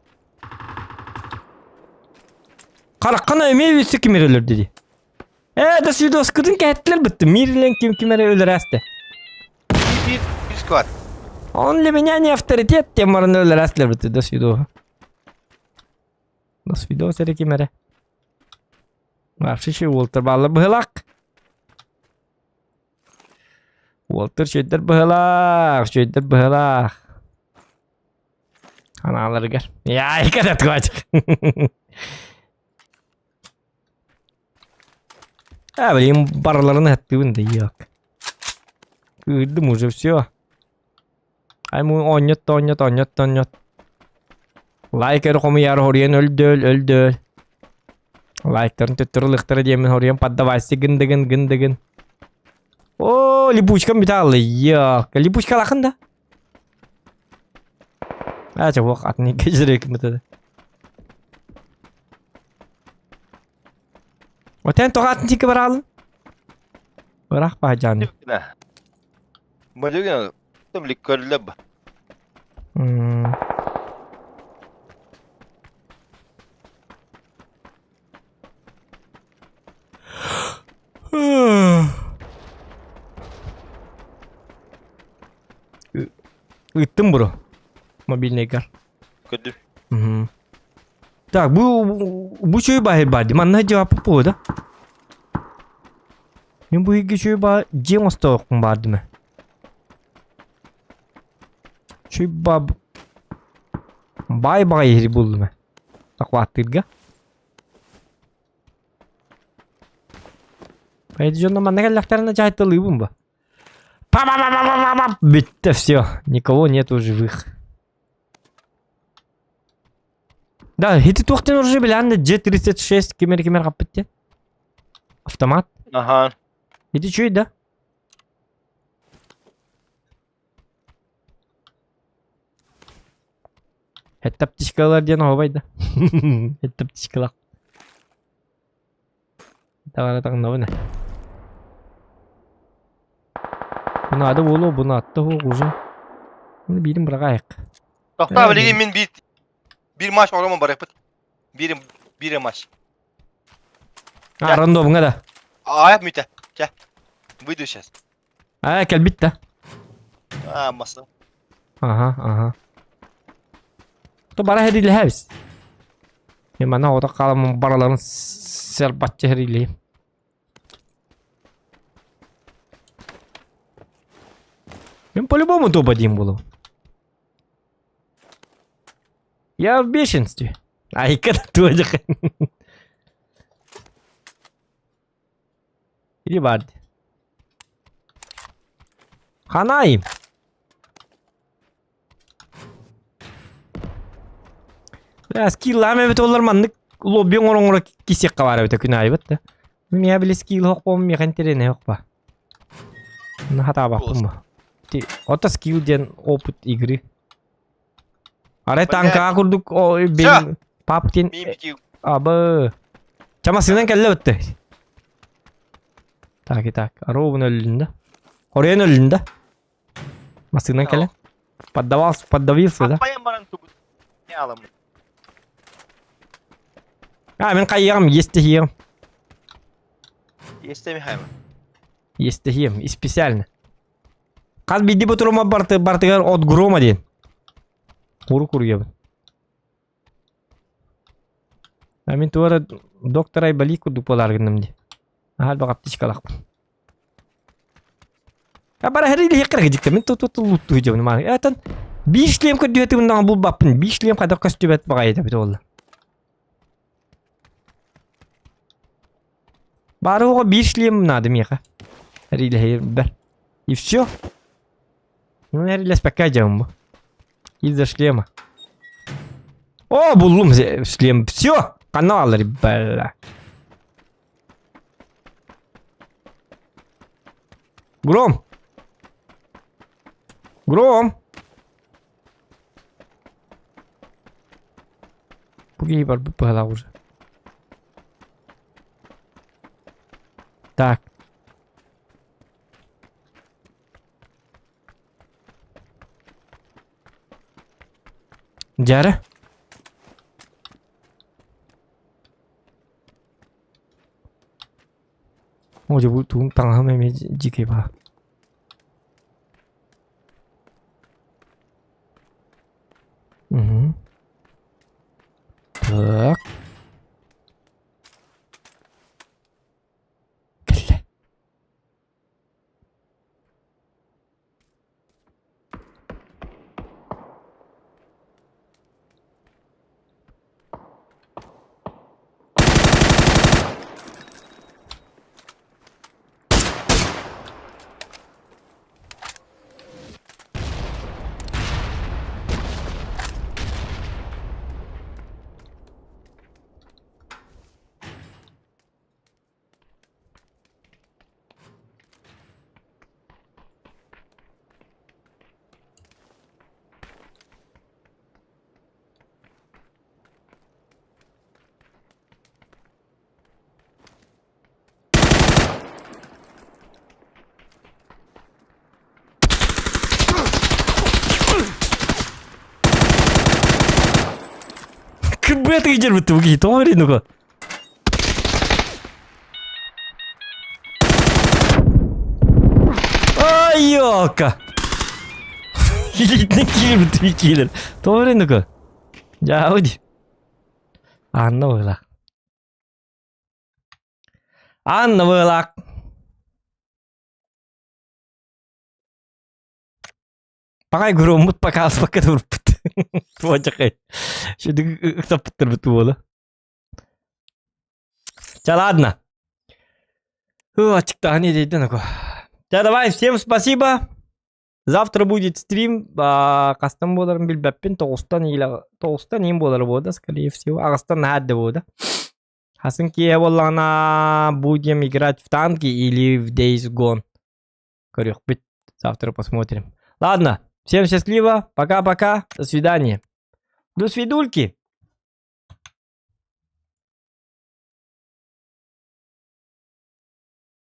S4: Хараххана эмиэ үсү ким эрэ өлөрдө дии. Ээ, да свидоскытын кэһэттилэр бытты. Мирлен ким ким эрэ өлөрөөстө.
S2: Биир биир склад.
S4: Он для меня не авторитет, тем баран өлөрөөстүлэр бытты. До свидос. До свидос эрэ ким эрэ. Вообще уолтар бааллар быһылаах. Уолтар үчүгэйдэр быһылаах, үчүгэйдэр быһылаах. Анааларыгар. Яйка да ткачик. А, блин, барыларын ыһаттыыбын да yok. Кыырдым уже все. Ай му оонньот оонньот оонньот оонньот. Лайк эрэ хомуйаары хоруйан өлдөөл өлдөөл. Лайктарын төттөрү ылыахтара диэммин хоруйан поддавайся гын да гын гын да гын. О, липучкам бүтэ хаалла. Йок. Липучкалаахын да? А, чэ, уох, атын кэжирекмит Отен тоҕо атын тиикэ бараалын? Ыраах баһадьааны.
S2: Мадюгина, там ли көрүлэб.
S4: Ыыттым бро. Мобильныйгар.
S2: Көрдүм.
S4: Мгм. Так, бу бу үчүгэй баһыр баар дии. Манна дьааппыт буолуо да? Мин бу иһиргэ үчүгэй баа дьиэ оҥостоохпун баар димэ. Үчүгэй баа баай баҕайы иһири буллум ээ. Дакылааттыырга. Эти дьонно манна кэллэхтэринэ дьаһайталыыбын ба. Па-па-па-па-па-па! Бүттэ все. Никого нету живых. Да, ити туох диэн уже билээн да G36 кимер кимер хаппыт диэн. Автомат.
S2: Ага.
S4: Ити үчүгэй да? Сэттэ птичкалар диэн оһобай да. Сэттэ птичкалаах. Таҕара таҥнабын ээ. Наада буолуо, бу наатта суох уже. Биирин быраҕаайык.
S2: Тохтоо, билигин мин биир биир матч оромон барыахпыт. Биир биир матч.
S4: А, рандомҥа да.
S2: Аайап мүтэ. Чэ. Выйду сейчас.
S4: Аа, кэлбит да.
S2: Аа, маса.
S4: Ага, ага. То бара хэрилэһэбис. Мен манна оҕото хаалан бараларын сэрбачча хэрилиим. Мен по-любому топ-1 буду. Я в бешенстве. Айка тоже. Или барды. Ханайым. Бля, скиллаам эбит олар маннык лобби оҥоро-оҥоро кисиэххэ баар эбитэ күн аайы да. Миэ били скилл хохпом миэхэ интэриэһинэй хохпа. Хатаабаппын бу. Ото скилл диэн опыт игры. Арай танкаҕа курдук пап диэн абы чамасынан кэллэ бытты. Так и так. Ровно өллүн да. Хоруйан өллүн да. Массыынан кэлэн. Поддавался, поддавился, да? А, мин хайыаҕым, естиһиэм.
S2: Естемихайма.
S4: Естиһиэм, специально. Хас биирдии ботурума барты, бартыгар от грома диэн. Куру куруйабын. А мин туора доктор Айбали курдук буолаар гынным дии. Аһал баҕаптичкалаахпын. А бара хэрилиһиэххэ дьикте мин тут луттуу дьабын мааны. Этан биир шлем көрдүһэтибин даҕаны булбаппын. Биир шлем хайдах көстүбэт баҕайы эбит буолла. Бары оҕо биир шлем наада миэхэ. Эрилэһирбэр. И все. Ну, эрилэспэккэ дьабын бу. Из-за шлема. О, буллум шлем. Все. Ханна бааллар бля. Гром! Гром! Бу киһи барбыт быһалаах уже. Так. Дьэ Оо дьэ бу тугум таҥаһым эмиэ дьиикэй баар. Мгм. Так. Кэллэ. Кыбыат ыйдьарбыт бу киһи тоҕо эрин уга? Ай, ёлка! Илиитинэн киирбит киирэр. Тоҕо эрин уга? Дьаабы дии. Анна быһыылаах. Анна быһыылаах. Паҕай громмут покаспакка турбут. Туочакай. Шүдүк ыксаппыттарбыт буола. Ча ладно. Ачыктаһын идэйден око. Ча давай, всем спасибо. Завтра будет стрим, хастан буоларын билбэппин, тоҕустан или тоҕустан иин буолара буода, скорее всего. Аҕыстан наһаа эрдэ буода. Хасын киэһэ буоллаҕына будем играть в танки или в Days Gone. Көрүөхпүт. Завтра посмотрим. Ладно, всем счастливо, пока-пока, до свидания. До свидульки.